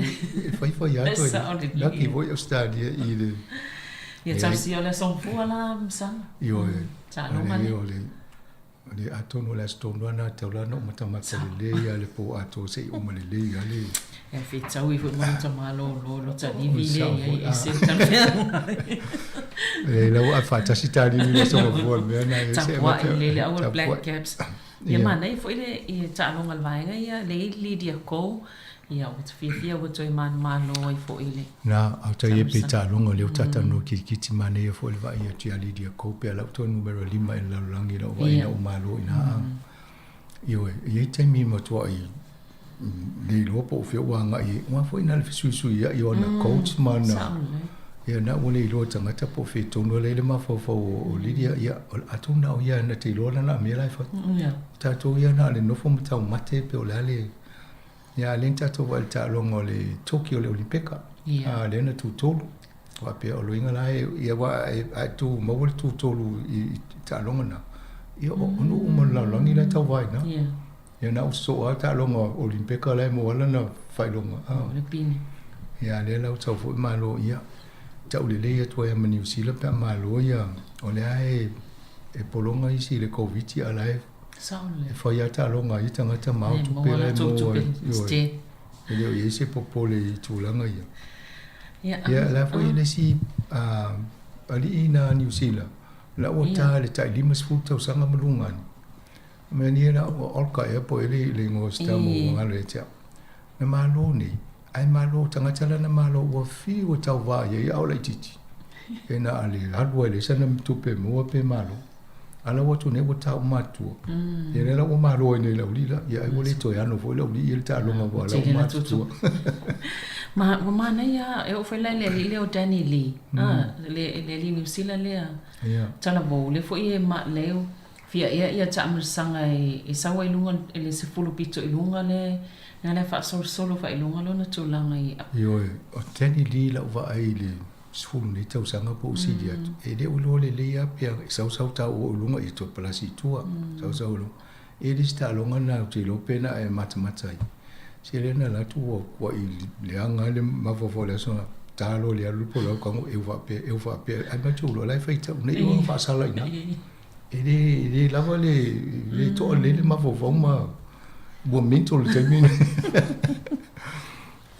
e faifai lava toe laki foi Ausetalia i le Ia talosia o le aso gafua la Masaga. Ioe. Taaloga lea. O le o le atonu o le aso tonu lava lena e tatau la ona ou matamata lelei lava i le po atoa se i uma lelei lava le Ia fetaui foi ma lota malolo lota livi lea i ai ese le talafeagai. Leai la ua faatasi ta livi i le aso gafua i le mea lena e ese. Tapuai lelei le au o le Black Caps. Ia manaia foi le taaloga a le vaega ia le i Lydia Ko, ia ua ta fiafia ua toe manumalo ai foi i le Na, a o tai e pe taaloga lea ua taatalanoa kilikiti manaia foi le vaai atu ia Lydia Ko pe a lau toe numera 5 i le lalolagi i lau vaai ina ua malo i ina a. Ioe, e i ai taimi e matuai le iloa po o fea ua agai i ai, aua foi na o le fesuisuiai o ana coach ma ana, ia na ua le iloa e tagata po o fea tonu la e i ai le mafaufau o Lydia, ia atonu na o ia na te iloa lana mea la e fai. O tatou ia na o le nofo ma taumate pe o le a le, ia a o lea na tatou vaai i le taaloga o le Tokyo o le Olympeka, a lea na tutolu. Faapea o loiga la e, ia aua a e tu maua le tutolu i taaloga na, ia o nuu uma o le lalolagi la e tauva ai i ina. Ia na ou sosoo lava taaloga Olimpeka la e maua ai lana faailoga. O le pine. Ia lea la ua sau foi malo ia tau lelei atu ai ma Niu Sila pe a malo ia o lea e e pologa isi i le Koviti a la e e fai lava taaloga a ia tagata ma ao tupe la e maua ai. E le o i ai se popole i tulaga ia. Ia la foi e le isi alii na Niu Sila la ua ta i le tai 50 tausaga ma luga ane. Mea ni la ua Olka ea po ele le ingoa o se tama ua galo ia te au. Na malo nei, ae malo tagata la na malo ua fiu e tauvā i ai a o laitiiti. E na a le alu ai leai sana tupe e maua pe malo. A la ua atu nei ua ta uma atua. Ia lea la ua malo ai nei le aualii la. Ia ai ua le toe ano foi le aualii ia le taaloga aua o la ua matutua. Ma ua manaia e oo foi la i le alii lea o Danny Lee, a, le le alii Niu Sila lea. Ia. Talavou, lea foi e leu fia ea ia taamilosaga e sau ai i luga i le 10 pito i luga le na lea faasolosolo faailuga lona tulaga i. Ioe, o Danny Lee lau vaai i le 10 nei tausaga po o sili atu, e le o iloa lelei lava pe e sausau tau oo i luga ia toe palasi i tua, sausau i luga. E le o se taaloga lena ou te iloa pe na e matamata ai. Se lea na alu atu ua kuai leaga lava le mafaufau i le aso lena, ta loa i le alu le polau tago eu faapea, eu faapea, ae matou iloa o la e faitau nei ona faasala i ina. E le, e le lava le, le toa lelei le mafaufau ma ua mental i le taimi lena.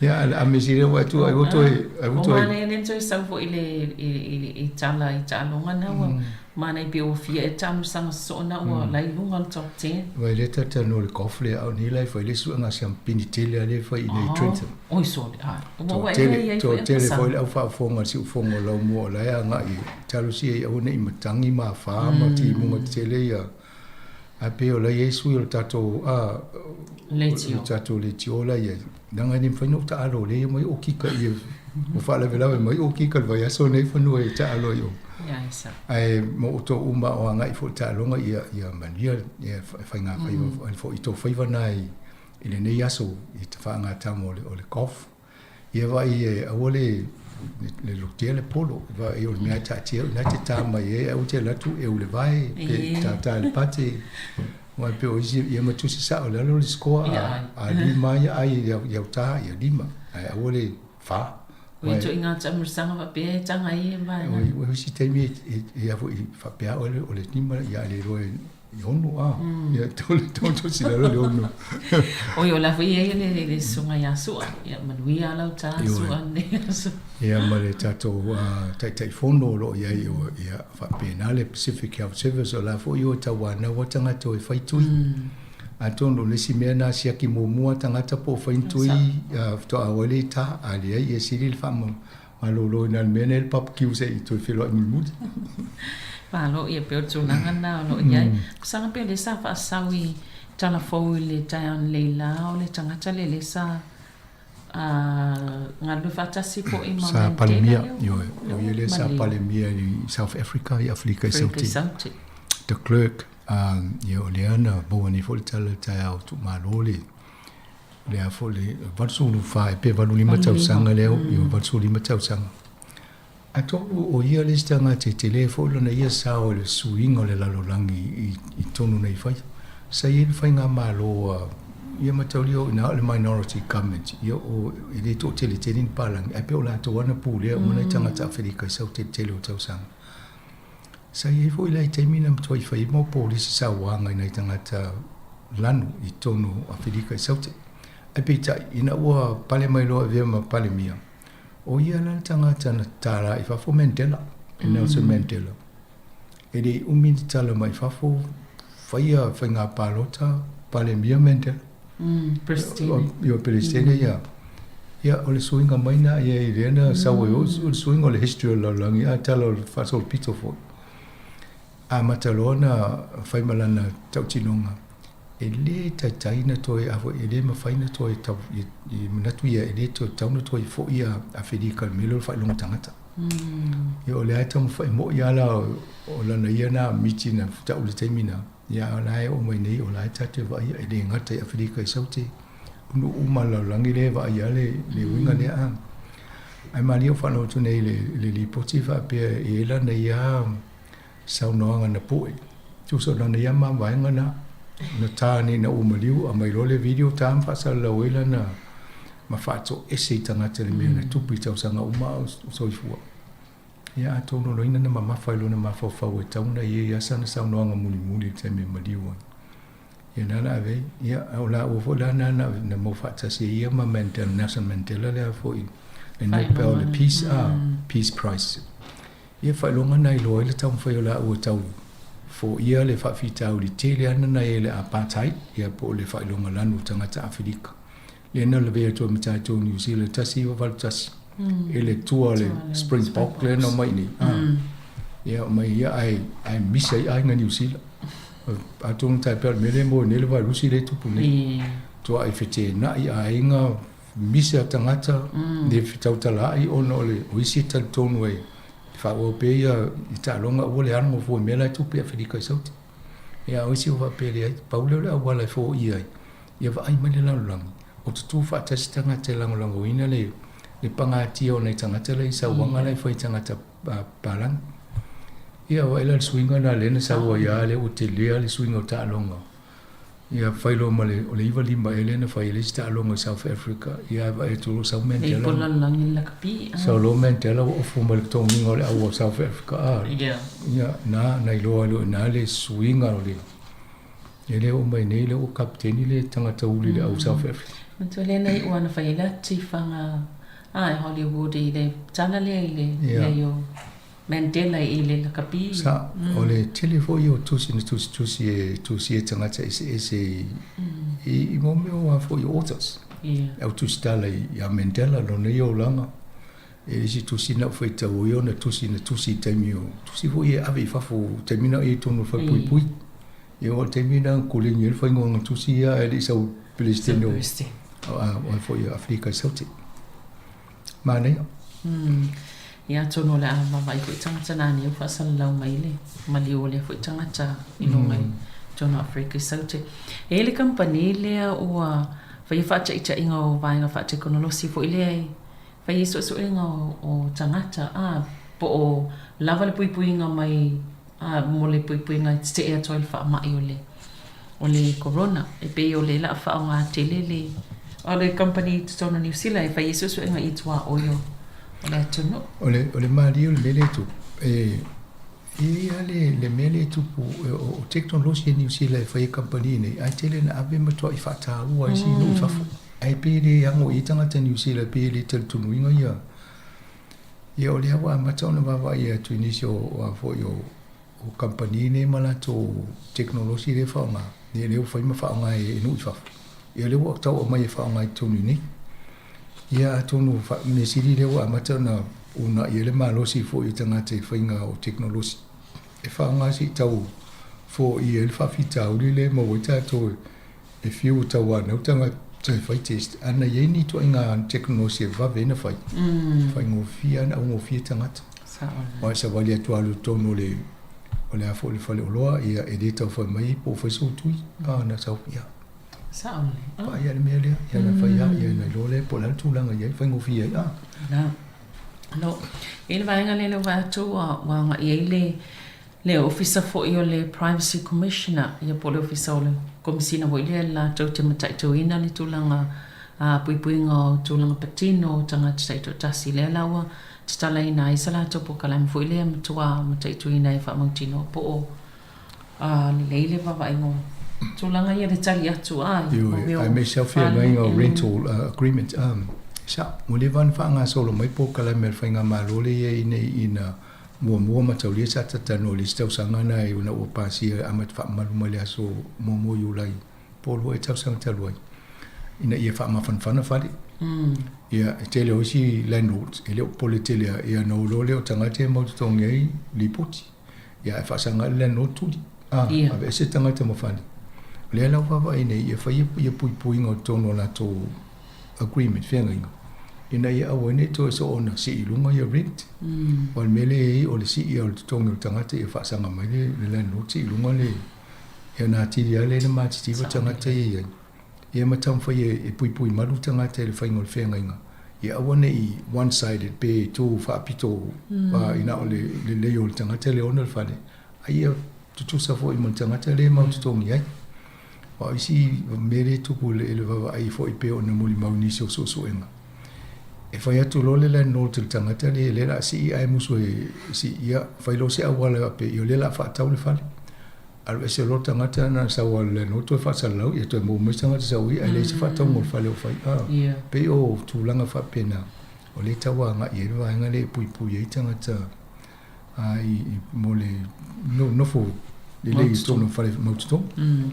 Ia, a mea sili ua atu ai ua toe ai ua toe. O manaia lea na toe sau foi i le i tala i taaloga na ua manaia pei ua fia ea taamilosaga sosoo na ua la i luga o le top ten. Ua le talatalanoa i le golf lea a o nei la e fai le suega siampini tele a lea e fai i inei i Trenton. Oi sole, a ua ua ea i ai foi a Toatele foi le au faafofoga a le siufofoga o Laumua o la e agai e talosia ai aua ne i matagi ma afa ma timuga tetele ia. Ae pei o la e i ai sui o le tatou a Leitio. Le tatou leitio la e i ai. Leaga e le mafai ona ou taalo o lea e omai o kika ia ua faalavelave mai o kika i le vaiaso nei fanua e taalo ai o. Ia e sao. Ae mo outou uma o agai foi i le taaloga ia ia manuia ia faiga faiva foi i tou faiva na i lenei aso i te faagatama o le o le golf. Ia vaai e aua le le lotea le polo, vaai o le mea e taatia i ina e te tā mai ai, ae aua te alu atu eu i le vae, pe tātā i le pate. Aua e pei o isi, ia ma tusi sao i lalo le score, a lima ia ai i au tā, ia lima, ae aua le fa. Ua ito i ngā taamilosaga faapea e taga ai e vaega. O isi taimi e a foi faapea oe o le lima ia a le iloa e I ono a. Ia tole tole to sila le ono. Oi o la foi ia le le susuga ia Sua. Ia manuia lau ta Sua nei aso. Ia ma le tatou Taitaifono o lo o i ai o ia faapena le Pacific Health Service o la foi o tauanau a tagata o e fai tui. Atonu o le isi mea na siaki muamua tagata po o fai ni tui faatoa auai le ita a leai ia sili le faamalolo ina le mea nei le barbecue se i toe feiloai mulimuli. Malo, ia pei o le tulaga lena o lo o i ai. Saga pei o lea sa faasau i tala fou i le taeao nei la o le tagata lea lea sa galulue faatasi foi ma Sa Palemia, ioe, o ia lea sa Palemia i South Africa, i Aferika i Saute. De Klerk, ia o lea na maua nei foi le tala i le taeao tuumalo le le a foi le 84 ea pe 85 tausaga lea, ioe, 85 tausaga. Atonu o ia le isi tagata e tele foi lona ia sao i le suiga o le lalolagi i tonu nei fai. Sa i ai le faigamalo a ia mataulia o ina o le minority government, ia o e le toateletele ni palagi, ae pei o latou lava na pulea uma nai tagata Aferika i sau teletele o tausaga. Sa i ai foi la i taimi na matuai fai ai mau polisi sauaga i nai tagata lanu i tonu o Aferika i Saute. Ae peitai, ina ua pale mai loa e avea ma Palemia, O ia la le tagata na tala i fafo Mandela, e Nelson Mandela. E le i umi le tala mai fafo, faia faiga palota, Palemia Mandela. Peresetene. Ioe, Peresetene, ia. Ia, o le suiga mai na ia i lea na sau ai o le suiga o le history o le lalolagi, a tala o le faasolopito foi. Amata loa ona fai ma lana tautinoga, e le taitai na toe, a foi, e le mafai na toe tau, i manatu ia e le toe tatau na toe foi a Aferika i le mea lea o le faailoga tagata. Ia o lea e taumafai moi lava la o lana ia na miti na tau i le taimi na, ia a o la e oo mai nei o la e tatou te vaaia e le gata i Aferika i Saute, nuu uma o le lalolagi lea e vaaia le uiga lea a. Ae malie o faalogo atu nei i le lipoti faapea e i ai lana ia saunoaga na poe. Tusa o lana ia mavaega na, na ta nei ina ua maliu, aumai loa le video ta ma faasalalau ai lana ma faatoese i tagata i le mea na tupu i tausaga uma a o soifua. Ia atonu o loina na mamafa i lona mafaufau e tatau ona i ai sana saunoaga mulimuli i le taimi e maliu ai. Ia na la ave ai, ia o laua foi la na na mau faatasi ai ia ma Mandela, Nelson Mandela lea foi le Nobel le Peace, ah, Peace Prize. Ia faailoga na iloa ai le taumafai o laua e tau foia le faafitauli tele ana na i ai le apartheid, ia po o le faailoga lanu o tagata Aferika. Lea na lavea atu ai ma tatou New Zealand 1981 i le tua o le Springbok lea na omai i inei. Ia mai ia ae ae misa i aiga Niu Sila. Atonu tai pea o le mea lea e maua nei le vairusi lea e tupu nei. Tua'i fetena'i aiga misa tagata le fetautala'i ona o le o isi e talitonu e faaauau pea ia i taaloga aua le alu fua i mea la e tupu i Afelika i Saute. Ia a o isi ua faapea leai, pau lea o le auala e foia ai, ia vaai mai le lalolagi, o tutu faatasi tagata e lagolagoina le le pagatia o nai tagata la i sauaga la e fai i tagata palagi. Ia vaai la le suiga lena lea na sau ai lava lea ua telea le suiga o taaloga. Ia fai loa ma le o le 95 ea lea na fai ai le isi taaloga i South Africa. Ia ae vaai atu loa sau Mandela. Pei lalolagi le lakapi. Sau loa Mandela ua ofu mai le totogiga o le au o South Africa. Ia na na iloa ai loa i ina le suiga o le Ia lea ua mai nei lea ua kapiteni le tagata uli i le au South Africa. Manatua lea na iu ana fai ai le tifaga a e Hollywood i le tala lea i le mea o Mandela i le lakapi. Sa, o le tele foi o tusi na tusitusi e tusia e tagata eseese i, i, i mo mea o a foi o authors. Yeah. Au tusitala i, ia Mandela lona ia olaga. E le isi tusi na ou faitau ai ona tusi na tusi i taimi o, tusi foi e ave i fafo taimi na o i ai totonu o le falepuipui. Ia o le taimi lena na koleni ai le faigauga tusi ia ae le i sau Peresetene o o foi Aferika i Saute. Manaia. Ia atonu o le a vaavaai foi tagata nani ua faasalalau mai le maliu o lea foi tagata i luga i totonu o Aferika i Saute. E i ai le kamupani lea ua faia faataitaiga o vaega faatekonolosi foi lea e fai ai suesuega o tagata a po o lava le puipuiga mai a mo le puipuiga e tetee atu ai le faamai o le o le corona. E pei o le la faaaoga tele le o le kamupani i totonu o Niu Sila e fai ai suesuega i tuaoi o o le atunuu. O le o le malie o le mea lea e tupu, e e i ai lava le le mea lea e tupu o tekonolosi a Niu Sila e fai e kamupani nei, ae tele ina ave matuai faataua isi nuu i fafo. Ae pei e le ago i ai tagata Niu Sila, pei e le talitonuina ia Ia o lea ua amata ona vaavaai atu i nisi o a foi o o kamupani nei ma latou tekonolosi lea e faaaoga, ia lea ua fai ma faaaoga e nuu i fafo. Ia lea ua tau aumai e faaaoga i totonu i inei. Ia atonu mea sili lea ua amata ona uunai ai le malosi foi o tagata i faiga o tekonolosi e faaaoga se i tau foia ai le faafitauli lea e maua ai tatou e fiu e tauanau tagata e fai test, ana i ai ni ituaiga tekonolosi e vave ai ona fai, faigofie lava ona augofie tagata. Aua e savali atu lava i totonu o le o le a foi le faleoloa, ia e le tau fai mai po o fai sou tui, a na sau, ia. Sao lelei. Paia le mea lea, ia na fai lava, ia na iloa lea po o le a le tulaga i ai, faigofie ai, a. La. No, i le vaega lea lea ua vaai atu ua agai ai le Le Ofisa foi o le Privacy Commissioner, ia po o le Ofisa o le Komesina foi lea latou te mataituina le tulaga puipuiga o tulaga patino o tagata taitoatasi, lea la ua tatalaina ai sa latou polokalame foi lea e matua mataituina ai e faamautinoa po o lelei le vaavaaiga o tulaga ia le tali atu a i mea o Aemaise lava feagaiga o rental agreement. Sa, ua leva ona faagasolo mai polokalame a le Faigamalo lea i ai nei ina Muamua mataulia sa tatano i le isi tausaga na ina ua pasia e amata faamamalu mai le aso muamua o Iulai po o 2 ea tausaga talu ai ina ia faamafanafana fale. Ia, e tele o isi landlords e le o popole tele lava, ia ona o loa lea o tagata ia mau totogi ai lipoti. Ia ae faasaga ai le landlord tuli. A, aveese tagata ma fale. O lea la ua vaavaai nei ia fai ia puipuiga o totonu o latou agreement, feagaiga, ina ia aua ai ne i toe soona sii i luga ia rent. Aua o le mea lea e i ai, o le sii lava o le totogi o le tagata ia faasaga mai le landlord sii i luga le, ia ona atili lava lea ona matitiva tagata ia i ai. Ia ma taumafai e puipui malu tagata i le faiga o le feagaiga, ia aua ne i one sided pe tu faapito ina o le lelei o le tagata lea e ona le fale, a ia tutusa foi ma le tagata lea e mau totogi ai. Aua o isi mea lea e tupu i le vaavaai foi pei ona molimau i nisi o suesuega, e fai atu loa le landlord i le tagata lea, lea o le a sii ae musu e sii, ia fai loa se auala faapea, ia o lea o le a faatau le fale. Alu ese loa le tagata na sau a le landlord toe faasalalau, ia toe maua mai se tagata sau i i, ae leai se faatauga o le fale o fai. E pei o tulaga faapena, o lea e tau agai ai le vaega lea e puipui ai tagata i mo le nofo lelei i totonu o fale mautotonu.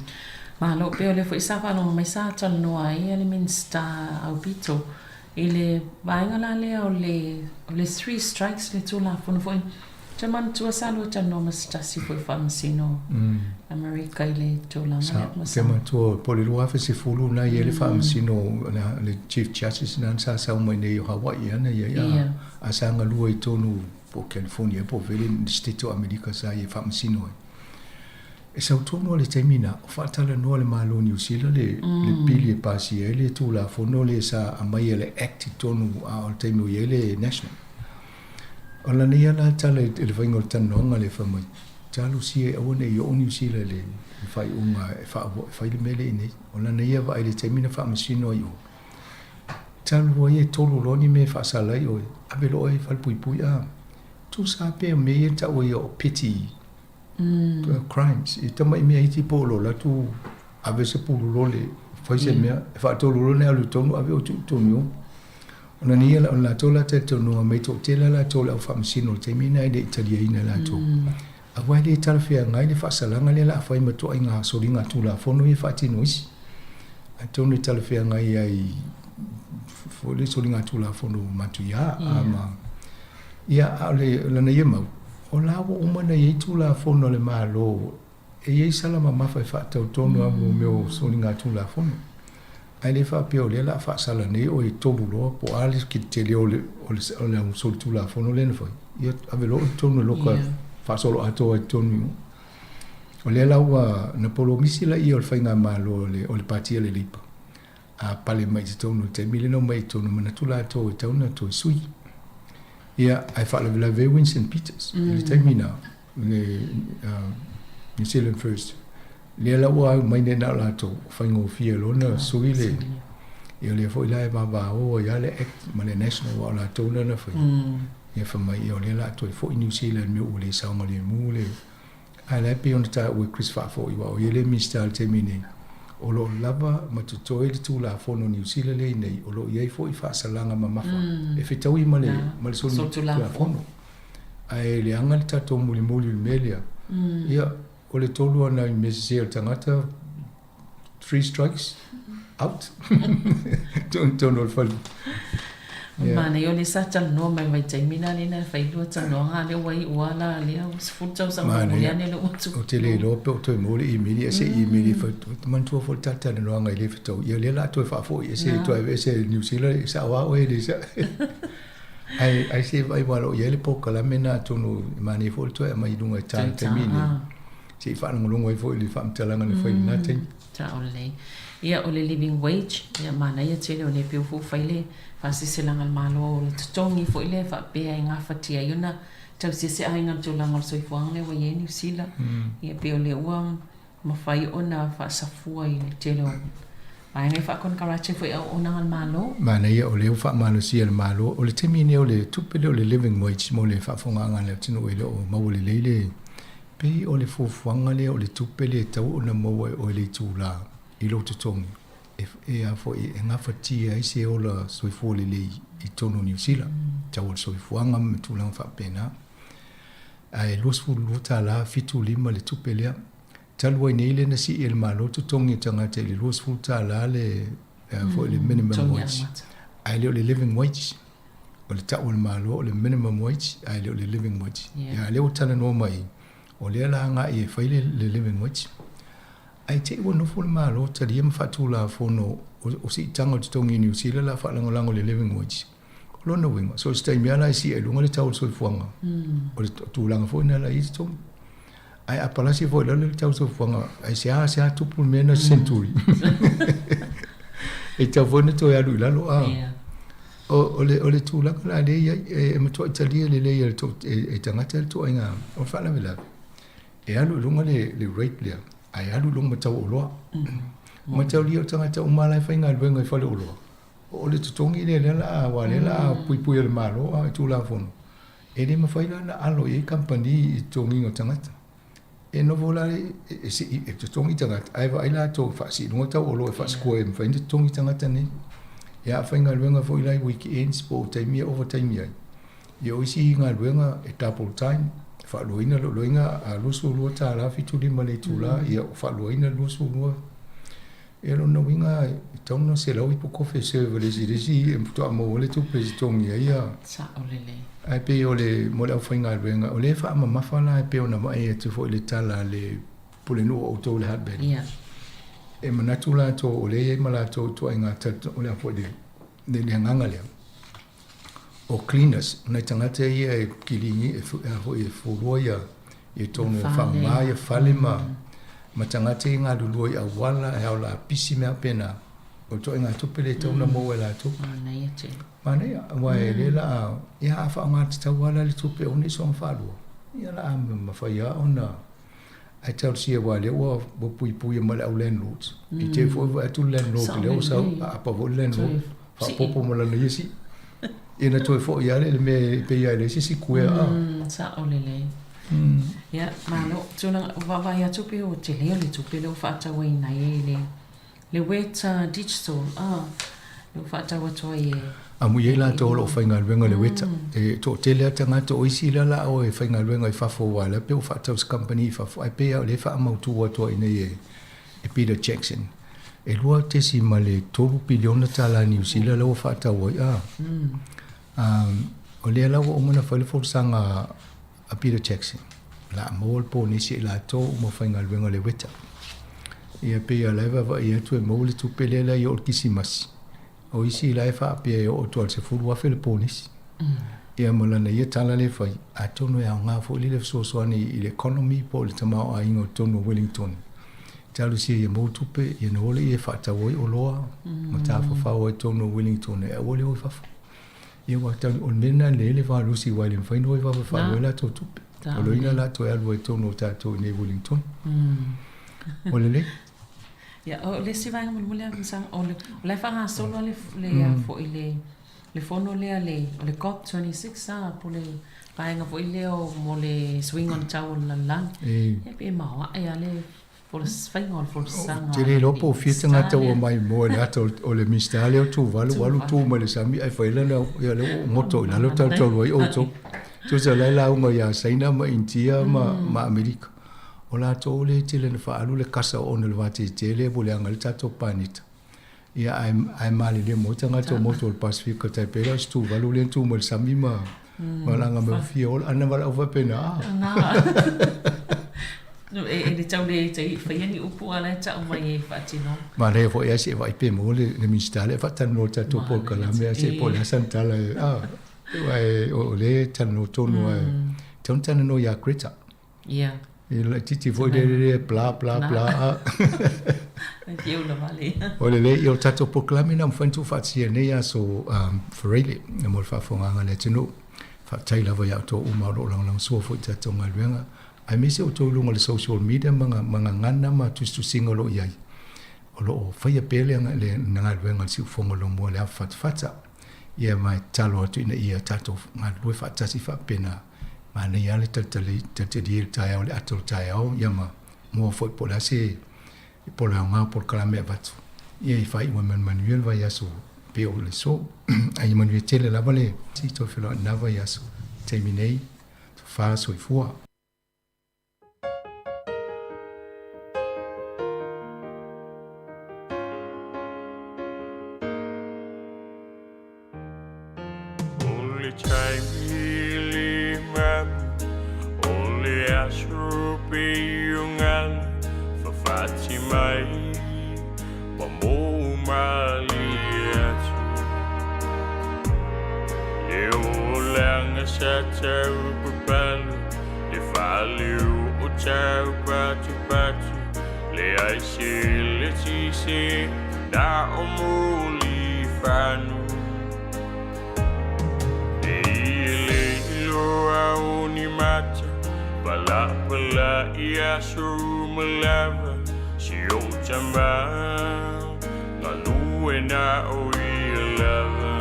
Malo, pei o lea foi sa faalogo mai sa talanoa ai le Minisita Aupito i le vaega la lea o le o le three strikes le Tulafono foi. Te manatua sa lua talanoa ma se tasi foi faamasino Amerika i le tulaga lea ma sa. Te manatua po o le 2010 na i ai le faamasino le Chief Justice na sa sau mai nei o Hawaii ana ia ia a sa galue i tonu po o California po o fea le state o Amerika sa ia faamasino ai. E sau tonu lava le taimi na o faatalanoa le Malo o Niu Sila le le pili e pasia ai le Tulafono lea sa aumai e le Act i tonu a o le taimi o i ai le National. O lana ia la tala i le faiga o le talanoaga lea fai mai, talosia e aua ne i oo Niu Sila i le faaiuga e fai le mea lea i inei. O lana ia vaai i le taimi na faamasino ai o, talu ai e tolu loa ni mea e faasala ai oe, ave loa oe i falepuipui a. Tusa pea o mea ia e taua ia o petty crimes. I tamai mea iti po o lo latou ave se pulu lole, fai se mea, e faatolu loa ona alu i totonu ave oe tuu i totonu i o. Ona nei ia o latou la talitonuga mai toatele lava latou o le au faamasino i le taimi lena e le i taliaina e latou. Aua e le talafeagai le faasalaga lea o le a fai ma ituaiga soliga Tulafono ia e faatino isi. Atonu e talafeagai ai foi le soliga Tulafono matuia ma ia a o le lana ia mau, o la ua uma ona i ai Tulafono a le Malo E i ai sala mamafa e faatatau tonu lava mo mea o soligatulafono. Ae le faapea o lea o le a faasala nei oe e tolu loa po o a le tele o le o le au solitulafono lea na fai, ia ave loa oe i totonu e loka faasoloatoa i totonu i o. O lea la ua na polomisi laia o le faigamalo o le Pati a le Leipa a pale mai i totonu i le taimi lea na omai i totonu, manatu latou e tatau ona toe sui. Ia, ae faalavelave ai Winston Peters i le taimi na, le New Zealand First. Lea la ua au mai nei na o latou, faigofie loa ona sui le, ia lea foi la e vavao ai lava le Act ma le National aua o latou na na faia. Ia fai mai, ia o lea o le a toe foi New Zealand i mea ua le saogalemu le Ae la e pei ona taua e Chris Faafoi, aua o ia le Minisita i le taimi nei, o lo o lava ma totoe le Tulafono Niu Sila lea i nei, o lo o i ai foi faasalaga mamafa e fetaui ma le ma le solitulafono. Ae leaga le tatou mulimuli i le mea lea, ia, o le tolu lava nai mea sese a le tagata, three strikes out totonu o le fale. Yeah. Manaia o lea sa talanoa mai vaitaimi la lea na fai lua talanoaga a lea ua iu a la lea ua 10 tausaga mulimuli ane lea ua tu. Ou te le iloa pe o toe maua le imeli ae se imeli e fai manatua foi le ta talanoaga i le fetau ia lea la toe faafoi ese toe aveese e New Zealand e sao a oe le sao. Ai ai se vai aua o lo o i ai le polokalame na atonu e manaia foi le toe aumai i luga i ta i le taimi lenei. Se i faalogologo ai foi i le faamatalaga na fai i lena taimi. Sao lelei. Ia, o le living wage, ia, manaia tele o lea pei ua fai le faasilasilaga a le Malo o le totogi foi lea e faapea e gafatia ai ona tausia se aiga i le tulaga o le soifuaga lea ua i ai Niu Sila. Ia, pei o lea ua mafai ona faasafua i le tele o vaega e faakonekarate foi i auaunaga a le Malo. Manaia o lea ua faamalosia e le Malo. O le taimi lenei o le tupe lea o le living wage mo le faafofogaaga a le atunuu e le o maua lelei le Pei o le fuafuaga lea o le tupe lea e tatau ona maua e oe le itulā i lou totogi e, e a foi, e gafatia ai se ola soifua lelei i totonu o Niu Sila, tau o le soifuaga ma tulaga faapena. Ae $22 75 le tupe lea. Talu ai nei lea na sii e le Malo totogi o tagata i le $20 le, a foi, le minimum wage, ae le o le living wage. O le tau a le Malo o le minimum wage ae le o le living wage. Yeah. Ia lea ua talanoa mai, o lea la agai e fai le, le living wage. Ae te i ua nofo le Malo talia ma faatulafono o, o siitaga o totogi i Niu Sila la faalagolago le living wage. O lona uiga, so o se taimi lava la e sii ai i luga le tau o le soifuaga, o le tulaga foi lena la i ai totogi. Ae a palasi foi i lalo le tau soifuaga, ai se a se a tupu le mea na century. E tatau foi ona toe alu i lalo a. Yeah. O, o, le, o le tulaga la lea i ai, e, e matuai talia lelei e, le to, e, e tagata le ituaiga o le faalavelave. E alu i luga le, le rate lea, ae alu i luga ma tau o oloa. Mataulia o tagata uma la e faigaluega i fale oloa, o le totogi lea lea la a, aua lea la a puipui e le Malo a i Tulafono. E le mafai la ona alo i ai kamupani i totogiga o tagata. E nofo la e, e, e, e totogi tagata, ae vaai latou e faasii luga tau oloa e faasikoa e mafai ona totogi tagata nei. Ia a faigaluega foi la i weekends po o taimi e overtime ai. Ia o isi galuega e double time, e faaluaina loiloiga a $22.75 le itula, ia o faaluaina 22. Ia lona uiga e tatau ona 100 ipu kofe e serve e le isi i le isi e faatoa maua ai le tupe e totogi ai ia. Sao lelei. Ae pei o le mo le aufaigaluega, o lea e faamamafa la e pei ona vaai atu foi i le tala a le Pulenuu o outou i le Hutt Valley. Ia. E manatu latou o lea e i ai ma latou ituaiga o le a foi le le agaga lea o cleaners, o nai tagata ia e kilini e a foi e fulua ia i totonu o faamama ia fale ma ma tagata ia e galulue i auala e ao lapisi mea faapena. O le ituaiga tupe lea e tatau ona maua e latou. Manaia tele. Manaia, aua e le la a, ia a faaaoga tatau lava la le tupe aua ne i soona faalua, ia o le a mafai lava ona ae talosia aua o lea ua puipuia ma le au landlords. I te i foi ua vaai atu le landlord o lea ua sau aapa foi le landlord faaopoopo ma lana ia sii. Ia na toe foi lava lea i le mea e pei lava e leai se isi kuea a. Sao lelei. Ia, malo. Tulaga, ua vaavaai atu pei ua tele le tupe lea ua faatauaina ai e le Le Weta Digital, ah, lea ua faatau atu ai e. Amuia ai latou o lo o faigaluega i le Weta. E toatele lava tagata, o isi la la o e faigaluega i fafo aua o la e pei ua faatau i se kamupani i fafo, ae pei lava o lea e faamautu atu ai i inei e Peter Jackson. E $2.3 piliona tala Niu Sila la ua faatau ai, ah. O lea la ua uma ona fai le folasaga a Peter Jackson, o le a maua le ponesi e i latou uma faigaluega o le Weta. Ia pei o la e vaavaai atu e maua le tupe lea la i oo i le Kisimasi. O isi la e faapea e oo atu lava i le $10,000 le ponesi. Ia ma lana ia tala lea e fai, atonu e aoga foi lea le fesoasoani i le economy po o le tamaoaiga o totonu o Wellington. Talosia ia maua tupe, ia ona o lea e faatau ai oloa ma tafafao ai i totonu o Wellington e aua le o i fafo. Ia ua tau, o le mea lena lea le valosi aua e le mafai ona o i fafo e faaalu ai latou tupe. O loina latou e alu ai i totonu o tatou i inei i Wellington. Ua lelei. Ia, o le isi vaega mulimuli lava Masanga, o le, o la e faagasolo lava le, le a foi le, le fono lea le, o le COP 26 a, po o le vaega foi lea o, mo le suiga o le tau o le lalolagi. Ia pe maoae lava le faiga o le folasaga. Ou te le iloa po o fia tagata ua maimoa i le ata o le Minisita lea o Tuvalu, ua alu tu mai le sami ae fai lana, ia lea ua goto i lalo talutalu ai outou. Tusa o la e lauga ia Saina ma Initia ma, ma Amerika. O latou lea e tele ina faaalu le kasa ona o le vateatea lea ua leaga ai le tatou paneta. Ia ae, ae malilie moi tagata o motu o le Pasefika tai pei la o se Tuvalu lea na tu mai le sami ma, ma laga mai ua fia ola. Ana valaau faapena, ah. Na. E, e le tau le tai faia ni upu a la e ta'u mai e faatino. Manaia foi ae se i vaai pe maua le, le Minisita lea e faatalanoa i le tatou polokalame ae se po o le a sana tala e, ah, aua e, o, o lea e talanoa tonu lava e, tatau ona talanoa ia Greta. Ia. E laitiiti foi le le bla bla bla. Ai ula vale. O le lelei, ia o le tatou polokalame lena ua mafai ona tuufaatasia i lenei aso Faraile mo le faafofogaaga a le atunuu. Faafetai lava ia outou uma o lo o lagolagosua foi i tatou galuega, aemaise outou i luga o le social media ma ma gagana ma tusitusiga o lo o i ai. O lo o faia pea le le galuega a le Siufofoga o Lomua i le avafatafata. Ia ma e tatalo atu ina ia tatou galulue faatasi faapena. Manaia lava le talitali talitalia i le taeao i le ata o le taeao ia ma moa foi po o le a se po o le aoga o polokalame e avatu ia i faaiu ai ma le manuia le vaiaso pei o le aso. Ae ia manuia tele lava le toe feiloai i lena vaiaso. Taimi nei, tofa soifua. O le taimi le mapu, o le aso pei o galu fafati mai, ua mou malie atu. Le olaga sa tau papalu, le faaleu o tau patupatu, leai se letise na o Mulifanu. E le iloa o ni mata, palapala i aso uma lava, si ou tama, galue na o ia lava.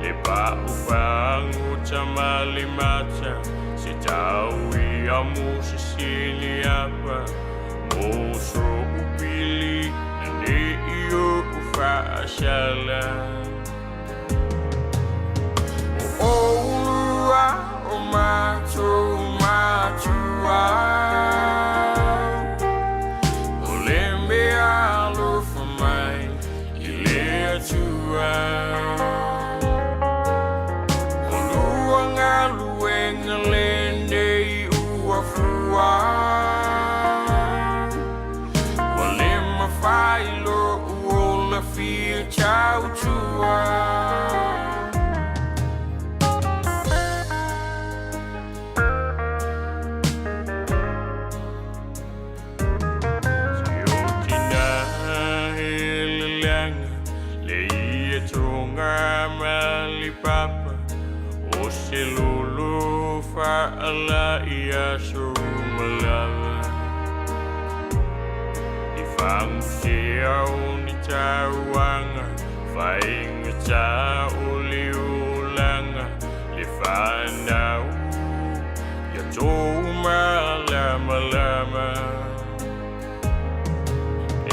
Le pa'u pagu tama le mata, se tau ia mo sisili apa, mo so'u pili na ne'i o'u fa'asala. O oulua o matou matua, o le O se lolo faala ia so malava I fangu se au ni tauanga Fainga ta o le ulanga Le whanau Ia tō malama lama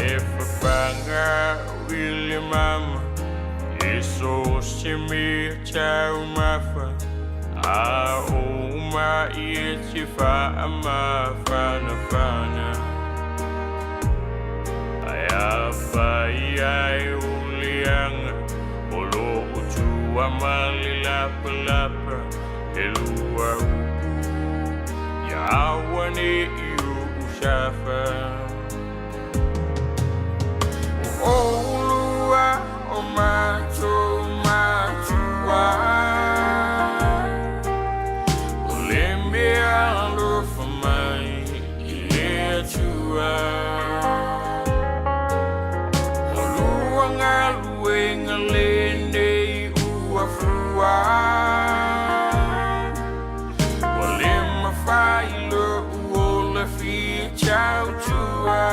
E whapanga wili mama E so se mea tau mafa A o ma i e te wha ma whana whana Ai a whai ai o lianga O lo o tua mali lapa lapa He lua upu Ia awa ne i u usafa O lua o matou matua O le mea alofa mai i le Atua O lua galuega lenei ua fua Ua le mafai lou ola fia tautua.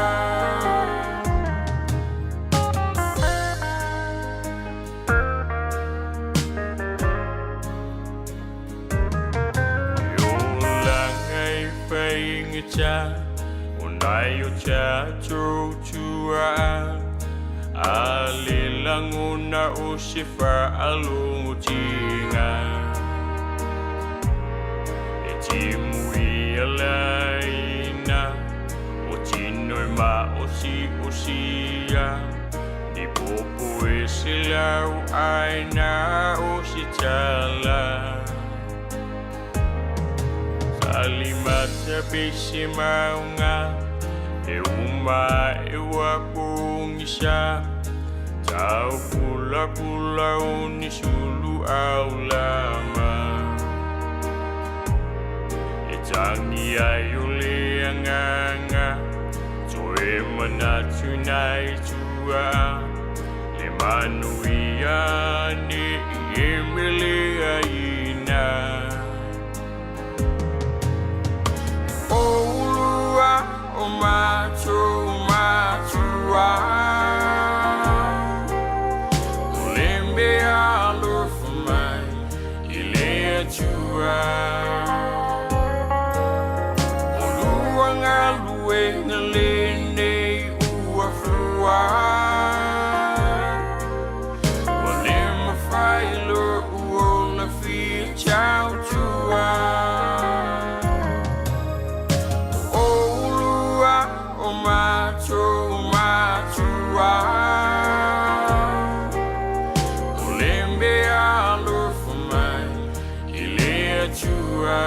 E olaga e faigata o nai o tatou tuaa, a le lagona o se faalogotiga. E timu ia laina o tino e maosi'osia, ni popo e se lau aina o se tala. Salimata pe se maunga, e uma e ua pogisa, tau pulapula o ni sulu au lama. E tangi ai o le agaga, toe manatu nai tua, le manuia ne i e mele aina. O lua o matou matua, o le mea alofa mai i le Atua. O lua galuega lenei ua fua, ua le mafai lou ola fia tautua. O lua o matou matua, o le mea alofa mai i le Atua.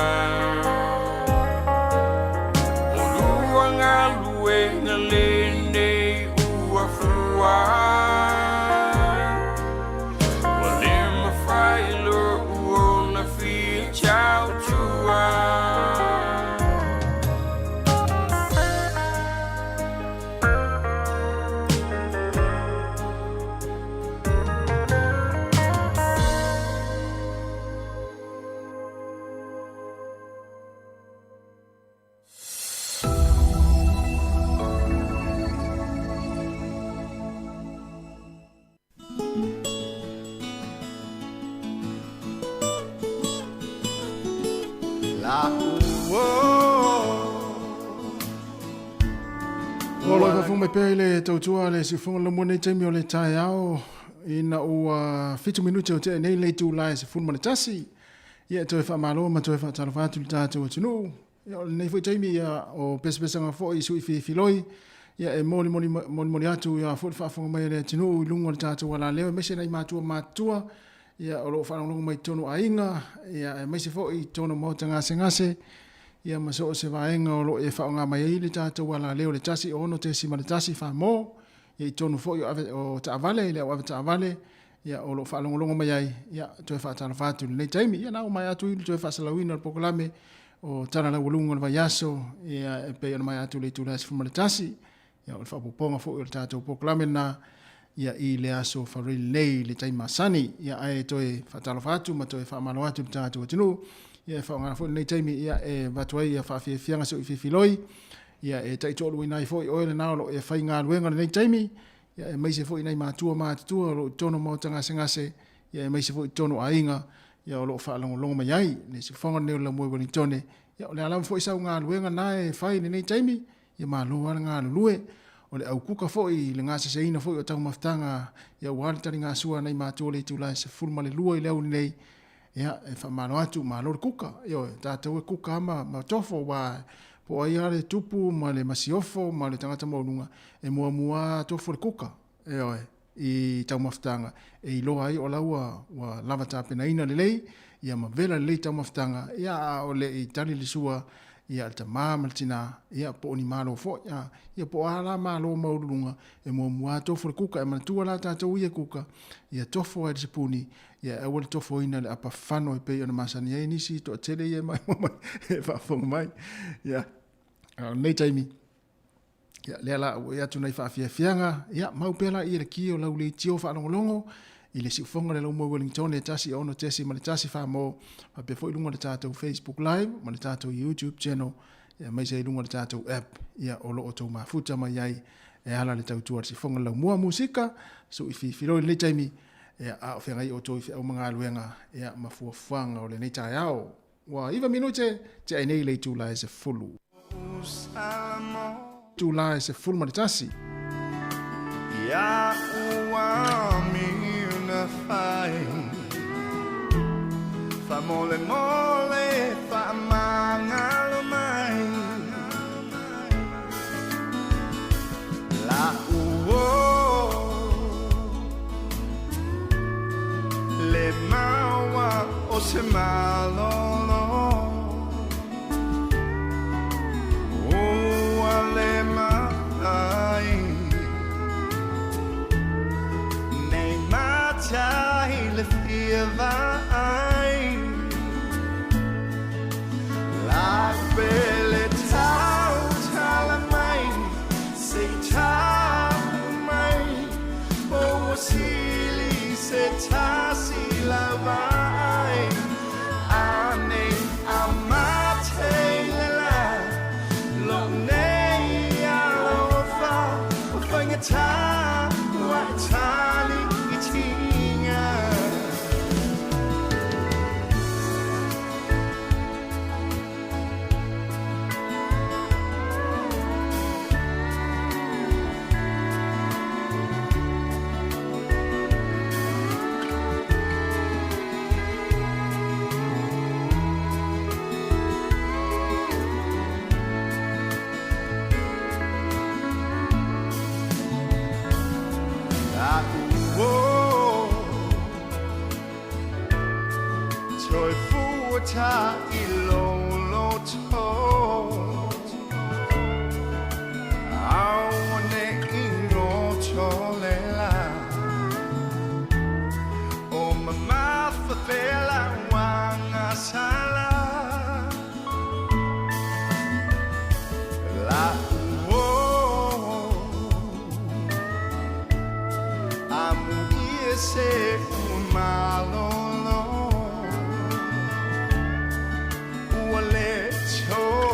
O lua galuega lenei ua fua, ua le mafai lou ola fia tautua. O lo faafofoga mai pea i le tautua le siufofoga lamua nei taimi o le taeao ina ua 7 minute o tea nei le itula e 11. Ia e toe faamalo ma toe faatalofa atu i le tatou atunuu. Ia o lenei foi taimi ia o pesapesaga foi i sui filifiloi ia e molimoli molimoli atu ia foi le faafofoga mai a le atunuu i luga o le tatou alaleo aemaise nai matua matutua ia o lo o faalogologo mai i totonu o aiga ia aemaise foi i totonu o maota gasegase ia ma so o se vaega o lo o e faaaoga mai ai le tatou alaleo le 1 6.1 Famo ia i totonu foi o ave o taavale i le au avetaavale ia o lo o faalogologo mai ai, ia toe faatalofa atu i lenei taimi. Ia na ua maea atu i le toe faasalauina o le polokalame o Tala Laualuga o le Vaiaso, ia e pei ona maea atu i le itula e 11, ia o le faaopoopoga foi o le tatou polokalame lena. ia i le aso Faraile nei i le taimi masani. Ia ae toe faatalofa atu ma toe faamalo atu i le tatou atunuu. Ia e faaaogaina foi lenei taimi ia e avatu ai ia faafiafiaga soifiifiloi. Ia e taitoaluaina ai foi oe lena o lo o e faigaluega i lenei taimi. Ia aemaise foi nai matua matutua o lo o i totonu o maota gasegase, ia aemaise foi i totonu o aiga ia o lo o faalogologo mai ai. Le siufofoga lenei o le Laumua i Ueligitone, ia o le a lava foi sau galuega na e fai i lenei taimi, ia malo lava le galulue. O le aukuka foi i le gaseseina foi o taumafataga ia aua le taligasua a nai matua o le itula e 12 i le aoauli nei, ia e faamalo atu, malo le kuka. Ioe, tatou e kuka lava ma tofo aua po o ai lava le tupu ma le masiofo ma le tagata maualuga, e muamua lava tofo le kuka, ioe, i taumafataga e iloa ai o la ua lava tapenaina lelei, ia ma vela lelei taumafataga, ia a o le i tali le sua ia a le tama ma le tina, ia po o ni malo foi, a, ia po o a la malo maualuluga, e muamua lava tofo le kuka. E manatua la tatou ia kuka, ia tofo ai le sipuni, ia aua le tofoina le apafano e pei ona masani ai nisi toatele ia e maimoa mai e faafofoga mai. Ia, a o lenei taimi, ia, lea la ua i atu nai faafiafiaga, ia, mau pea la ia le ki o lau leitio faalogologo i le siufofoga le Laumua Wellington e 1 6.1 famo, faapea foi i luga o le tatou Facebook Live ma le tatou YouTube channel, ia, aemaise ai i luga o le tatou app, ia, o lo o outou mafuta mai ai e ala le tautua i le siufofoga le Laumua. Musika, suifiloi i lenei taimi, ia, a o feagai outou i feau ma galuega, ia, ma fuafuaga o lenei taeao. Ua 9 minute tea ai nei le itula e 10. Itula e 11. Ia ua miuna fai Faamolemole faamagalo mai La'u o Le maua o se malolo Ua le mai Nei matai le fia vaai La'u pele tautala mai Se i tapu mai O ua sili se tasi lava ai A nei a mate le la Lo'u nei alofa Ua faigata ua e tali i tiga. Toe fua i loloto Aua ne i goto le la O mamafa pea lau agasala La'u o Amuia se ua malolo Ua le toe.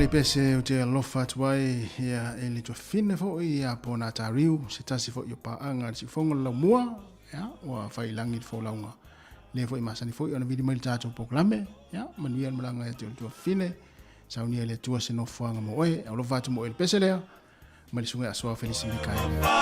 lenei pese ou te alofa atu ai ia e le tuafine foi ia po nā tāriu se tasi foi o paaga a le siufogo le laumua ia ua fai lagi le folauga le foi masani foi ona vili mai le tatou polokalame ia manuia le malaga ia te o le tuafine saunia le Atua se nofoaga mo oe alofa atu mo oe le pese lea mai le susuga Asoa Felisi Mikaele.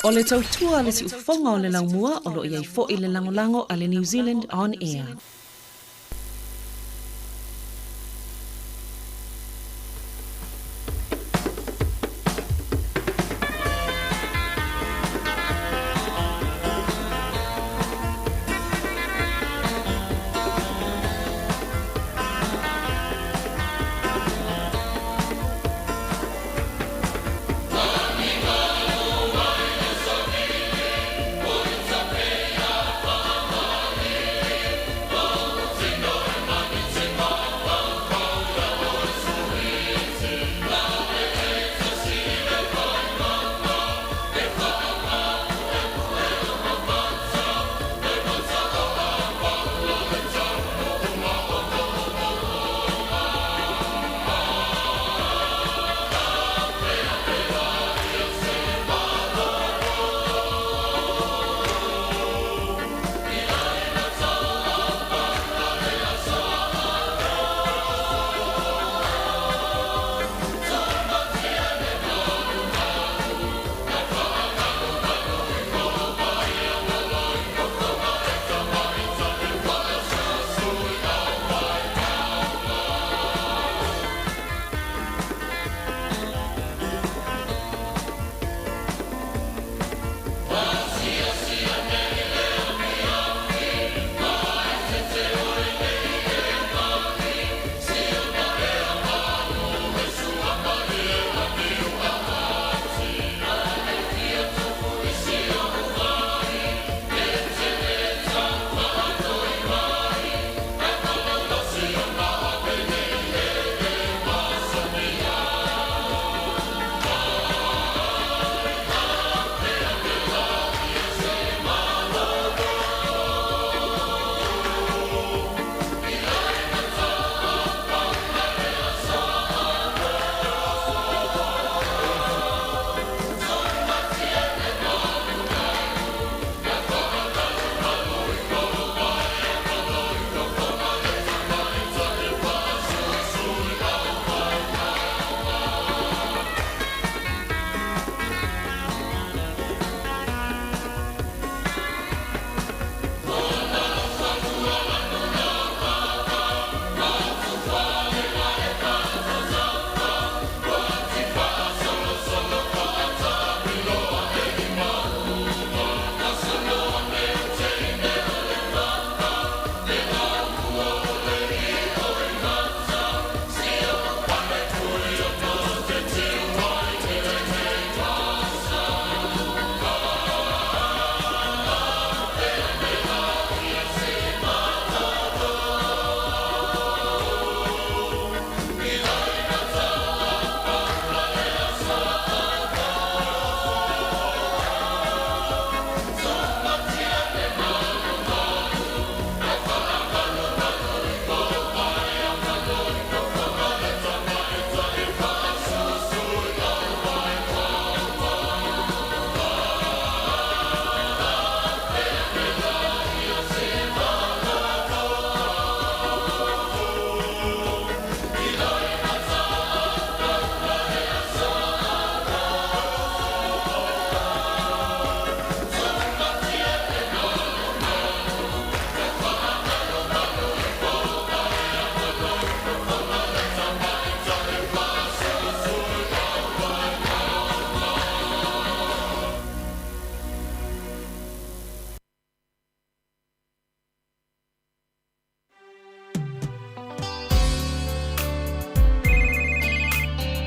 O le tautua a le siufofoga o le laumua o lo o i ai foi le lagolago a le New Zealand On Air.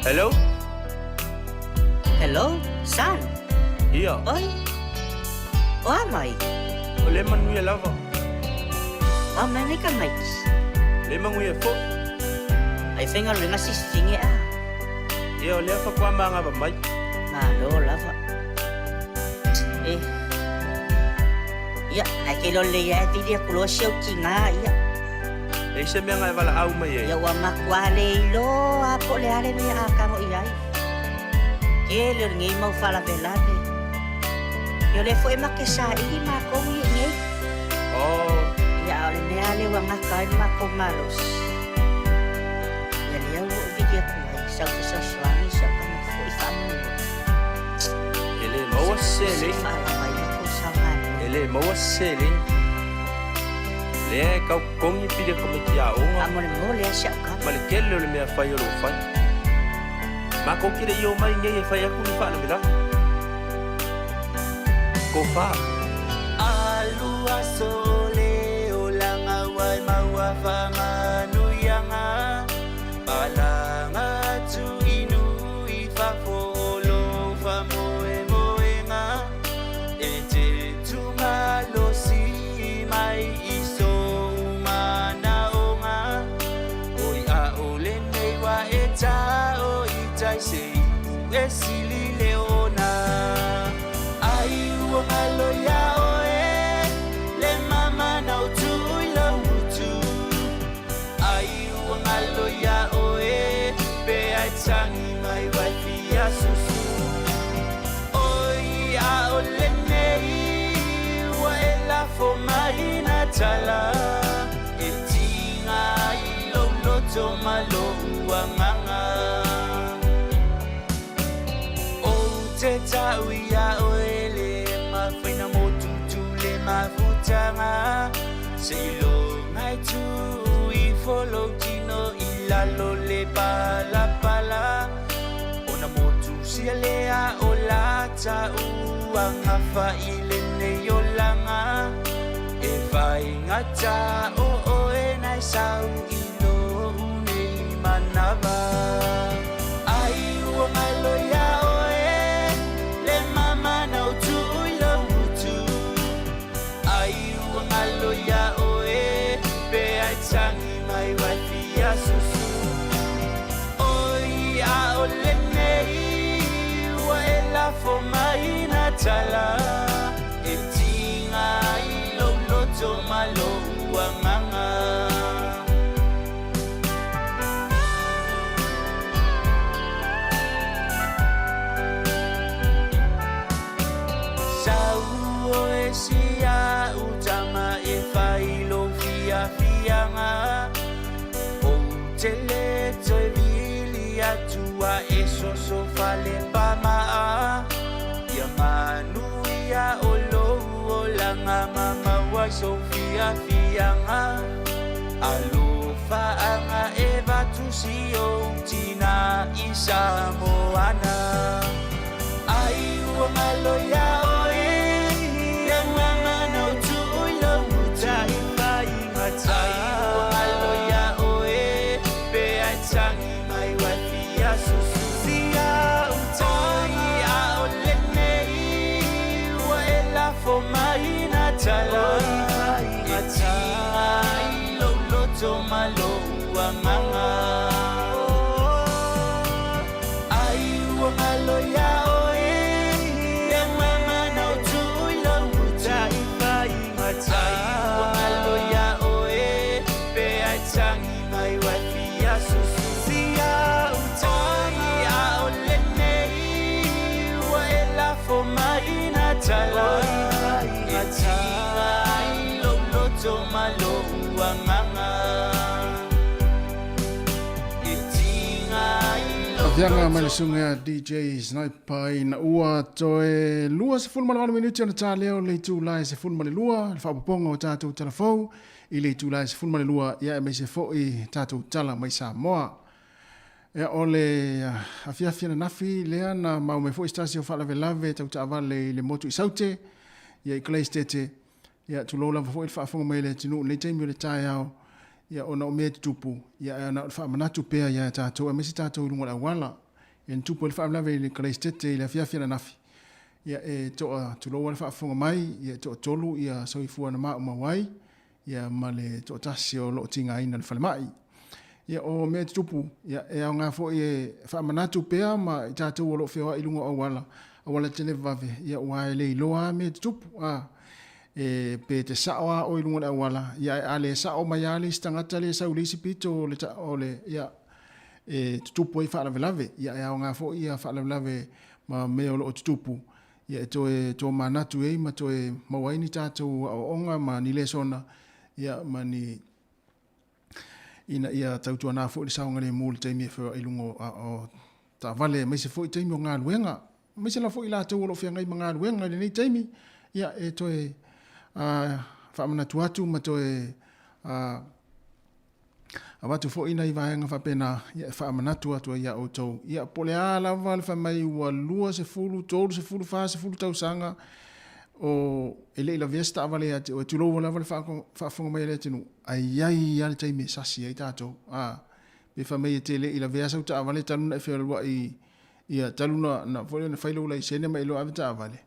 Hello? Hello, son. Ia. Oi. O a mai? O le manuia lava. O mai nei ka maiti. Le manuia fo. Ai whenga luenga sisitinge a. Ia o lea whakwa manga mai. Malo lava. E. Ia, ai ke lo le ia e vili aku loa siau ki ngā ia. E se mea ngai wala au mai e. Ia ua makua le ilo a po le ale mea a kamo i ai. Ke le o ngei mau whala velave. Ia le fo e make sa ili ma kou i ngei. Oh. Ia o le mea le ua ngaka ai ma kou malos. Ia le au o vili aku ai sau te sa swani sa kama fo i whamu. E le maua maua se seleni. E le maua se seleni. Lea e tau totogi pili a tamaiti aoga. Faamolemole lava si au tama. Ma le tele o le mea fai o lo o fai. Matou te le i omai iinei e fai atu ni faalavelave. Tofa. Alu aso o le olaga ua e maua faamanuiaga. Palanga atu i nuu i fafo o lou faamoemoega. E te tumalosi mai i sou manaoga. Oi ʻaʻole nei wa e tao i tai se e sili le ona. Ai ua ngalo iā ʻoe le mama na o tuu i lou utu. Ai ua ngalo iā ʻoe pe ai tagi mai wai fia susu. Oi ʻaʻole nei ua e lafo mai nā tala e tiga ai lou loto ma loʻu agaga. Ou te tau iā ʻoe le mafaina motutu le mafutaga seiloga e tuu ifo lou tino i lalo le palapala ona motu sia lea o la tauaga fai lenei olaga e faigata o oe na e sau i lou nei manava. Ai ua ngalo iā oe le mama na o tuu i lou utu. Ai ua ngalo iā oe pe ai tagi mai wai fia susu. Oi ʻaʻole nei ua e lafo mai nā tala e tiga ai lou loto ma loʻu agaga. Sau oe si a'u tama e fai lou fiafiaga. Ou te le toe vili atu a e soso fale pamaa. Ia manuia o lou olaga ma maua i sou fiafiaga. Alofaaga e vatu si ou tina i Samoana. Ai ua ngalo iā oe le mama na o tuu i lou utu. Ai ua ngalo iā oe pe ai tagi mai wai fia susu. Oi ʻaʻole nei ua e lafo mai nā tala e tiga ai lou loto ma loʻu agaga. Ai ua ngalo iā oe le mama na o tuu i lou utu. Ai ua ngalo iā oe pe ai tagi mai wai fia susu. Oi ʻaʻole nei ua e lafo mai nā tala e tiga ai lou loto ma loʻu agaga. E tiga ai lou Afiaga mai le loto. susuga ia DJ Sniper ina ua toe 28 minute ona ta lea o le itula e 12 le faaopoopoga o tatou tala fou i le itula e 12 ia aemaise foi tatou tala mai Samoa. Ia o le afiafi ananafi lea na maua mai foi se tasi o faalavelave tau taavale i le motu i Saute ia i Kalaistete ia tulou lava foi le faafofoga mai a le atunuu i lenei taimi o le taeao ia ona o mea e tutupu ia ae ona o le faamanatu pea ia tatou aemaise tatou i luga o le auala. Ia na tupu ai le faalavelave i le Kalaistete i le afiafi ananafi ia e toa tulou lava le faafofoga mai ia e toatolu ia soifua na maumau ai ia ma le toatasi o lo o tigaina i le falemai. Ia o mea e tutupu, ia e aoga foi e faamanatu pea ma i tatou o lo o feoai i luga o auala, auala televavave, ia aua e le iloa lava mea e tutupu, a, e, pe te sao lava oe i luga o le auala, ia ae a le sao mai lava le isi tagata lea e sau i le isi pito o le, o le, ia, e tutupu ai faalavelave. Ia e aoga foi ia faalavelave ma mea o lo o tutupu, Ia e toe tomanatu ai ma toe maua ai ni tatou aoaoga ma ni lesona, ia, ma ni, ina ia tautuana foi le saogalemu i le taimi e feoai i luga o, o taavale aemaise foi taimi o galuega. aemaise lava foi i latou o lo o feagai ma galuega i lenei taimi, ia, e toe faamanatu atu ma toe avatu foi nai vaega faapena, ia, e faamanatu atu ai ia outou. Ia, po o le a lava le fai mai ua 20, 30, 40 tausaga o e le i lavea se taavale ia te oe, tulou lava le faafofoga mai a le atunuu, ae i ai lava le taimi e sasi ai tatou. A, pe fai mai e te le i lavea sau taavale talu ona e fealuai ia talu na na foi lea na fai lou laisene ma e iloa ave taavale,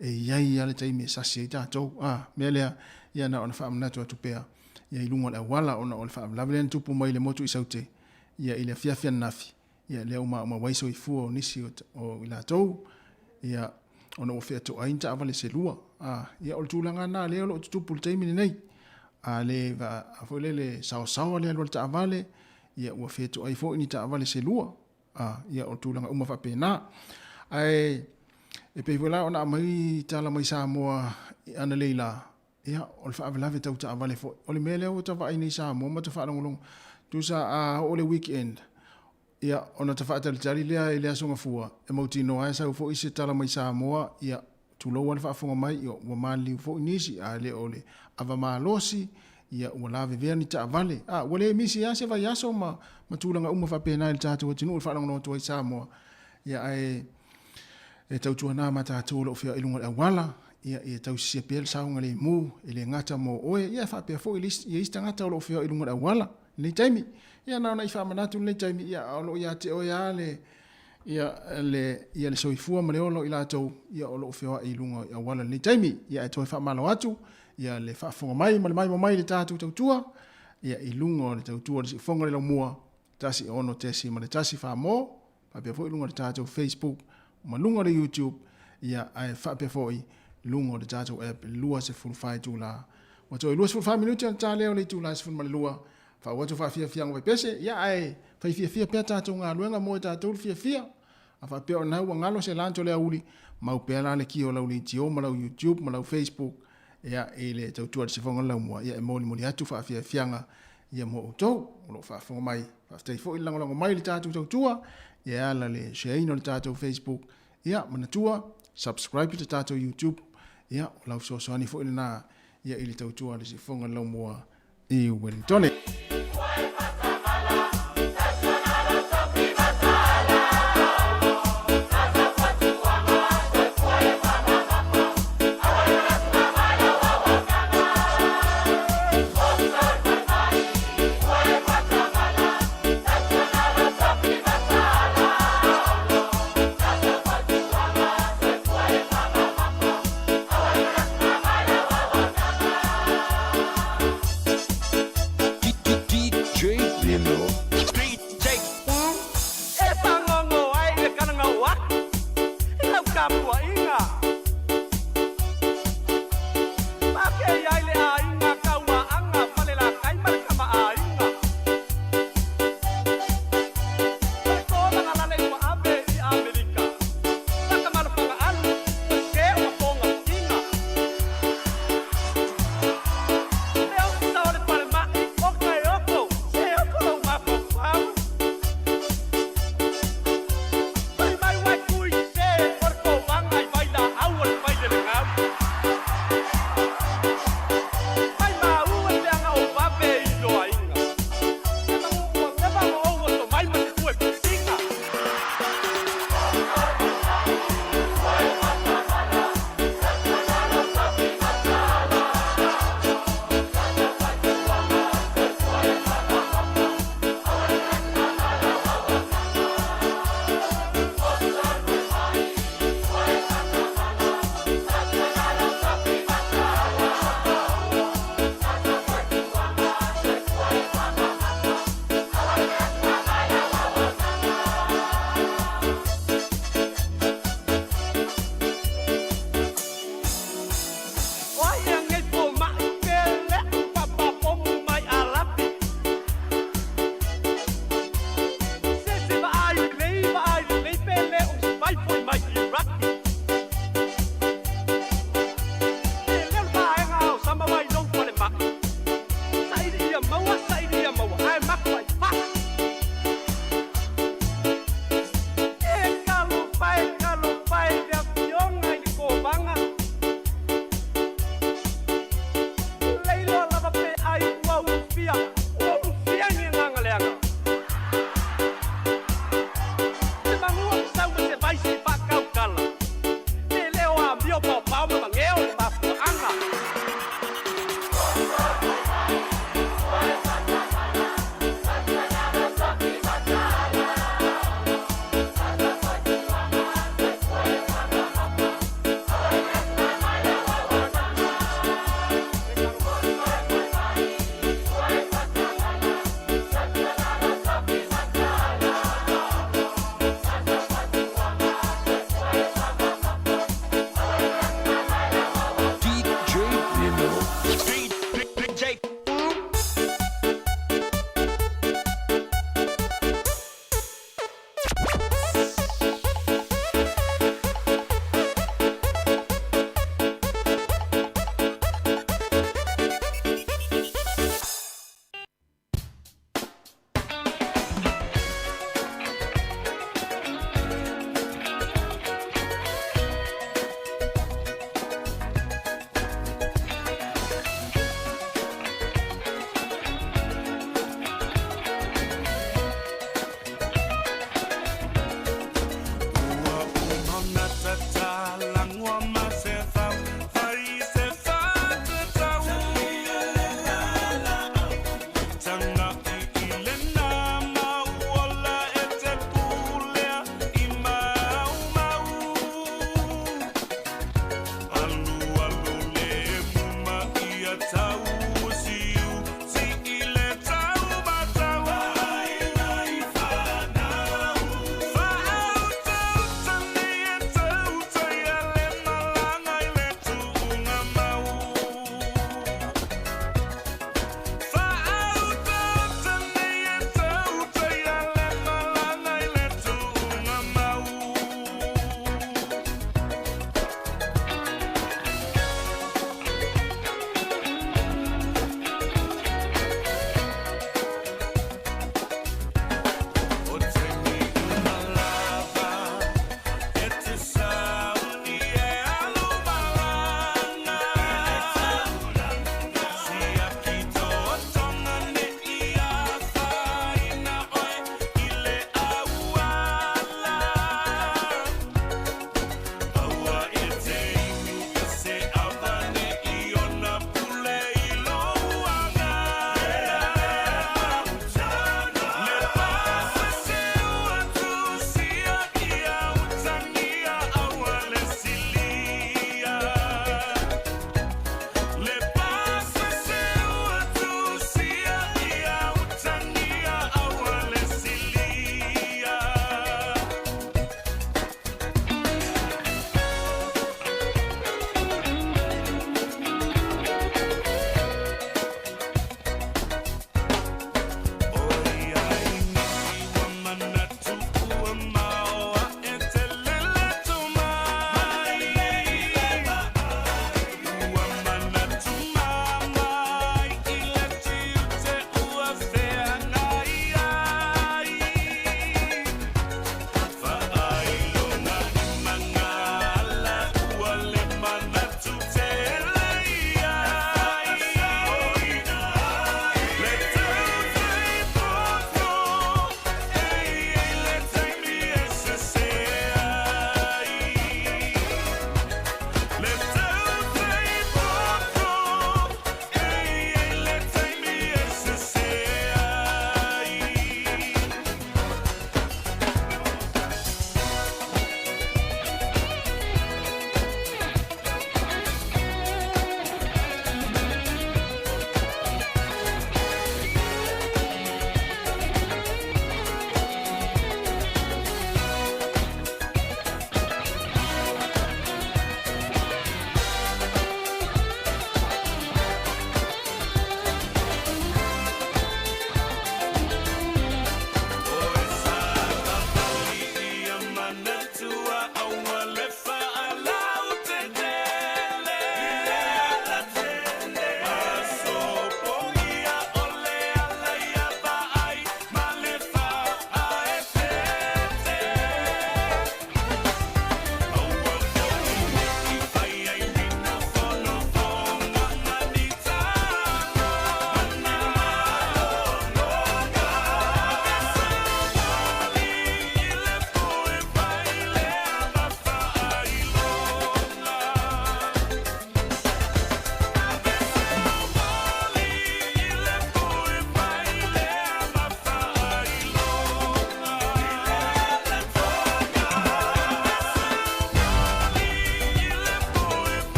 e i ai lava le taimi e sasi ai tatou. A, mea lea, ia na ona faamanatu atu pea ia i luga o le auala ona o le faalavelave lea na tupu mai i le motu i Saute ia i le afiafi ananafi, ia lea ua maumau ai soifua o nisi o i latou ia ona ua featoai ni taavale se lua. A, ia o le tulaga lena lea o lo o tutupu i le taimi lenei. A le a foi lele saosaoa le alu a le taavale, ia ua fetoai foi ni taavale se lua. A, ia o tulaga uma faapena. Ae e pei foi la ona aumai tala mai Samoa analeila, ia o le faalavelave tau taavale foi. O le mea lea ua ta vaai nei i Samoa ma ta faalogologo, tusa a oo le weekend, ia ona ta faatalitali lea i le Aso Gafua, e mautinoa e sau foi se tala mai Samoa, ia tulou lava le faafofoga mai, ia ua maliliu foi nisi, a le o le ava malosi, ia ua lavevea ni taavale. A, ua le misi lava se vaiaso ma, ma tulaga uma faapena i le tatou atunuu e faalogologo atu ai i Samoa. Ia ae e tautuana ma tatou o lo o feoai i luga o le auala, ia, ia tausisia pea le saogalemu, e le gata mo oe, ia e faapea foi i isi tagata o lo o feoai i luga o le auala i lenei taimi. Ia na ona i faamanatu i lenei taimi, ia a o lo o ia te oe lava le, ia le, ia le soifua ma le ola o i latou, ia o lo o feoai i luga o auala i lenei taimi. Ia ae toe faamalo atu, ia le faafofoga mai ma le maimoa mai i le tatou tautua, ia i luga o le tautua o le siufofoga o le laumua, 16.1 Samoa, faapea foi luga o le tatou Facebook ma luga o le YouTube, ia ae faapea foi luga o le tatou app 24 itula. Ua toe 24 minute ona ta lea o le itula e 12, faaauau atu faafiafiaga vaipese, ia ae fai fiafia pea tatou galuega mo e tatou le fiafia. A faapea o lena ua galo se lanto le auli, mau pea la le kia o lau leitio ma lau YouTube ma lau Facebook, ia i le tautua i le sifoga o le laumua, ia e molimoli atu faafiafiaga ia mo outou o lo o faafofoga mai. Faafetai foi le lagolago mai i le tatou tautua, ia e ala le share-ina o le tatou Facebook, ia manatua, subscribe i le tatou YouTube, ia o lau fesoasoani foi lena ia i le tautua a le sifoga o le laumua i Wellingtone.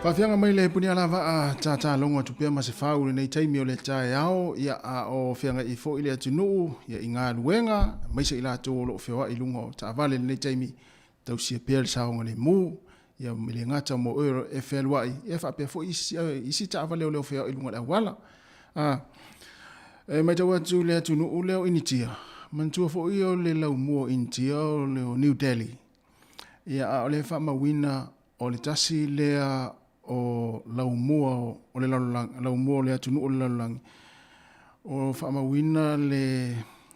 Faafiaga mai le Punialavaa tātālogo atu pea ma se fau i lenei taimi o le taeao, ia a o feagai foi le atunuu ia i galuega, aemaise i latou o lo o feoai i luga o taavale i lenei taimi, tausia pea le saogalemu, ia e le gata mo oe o lo o e fealuai, ia faapea foi isi, isi taavale o lo o feoai i luga o le auala. A, e matau atu le atunuu lea o Initia, manatua foi o le laumua o Initia o le o New Delhi. Ia a o le faamauina o le tasi lea o laumua o le lalolagi, laumua o le atunuu o le lalolagi, o faamauina le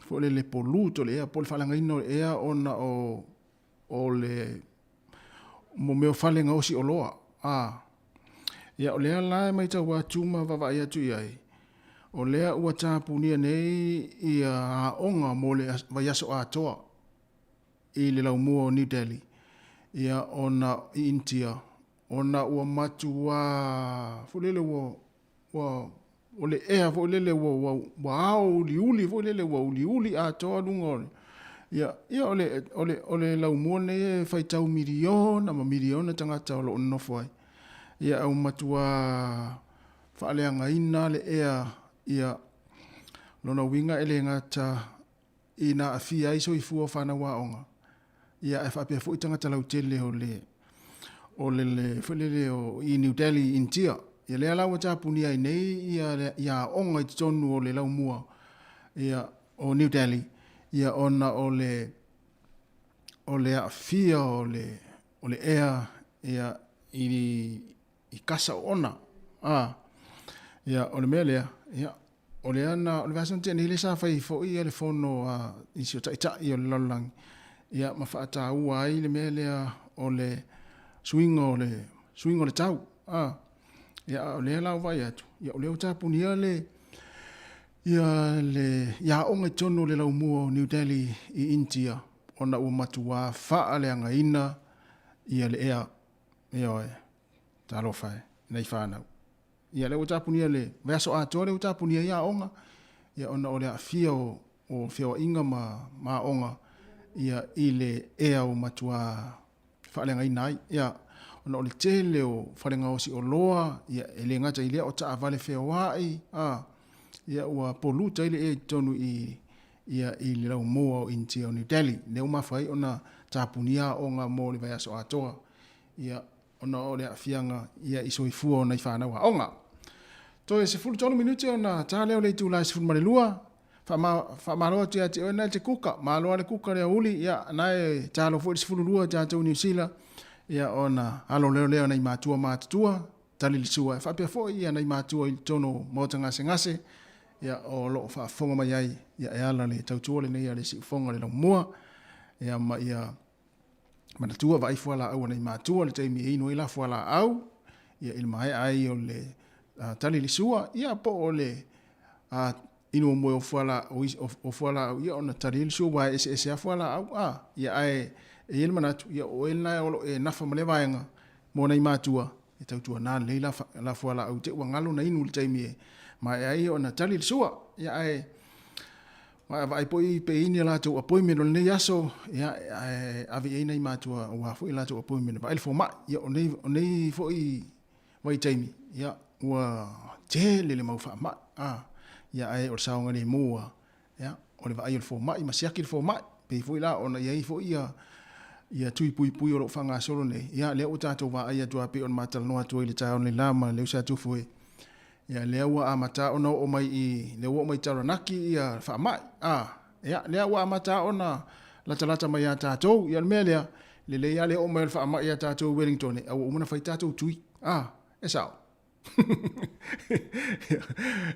foi le le pollute o le ea po o le faaleagaina o le ea ona o o le mo mea o fale gaosi oloa. A, ia o lea la e matau atu ma vaavaai atu i ai, O lea ua tapunia nei ia aoga mo le vaiaso atoa i le laumua o New Delhi, ia ona i Initia, ona ua matuā foi lele ua ua o le ea foi lele ua ua ua ao uliuli foi lele ua uliuli atoa luga o le ia ia o le o le o le laumua lenei e faitau miliona ma miliona tagata o lo o nonofo ai. Ia a ua matuā faaleagaina le ea ia lona uiga e le gata ina aafia ai soifua o fanau aoga, ia ae faapea foi tagata lautele o le o le le foi lele o i New Delhi i Initia. Ia lea la ua tapunia ai nei ia ia aoga i totonu o le laumua ia o New Delhi ia ona o le o le aafia o le o le ea ia i i kasa oona. A, ia, o le mea lea, ia, o lea na, o le vaiaso na tea nei lea sa fai ai foi ia le fono a nisi o taitai o le lalolagi, ia, ma faataua ai le mea lea o le suiga o le, suiga o le tau. A, ia, a o lea la ua vaai atu, ia, o lea ua tapunia le, ia le, ia aoga i totonu o le laumua o New Delhi i Initia, ona ua matuā faaleagaina ia le ea. Ioe, talofa e, nei fanau. Ia, lea ua tapunia le vaiaso atoa lea ua tapunia ai aoga, ia ona o le aafia o, o feoaiga ma, ma aoga, ia, i le ea ua matua faaleagaina ai. Ia, ona o le tele o fale gaosi oloa, ia, e le gata i lea o taavale feoai, a, ia, ua pollute ai le ea i totonu i, ia, i le laumua o Initia o New Delhi, lea ua mafua ai ona tapunia aoga mo le vaiaso atoa. ia, ona o le aafiaga ia i soifua o nai fanau aoga. Toe 13 minute ona ta lea o le itula e 12, faamalo atu ia te oe na e te kuka, malo lava le kuka le aoauli, ia, na e talo foi le 12 tatou i Niu Sila, ia, ona alo leo lea o nai matua matutua, tali le sua, e faapea foi ia nai matua i totonu o maota gasegase, ia, o lo o faafofoga mai ai, ia, e ala le tautua lenei a le siufofoga o le laumua, ia, ma ia manatua vaai fualaau a nai matua le taimi e inu ai la fualaau ia i le maea ai o le tali le sua ia po o le inu moe o fualaau o fualaau ia ona tali ai le sua aua e eseese lava fualaau a ia ae e i ai le manatu ia o oe lena o lo o e nafa ma lea vaega mo nai matua e tautuana lelei la, la fualaau te ua galo na inu i le taimi e maea ai ona tali le sua ia ae Vaavaai foi pe i ai ni a latou appointment o lenei aso, ia, ae ave i ai nai matua aua foi latou appointment e vaai le fomai. Ia, o nei, o nei foi vaitaimi, ia, ua tele le mau faamai, a, ia, ae o le saogalemu lava, ia, o le vaai o le fomai ma siaki le fomai. Pei foi la ona i ai foi ia, ia tui puipui o lo o faagasolo nei, ia, lea ua tatou vaai atu lava pei ona ma talanoa atu ai i le taeao nei la ma le uso a Tufu e, Ia, lea ua amata ona oo mai i, lea ua oo mai i Taranaki ia faamai. A, ia, lea ua amata ona latalata mai ia tatou. Ia, o le mea lea, lelei lava le oo mai o le faamai ia tatou i Wellington, a ua uma ona fai tatou tui. A, e sao.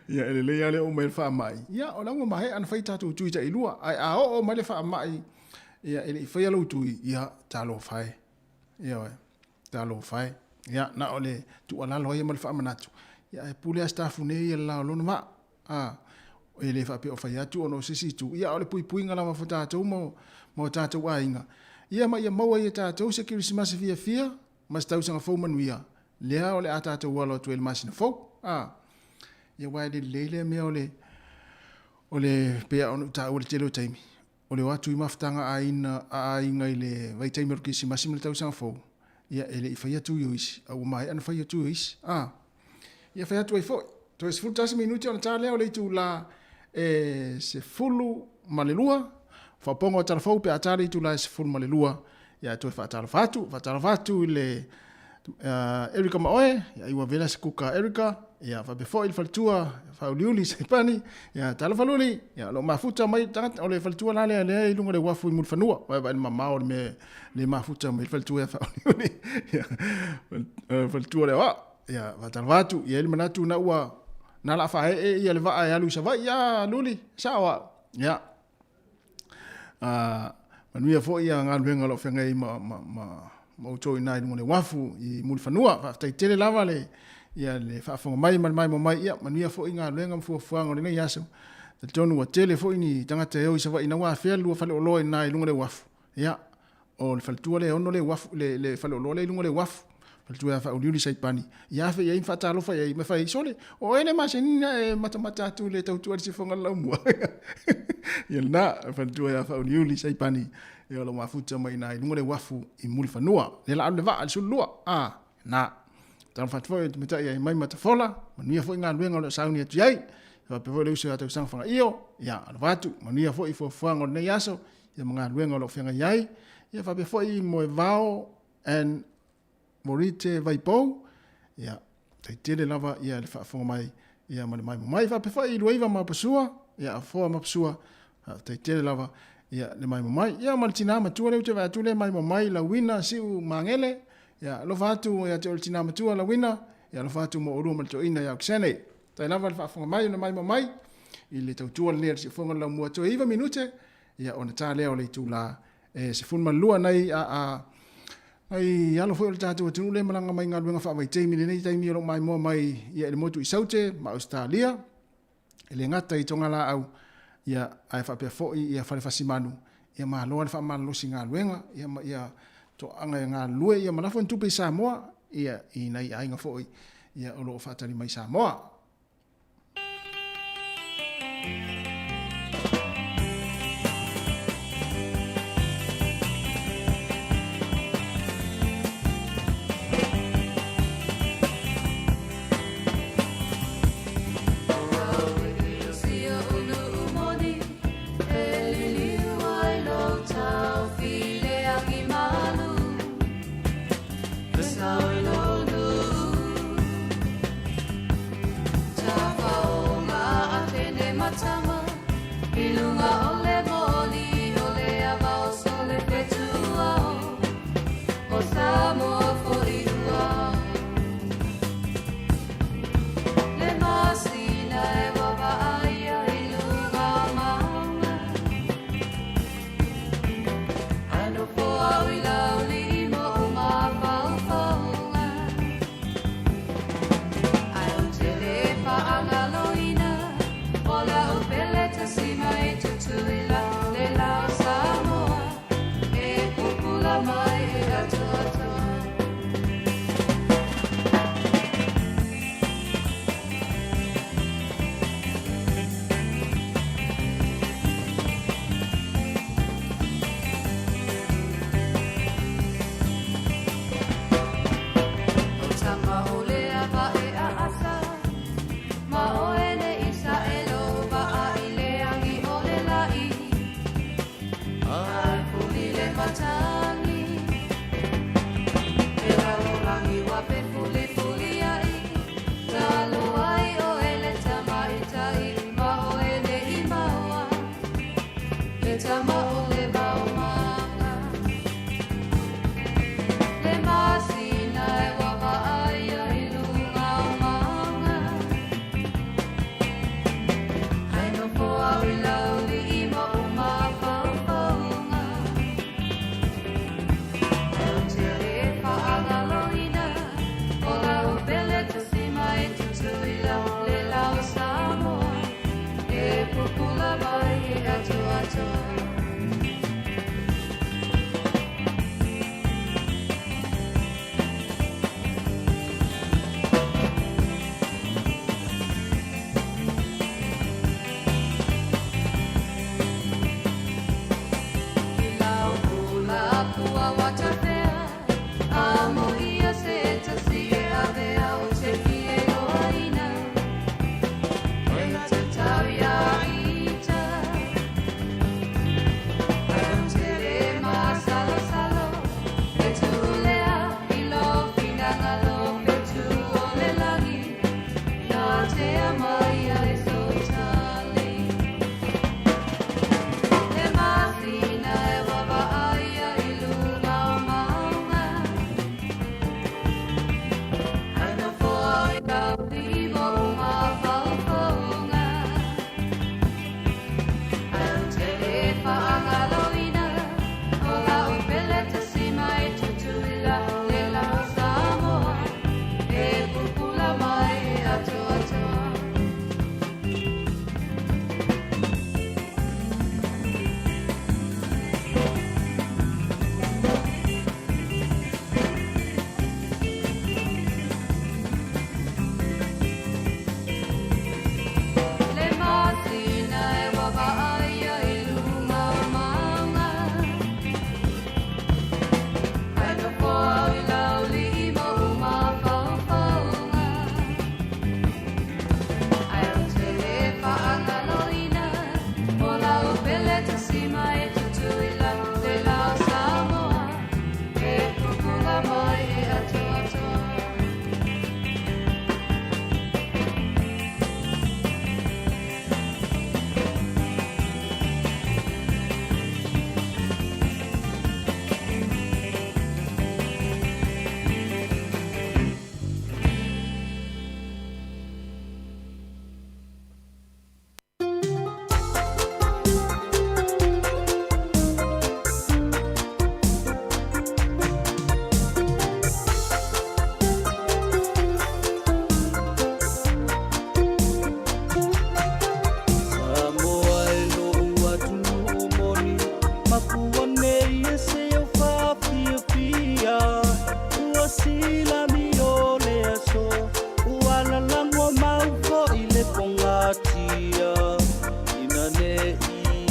Ia, e lelei lava le oo mai o le faamai. Ia, o la ua maea ona fai tatou tui tailua. Ae a oo mai le faamai, ia, e le i faia lou tui, ia, talofa e. Ioe. Talofa e. Ia, na o le tuualalo ai ma le faamanatu, ia ae pule lava sitafu nei ia le la o lona vaa. A, e le faapea o fai atu ona o se isi itu, ia a o le puipuiga lava o tatou ma o tatou aiga. Ia ma ia maua ai e tatou se Kerisimasi fiafia ma se tausaga fou manuia, lea o le a tatou alo atu ai i le masina fou. A, ia aua e le lelei lea mea o le, o le, pei lava ona ou taua i le tele o taimi, O le o atu i mafutaga a aiga i le vaitaimi o le Kerisimasi ma le Tausaga Fou, ia, e le i faia tui o isi, a ua maea ona faia tui o isi. A! Ia fai atu ai foi, toe 11 minute ona ta lea o le itula e 12, faaopoopoga o tala fou pe a ta le itula e 12, ia e toe faatalofa atu, faatalofa atu i le Erica ma oe, ia ai ua vela se kuka a Erica, ia faapea foi le faletua faauliuli Saipani, ia talofa luli, ia o lo o mafuta mai tagata, o le faletua la lea lea i luga o le uafu i Mulifanua, vaevae le mamao o le mea le mafuta mai le faletua ia faauliuli, ia faletua lea o ia faatalofa atu, ia i le manatu na ua na la faaee ia le vaa e alu i Savaii, ia luli, sao au, ia Manuia foi ia galuega o lo o feagai ma, ma, ma, ma outou i ina i luga o le uafu i Mulifanua. Faafetai tele lava le ia le faafofoga mai ma le maimoa mai, ia manuia foi galuega ma fuafuaga o lenei aso. Talitonu ua tele foi ni tagata e o i Savaii ina ua afea le lua faleoloa i ina i luga o le uafu. Ia, o le faletua lea e ono le uafu, le, le faleoloa lea i luga o le uafu, faletua ia Faauliuli Saipani, ia afe i ai ma faatalofa i ai, ma fai ai, sole, o oe le masani na e matamata atu i le tautua i le sifoga o le laumua. Ia lena, faletua ia Faauliuli Saipani, ia o lo o mafuta mai i ina i luga o le uafu i Mulifanua. Lea la alu le vaa i le 12, a, na. Talofa atu foi i le tamaitai ia Maima Tafola, manuia foi galuega o lo o sauni atu i ai. Faapea foi le uso ia Tausaga Fagaio, ia alofa atu, manuia foi fuafuaga o lenei aso, ia ma galuega o lo o feagai ai. Ia faapea foi Moevao and Morite Vaipou, ia tai tele lava ia le faafofoga mai ia ma le maimoa mai. Faapea foi Luaiva Mapasua, ia Afoa Mapasua, faafetai tele lava ia le maimoa mai. Ia ma le tina matua lea ou te vaai atu lea maimoa mai Lauina Siu Magele, ia alofa atu ia te oe le tina matua Lauina, ia alofa atu mo oulua ma le toeaina ia Okesene. Tai lava le faafofoga mai o le maimoa mai i le tautua lenei a le Siufofoga o le Laumua toe 9 minute ia ona ta lea o le itula e 12 nai a a nai alo foi o le tatou atunuu lea e malaga mai i galuega faavaitaimi i lenei taimi o lo o maimoa mai ia i le motu i Saute ma Ausetalia e le gata i Togalaau ia ae faapea foi ia Falefasimanu ia malo le faamalolosi galuega ia ma ia toaga e galulue ia ma lafo ni tupe i Samoa ia i nai aiga foi ia o lo o faatali mai i Samoa.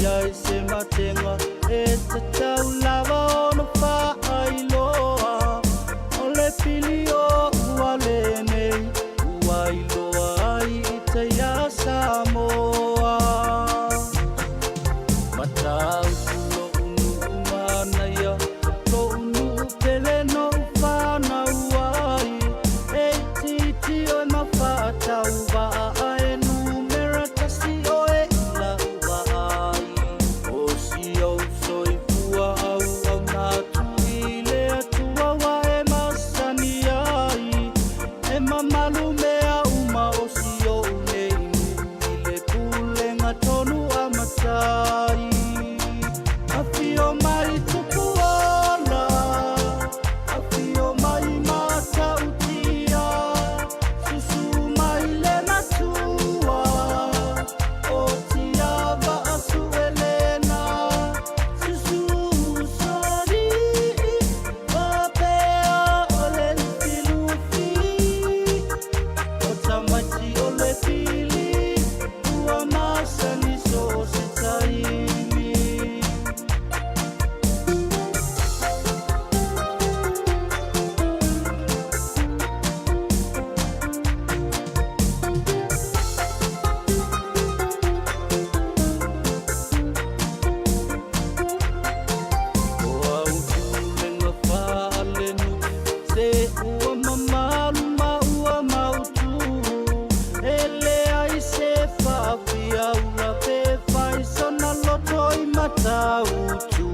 i ai se matega e tatau lava ona faailoa. O le pili o ua lenei ua iloa ai i tai a Samoa. Matautu lo'u nuu manaia, lo'u nuu pele no'u fanau ai. E itiiti oe ma faatauvaa ae numera tasi oe i la'u vaai. O si ou soifua auauna atu i le Atua ua e masani ai. E mamalu mea uma o si o'u nei nuu i le pulega tonu a matai. Afio mai Tupuola, afio mai Matautia, susu mai le Matua, o Tiava Asuelena, susu Usoalii, faapea o le Lufilufi, o tamaiti o le pili, ua masani so o se taimi. O au pulega faalenuu se ua mamalu ma ua mautu. E leai se faafiaula pe fai sona loto i Matautu.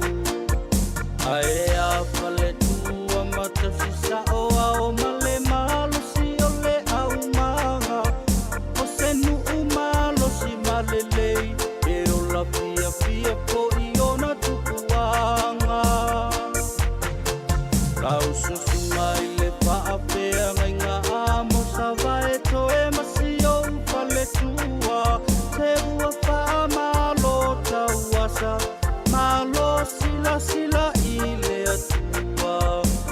Ae a faletua ma tausisa'o ao ma le malosi o le aumaga. O se nuu malosi ma lelei e ola fiafia fo'i ona tupuaga. Lau susu mai le faafeagaiga Amosa Vaetoe ma si ou faletua. Se ua faamalo tauasa, malo silasila i le Atua.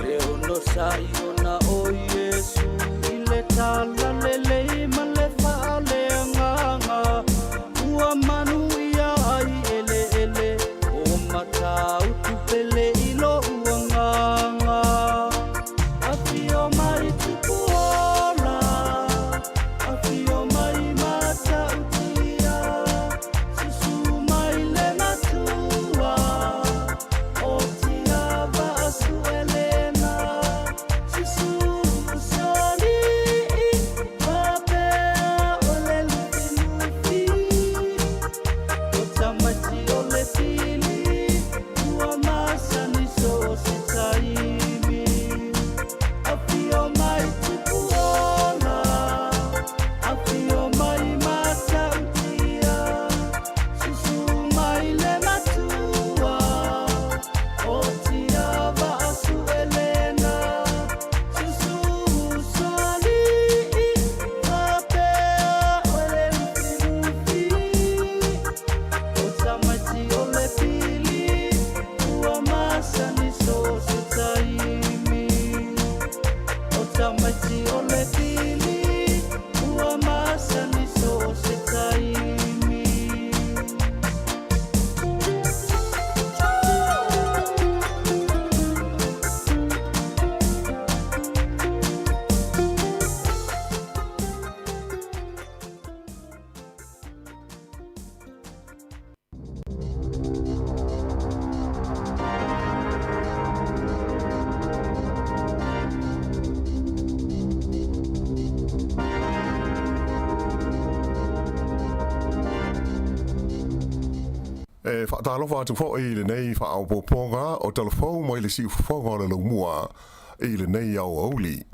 Le onosa'i ona o Iesu i le talalelei ma le faaleagaga. Ua manuia ai eleele o Matautu pele i lo'u agaga. Afio mai Tupuola, afio mai Matautia, susu mai le Matua, o Tiava Asuelena, susu Usoalii, faapea o le Lufilufi, o tamaiti o le pili, ua masani so o se taimi. Afio mai Tupuola, afio mai Matautia, susu mai le Matua, o Tiava Asuelena, susu Usoalii, faapea o le Lufilufi, o tamaiti o le pili, ua masani so o se taimi. O tamaiti o le pili, ua masani so o se taimi. E faatalofa atu foi i lenei faaopoopoga o Talafou mai le Siufofoga o le Laumua i lenei aoauli.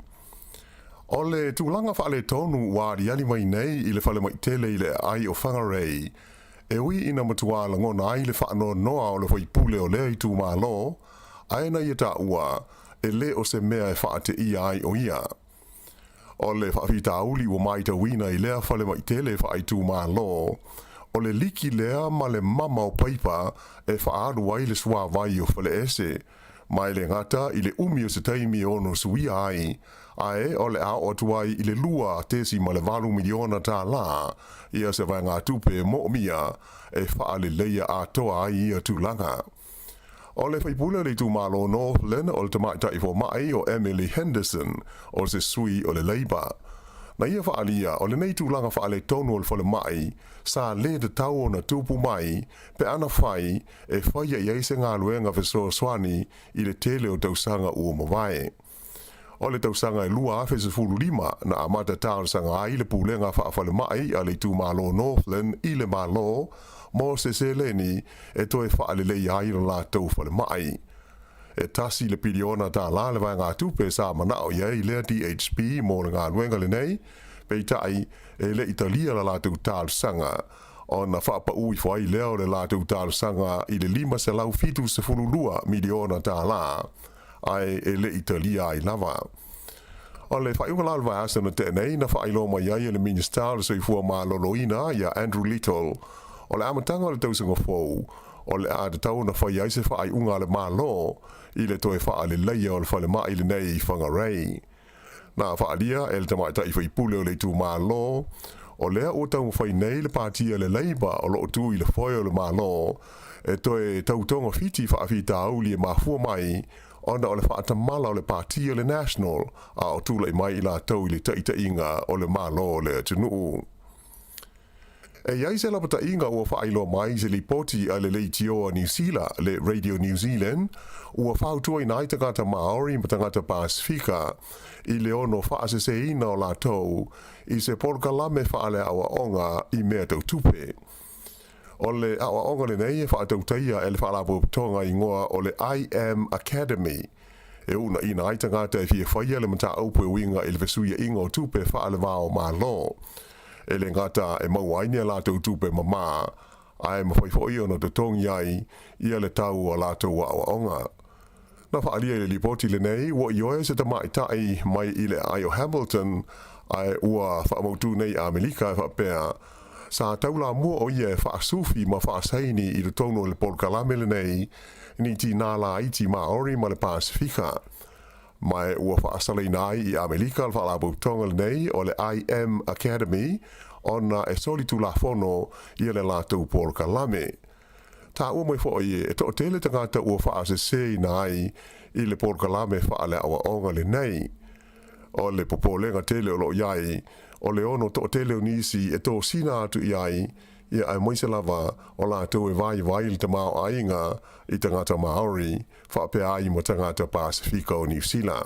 O le tulaga faaletonu ua aliali mai nei i le falemai tele i le aai o Whangarei, e ui ina matua lagona ai le faanoanoa o le faipule o lea itumalo, ae na ia taua e le o se mea e faateia ai o ia. O le faafitauli ua matauina i lea falemai tele faaitumalo, o le liki lea ma le mama o paipa e faaalu ai le suavai o Faleese, ma e le gata i le umi o se taimi e ono suia ai, Ae o le a oo atu ai i le $2.8 miliona tālā ia se vaegatupe moomia e faaleleia atoa ai ia tulaga. O le faipule o le itumalo Northland o le tamaitai fomai o Emily Henderson o se sui o le Labour. Na ia faaalia o lenei tulaga faaletonu o le falemai sa lē tatau ona tupu mai pe ana fai e faia i ai se galuega fesoasoani i le tele o tausaga ua mavae. O le tausaga e 2015 na amata talosaga ai le pulega faafalemai a le itumalo Northland i le Malo mo se seleni e toe faaleleia ai lo latou falemai. E $1 piliona le vaegatupe sa manao i ai lea DHB mo le galuega lenei, peitai e le i talia la latou talosaga ona faapaū ifo ai lea o le latou talosaga i le $572 miliona, ae e le i talia ai lava. O le faaiuga la o le vaiaso na tea nei na faailoa mai ai e le Minisita o le Soifua Maloloina ia Andrew Little, o le amataga o le tausaga fou o le a tatau ona fai ai se faaiuga a le Malo i le toe faaleleia o le falemai lenei i Whangarei. Na faaalia e le tamaitai faipule o le itumalo, o lea ua taumafai nei le patia le Labour o loo tu i le foe o le Malo e toe tautogafiti faafitauli e mafua mai ona o le faatamala o le patia le National a o tulai mai i latou i le taitaiga o le Malo o le atunuu. E i ai se lapataiga ua faailoa mai se lipoti a le leitioa Niu Sila, le Radio New Zealand, ua fautuaina ai tagata Maori ma tagata Pasifika i le ono faaseseina o latou i se polokalame faaleaoaoga i mea tau tupe. O le aoaoga lenei e faatautaia e le faalapotopotoga igoa o le IM Academy, e uunaina ai tagata e fia faia le mataupu e uiga i le fesuiaiga o tupe faalevao Malo. E le gata e maua ai ni a latou tupe mamā, ae mafai foi ona totogi ai ia le tau o latou aoaoga. Na faaalia i le lipoti lenei ua ioe se tamaitai mai i le aai o Hamilton ae ua faamautū nei Amerika e faapea sa taulamua o ia e faasufi ma faasaini i totonu o le polokalame lenei ni tinā laiti Maori ma le Pasifika. Ma ua faasalaina ai i Amerika le faalapotopotoga lenei o le IM Academy ona e solitulafono ia le latou polokalame. Taua mai foi e toatele tagata ua faaseseina ai i le polokalame faaleaoaoga lenei. O le popolega tele o loo i ai o le ono toatele o nisi e tosina atu i ai ia aemaise lava o latou e vaivai le tamaoaiga i tagata Maori faapea ai ma tagata Pasifika o Niu Sila.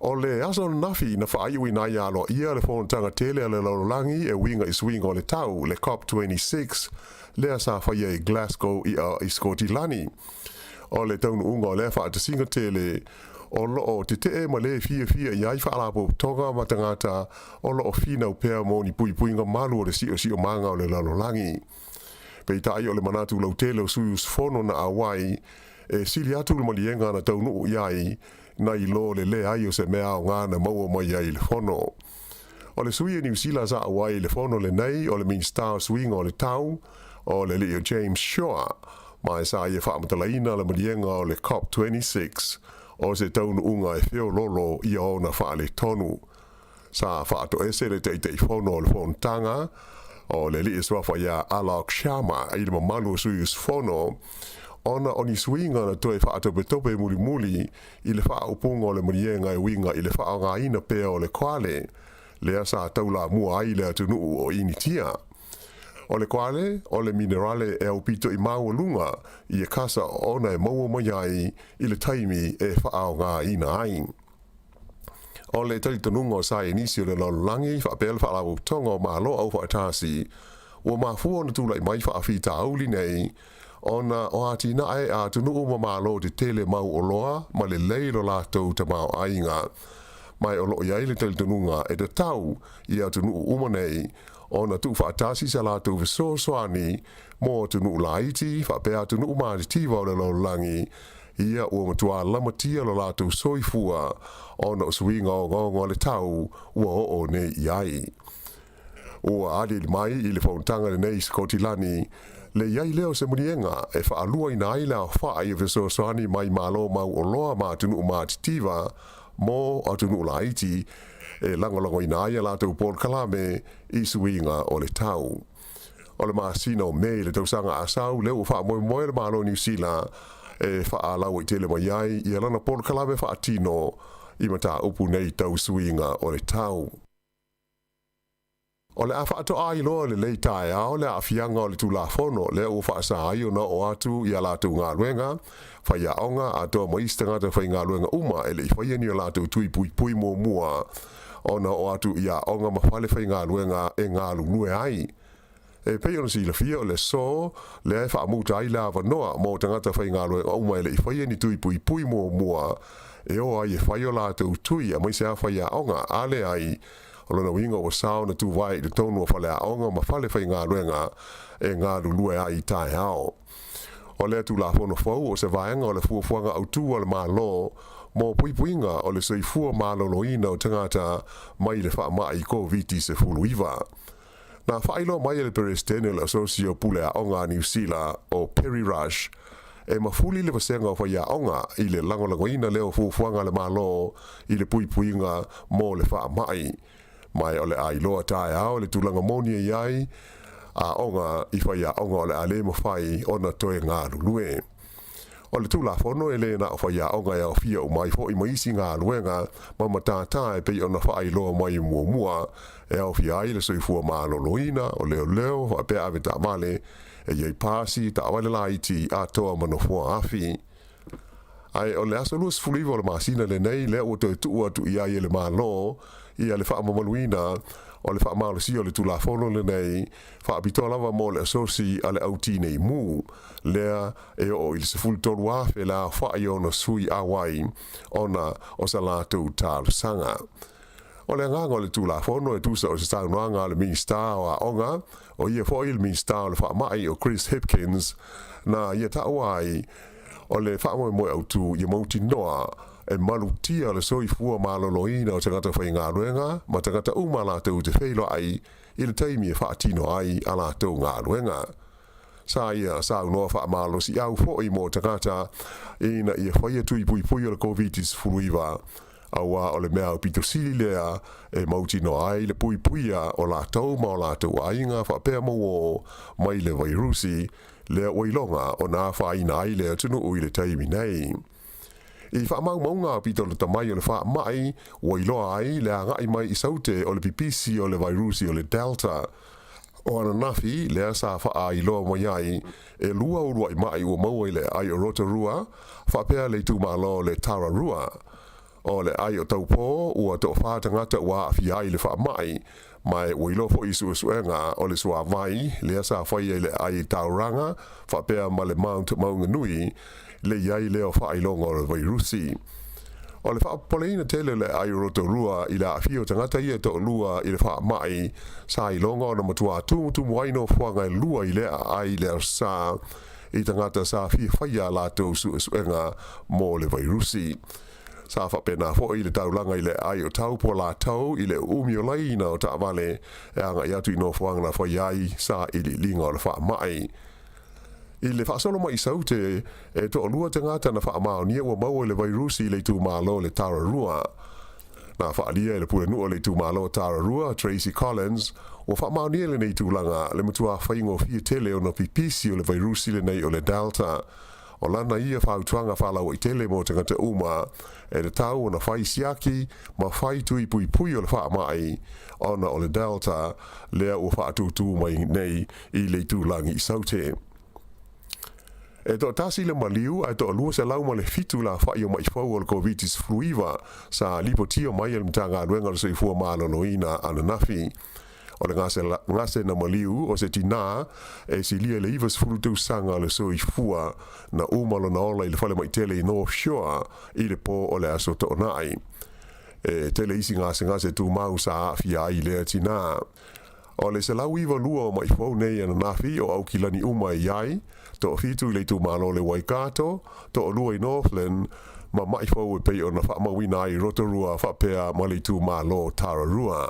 O le aso ananafi na faaiuina ai aloaia le fonotaga tele a le lalolagi e uiga i suiga o le tau, le COP26, lea sa faia i Glasgow i Skotilani. O le taunuuga o lea faatasiga tele o loo tetee ma le fiafia i ai faalapotopotoga ma tagata o loo finau pea mo ni puipuiga malu o le siosiomaga o le lalolagi. Peitai o le manatu lautele o sui usufono na auai e sili atu le maliega na taunuu i ai nai lo le leai o se mea aoga na maua mai ai i le fono. O le sui e Niu Sila sa auai i le fono lenei o le Minisita o Suiga o le Tau o le alii o James Shaw, ma e sa ia faamatalaina le maliega o le COP26 o se taunuuga e feololo ia ona faaletonu. Sa faatoese le Taitaifono o le fonotaga o le alii e suafa ia Alok Sharma i le mamalu o sui usufono ona o ni suiga na toe faatopetope mulimuli i le faaupuga o le maliega e uiga i le faaaogaina pea o le koale lea sa taulamua ai le atunuu o Initia. O le koale o le minerale e aupito i maualuga i e kasa ona e maua mai ai i le taimi e faaaogaina ai. O le talitonuga o saienisi o le lalolagi faapea le Faalapotopotoga o Malo Aufaatasi ua mafua ona tulai mai faafitauli nei ona o atinae a atunuu ma malo tetele mau oloa ma lelei lo latou tamaoaiga. Ma o loo i ai le talitonuga e tatau i atunuu uma nei ona tuufaatasi sa latou fesoasoani mo atunuu laiti faapea atunuu matitiva o le lalolagi ia ua matuā lamatia lo latou soifua ona o suiga ogaoga o le tau ua oo nei i ai. Ua aliali mai i le fonotaga lenei i Sikotilani le i ai lea o se maliega e faaluaina ai le aofai o fesoasoani mai malo mau oloa ma atunuu matitiva. mo atunuu laiti e lagolagoina ai a latou polokalame i suiga o le tau. O le masina o Me i le tausaga a sau lea ua faamoemoe le Malo o Niu Sila e faalauaitele mai ai ia lana polokalame faatino i mataupu nei tau suiga o le tau. O le a faatoa iloa lenei taeao le aafiaga o le Tulafono lea ua faasa ai ona oo atu i a latou galuega, faiaoga, atoa ma isi tagata faigaluega uma e le i faia ni o latou tui puipui muamua ona oo atu i aoga ma fale faigaluega e galulue ai. E pei ona silafia o le aso lea e faamuta ai le avanoa mo tagata faigaluega uma e le i faia ni tui puipui muamua e o ai e fai o latou tui aemaise lava faiaoga, a leai, o lona uiga ua sao ona tuvae i totonu o faleaoga ma fale faigaluega e galulue ai i taeao. O lea Tulafono fou o se vaega o le fuafuaga autu a le Malo mo puipuiga o le soifua maloloina o tagata mai le faamai Koviti-19. Na faailoa mai e le Peresetene o le Asosi o Pule Aoga a Niu Sila, o Perry Rush, e mafuli le vasega o faiaoga i le lagolagoina lea o fuafuaga a le Malo i le puipuiga mo le faamai. Ma o le a iloa taeao le tulaga moni e i ai aoga i faiaoga o le a le mafai ona toe galulue. O le Tulafono e le na o faiaoga e aofia uma ai foi ma isi galuega ma matata e pei ona faailoa mai muamua e aofia ai le soifua maloloina, o leoleo, faapea ave taavale, e i ai pasi, taavale laiti, atoa ma nofoa afi. Ae o le aso 29 o le masina lenei lea ua toe tuu atu i ai e le Malo ia le faamamaluina o le faamalosia o le Tulafono lenei, faapitoa lava mo le asosi a le au tinei mu, lea e oo i le 13,000 le aofai o ona sui auai ona o sa latou talosaga. O le agaga o le Tulafono e tusa o se saunoaga a le Minisita o Aoga, o ia foi le Minisita o le Faamai o Chris Hipkins, na ia taua ai o le faamoemoe autu ia mautinoa e malutia le soifua maloloina o tagata faigaluega ma tagata uma latou te feiloai i le taimi e faatino ai a latou galuega. Sa ia saunoa faamalosiau foi mo tagata ina ia faia tui puipui o le Koviti-19, auā o le mea aupito sili lea e mautinoa ai le puipuia o latou ma o latou aiga faapea mauō mai le vairusi lea ua iloga ona afaina ai le atunuu i le taimi nei. I faamaumauga aupito lata mai o le faamai, ua iloa ai le agai mai i Saute o le pipisi o le vairusi o le Delta. O ananafi lea sa faailoa mai ai e lua uluai ma'i ua maua i le aai o Rotorua faapea le itumalo o le Tararua. O le aai o Taupō ua toafā tagata ua aafia ai i le faamai, ma ua iloa foi i suesuega o le suavai lea sa faia i le aai i Tauranga faapea ma le Mount Maunganui le i ai lea o faailoga o le vairusi. O le faapopoleina tele o le aai o Rotorua i le aafia o tagata ia e toalua i le faamai, sa iloga ona matuā tumutumu ai nofoaga e lua i lea aai i le Aso Sa i tagata sa fia faia a latou suesuega mo le vairusi. Sa faapena foi le taulaga i le aai o Taupo latou i le uumi o laina o taavale e agai atu i nofoaga na faia ai sailiiliga o le faamai. I le faasolo mai i Saute, e toalua tagata na faamaonia ua maua i le vairusi i le itumalo o le Tararua. Na faaalia e le pulenuu o le itumalo o Tararua, Tracey Collins, ua faamaonia lenei tulaga le matuā faigofie tele ona pipisi o le vairusi lenei o le Delta. O lana ia fautuaga faalauaitele mo tagata uma e tatau ona fai siaki ma fai tui puipui o le faamai ona o le Delta lea ua faatūtū mai nei i le itulagi i Saute. E toatasi le maliu ae toa 207 le aofai o ma'i fou o le Koviti-19 sa lipotia mai e le Matagaluega o le Soifua Maloloina ananafi. O le gase na maliu o se tinā e silia i le 90 tausaga le soifua na uma lona ola i le falemai tele i North Shore i le pō o le Aso Toonai. E tele isi gasegase tumau sa aafia ai lea tinā. O le 192 o ma'i fou nei ananafi o Aukilani uma e i ai, toafitu i le itumalo o le Waikato, toalua i Northland, ma ma'i fou e pei ona faamauina ai i Rotorua faapea ma le itumalo o Tararua.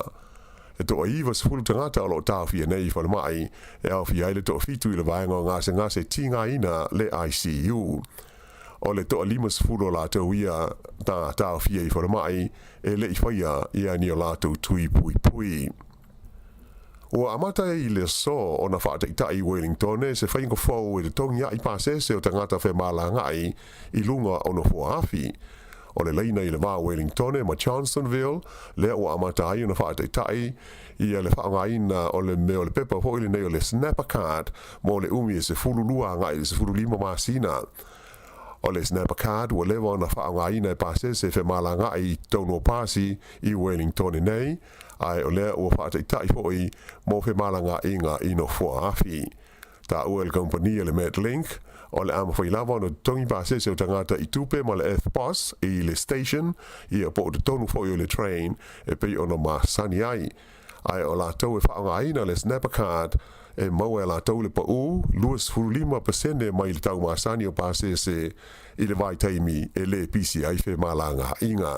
E toa-90 tagata o lo o taofia nei i falemai, e aofia ai le toafitu i le vaega o gasegase tigaina le ICU. O le 50 o latou ia na taofia i falemai e le i faia ia ni o latou tui puipui. Ua amata ai i le aso ona faataitai i Wellingtone se faiga fou e totogi ai pasese o tagata femalagaai i luga o nofoa afi. O le laina i le va o Wellingtone ma Johnstonville lea ua amata ai ona faataitai ia le faaaogaina o le mea o le pepa foi lenei o le Snapper Card mo le umi e 12 agai i le 15 masina. O le Snapper Card ua leva ona faaaogaina e pasese femalagaai i totonu o pasi i Wellingtone nei, ae o lea ua faataitai foi mo femalagaaiga i nofoa afi. Taua e le kamupani a le Metlink, o le a mafai lava ona totogi pasese o tagata i tupe ma le EFTPOS i le station ia po o totonu foi o le train e pei ona masani ai. Ae o latou e faaaogaina le Snapper Card e maua e latou le pau 25% mai le tau masani o pasese i le vaitaimi e le pisi ai femalagaaiga.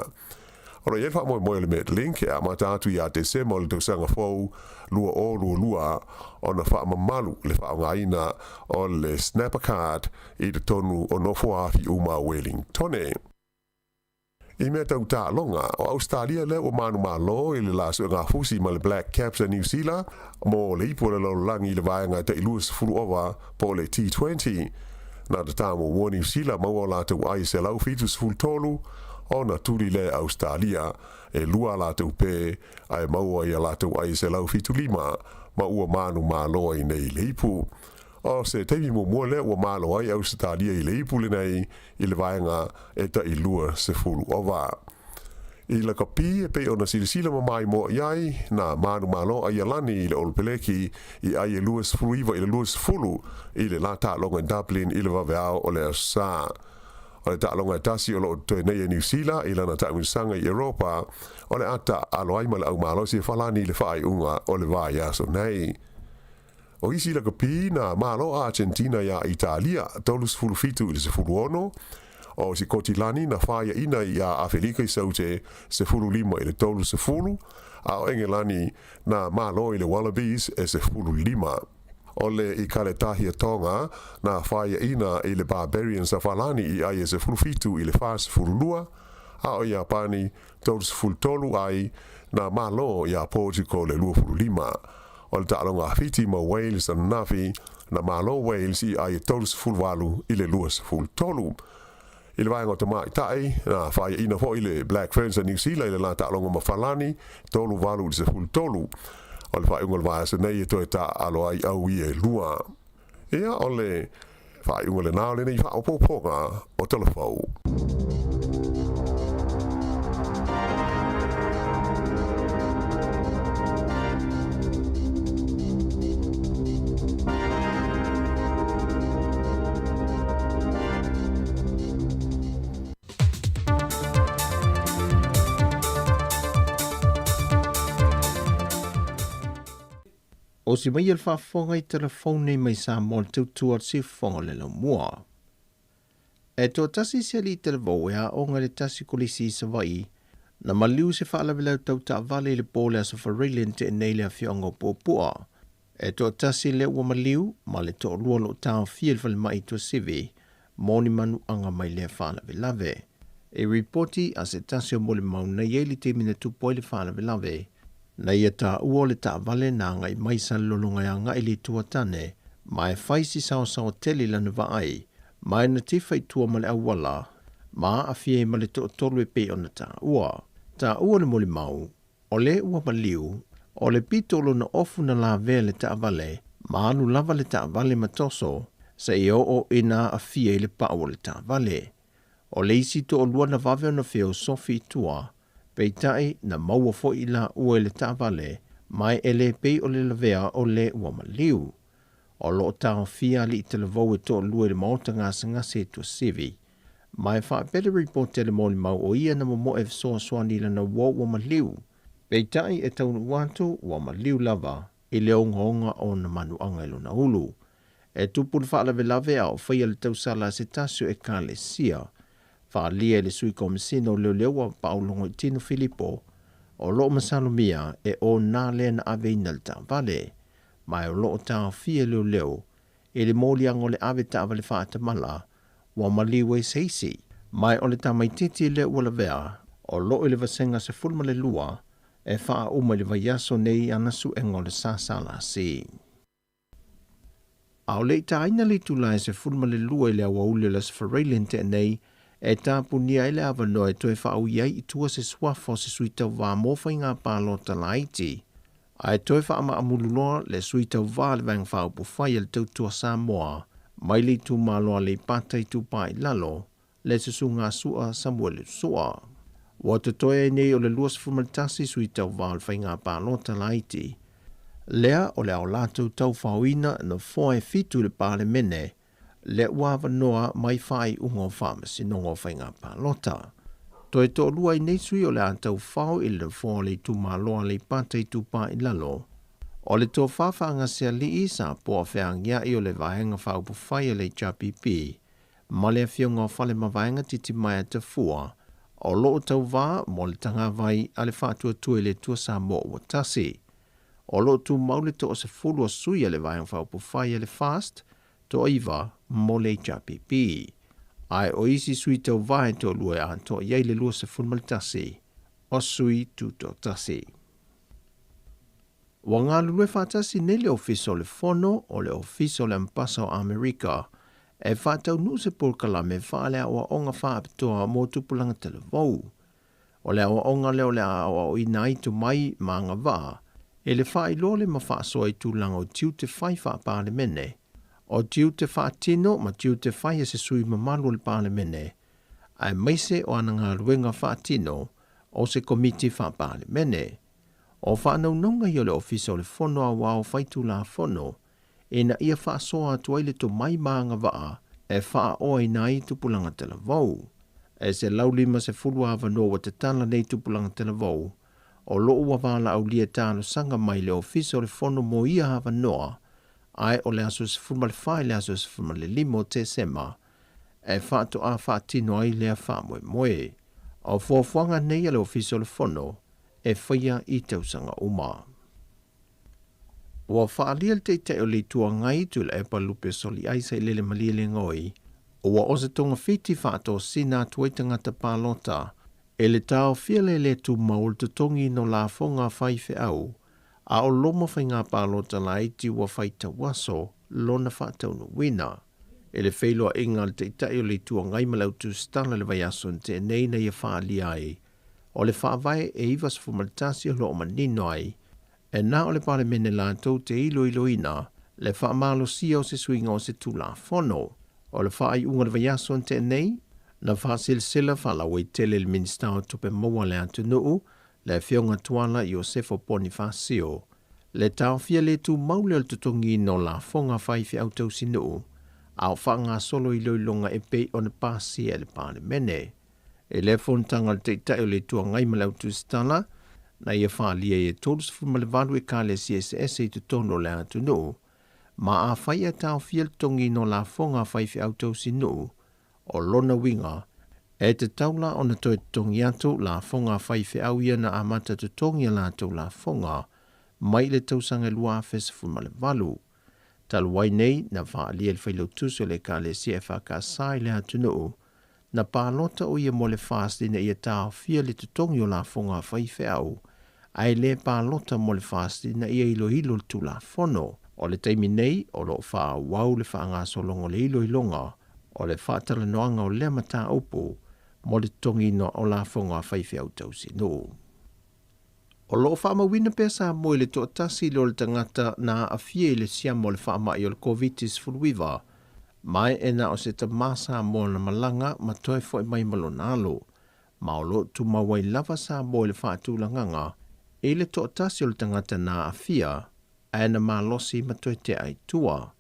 O lo o i ai le faamoemoe o le Metlink e amata atu ia Tesema o le tausaga fou 2022 ona faamamalu le faaaogaina o le Snapper Card i totonu o nofoa-afi uma o Wellingtone. I mea tau taaloga, o Ausetalia lea ua manumalo i le la suegafusi ma le Black Caps a Niu Sila mo le ipu o le lalolagi i le vaega e tai 20 ova po o le T20. Na tatā muamua Niu Sila maua o latou ai 173 ona tuli lea e Ausetalia e lua a latou pē ae maua i a latou ai 175 ma ua manumalo ai nei le ipu. O se taimi muamua lea ua malo ai Ausetalia i le ipu lenei i le vaega e tai 20 ova. I lakapi e pei ona silasila mamaimoa i ai, na manumalo Aialani i le Olopeleki i ai e 29 i le 20 i le la taaloga i Dublin i le vaveao o le Aso Sa. O le taaloga e tasi o lo o totoe nei e Niu Sila i lana taamilosaga i Europa, o le a taaalo ai ma le aumalosi e Falani i le faaiuga o le vaiaso nei. O isi lakapi na malo a Argentina iā Italia, 37 i le 16, o Sikotilani na faiaina iā Afelika i Saute, 15 i le 30, a o Engelani na malo i le Wallabies e 15. O le Ikaletahia Tonga na faiaina i le Barbarians a Falani i ai e 17 i le 42, a o Iapani 33 ai na malo iā Portugal e 25. O le taaloga a Fiti ma Wales ananafi, na malo Wales i ai e 38 i le 23. I le vaega o tamaitai, na faiaina foi le Black Ferns a Niu Sila i le la taaloga ma Falani, 38 i le 13. O le faaiuga o le vaiaso nei e toe taaalo ai au ia e lua. Ia, o le faaiuga lena o lenei faaopoopoga o Tala Fou. Osi mai le faafofoga i telefoni nei mai Samoa le tautua o le siufofoga o le laumua. E toatasi se alii televou e aoga i le tasi kolisi i Savaii na maliu se faalavelave tau taavale i le po o le Aso Faraile na tea nei i le afioaga o Puapua. E toatasi lea ua maliu ma le toalua o lo o taofia i le falemai i Tuasivi mo ni manuaga mai lea faalavelave. E ripoti a se tasi o molimau na i ai le taimi na tupu ai le faalavelave, na ia taua o le taavale na agai mai Salelologa e agai i le Itu a Tane ma e fai si saosaoa tele i lana vaai, ma e na tifa i tua ma le auala ma aafia ai ma le toatolu e pei ona taua. Taua le molimau, o le ua maliu, o le pito o lona ofu na lavea le taavale ma alu lava le taavale ma toso seia oo ina aafia i le pau o le taavale. O le isi toalua na vave ona feosofi i tua, peitai na maua foi i laua i le taavale ma e le pei o le lavea o le ua maliu. O lo o taofia alii talavou e toalua i le maota gasegase i Tuasivi. Ma e faapea le ripoti a le molimau o ia na momoe e fesoasoani i lana uo ua maliu. Peitai e taunuu atu ua maliu lava i le ogaoga o ona manuaga i lona ulu. E tupu le faalavelave a o faia le tausala a se tasi o Ekalesia. Faaalia e le Sui Komesina o Leoleo a Paolo Goitino Filipo, o lo o masalomia e ona lea na aveina le taavale, ma o lo o taofia leoleo i le moliaga o le ave taavale faatamala Ua maliu ai se isi, ma o le tamaitiiti lea ua lavea, o loo i le vasega 12 e faauma i le vaiaso nei ana suega o le SSLC. A o le i taina le itula e 12 i le aoauli o le Aso Faraile na tea nei, e tapunia ai le avanoa e toe faaui ai i tua se suafa o se sui tauva mo faiga palota laiti, ae toe faamaamulu loa le sui tauva a le Vaega Faaupufai a le Tautua Samoa mai le itumalo Aleipata Itupa i Lalo, le Susuga Sua Samuele Sua. Ua totoe ai nei o le 21 sui tauva o le faiga palota laiti, lea o le a o latou taufaoina nofoa e 7 i le Palemene, lea ua avanoa mai faaiuga o Faamasinoga o Faiga Palota. Toe toalua ai nei sui o le a taufao i le nofoa o le itumalo Aleipata Itupa i Lalo, o le Tofa Faagasealii Sa Poa Feagiai o le Vaega Faaupufai a le HRPP ma le Afioga o Falemavaega Titimaea Tafua o loo tauvā mo le tagavai a le Faatuatua i le Atua Samoa ua tasi. O loo tumau le 10 o sui a le Vaega Faaupufai a le FAST, toa-9 mo le HRPP. Ae o isi sui tauvā e toalua e atoa i ai le 21 o sui tutoatasi. Ua galulue faatasi nei le Ofisa o le Fono o le Ofisa o le Ambasa o Amerika e faataunuu se polokalame faaleaoaoga faapitoa mo tupulaga talavou. O le aoaoga lea o le a aoaoina ai tomai ma agavaa e le faailoa le ma faasoa i tulaga o tiute fai faa-Palemene, o tiute faatino ma tiute fai e se sui mamalu o le Palemene, aemaise o ana galuega faatino o se Komiti Faa-Palemene. O faanaunauga ia o le Ofisa o le Fono Aoao Faitulafono ina ia faasoa atu ai le tomai ma agavaa e faaoaina ai tupulaga talavou. E 150 avanoa ua tatala nei tupulaga talavou, o loo ua valaaulia talosaga mai le Ofisa o le Fono mo ia avanoa, ae o le aso 14 i le aso 15 o Tesema e faatoa faatino ai lea faamoemoe. O fuafuaga nei a le Ofisa o le Fono e faia i tausaga uma. Ua faaalia le Taitai o le Itu Agai Tuilaepa Lupe Soliai Sailele Malielegaoi, ua o se togafiti faatosina atu ai tagata palota e le taofia le le tumau o le totogiina o lafoga a faifeau, a o loma faiga palota laiti ua faitauaso lona faataunuuina. E le feiloaiga a le Taitai o le Itu Agai ma le autusitala i le vaiaso na tea nei na ia faaalia ai o le faavae e 91 o loo manino ai e na o le Palemene latou te iloiloina le faamalosia o se suiga o se Tulafono. O le faaiuga o le vaiaso na tea nei, na faaselesela faalauaitele le Minisita o Tupe Maua a le atunuu, le Afioga Tuala Iosefo Ponifasio, le taofia le tumau lea o le totogiina o lafoga a faifeau tausinuu, a o faagasolo iloiloga e pei ona pasia e le Palemene. E lea fonotaga a le Taitai o le Itu Agai ma le Autusitala, na ia faaalia ai e 38 ekalesia eseese i totonu o le atunuu, ma afai ae taofia le totogiina o lafoga a faifeau tausinuu, o lona uiga, e tatau la ona toe totogi atu lafoga a faifeau ia na amata totogi a latou lafoga mai le tausaga e 2018. Talu ai nei, na faaalia e le Failautusi o le Ekalesia EFKS i le atunuu, na palota o ia mo le FAST ina ia taofia le totogi o lafoga a faifeau, ae le palota mo le FAST ina ia iloilo le Tulafono. O le taimi nei, o loo faaauau le faagasologa o le iloiloga o le faatalanoaga o lea mataupu mo le totogiina o lafoga a faifeau tausinuu. O loo faamauina pea Samoa i le toatasi lea o le tagata na aafia i le siama o le faamai o le Koviti-19, ma e na o se tamā Samoa na malaga ma toe foi mai ma lona alo, ma o loo tumau ai lava Samoa i le faatulagaga i le toatasi o le tagata na aafia ae na malosi ma toe tea i tua.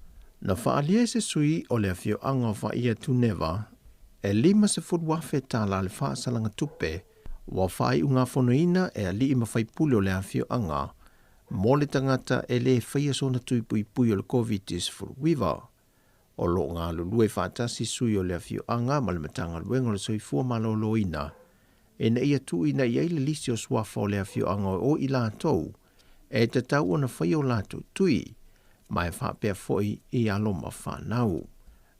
Na faaalia e se sui o le afioaga o Faia Tuneva e $50,000 tala le faasalaga tupe ua faaiugafonoina e alii ma faipule o le afioaga mo le tagata e le faia sona tui puipui o le Koviti-19. O loo galulue faatasi sui o le afioaga ma le Matagaluega o le Soifua Maloloina ina ia tuuina i ai le lisi o suafa o le afioaga o i latou e tatau ona faia o latou tui, ma e faapea foi i alo ma fanau.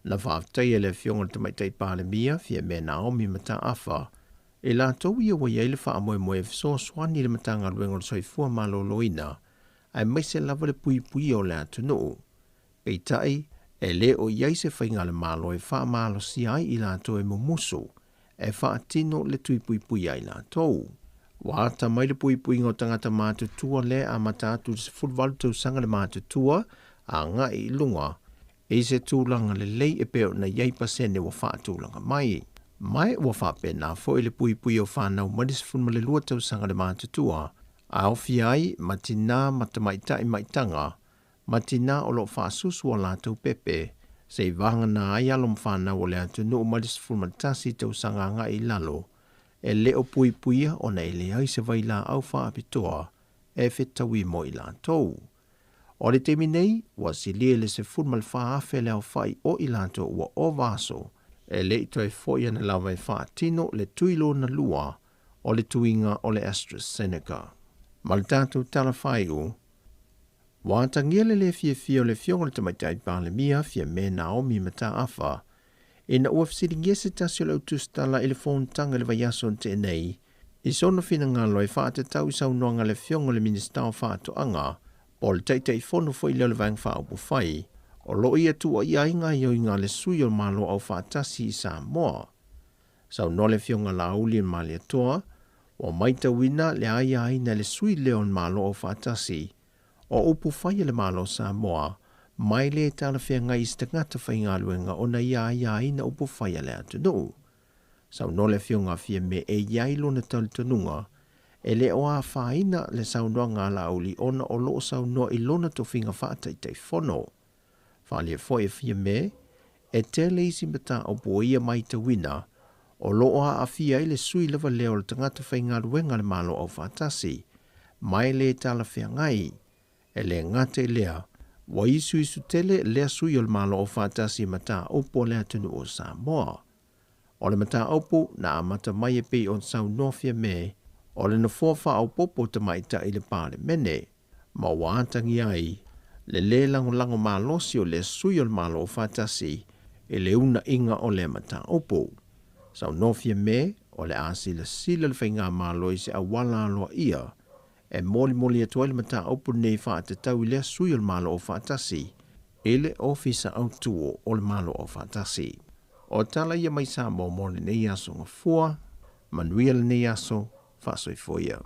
Na faafetaia le Afioga i le Tamaitai Palemia, Fiame Naomi Mataafa, i latou ia ua i ai le faamoemoe e fesoasoani i le Matagaluega o le Soifua Maloloina aemaise lava le puipuia o le atunuu. Peitai, e le o i ai se faiga a le Malo e faamalosia ai i latou e mumusu e faatino le tui puipuia i latou. Ua ata mai le puipuiga o tagata matutua lea e amata atu i le 18 tausaga le matutua agai i luga i se tulaga lelei e pei ona i ai pasene ua faatulaga mai. Ma ua faapena foi le puipuia o fanau mai le 12 tausaga le matutua, a aofia ai ma tinā ma tamaitai maitaga ma tinā o lo o faasusu a latou pepe, seivagana ai alo ma fanau o le atunuu mai le 11 tausaga agai i lalo, e le o puipuia ona e leai se vailaau faapitoa e fetaui mo i latou. O le taimi nei, ua silia i le 14,000 le aofai o i latou ua ova aso, e le i toe foi ana lava e faatino le tui lona lua o le tuiga o le AstraZeneca. Ma le tatou tala faaiu, ua atagia le le fiafia o le Afioga i le Tamaitai Palemia, Fiame Naomi Mataafa, ina ua fesiligia se tasi o le au tusitala i le fonotaga i le vaiaso na tea nei, i sona finagalo e faatatau i saunoaga a le Afioga i le Minisita o Faatoaga, po o le Taitaifono foi lea o le Vaega Faaupufai, o lo o ia tuuaia ai gaoioiga a le sui o le Malo Aufaatasi i Samoa. Saunoa le Afioga Laauli Malietoa, ua maitauina le aiaina e le sui lea o le Malo Aufaatasi o upu fai a le Malo o Samoa mai le talafeagai i se tagata faigaluega ona ia aiaina upu fai a le atunuu. Saunoa le Afioga a Fiame e i ai lona talitonuga e le o afaina le saunoaga a Laauli ona o lo o saunoa i lona tofiga faataitaifono. Faaalia foi e Fiame e tele isi mataupu o ia maitauina o lo o aafia ai le sui lava lea o le tagata faigaluega a le Malo Aufaatasi mai le talafeagai. E le gata i lea, ua isuisu tele lea sui o le Malo Aufaatasi i mataupu a le atunuu o Samoa. O le mataupu na amata mai e pei ona saunoa Fiame, o le nofoa faaopoopo tamaitai i le Palemene, ma ua atagia ai le lē lagolago malosi o lea sui o le Malo Aufaatasi i le uunaiga o lea mataupu. Saunoa Fiame, o le a silasila le Faigamalo i se auala aloaia e molimoli atu ai le mataupu lenei faatatau i lea sui o le Malo Aufaatasi i le Ofisa Autu o le Malo Aufaatasi. O tala ia mai Samoa mo lenei aso Gafua, manuia lenei aso, faasoifua ia.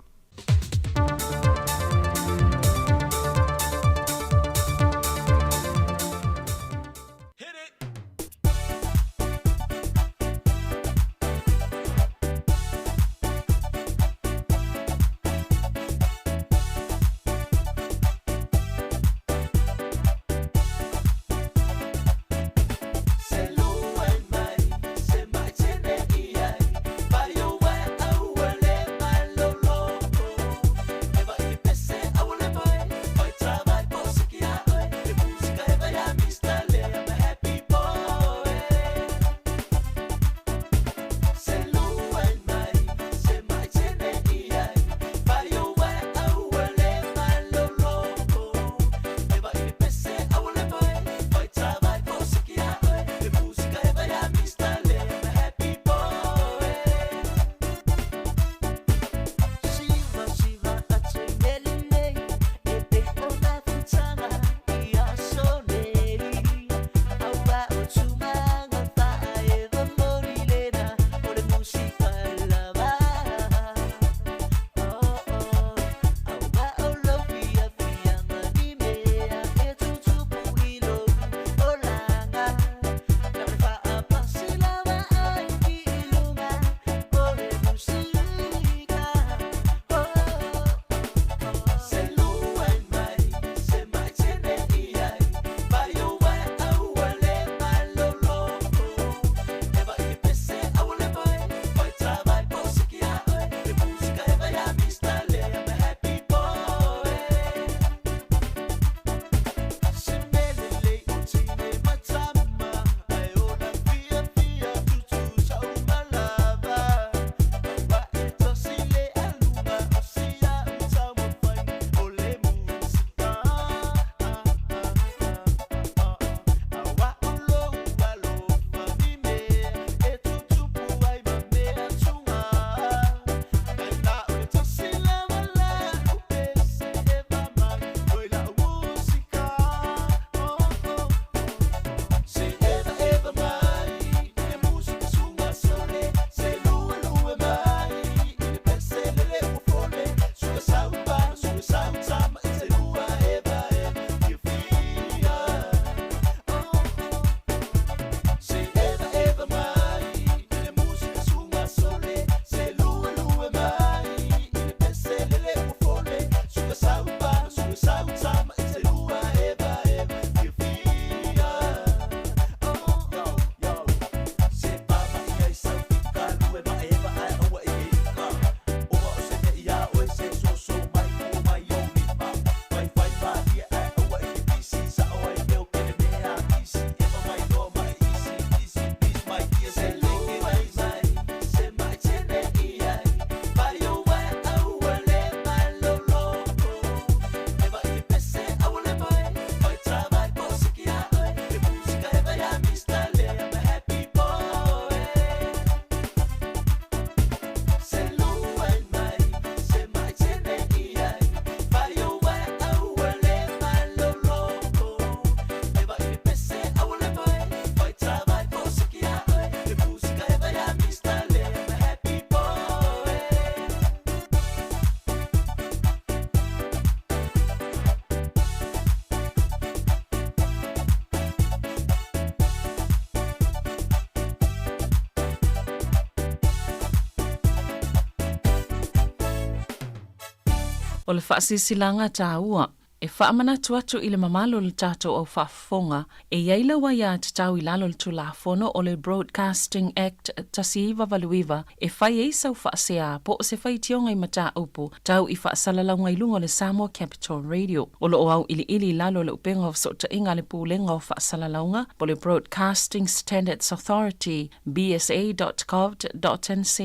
O le faasilasilaga taua, e faamanatu atu i le mamalu o le tatou au faafofoga, e i ai lau aiatatau i lalo o le Tulafono o le Broadcasting Act 1989 e fai ai sau faasea po o se faitioga i mataupu tau i faasalalauga i luga o le Samoa Capital Radio. O lo o auiliili i lalo o le upega o fesootaiga a le Pulega o Faasalalauga po o le Broadcasting Standards Authority, bsa.govt.nz,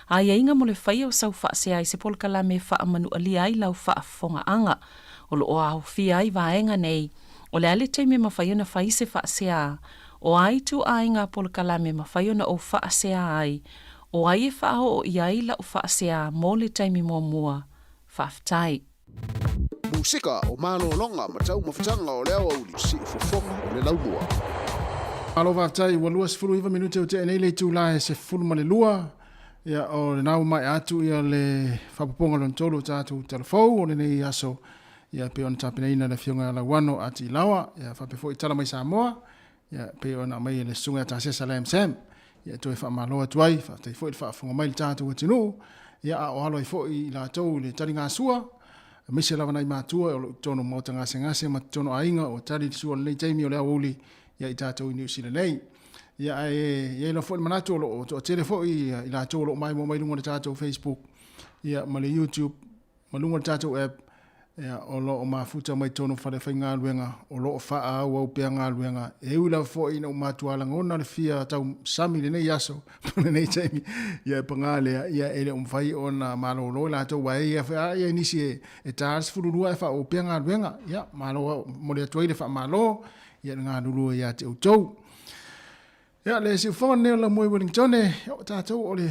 Aiaiga mo le faia o sau faasea i se polokalame e faamanualia ai lau faafofogaaga. O lo o aofia ai vaega nei, o le a le taimi e mafai ona fai se faasea, o a ituaiga polokalame e mafai ona ou faasea ai, o ai e faaoo i ai lau faasea mo le taimi muamua. Faafetai. Musika o malologa ma taumafataga o le aoauli, siufofoga o le laumua. Malo faafetai, ua 29 minute ua tea nei le itula e 12, ia o lena ua maea atu ia le faaopoopoga lona tolu o tatou talafou o lenei aso, ia pei ona tapenaina e le Afioga ia Lauano Atiilawa, ia faapea foi Tala Mai Samoa, ia pei ona aumai e le Susuga ia Tasesa Lam Sam. Ia toe faamalo atu ai, faafetai foi le faafofoga mai i le tatou atunuu, ia a o alo ai foi i latou i le taligasua, aemaise lava nai matua o lo o i totonu o maota gasegase ma totonu o aiga ua tali le sua i lenei taimi o le aoauli ia i tatou i Niu Sila nei. Ia ae i ai lava foi le manatu o lo o toatele foi i latou o lo o maimoa mai luga o le tatou Facebook ia ma le YouTube ma luga o le tatou app, ia, o lo o mafuta mai totonu o falefaigaluega, o lo o faaauau pea galuega. E ui lava foi ina ua matua lagona le fia tau sami i lenei aso po o lenei taimi, ia e paga lea, ia e le o mafai ona malolo i latou, aua e i ai lava nisi e ta le 12 ae faaauau pea galuega. Ia, malo, momoli atu ai le faamalo, ia le galulue ia te outou. Ia, le siufofoga lenei o Laumua i Wellingtone, o tatou o le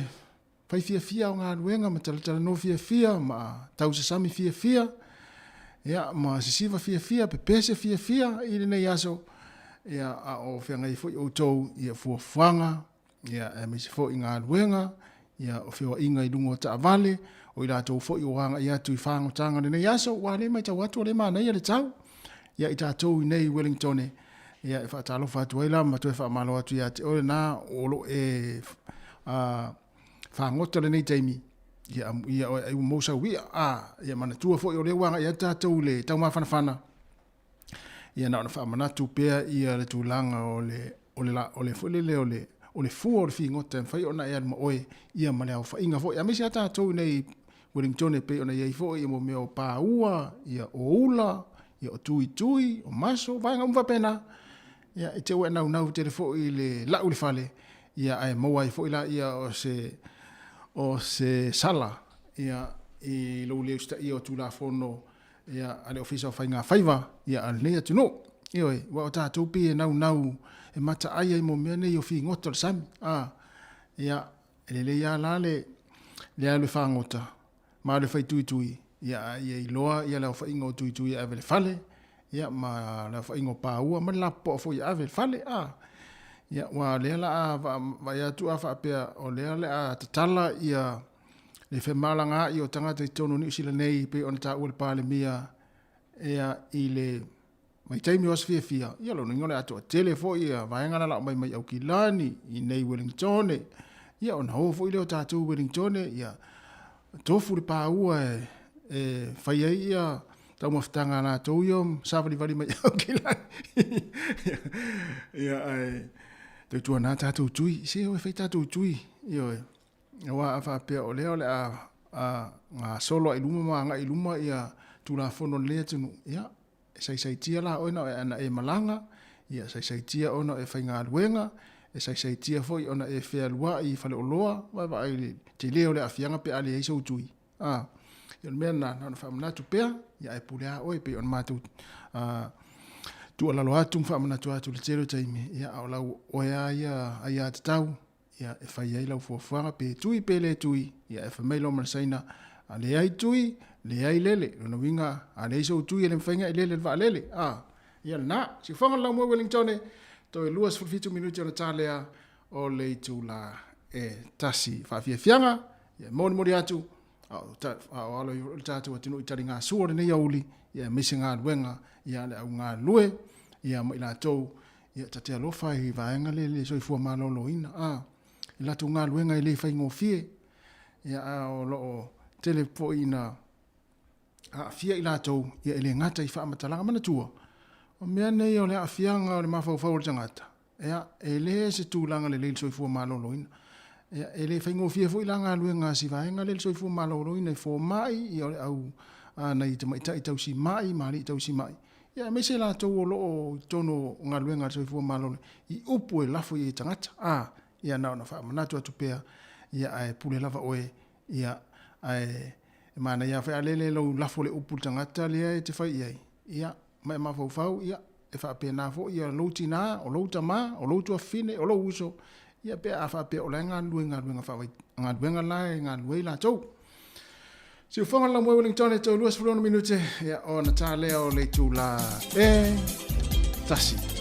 Fai fiafia au galuega ma talatalanoa fiafia ma tausasami fiafia, ia, ma sisiva fiafia, pepese fiafia i lenei aso, ia, a o feagai foi outou i fuafuaga, ia, aemaise foi galuega, ia, o feoaiga i luga o taavale, o i latou foi o agai atu i fagotaga i lenei aso, ua le matau atu ua le manaia le tau, ia, i tatou i nei i Wellingtone, ia, e faatalofa atu ai la ma toe faamalo atu ia te oe lena o lo o e fagota lenei taimi, ia amuia oe ai ua mou sau ia, a, ia manatua foi o lea ua agai atu tatou i le taumafanafana, ia na ona faamanatu pea ia le tulaga o le, o le, o le foi lele o le, o le fua o le figota e mafai ona e alu ma oe, ia ma le aofaiga foi, aemaise lava tatou i nei Wellington e pei ona i ai foi ia mea o paua, ia o ula, ia o tuitui, o maso, vaega uma faapena. Ia, e te ua e naunau tele foi i le lau i le fale, ia ae maua ai foi laia o se, o se sala, ia, i lou le usitaia o Tulafono, ia, a le Ofisa o Faiga Faiva, ia, a lenei atunuu. Ioe, aua o tatou pei e naunau e mataai ai mo mea nei o figota o le sami, a, ia, E lelei lava la le le alu e fagota ma alu e fai tuitui, ia a ia iloa ia le aofaiga o tuitui e ave i le fale, ia ma le aofaiga o paua ma le lapopoa foi e ave i le fale, a. Ia aua o lea la a vaai atu a faapea o lea le a tatala ia le femalagaai o tagata i totonu o Niu Sila nei pei ona taua e le Palemia ia i le vaitaimi o aso fiafia, ia lona uiga o le a toatele foi ia vaega la la aumai mai Aukilani, i nei Wellingtone, ia ona o foi lea o tatou Wellingtone, ia tofu le paua e, e fai ai ia taumafataga a latou ia savalivali mai Aukilani. ia ae tautuana tatou tui, se o e fai tatou tui, ioe. Aua a faapea o lea o le a, a gasolo ai luma ma agai i luma ia Tulafono a lenei atunuu, ia, E saisaitia la oe na o e ana e malaga, ia saisaitia ona o e faigaluega, e saisaitia foi ona e fealuai i faleoloa, vaavaai i le tele o le aafiaga pe a leai sou tui. A, ia o le mea lena, na ona faamanatu pea, ia ae pule lava oe, pei ona matou tuualalo atu ma faamanatu atu i le tele o taimi, ia a o lau oe lava ia aiatatau, ia e fai ai lau fuafuaga pe tui pe le tui, ia e fai mai loa ma le Saina, a leai tui, leai lele. Lona uiga, a leai sou tui e le mafai ona e lele i le vaalele. A, ia lena. Siufofoga le laumua Wellingtone, toe 27 minute ona ta lea o le itula e tasi. Faafiafiaga, ia e molimoli atu, a o alo i le tatou atunuu i taligasua o lenei aoauli, ia aemaise galuega ia a le au galulue, ia ma i latou Ia, ta te alofa i vaega lea i le soifua maloloina, a, i latou galuega e le faigofie, ia, a o lo o tele foi ina aafia i latou, ia e le gata i faamatalaga. Manatua, o mea nei o le aafiaga o le mafaufau o le tagata, ia, e le se tulaga lelei i le soifua maloloina. Ia, e le faigofie foi la galuega a si vaega lea i le soifua maloloina i fomai, ia o le au nai tamaitai tausi mai ma alii tausi mai, ia aemaise latou o lo o i totonu o galuega a le soifua maloloina i upu e lafo i ai i tagata. A, ia na ona faamanatu atu pea, ia ae pule lava oe, ia ae e manaia lava foi a lele lou lafo le upu i le tagata lea e te fai i ai, ia, ma e mafaufau, ia, e faapena foi ia lou tina, o lou tama, o lou tuafafine, o lou uso, ia pe a faapea o la e galulue i galuega faavai, galuega la e galulue ai latou. Siufoga le Laumua Wellington e toe 26 minute, ia, ona ta lea o le itula e 1.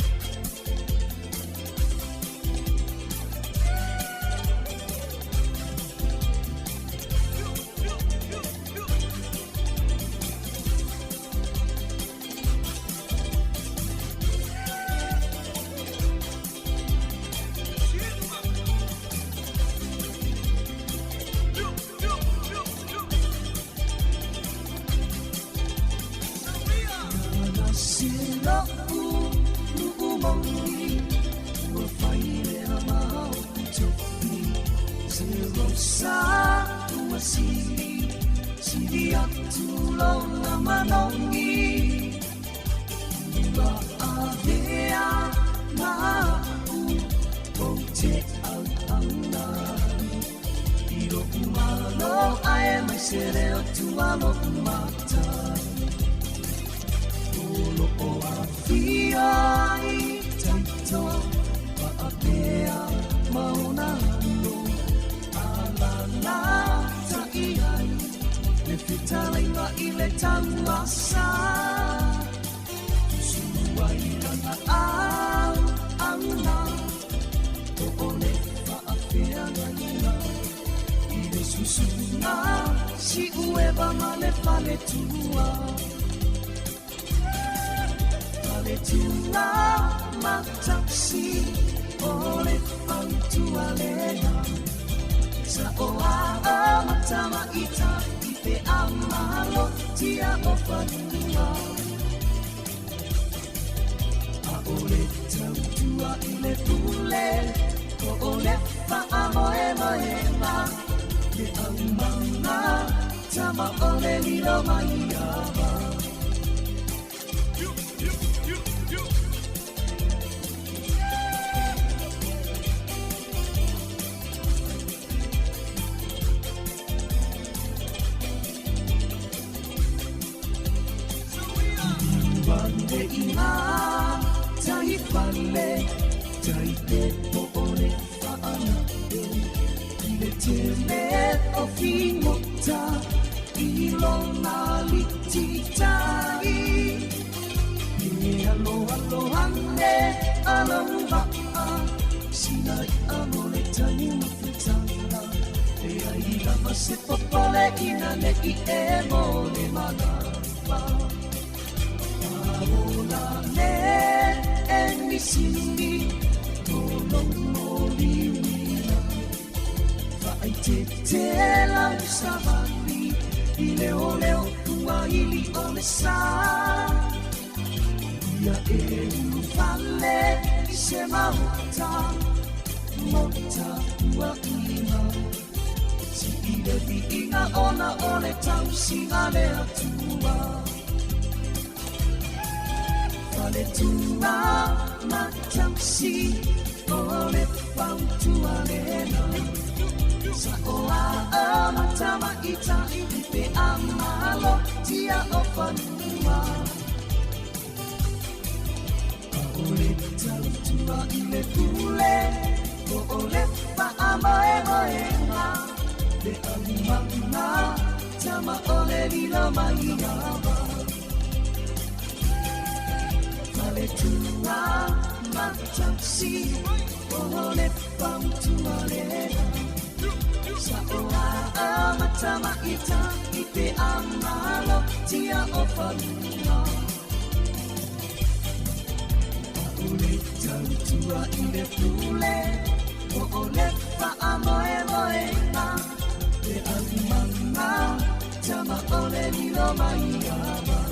Maiava.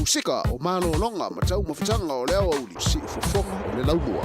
Musika o malologa ma taumafataga o le aoauli siufofoga o le laumua.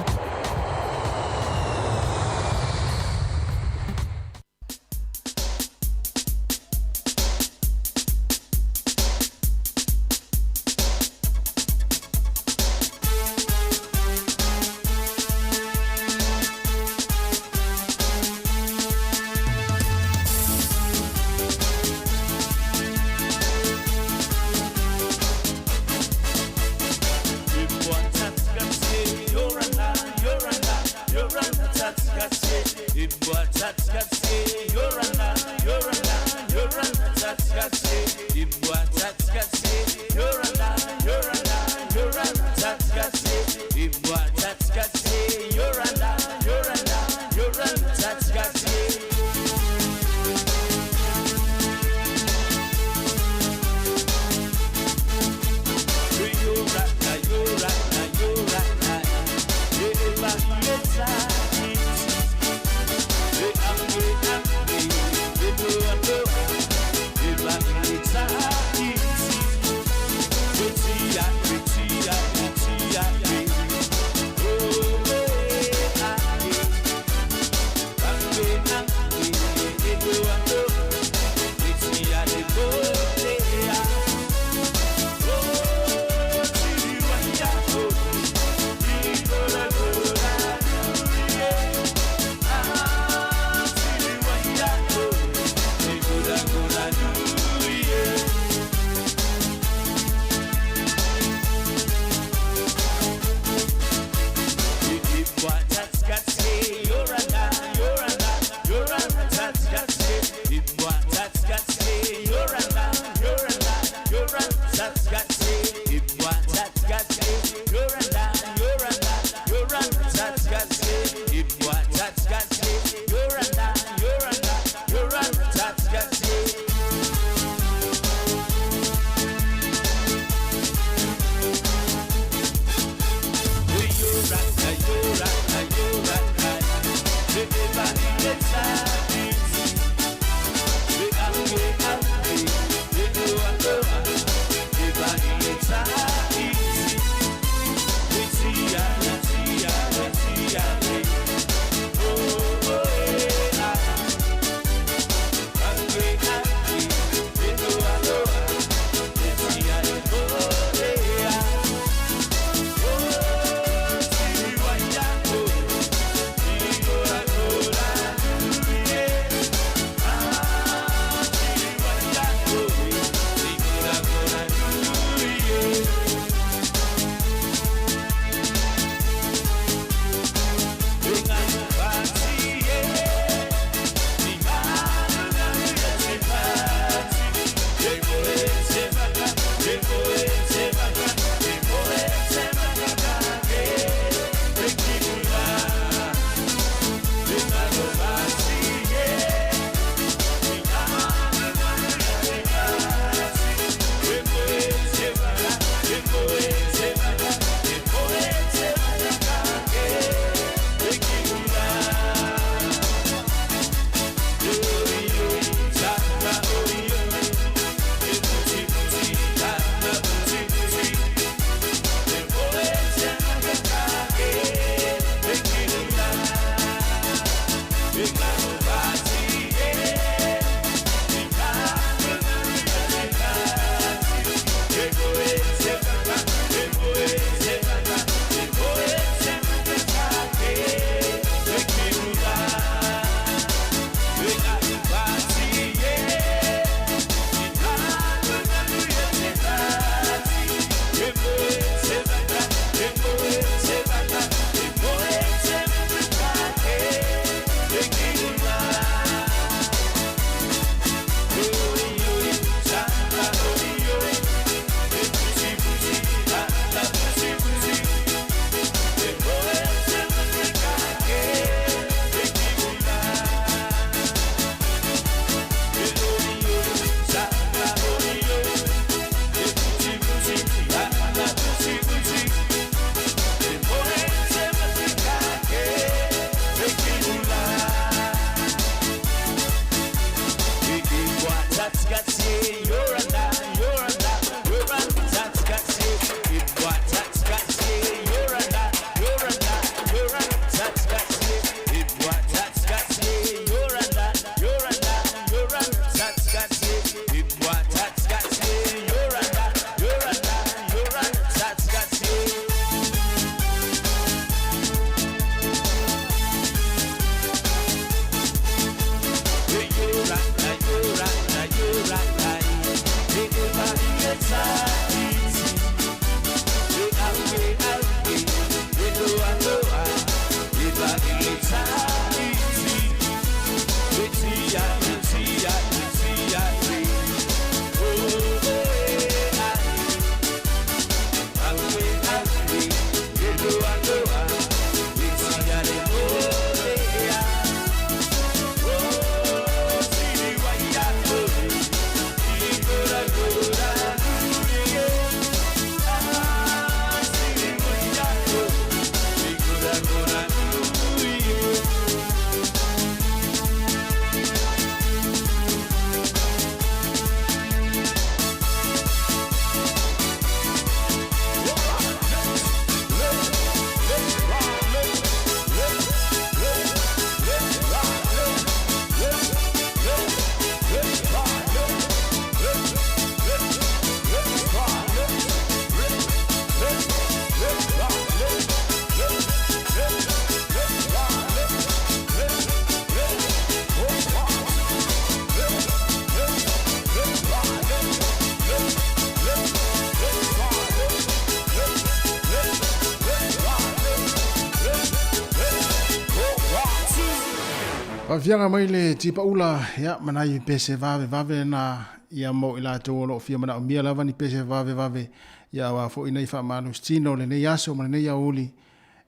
Faafiaga mai le tipaula, ia, ma nai pese vavevave na, ia, mo i latou o lo o fia manaomia lava ni pese vavevave, ia, aua foi nei faamalositino o lenei aso ma lenei aoauli,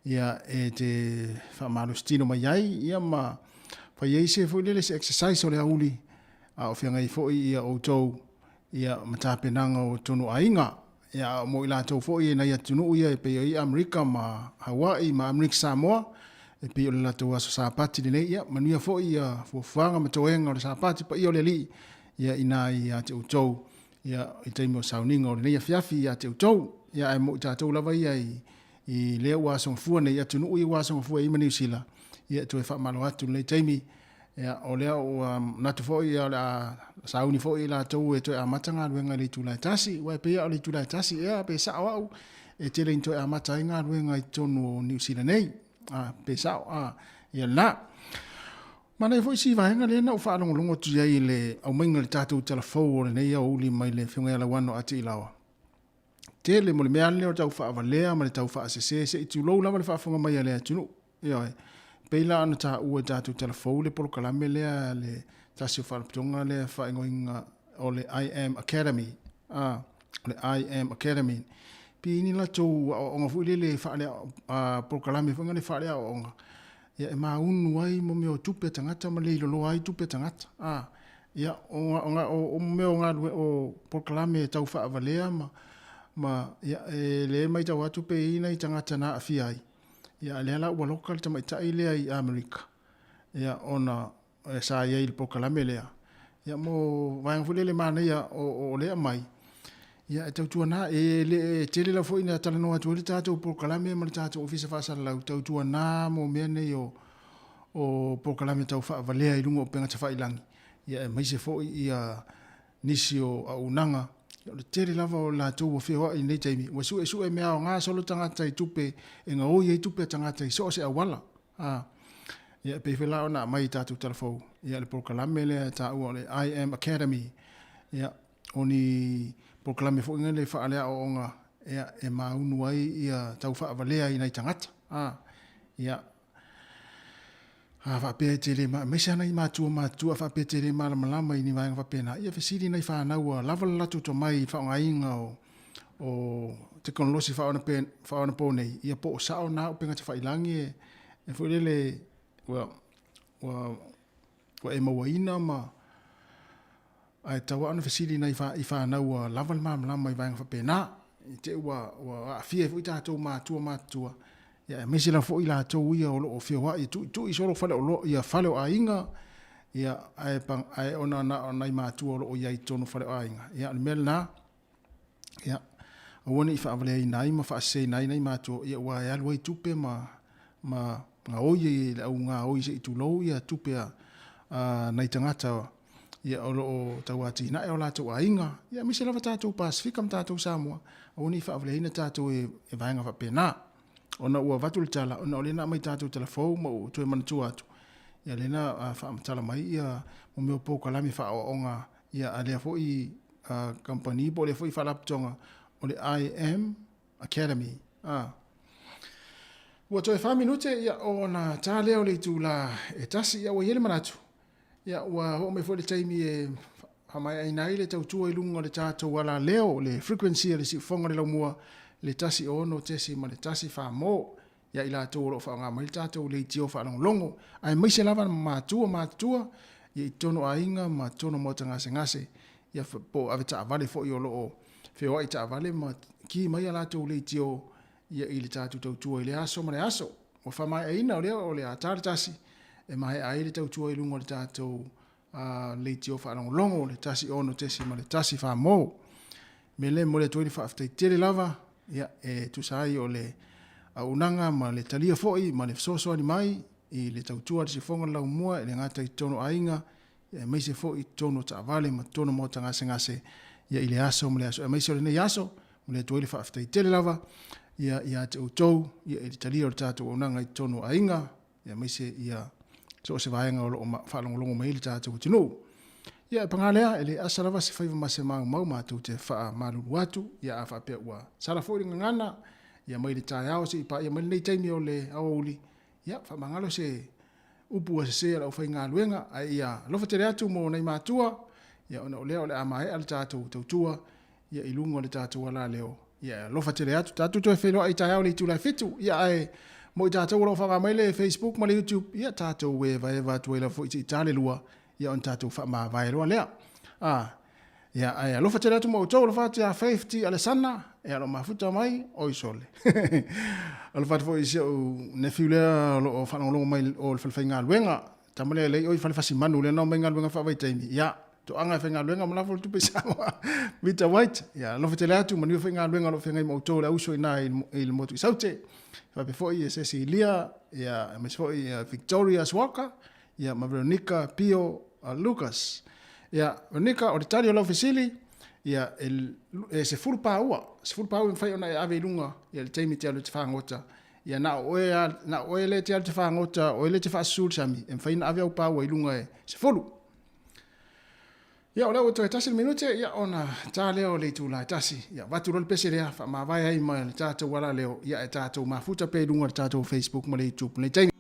ia, e te faamalositino mai ai, ia, ma fai ai se foi lele se exercise o le aoauli, a o feagai foi ia outou, ia, ma tapenaga o tonu aiga. Ia, a o mo i latou foi e nai atunuu ia e pei o i Amerika ma Hawaii ma Amerika Samoa, e pei o le latou aso Sapati lenei, ia, manuia foi ia fuafuaga ma toega o le Sapati paia o le Alii, ia, ina ia te outou, ia, i taimi o sauniga o lenei afiafi ia te outou. Ia, ae mo i tatou lava ia i, i lea ua asogafua nei atunuu ia ua asogafua i ma Niu Sila, ia, e toe faamalo atu i lenei taimi, Ia, o lea ua manatu foi ia o le a sauni foi i latou e toe amata galuega i le itula e tasi. Aua e pei lava o le itula e tasi ea, pe sao au, e tele ina toe amata ai galuega i totonu o Niu Sila nei. A, pe sao, a, ia lena. Manaia foi si vaega lea na ou faalogologo atu i ai i le aumaiga o le tatou tala fou o lenei aoauli mai le Afioga ia Lauano a Tiilaoa. Tele mo le mea lea o le tau faavalea ma le tau faasese, se i tulou lava le faafofoga mai a le atunuu. Ioe. Pei la ona taua i tatou tala fou le polokalame lea a le tasi o faalapotopotoga lea e faaigoaina o le I am Academy. A, o le I am Academy. Pei ni latou aoaoga foi lele faale polokalame foi lele faaleaoaoga ia e maunu ai mo mea o tupe a tagata ma leiloloa ai tupe a tagata. A, ia o mea o galue o polokalame e tau faavalea ma ia e le matau atu pe i ai nai tagata na aafia ai. Ia, a lea la ua loka le tamaitai lea i Amerika, ia, ona sa i ai i le polokalame lea. Ia, mo vaega foi lele manaia o lea aumai, ia, e tautuana, e le tele lava foi ina talanoa atu ai le tatou polokalame ma le tatou Ofisa Faasalalau, tautuana mo mea nei o polokalame tau faavalea i luga o upega tafailagi, ia, aemaise foi ia nisi o auaunaga, o le tele lava o latou ua feoai i lenei taimi, ua suesue mea aoga solo tagata i tupe e gaoi ai tupe a tagata i so o se auala. A, ia, e pei foi la ona aumai i tatou tala fou, ia, le polokalame lea e taua o le I am Academy, ia, o ni polokalame foi lea faaleaoaoga, ia, e maunu ai ia tau faavalea i nai tagata. A, ia, A faapea e te le, aemaise lava nai matua matutua a faapea e te le malamalama i ni vaega faapena, ia fesili nai fanau ua lava le latou tomai i le faaaogaina o tekonolosi faaonapo nei, ia po o sao na upega tafailagi e foi lele ua e mauaina ma Ae tatau lava ona fesili i fanau ua lava le malamalama i vaega faapena, i te i ua aafia ai foi tatou matua matutua, ia aemaise lava foi latou ia o lo o feoai e tuitui solo faleoloa, ia fale o aiga, ia ae ona na o nai matua o lo o i ai i totonu o fale o aiga. Ia o le mea lena, ia aua ne i faavaleaina ai ma faaseseina ai nai matua, ia aua e alu ai tupe ma gaoi ai e le au gaoi se i tulou ia tupe a nai tagata ia o lo o tauatinae o latou aiga, ia aemaise lava tatou Pasefika ma tatou Samoa, aua ne i faavaleaina tatou e vaega faapena. Ona ua avatu le tala, ona o lea na aumai tatou tala fou ma ua toe manatua atu, ia lea na faamatala mai ia mo mea o polokalame faaaoaoga ia a lea foi kamupani po o lea foi faalapotopotoga o le I am Academy. Ua toe fa minute ia ona ta lea o le itula e tasi, ia ua i ai le manatu, Ia, ua oo mai foi le taimi e faamaeaina ai le tautua i luga o le tatou alaleo, le frequency a le siufofoga o le laumua, le 106.1 famo, ia i latou o lo o faaaoga mai le tatou leitio faalogologo, aemaise lava matua matutua ia i totonu o aiga ma totonu o maota gasegase, ia po o avetaavale foi o lo o feoai i taavale ma ki mai a latou leitio ia i le tatou tautua i lea aso ma le aso. Ua faamaeaina o lea o le a ta le tasi e maea ai le tautua i luga o le tatou leitio faalogologo le 106.1 famo. Me le momoli atu ai le faafetai tele lava ia e tusa ai o le auaunaga ma le talia foi ma le fesoasoani mai i le tautua a le Siufofoga o le Laumua e le gata i totonu o aiga aemaise foi i totonu o taavale ma totonu o maota gasegase ia i le aso ma le aso aemaise o lenei aso. Momoli atu ai le faafetai tele lava ia ia te outou ia i le talia o le tatou auaunaga i totonu o aiga ia aemaise ia so o se vaega o lo o faalogologo mai ai le tatou atunuu. Ia e paga lea, e le asa lava se faiva ma se maumau matou te faamalulu atu, ia a faapea ua sala foi le gagana, ia mai le taeao seia paia mai lenei taimi o le aoauli, ia faamagalo se. upu ua sesē a le aufaigaluega, ae ia alofa tele atu mo nai matua, ia ona o lea o le a maea le tatou tautua ia i luga o le tatou alaleo, ia e alofa tele atu. Tatou toe feiloai i taeao i le itula e 7, ia ae mo i tatou o lo o faaaoga mai le Facebook ma le YouTube, ia tatou evaeva atu ai lava foi seia ta le 2, ia ona tatou faamavae loa lea. A, ia ae alofa tele atu mo outou, alofa atu ia Faith T. Alesana, ia o lo o mafuta mai, oi sole. Alofa atu foi i si ou nephew lea o lo o faalogologo mai o le falefaigaluega, tama lea e lei oi falefasimanu lea na omai galuega faavaitaimi, ia toaga e faigaluega ma lafo le tupe i Samoa. Mita White, ia alofa tele atu, manuia foi galuega o lo o feagai ma outou le auso i ina i le motu i Saute. Faapea foi ia Cecilia, ia aemaise foi ia Victoria Swaka, ia ma Veronica Pio Lucas. Ia, Veronica, o le tali o lau fesili, ia, e, e 10 paua, 10 paua e mafai ona e ave i luga, ia, i le taimi e te alu e te fagota. Ia, na o oe lava, na o oe lea e te alu e te fagota, o oe lea e te faasusu i le sami, e mafai ona ave au paua i luga e 10. Ia, o lea ua toe tasi le minute, ia, ona ta lea o le itula e 1. Ia, avatu loa le pese lea, faamavae ai ma le tatou alaleo, ia, e tatou mafuta pea i luga o le tatou Facebook ma le YouTube i lenei taimi.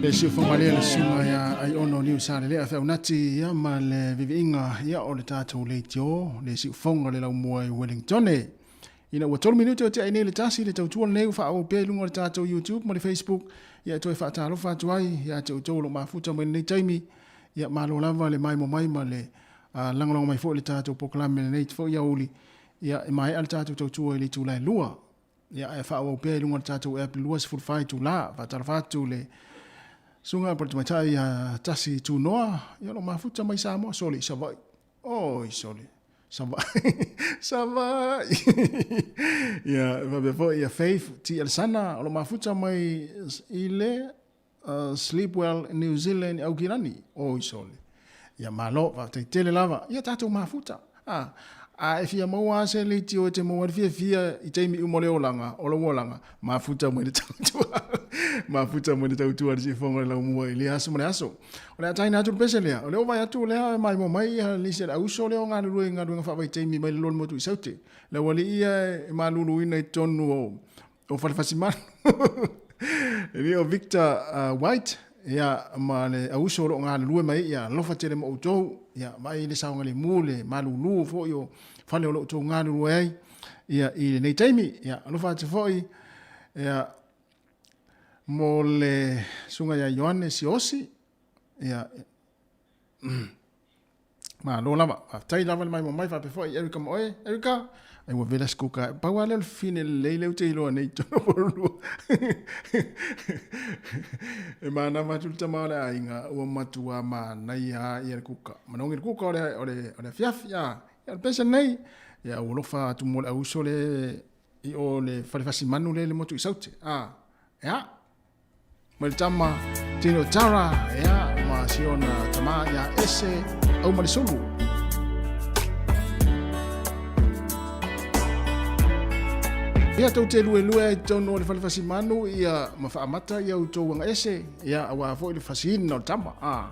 Le siufoga lea le susuga ia Aiono Niusalelea Feaunati ia ma le viviiga ia o le tatou leitio le siufoga le laumua i Wellingtone. Ina ua 3 minute o tea nei le tasi le tautua lenei ua faaauau pea i luga o le tatou YouTube ma le Facebook ia e toe faatalofa atu ai ia te outou o lo o mafuta mai lenei taimi ia malo lava le maimoa mai ma le lagolago mai foi i le tatou polokalame lenei foi aoauli ia e maea le tatou tautua i le itula e 2. Ia, ae faaauau pea i luga o le tatou app 24 itula. Faatalofa atu le susuga po o le tamaitai ia Tasi Tunoa, ia o lo o mafuta mai Samoa, sole i Savaii. Oi, sole. Savaii. Savaii. Ia, e faapea foi ia Faith T. Alesana, o lo o mafuta mai i le Sleepwell New Zealand i Aukilani. Oi sole. Ia malo, faafetai tele lava. Ia tatou mafuta. A, a e fia maua lava se leitio e te maua ai le fiafia i taimi uma o le olaga, o lou olaga, mafuta mai le tautua. Mafuta mai le tautua i le siufofoga o le laumua i lea aso ma le aso. O le a taina atu le pese lea, o lea ua vaai atu lea e maimoa mai ia nisi o le auso lea o galulue i galuega faavaitaimi mai le loli motu i Saute. Le aualii ia e maluluina i totonu o o Falefasimanu. E le o Victor White, ia, ma le auso o lo o galulue mai ai, ia, alofa tele ma outou, ia, vaai le saogalemu, le malulu foi o fale o lo o outou galulue ai, ia, i lenei taimi, ia, alofa atu foi, ia, mo le susuga ia Ioane Siosi, ia, Malo lava. Faafetai lava le maimoa mai faapea foi Erica ma oe. Erica, ai ua vela se kuka. Pau lava lea o le fine lelei lea ou te iloa nei i totonu o Porirua. E manava atu le tama o le aiga ua matua manaia lava ia le kuka. Manogi le kuka o le, o le, o le afiafi. A, ia o le pese lenei. Ia ua alofa atu mo le auuso le i o le fale fasimanu lea i le motu i Saute. A, ia, Mai le tama Tino Tara, ia, ma si ona tama ia Ese Aumalisulu. Ia tou te luelue ai totonu o le fale fasimanu ia ma faamata ia outou aga ese ia aua foi le fasiina o le tama. Ah.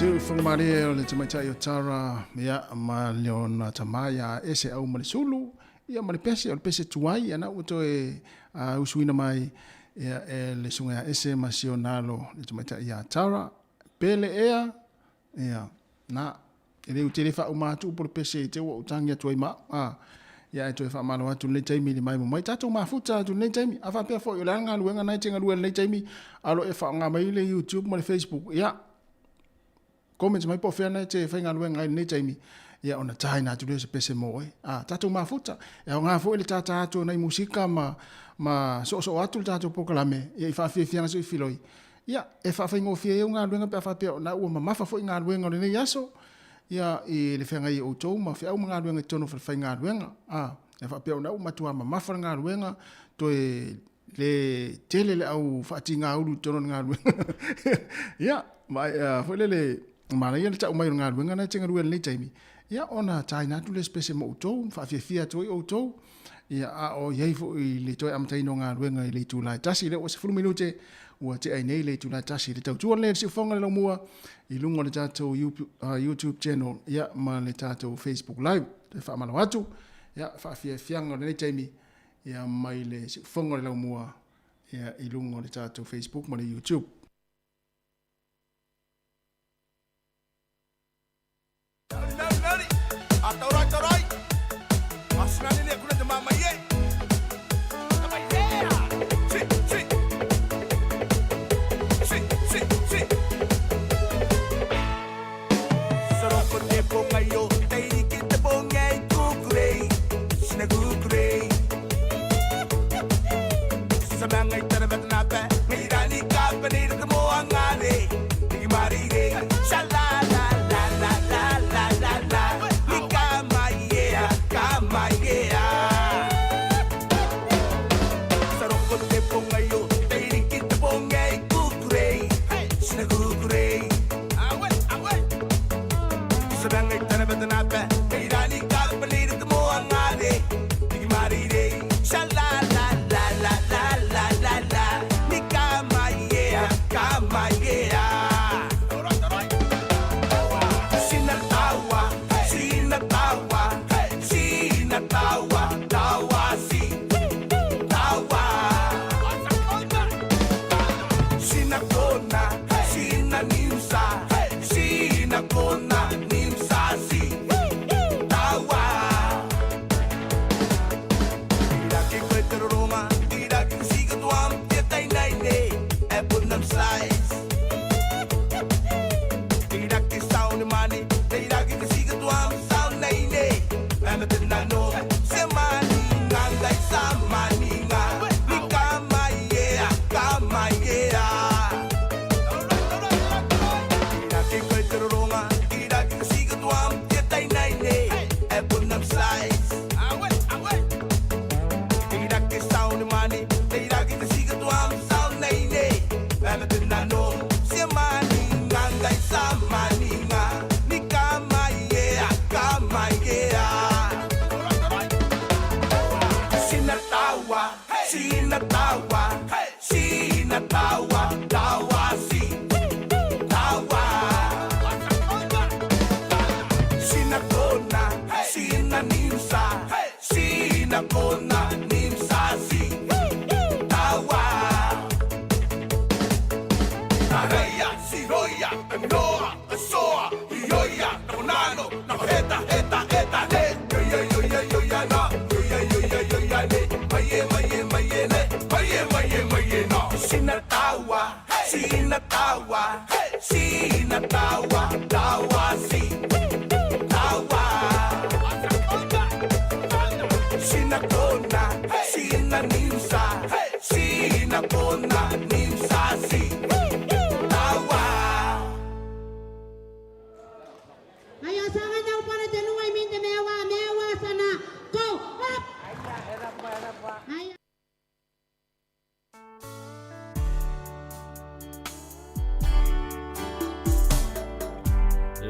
Whangamārie o le tamaitai o Tara, ia, ma le ona tama ia Ese au ma le Sulu, ia ma le pese, o le pese tuai, ia na ua toe usuina mai, ia, e le susuga ia Ese ma si ona alo le tamaitai ia Tara, pele ea, ia, na, E le ute le faauma atu upu o le pese i te ua ou tagi atu ai ma au. A, ia ae toe faamalo atu lenei taimi i le maimo mai. Tatou mafuta atu lenei taimi. A faapea foi o le a le galuega na e te galue lenei taimi, a o lo o e faaaoga mai le YouTube ma le Facebook, ia, comments mai po o fea na e te faigaluega ai lenei taimi, ia ona taina atu lea o se pese mo oe. A, tatou mafuta. E aoga foi le tātā atu o nai musika ma, ma soosoo atu le tatou polokalame, ia i faafiafiaga soifiloi. Ia, e faafaigofie ai au galuega pe a faapea o na ua mamafa foi galuega o lenei aso, ia, i le feagai e outou ma feau ma galuega i totonu o falefaigaluega. A, e faapea o na ua matua mamafa le galuega, toe le tele le au faatigaulu i totonu o le galuega. Ia, ma, a, foi lele, manaia le tau mai o le galuega na e te galue i lenei taimi, ia, ona taina atu lea o se pese mo outou, faafiafia atu ai outou, Ia, a o i ai foi le toe amataina o galuega i le itula e tasi, lea ua 10 minute ua tea ai nei le itula e tasi. Le tautua lenei a le Siufofoga le Laumua i luga o le tatou YouTube channel ia, ma le tatou Facebook Live. Toe faamalo atu, ia, faafiafiaga o lenei taimi ia, mai le Siufofoga le Laumua ia, i luga o le tatou Facebook ma le YouTube.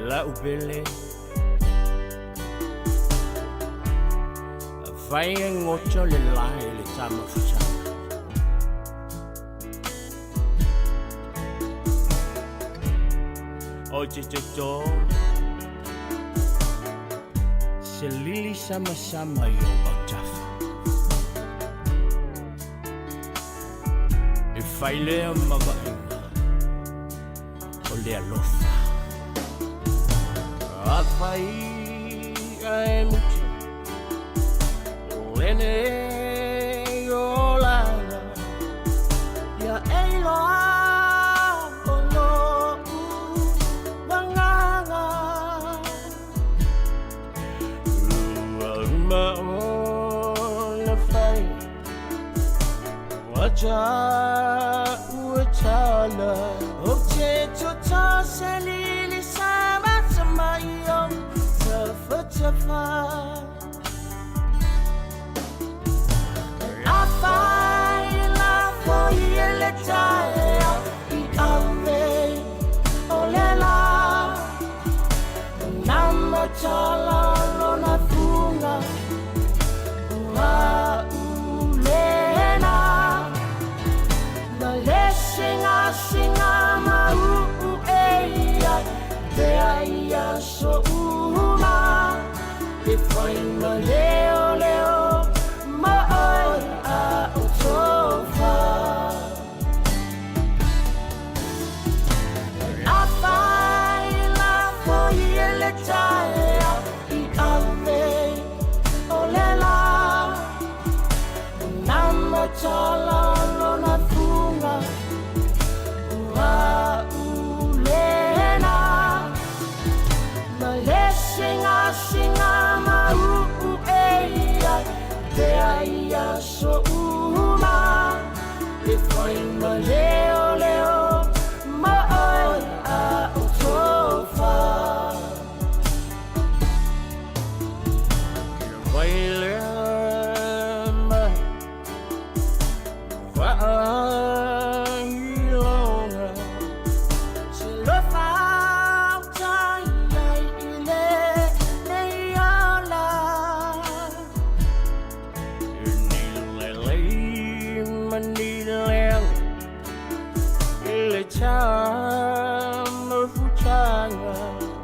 La'u pele Fai e goto le lae le tamafutaga O te toto Se lili sama sama i o autafa E fai lea ma vaaiga o le alofa Afai ae muta Lenei olaga Ia e iloa o lo'u agaga Ua uma ona fai Ua ta'u e tala Ou te toto se lili sama i ou tafatafa Afai lafo i le taeao i ave o le la Na matala lona fuga o a'u lena Ma le sigasinga ma uu e ia pea i aso uma E fai ma leoleo ma oe a o tofa Afai lafo i le taeao i ave o le la Na matala lona fuga o a'u lena Ma le sigasinga ma uu e ia pea i aso uma E fai ma leoleo ma oe a o tofa Vai lea mai Vaailoga Se lofa uta iai i lenei ola Ni lailai ma ni leaga I le tamafutaga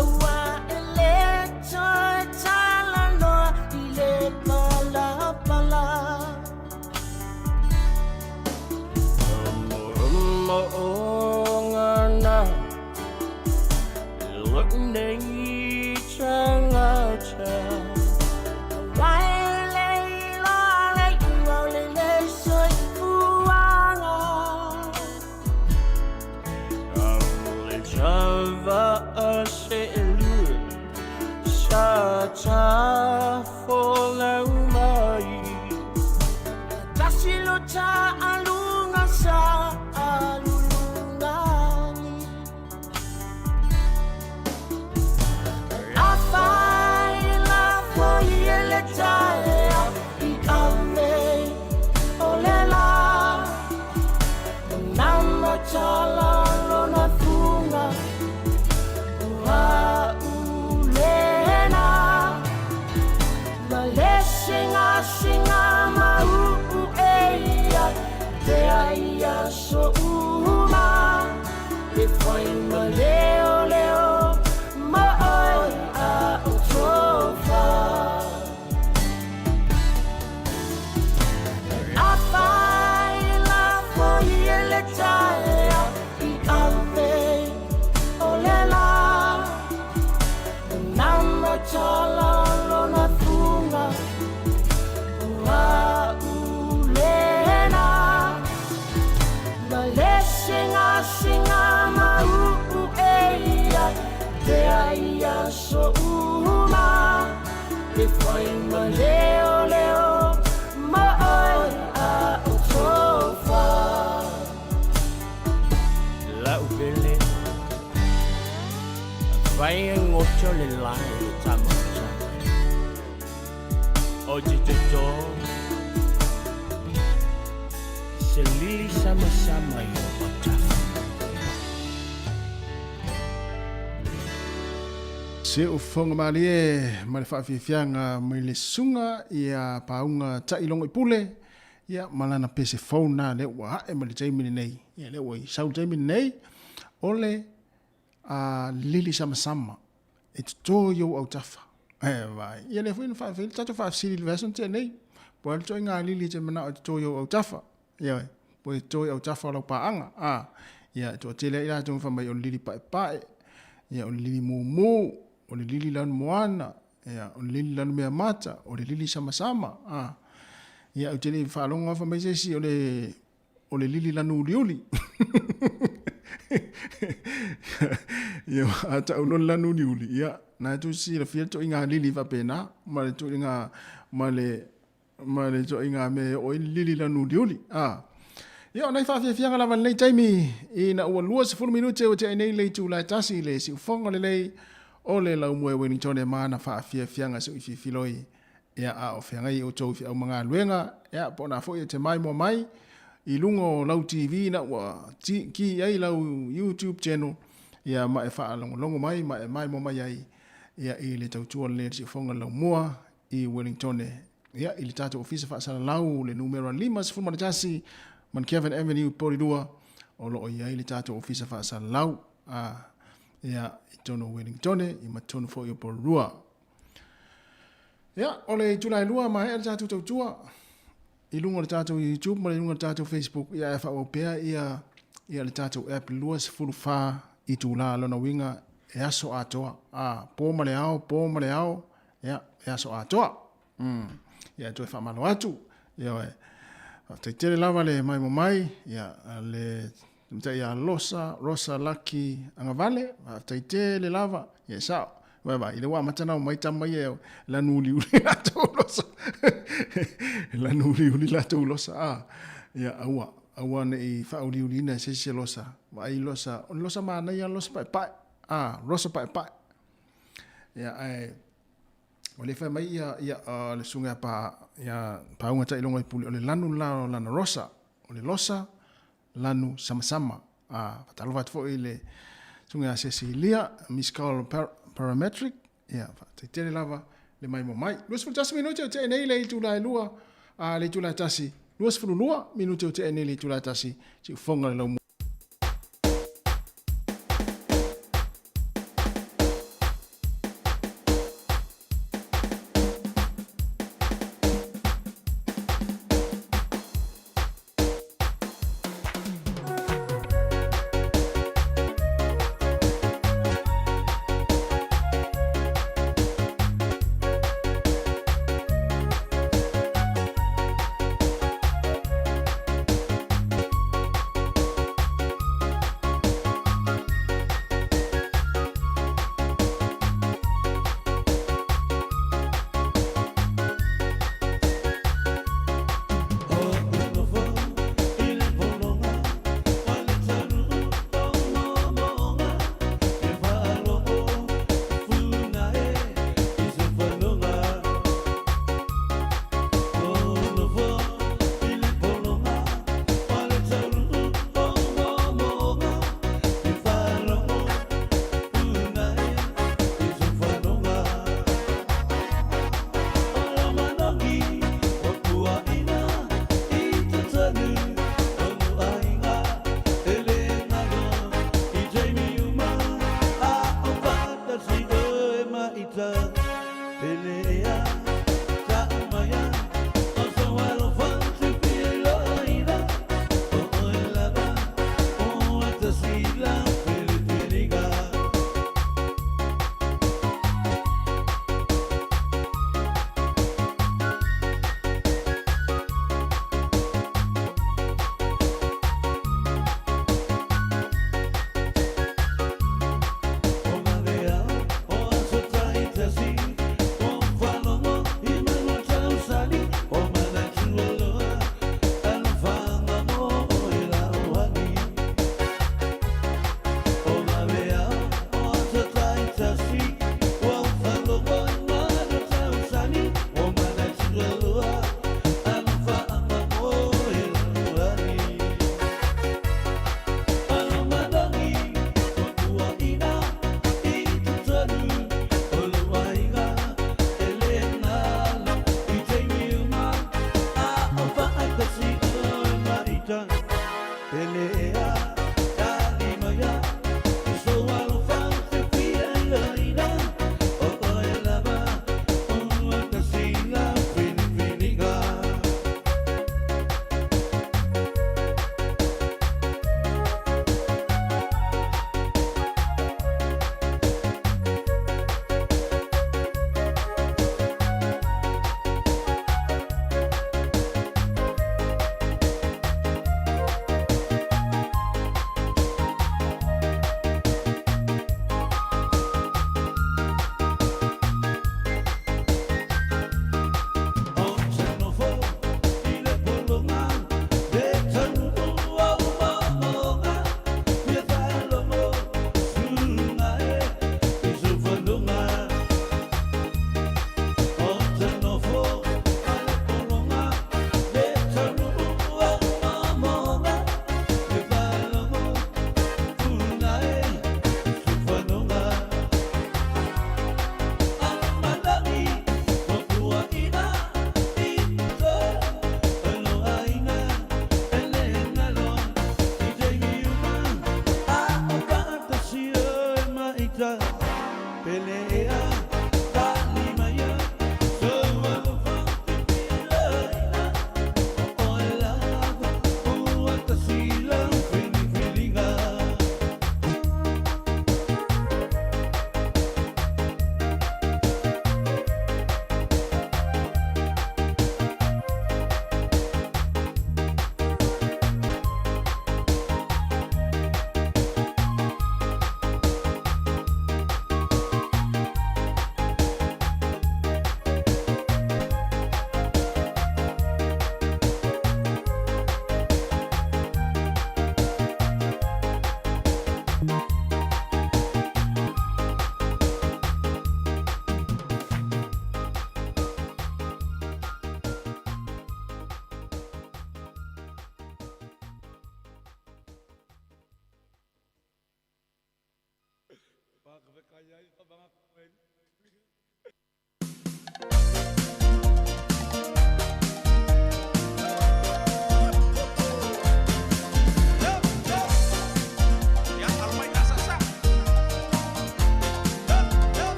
Aua e le toe talanoa i le palapala Moomooga na Lo'u nei tagata Aua e le iloa le iuga o lenei soifuaga Le tava seelua Sa tafolau mai Tasi lo ta'aluga sa alulugani Afai lafo i le taeao i ave o le la Na matala lona fuga o a'u lena Ma le sigasinga ma uu e ia pea i aso uma E fai ma leoleo ma oe a o tofa Afai lafo i le taeao i ave o le la Na matala lona fuga o a'u lena Ma le sigasinga ma uu e ia pea i aso uma E fai ma leoleo ma oe a o tofa La'u pele Afai e goto le lae i le tamafutaga O te toto Se lili samasama i o autafa. Se o fofoga malie ma le faafiafiaga mai le susuga ia Pauga Ta'ilogoipule ia ma lana pese fou na lea ua a'e mai le taimi lenei. Ia lea ua i sau le taimi lenei o le a lili samasama e totō i ou autafa. E vai. Ia lea foi na faafeili tatou faafesili i le vaiaso na tea nei. Po o le a le ituaiga lili e te manao e totō i ou autafa. Ioe. Po e totō i autafa o lau paaga. A. Ia, e toatele ai i latou na fai mai o le lili paepae, ia, o le lili mumu, o le lili lanumoana, ia, o le lili lanumeamata, o le lili samasama. A. Ia, ou te le i faalogo lava fai mai se isi o le o le lili lanu uliuli. Ia, a tau loa le lanu uliuli, ia, na e tou silafia le ituaiga lili faapena, ma le ituaiga, ma le, ma le ituaiga mea e oo ai le lili lanu uliuli. A. Ia, o nai faafiafiaga lava i lenei taimi, ina ua 20 minute ua tea ai nei le itula e tasi i le siufofoga lelei o le laumua e Wellington e mana faafiafiaga seuifiifiloi Ia, a o feagai outou i feau ma galuega, ia, po o na foi e te maimoa mai i luga o lau TV na ua ki ai lau YouTube channel, ia, ma e faalogologo mai ma e maimoa mai ai, ia, i le tautua lelei a le Siufofoga le Laumua i Wellingtone, ia, i le tatou ofisa faasalalau le numera 51 Mount Avenue, Porirua, o lo o i ai le tatou ofisa faasalalau, a, ia, i totonu o Wellingtone, ia ma totonu foi o Porirua. Ia, o le itula e lua maea le tatou tautua i luga o le tatou YouTube ma le luga o le tatou Facebook, ia ae faaauau pea ia, ia le tatou app 24 itula lona uiga e aso atoa. A, po ma le ao, po ma le ao, ia, e aso atoa. Ia, e toe faamalo atu. Ia, oe. Faafetai tele lava le maimoa mai, ia, le Tamaitai ia Losa, Rosa Lucky Agavale, faafetai tele lava. Ia e sao. Vai vai, i le ua amata na omai tama ia e lanu uliuli latou losa. E lanu uliuli latou losa. Ah, ia aua, aua ne i faauliuliina e se isi se losa. Vaai losa, o le losa manaia losa paepae. Ah, rosa paepae. Ia ae ua le fai mai ia ia le susuga ia pa ia Pauga Tailoga i Pule o le lanu la o lana rosa, o le losa lanu samasama. A, faatalofa atu foi i le susuga ia Cecilia, Miss Call Parametric, ia, faafetai tele lava le maimoa mai. 21 minute o tea nei le itula e lua, a, le itula e tasi, 22 minute o tea nei le itula e tasi, siufofoga le laumua.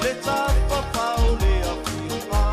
Le tafafao le afioga.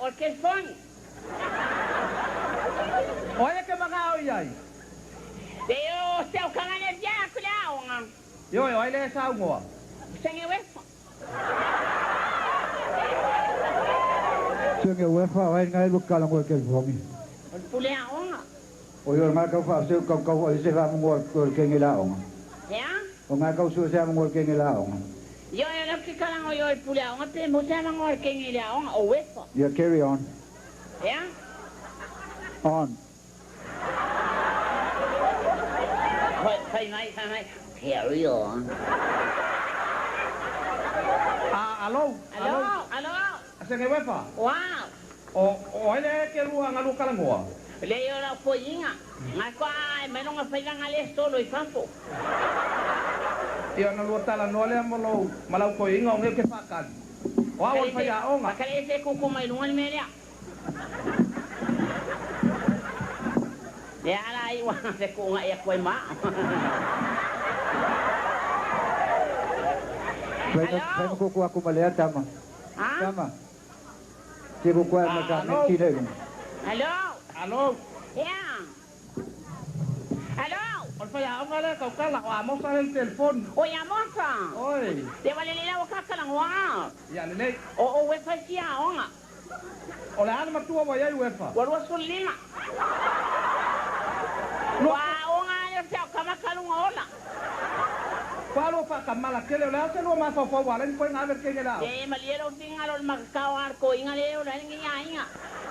O le telefoni. O ai e ke magao i ai? Le o se au kanga le via ku le aoga. Ioe, o ai le e saugoa? Senge wefa. Senge wefa, o ai ngai lu kala ngo ke fongi. O le pule aoga. O yo ngai kau fa se kau kau o se fa mo ko ke ngi la onga. Ea? O ngai kau su se mo ke ngi la onga. Ioe o le ke kala ngo yo le pule aoga pe mo se ngo ke ngi le aoga o wefa. Yeah, carry on. Ea? On. Fai mai, fai mai. Carry on. Ah, alo. Alo, alo. Senge wefa. Wow. O ai le ke lua ngalu kala ngoa. Le yo la poinga. Ngai kwa ai mai longa fai nga le solo i fafo. Ia na lua tala noa lea mo lou malau koiga o ge ke faakali. O ao o le faiaʻoga. Pakale se kuku mai luga le mea lea. Le ala ai ua se kuuga ia koe ma. Fai ma kuku aku ma lea tama. Tama. Te kuku ai ma ka me tine lunga. Alo. Alo. Ea. Alo. O le faiaʻoga lea kaukala o Amosa le telefoni. Oi Amosa. Oi. Le wale le lau kakalagoa. Ia lelei. O wefa si aoga. O le a le matua ua iai uefa? Ua 25. Ua aoga ale o se ao kama kaluga ola. Palo whaakamala kele o le ase lua mafaufau ala ni koe ngā vere kenge lao. E malie lo finga lo le makakao a le koiga le o le ngi aiga.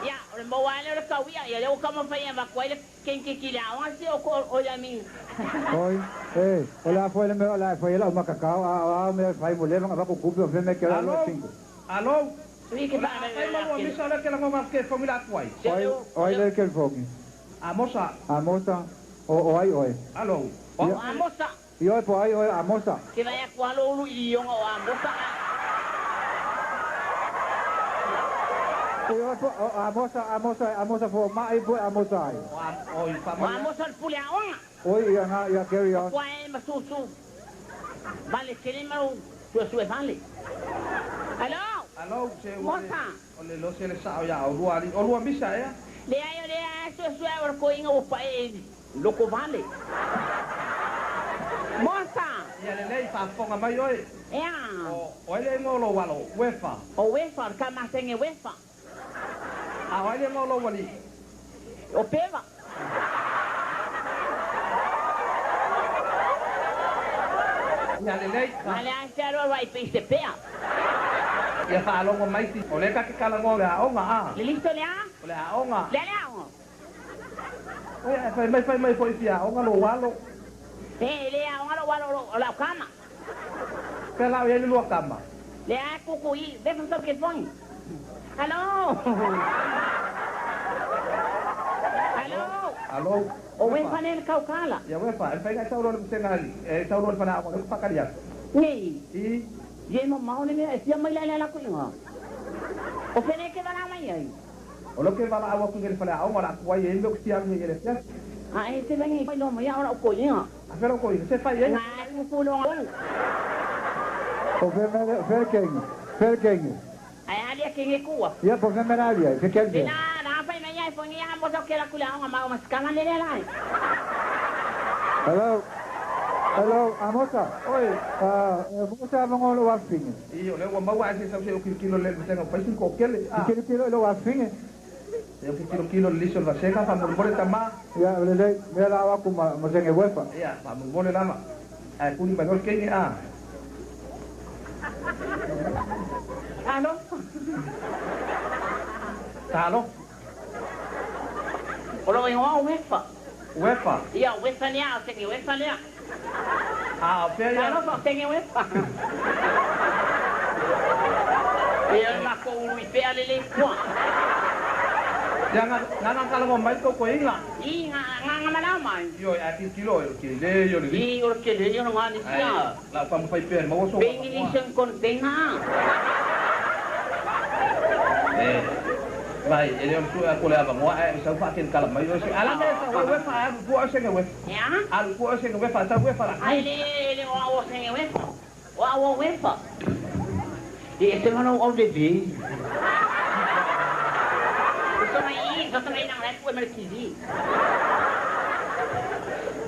Ia, o le maua ale o le kauia, ia le o kama whai a le kenke ki le aoga se o ko o ia minga. Oi, e, o le afo ele me o le afo ele o makakao a me whai mo leva ngā kukupi o wheme ke la fingo. Alo. Sui ke O le a kai malua misa o le ke la ngonga ke fongi la atu ai. Oi, oi le ke fongi. Amosa. Amosa, o ai oi. Alo. O Amosa. Ioe po ai oi Amosa. Ke vai a kualo ulu i ionga o Amosa. Ioe po Amosa, Amosa, Amosa fo mai po Amosa ai. O Amosa le pule aoga. Oi ia nga ia carry on. Kua e masusu. Vale kele mau sue vale. Alo. Alo, se Mosa. O le lo se le sao ia o lua ali. O lua misa ea. Le ai o le ai sue o koinga o pa e loko vale. Mosa. Ia le lei whaafonga mai oi. Ea. O ele ngolo walo, wefa. O wefa, ka masenge wefa. A o ele ngolo wali. O pewa. Ia le lei. Ngale ai se aroa wai pe se pea. Ia whaalongo maiti. O le ka ke kala ngo le aonga a. Le listo le a? O le aonga. Le le aonga. Oi, fai mai foi fia aonga lo walo. E le aonga lo walo lo la kama. Pe lau ia lua kama. Le a kuku i, ve fa ke fon. Alo. Alo. Alo. O we fa nel kaukala. Ia we fa, e fai ngai sauro le msenga ali. E sauro le fana o le pakali atu. Nei. I Ye mo maone me e sia mai la la kuinga. O fene ke vala mai ai. O lo ke vala awa ku ngel fana aonga la kuai e lo sia ngi le sia. A e se vengi mai lo mai ora o koinga. A fero koinga se fai e. Ngai ku lo ngol. O fe mele fe kenge. Ai alia kenge kuwa. Ia po fe mele alia, fe kenge. Na na fai mai ai fongi a mo ke la kula aonga ma o maskama le le lai. Hello. Hello, Amosa. Oi. Mosa mongolo wa finge. I o le ua maua ai se sau se o kilo le msenga pai sin ko kele. Kilo kilo lo wa finge. E o kilo kilo le liso la seka fa mo le tama. Ia le le me la wa ku ma msenge wefa. Ia fa mo le lama. Ai kuni ba kenge a. Alo. Talo. O lo ingoa wefa. Wefa. Ia wefa lea o senge wefa lea. Ah, o pea ia. Alo fa senge wefa. Ia ma ko ulu i pea le le kua. Ia nga kala mo mai ko koinga. I nga nga mai. Io a ki kilo o ki le yo le. I o ke le yo nga ni sia. La fa mo fai pea mo so. Bengi ni sen kon tenga. Eh. Vai, ele on tu a ko le ava mo a sa fa ken kala mai o se. Ala me sa we fa a pu o se we. Ya. A pu o se we fa sa we fa la. Ai le le o o se we fa. O o we fa. E se mano o de vi. mai i, sasa mai nang lai pue ma le TV.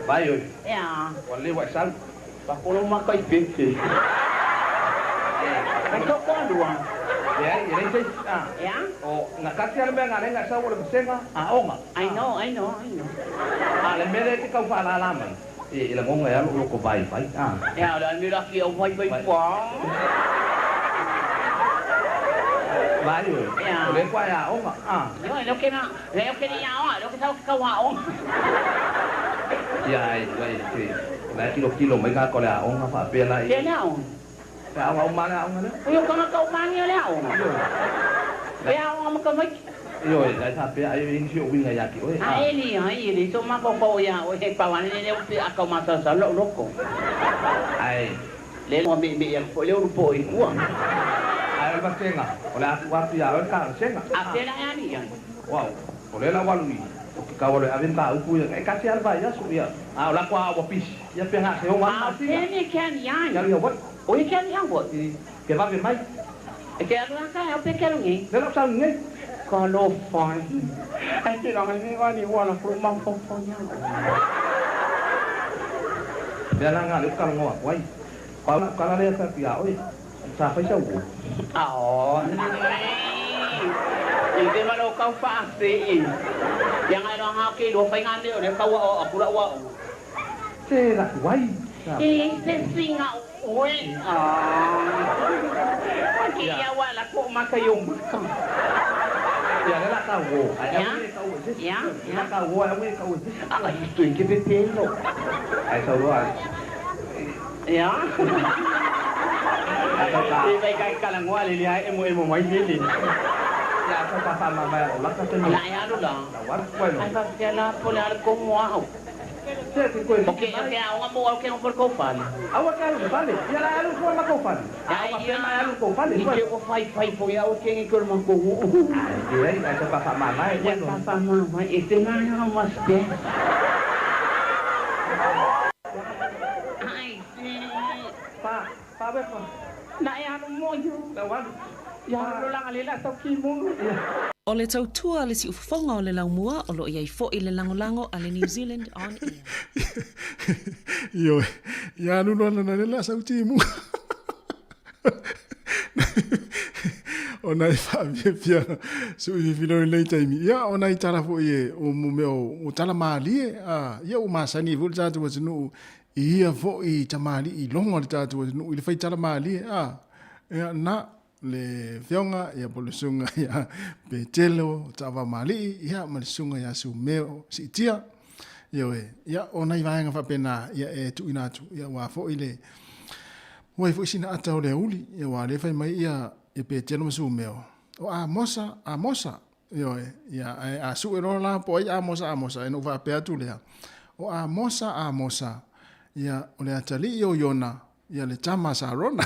Vai oi. Ea. Ua le ua e sau. Pakolo maka i pete. Ai tau ko alua. Leai, e leai se isi. Ah. Ea? O, na tasi lava le mea na ala ai ona e sau o le vasega aoga. I know, I know, I know. A o le mea lea e te tau faalala mai, e lagona e alu o loko vaivai. Ah. Ea, o le a mea laki au vaivai pa. Vai oe. Ea. O lea kua e aoga. Ah. Ioe, lea ou ke na, lea ou ke le i aoga, lea ou ke sau ke kau aoga. Ia, ai, ai, te, o la e tilotilo mai tagata o le aoga faapea la i. Fea le aoga? Le aoga uma le aoga lea. Oi, o tagata uma agi le aoga. Ioe. Fea aoga ma tamaiti? Ioe, la e faapea ai e i ai nisi o uiga ia te oe. A e leai, e leai sou mafaufau ia oe, he pau ane lea pe a kau masalosalo lou loko. Ae. Le ua meemee atu foi lea ulu po i tua. Ae o le vasega, o le a tuu atu ia oe le talosaga. A fea la e ali ai? Uau, o lea la ua alu i o ke kau alo e ave mataupu ia, e tasi lava le vaiaso, ia, a o la kua ua pisi, ia pe na se oga A o fea mea ke ali ai? Ke alu i Hawaii. O ia ke ali i Hawaii? Ke vave mai. E ke alu a ka au pe ke alu nei? Lea la ou sau nei. Ka lofa e. Ai te langa nei wani ua la kulu mafaufau ia oe. Mea la nga lea ou talanoa atu ai. Pau la kala lea fai atu ia oe, sa fai sau ua. Ao, nei. I te ma lo kau whaase i. Ia ngai roa ngā ke lua whai ngā mea o lea kau ao aku la ua o. Te la kuai. E se singa oe. Ah. Ke ia wa la ko maka yo maka. Ia le la kau o. Ai au e kau e se. Ia, ia. La kau o ai au e kau e se. Ala i tui ke pepelo. Ai sau loa. Ia. E vai kai kalangoa le le ai emo emo mai lele. Ia sau pa pa ma mai o la ka te. La ia alu la. La walu koe lo. Ai fa fia la po le alu ko mo au. Se ke koe. O ke o ke aoga mo au ke ngo ko fale. Aua ke alu fale. Ia la alu fua ma ko fale. Ai ia ma alu ko fale. Ni ke o fai fai fo ia o ke ngi ko ma ko. Ai ke ai ai sa pa pa ma mai. Ia pa pa ma mai e te na ia ma ste. Ai se. Pa pa we pa. Na e alu mo yo. La walu. Ia alu langa le la tau ki mo. O le tautua a le siufofoga o le laumua o lo o i ai foʻi le lagolago a le New Zealand On Air. Ioe, ia alu loa lana le la sau timuga. O nai faafiafiaga suʻififi i lenei taimi. Ia, o nai tala foi e o mo mea o tala malie, a, ia ua masani ai foi le tatou atunuu i ia foi tamalii i logo a le tatou atunuu i le fai tala malie, a, ia, na, le Afioga ia po o le Susuga ia Petelo Taavamalii ia ma le Susuga ia Sumeo Siitia. Ioe, ia o nai vaega faapena ia e tuuina atu ia aua foi le ua ai foi sina ata o le auli ia aua o lea e fai mai ia ia Petelo ma Sumeo o Amosa, Amosa. Ioe, ia ae a sue loa la po o ai Amosa, Amosa e na ou faapea atu lea o Amosa, Amosa ia o le atalii o Iona Ia le tama a Sarona.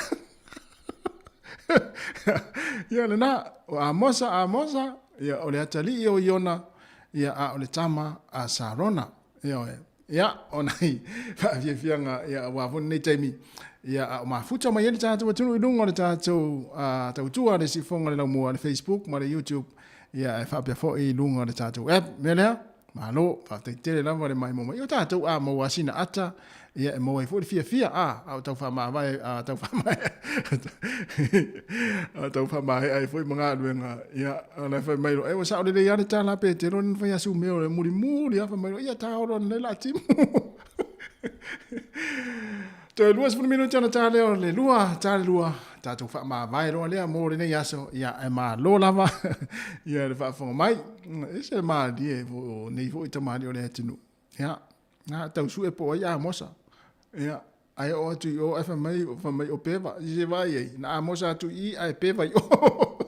Ia lena, o Amosa, Amosa, ia o le atalii o Iona, ia a o le tama a Sarona. Ioe. Ia, o nai faafiafiaga, ia aua foi lenei taimi, ia a o mafuta mai ai le tatou atunuu i luga o le tatou tautua le sifoga le laumua, le Facebook ma le YouTube, ia e faapea foi i luga o le tatou app. Mea lea, Malo, faafetai tele lava le maimoa mai. O tatou a maua sina ata, ia e maua ai foi le fiafia, a, a o tau faamavae, a tau faamaea, a tau faamaea ai foi ma galuega, ia, ona fai mai loa, e ua sao lelei lava le tala a Petero na fai asu mea o le mulimuli lava fai mai loa, ia taolo ana lea la timu. Toe 20 minute ona ta lea o le lua, ta le lua, tatou faamavae loa lea mo lenei aso, ia e malo lava ia le faafofoga mai. E ese le malie o nei foi tamalii o le atunuu. Ia, na tau sue po o ai Amosa. Ia, ae oo atu i o ae fai mai, fai mai o Peva, i se vaai ai, na Amosa atu i i ae Peva i o.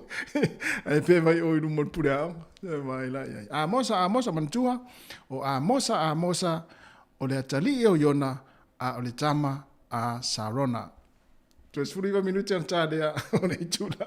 Ae Peva i o i luma o le pule aoga. Se vaai la i ai. Amosa, Amosa, manatua, o Amosa, Amosa, o le atalii o Iona, a o le tama a Sarona. Toe 19 minute ona ta lea o le itula.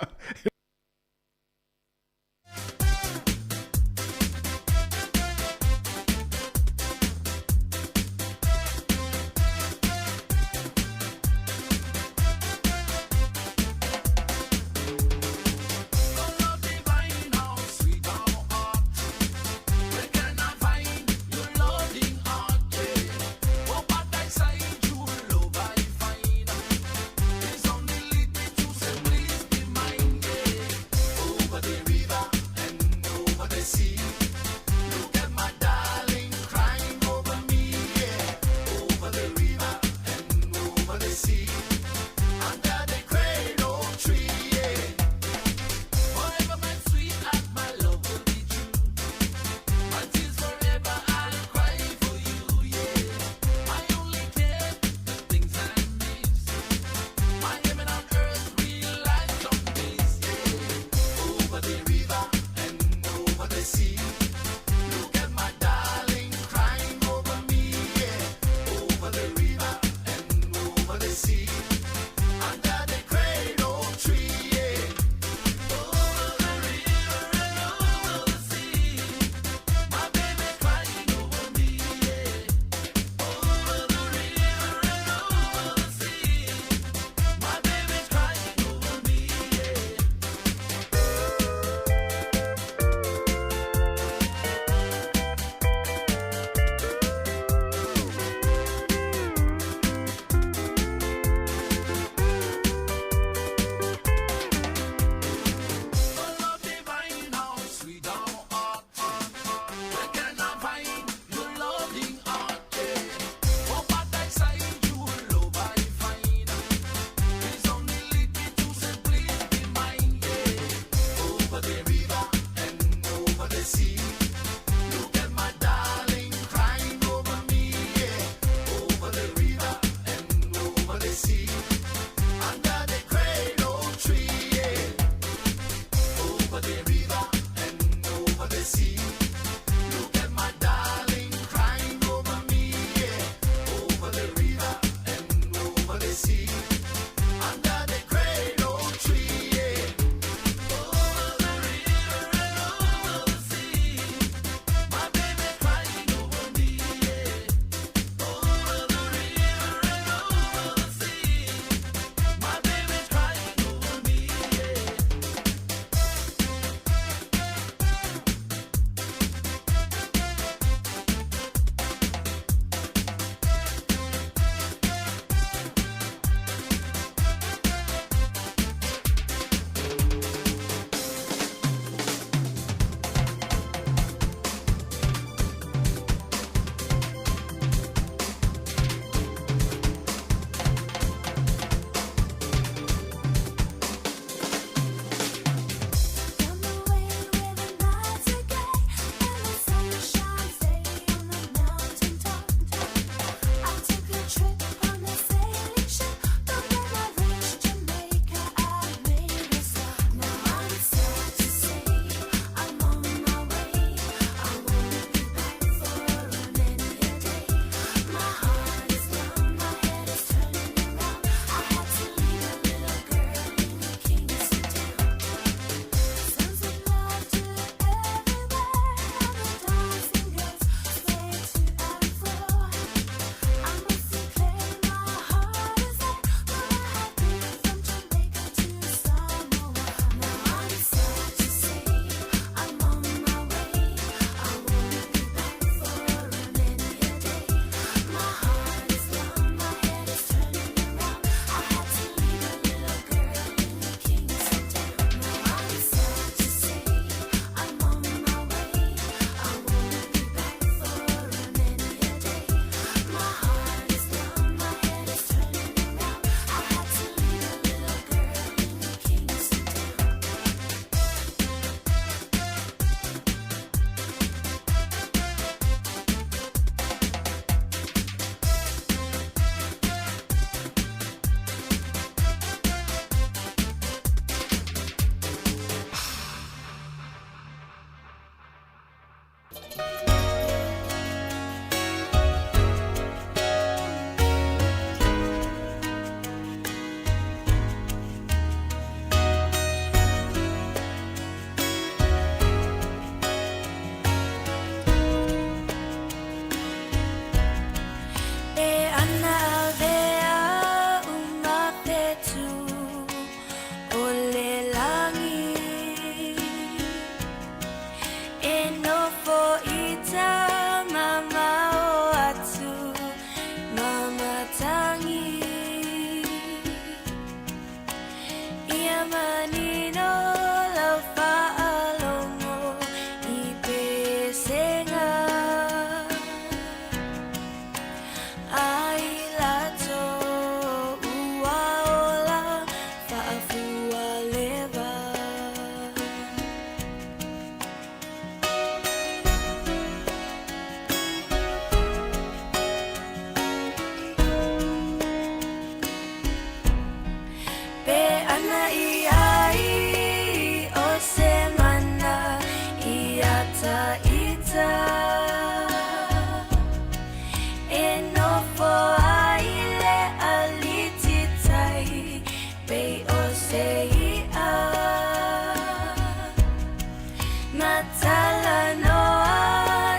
Matalanoa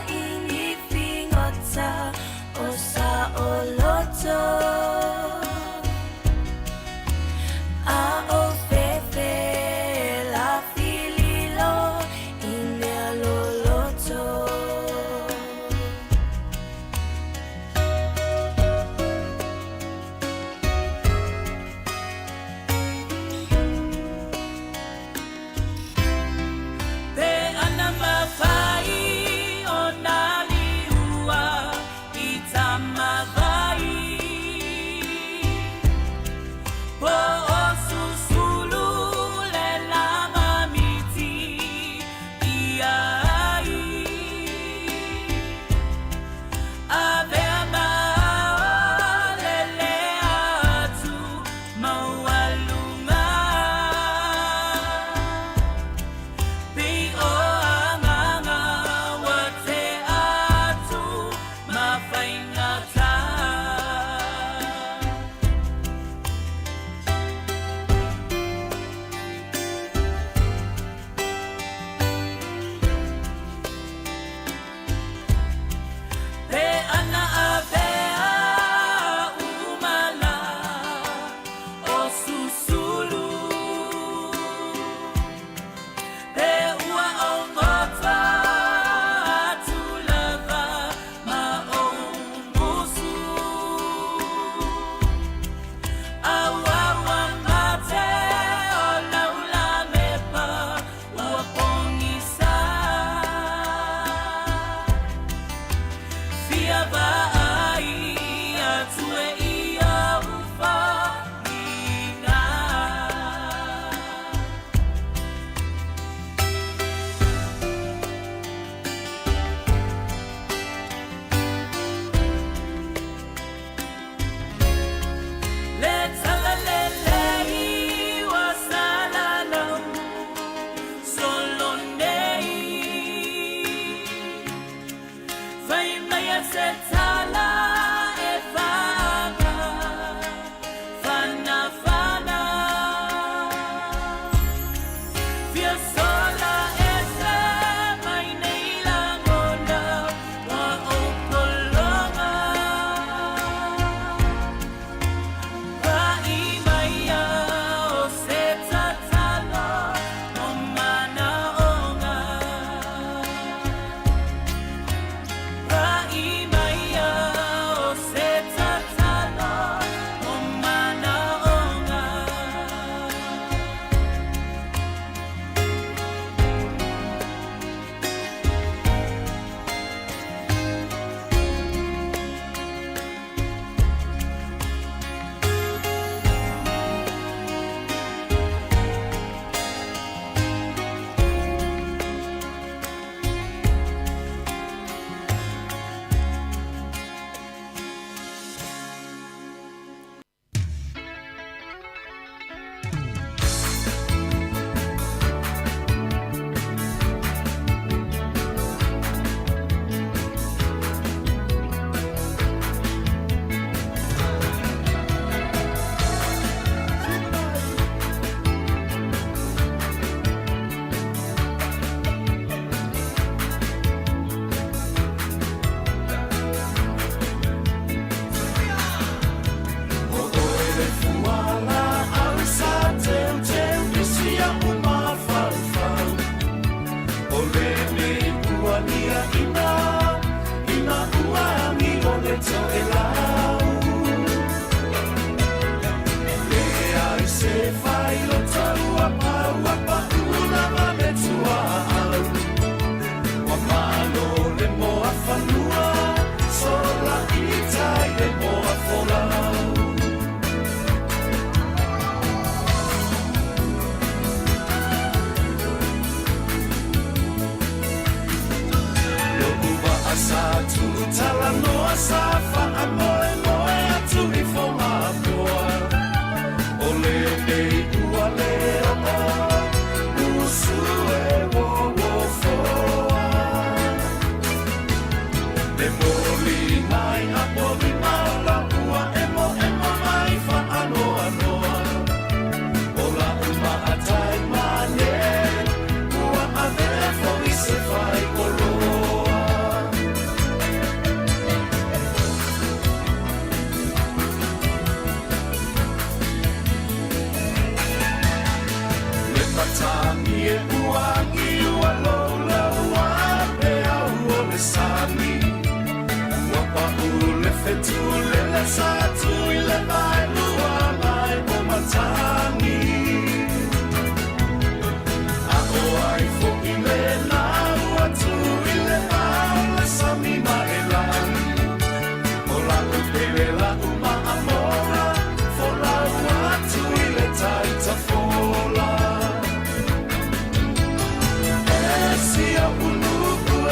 i ni figota o Saʻoloto. A o fefe lafi lilo i mea loloto. Pe ana mafai o nā liua i Tamavai, Po o Susulu le lama miti i ai. Avea ma o lele atu maualuga. Pei o agaga ua tea atu ma faigata. Pe ana avea umala o Susulu, Pe ua augota atu lava ma ou musu. Auau mate o Laulamepa ua pogisa. Fia vaai atu e i ou foliga. Le talalelei ua salalau solo nei. Fai mai a se tala e faaga fanafana. Fia sola ese mai nei lagona ua ou pologa. Paʻi mai o se tatalo o manaʻoga. Paʻi mai o se tatalo o manaʻoga.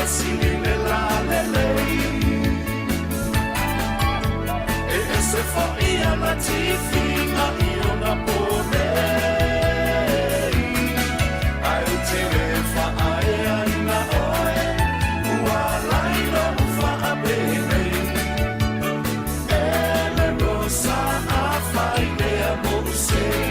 sili le lalelei E ese fo'i ana tifiga i ona po nei Ae ou te le fa'aeaina oe Ua alai lo'u fa'apenei E le rosa afai lea mo'u sei.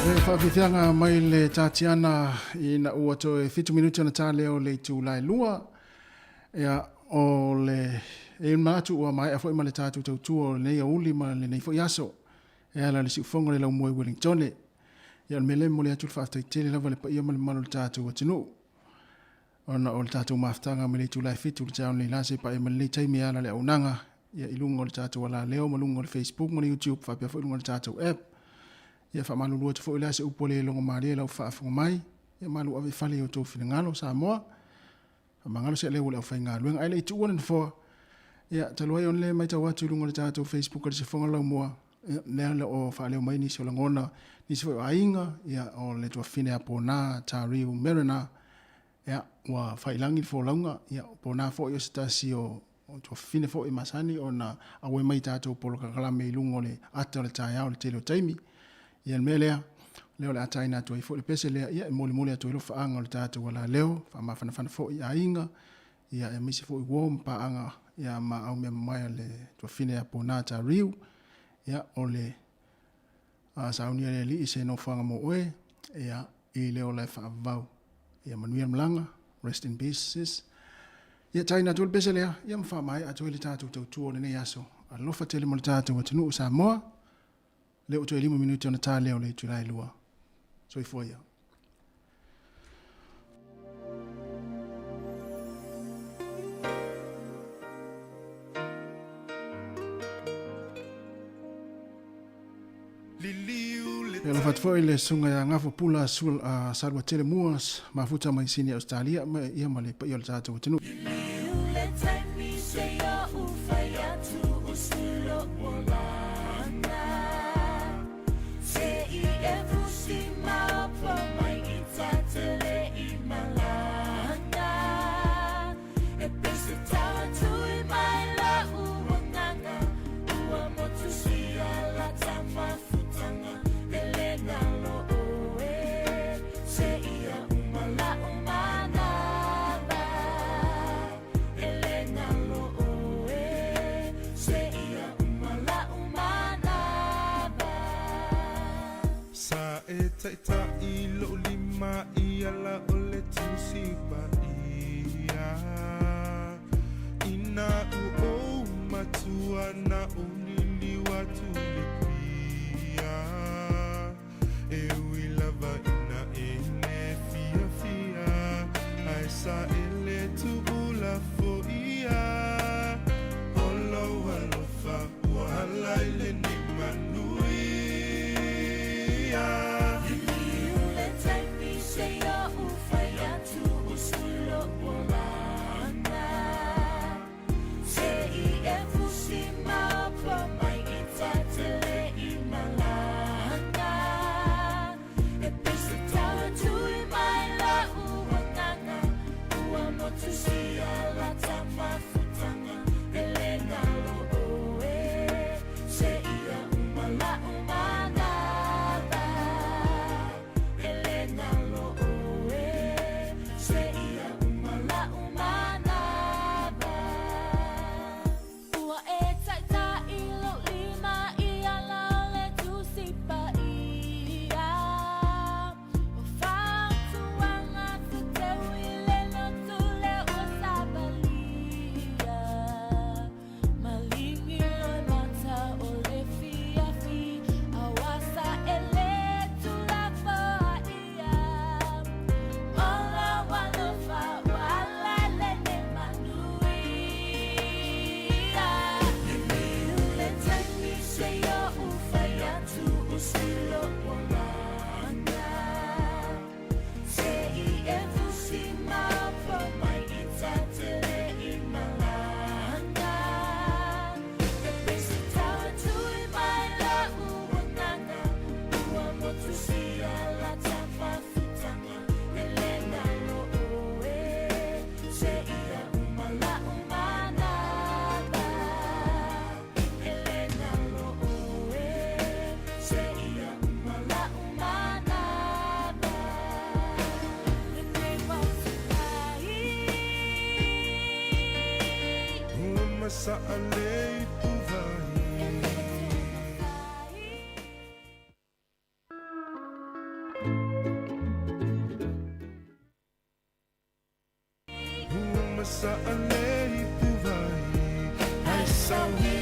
Le faafeteaga mai le Tatiana ina ua toe 7 minute ona ta lea o le itula e 2. Ia, o le e manatu ua maea foi ma le tatou tautua o lenei aoauli ma lenei foi aso e ala i le siufofoga o le laumua i Wellingtone. Ia, o le mea lea e momoli atu le faafetai tele lava i le paia ma le mamalu o le tatou atunuu ona o le tatou mafutaga mai le itula e 7 i le taeao nei la seia paia mai lenei taimi e ala i le auaunaga ia i luga o le tatou alaleo ma luga o le Facebook ma le YouTube faapea foi luga o le tatou app. Ia faamalulu atu foi o le a se upu ua le logomalie i lau faafofoga mai, ia malu ave i fale i outou finagalo Samoa. Faamagalo se aleu o le aufaigaluega. Ae le i tuua le nofoa, ia, talu ai ona le matau atu i luga o le tatou Facebook a le Sifoga Laumua, ia, lea o lo o faaleo mai nisi o lagona, nisi foi o aiga, ia, o le tuafafine a Pona, Tariu Mariner, ia, ua faiilagi le folauga, ia, o Pona foi o se tasi o, o tuafafine foi masani ona auai mai i tatou polokalame i luga o le ata o le taeao i le tele o taimi. Ia, le mea lea, lea o le a taina atu ai foi le pese lea, ia, e molimoli atu ai lofaaga o le tatou alaleo, faamafanafana foi i aiga, ia, aemaise foi uo ma paaga, ia, ma au mea mamae a le tuafafine ia Pona Tariu, ia, o le a saunia le Alii se nofoaga mo oe, ia, i le ola e faavavau. Ia manuia le malaga, rest in peace sis. Ia taina atu ai le pese lea, ia ma faamaea atu ai le tatou tautua o lenei aso. Alofa tele mo le tatou atunuu Samoa. Lea ua toe 5 minute ona ta lea o le itula e 2. Soifua ia. E alofa atu foi le susuga ia Gafo Pula Saluatele Moores, mafuta mai Sini Ausetalia, ma ia ma le paia o le tatou atunuu. Sa e taʻitaʻi loʻu lima i ala o le Tusi Paia. Ina ua ou matua na ou liliu atu i le pia. E ui lava ina e le fiafia, ae sa e le tuulafoia. O lou alofa ua ala i lenei manuia. Liliu le taimi seia ou fai atu usu lou olaga. Se i e fusi maopo. masaʻalei puvai. Ua masaʻalei puvai, ai sauiga.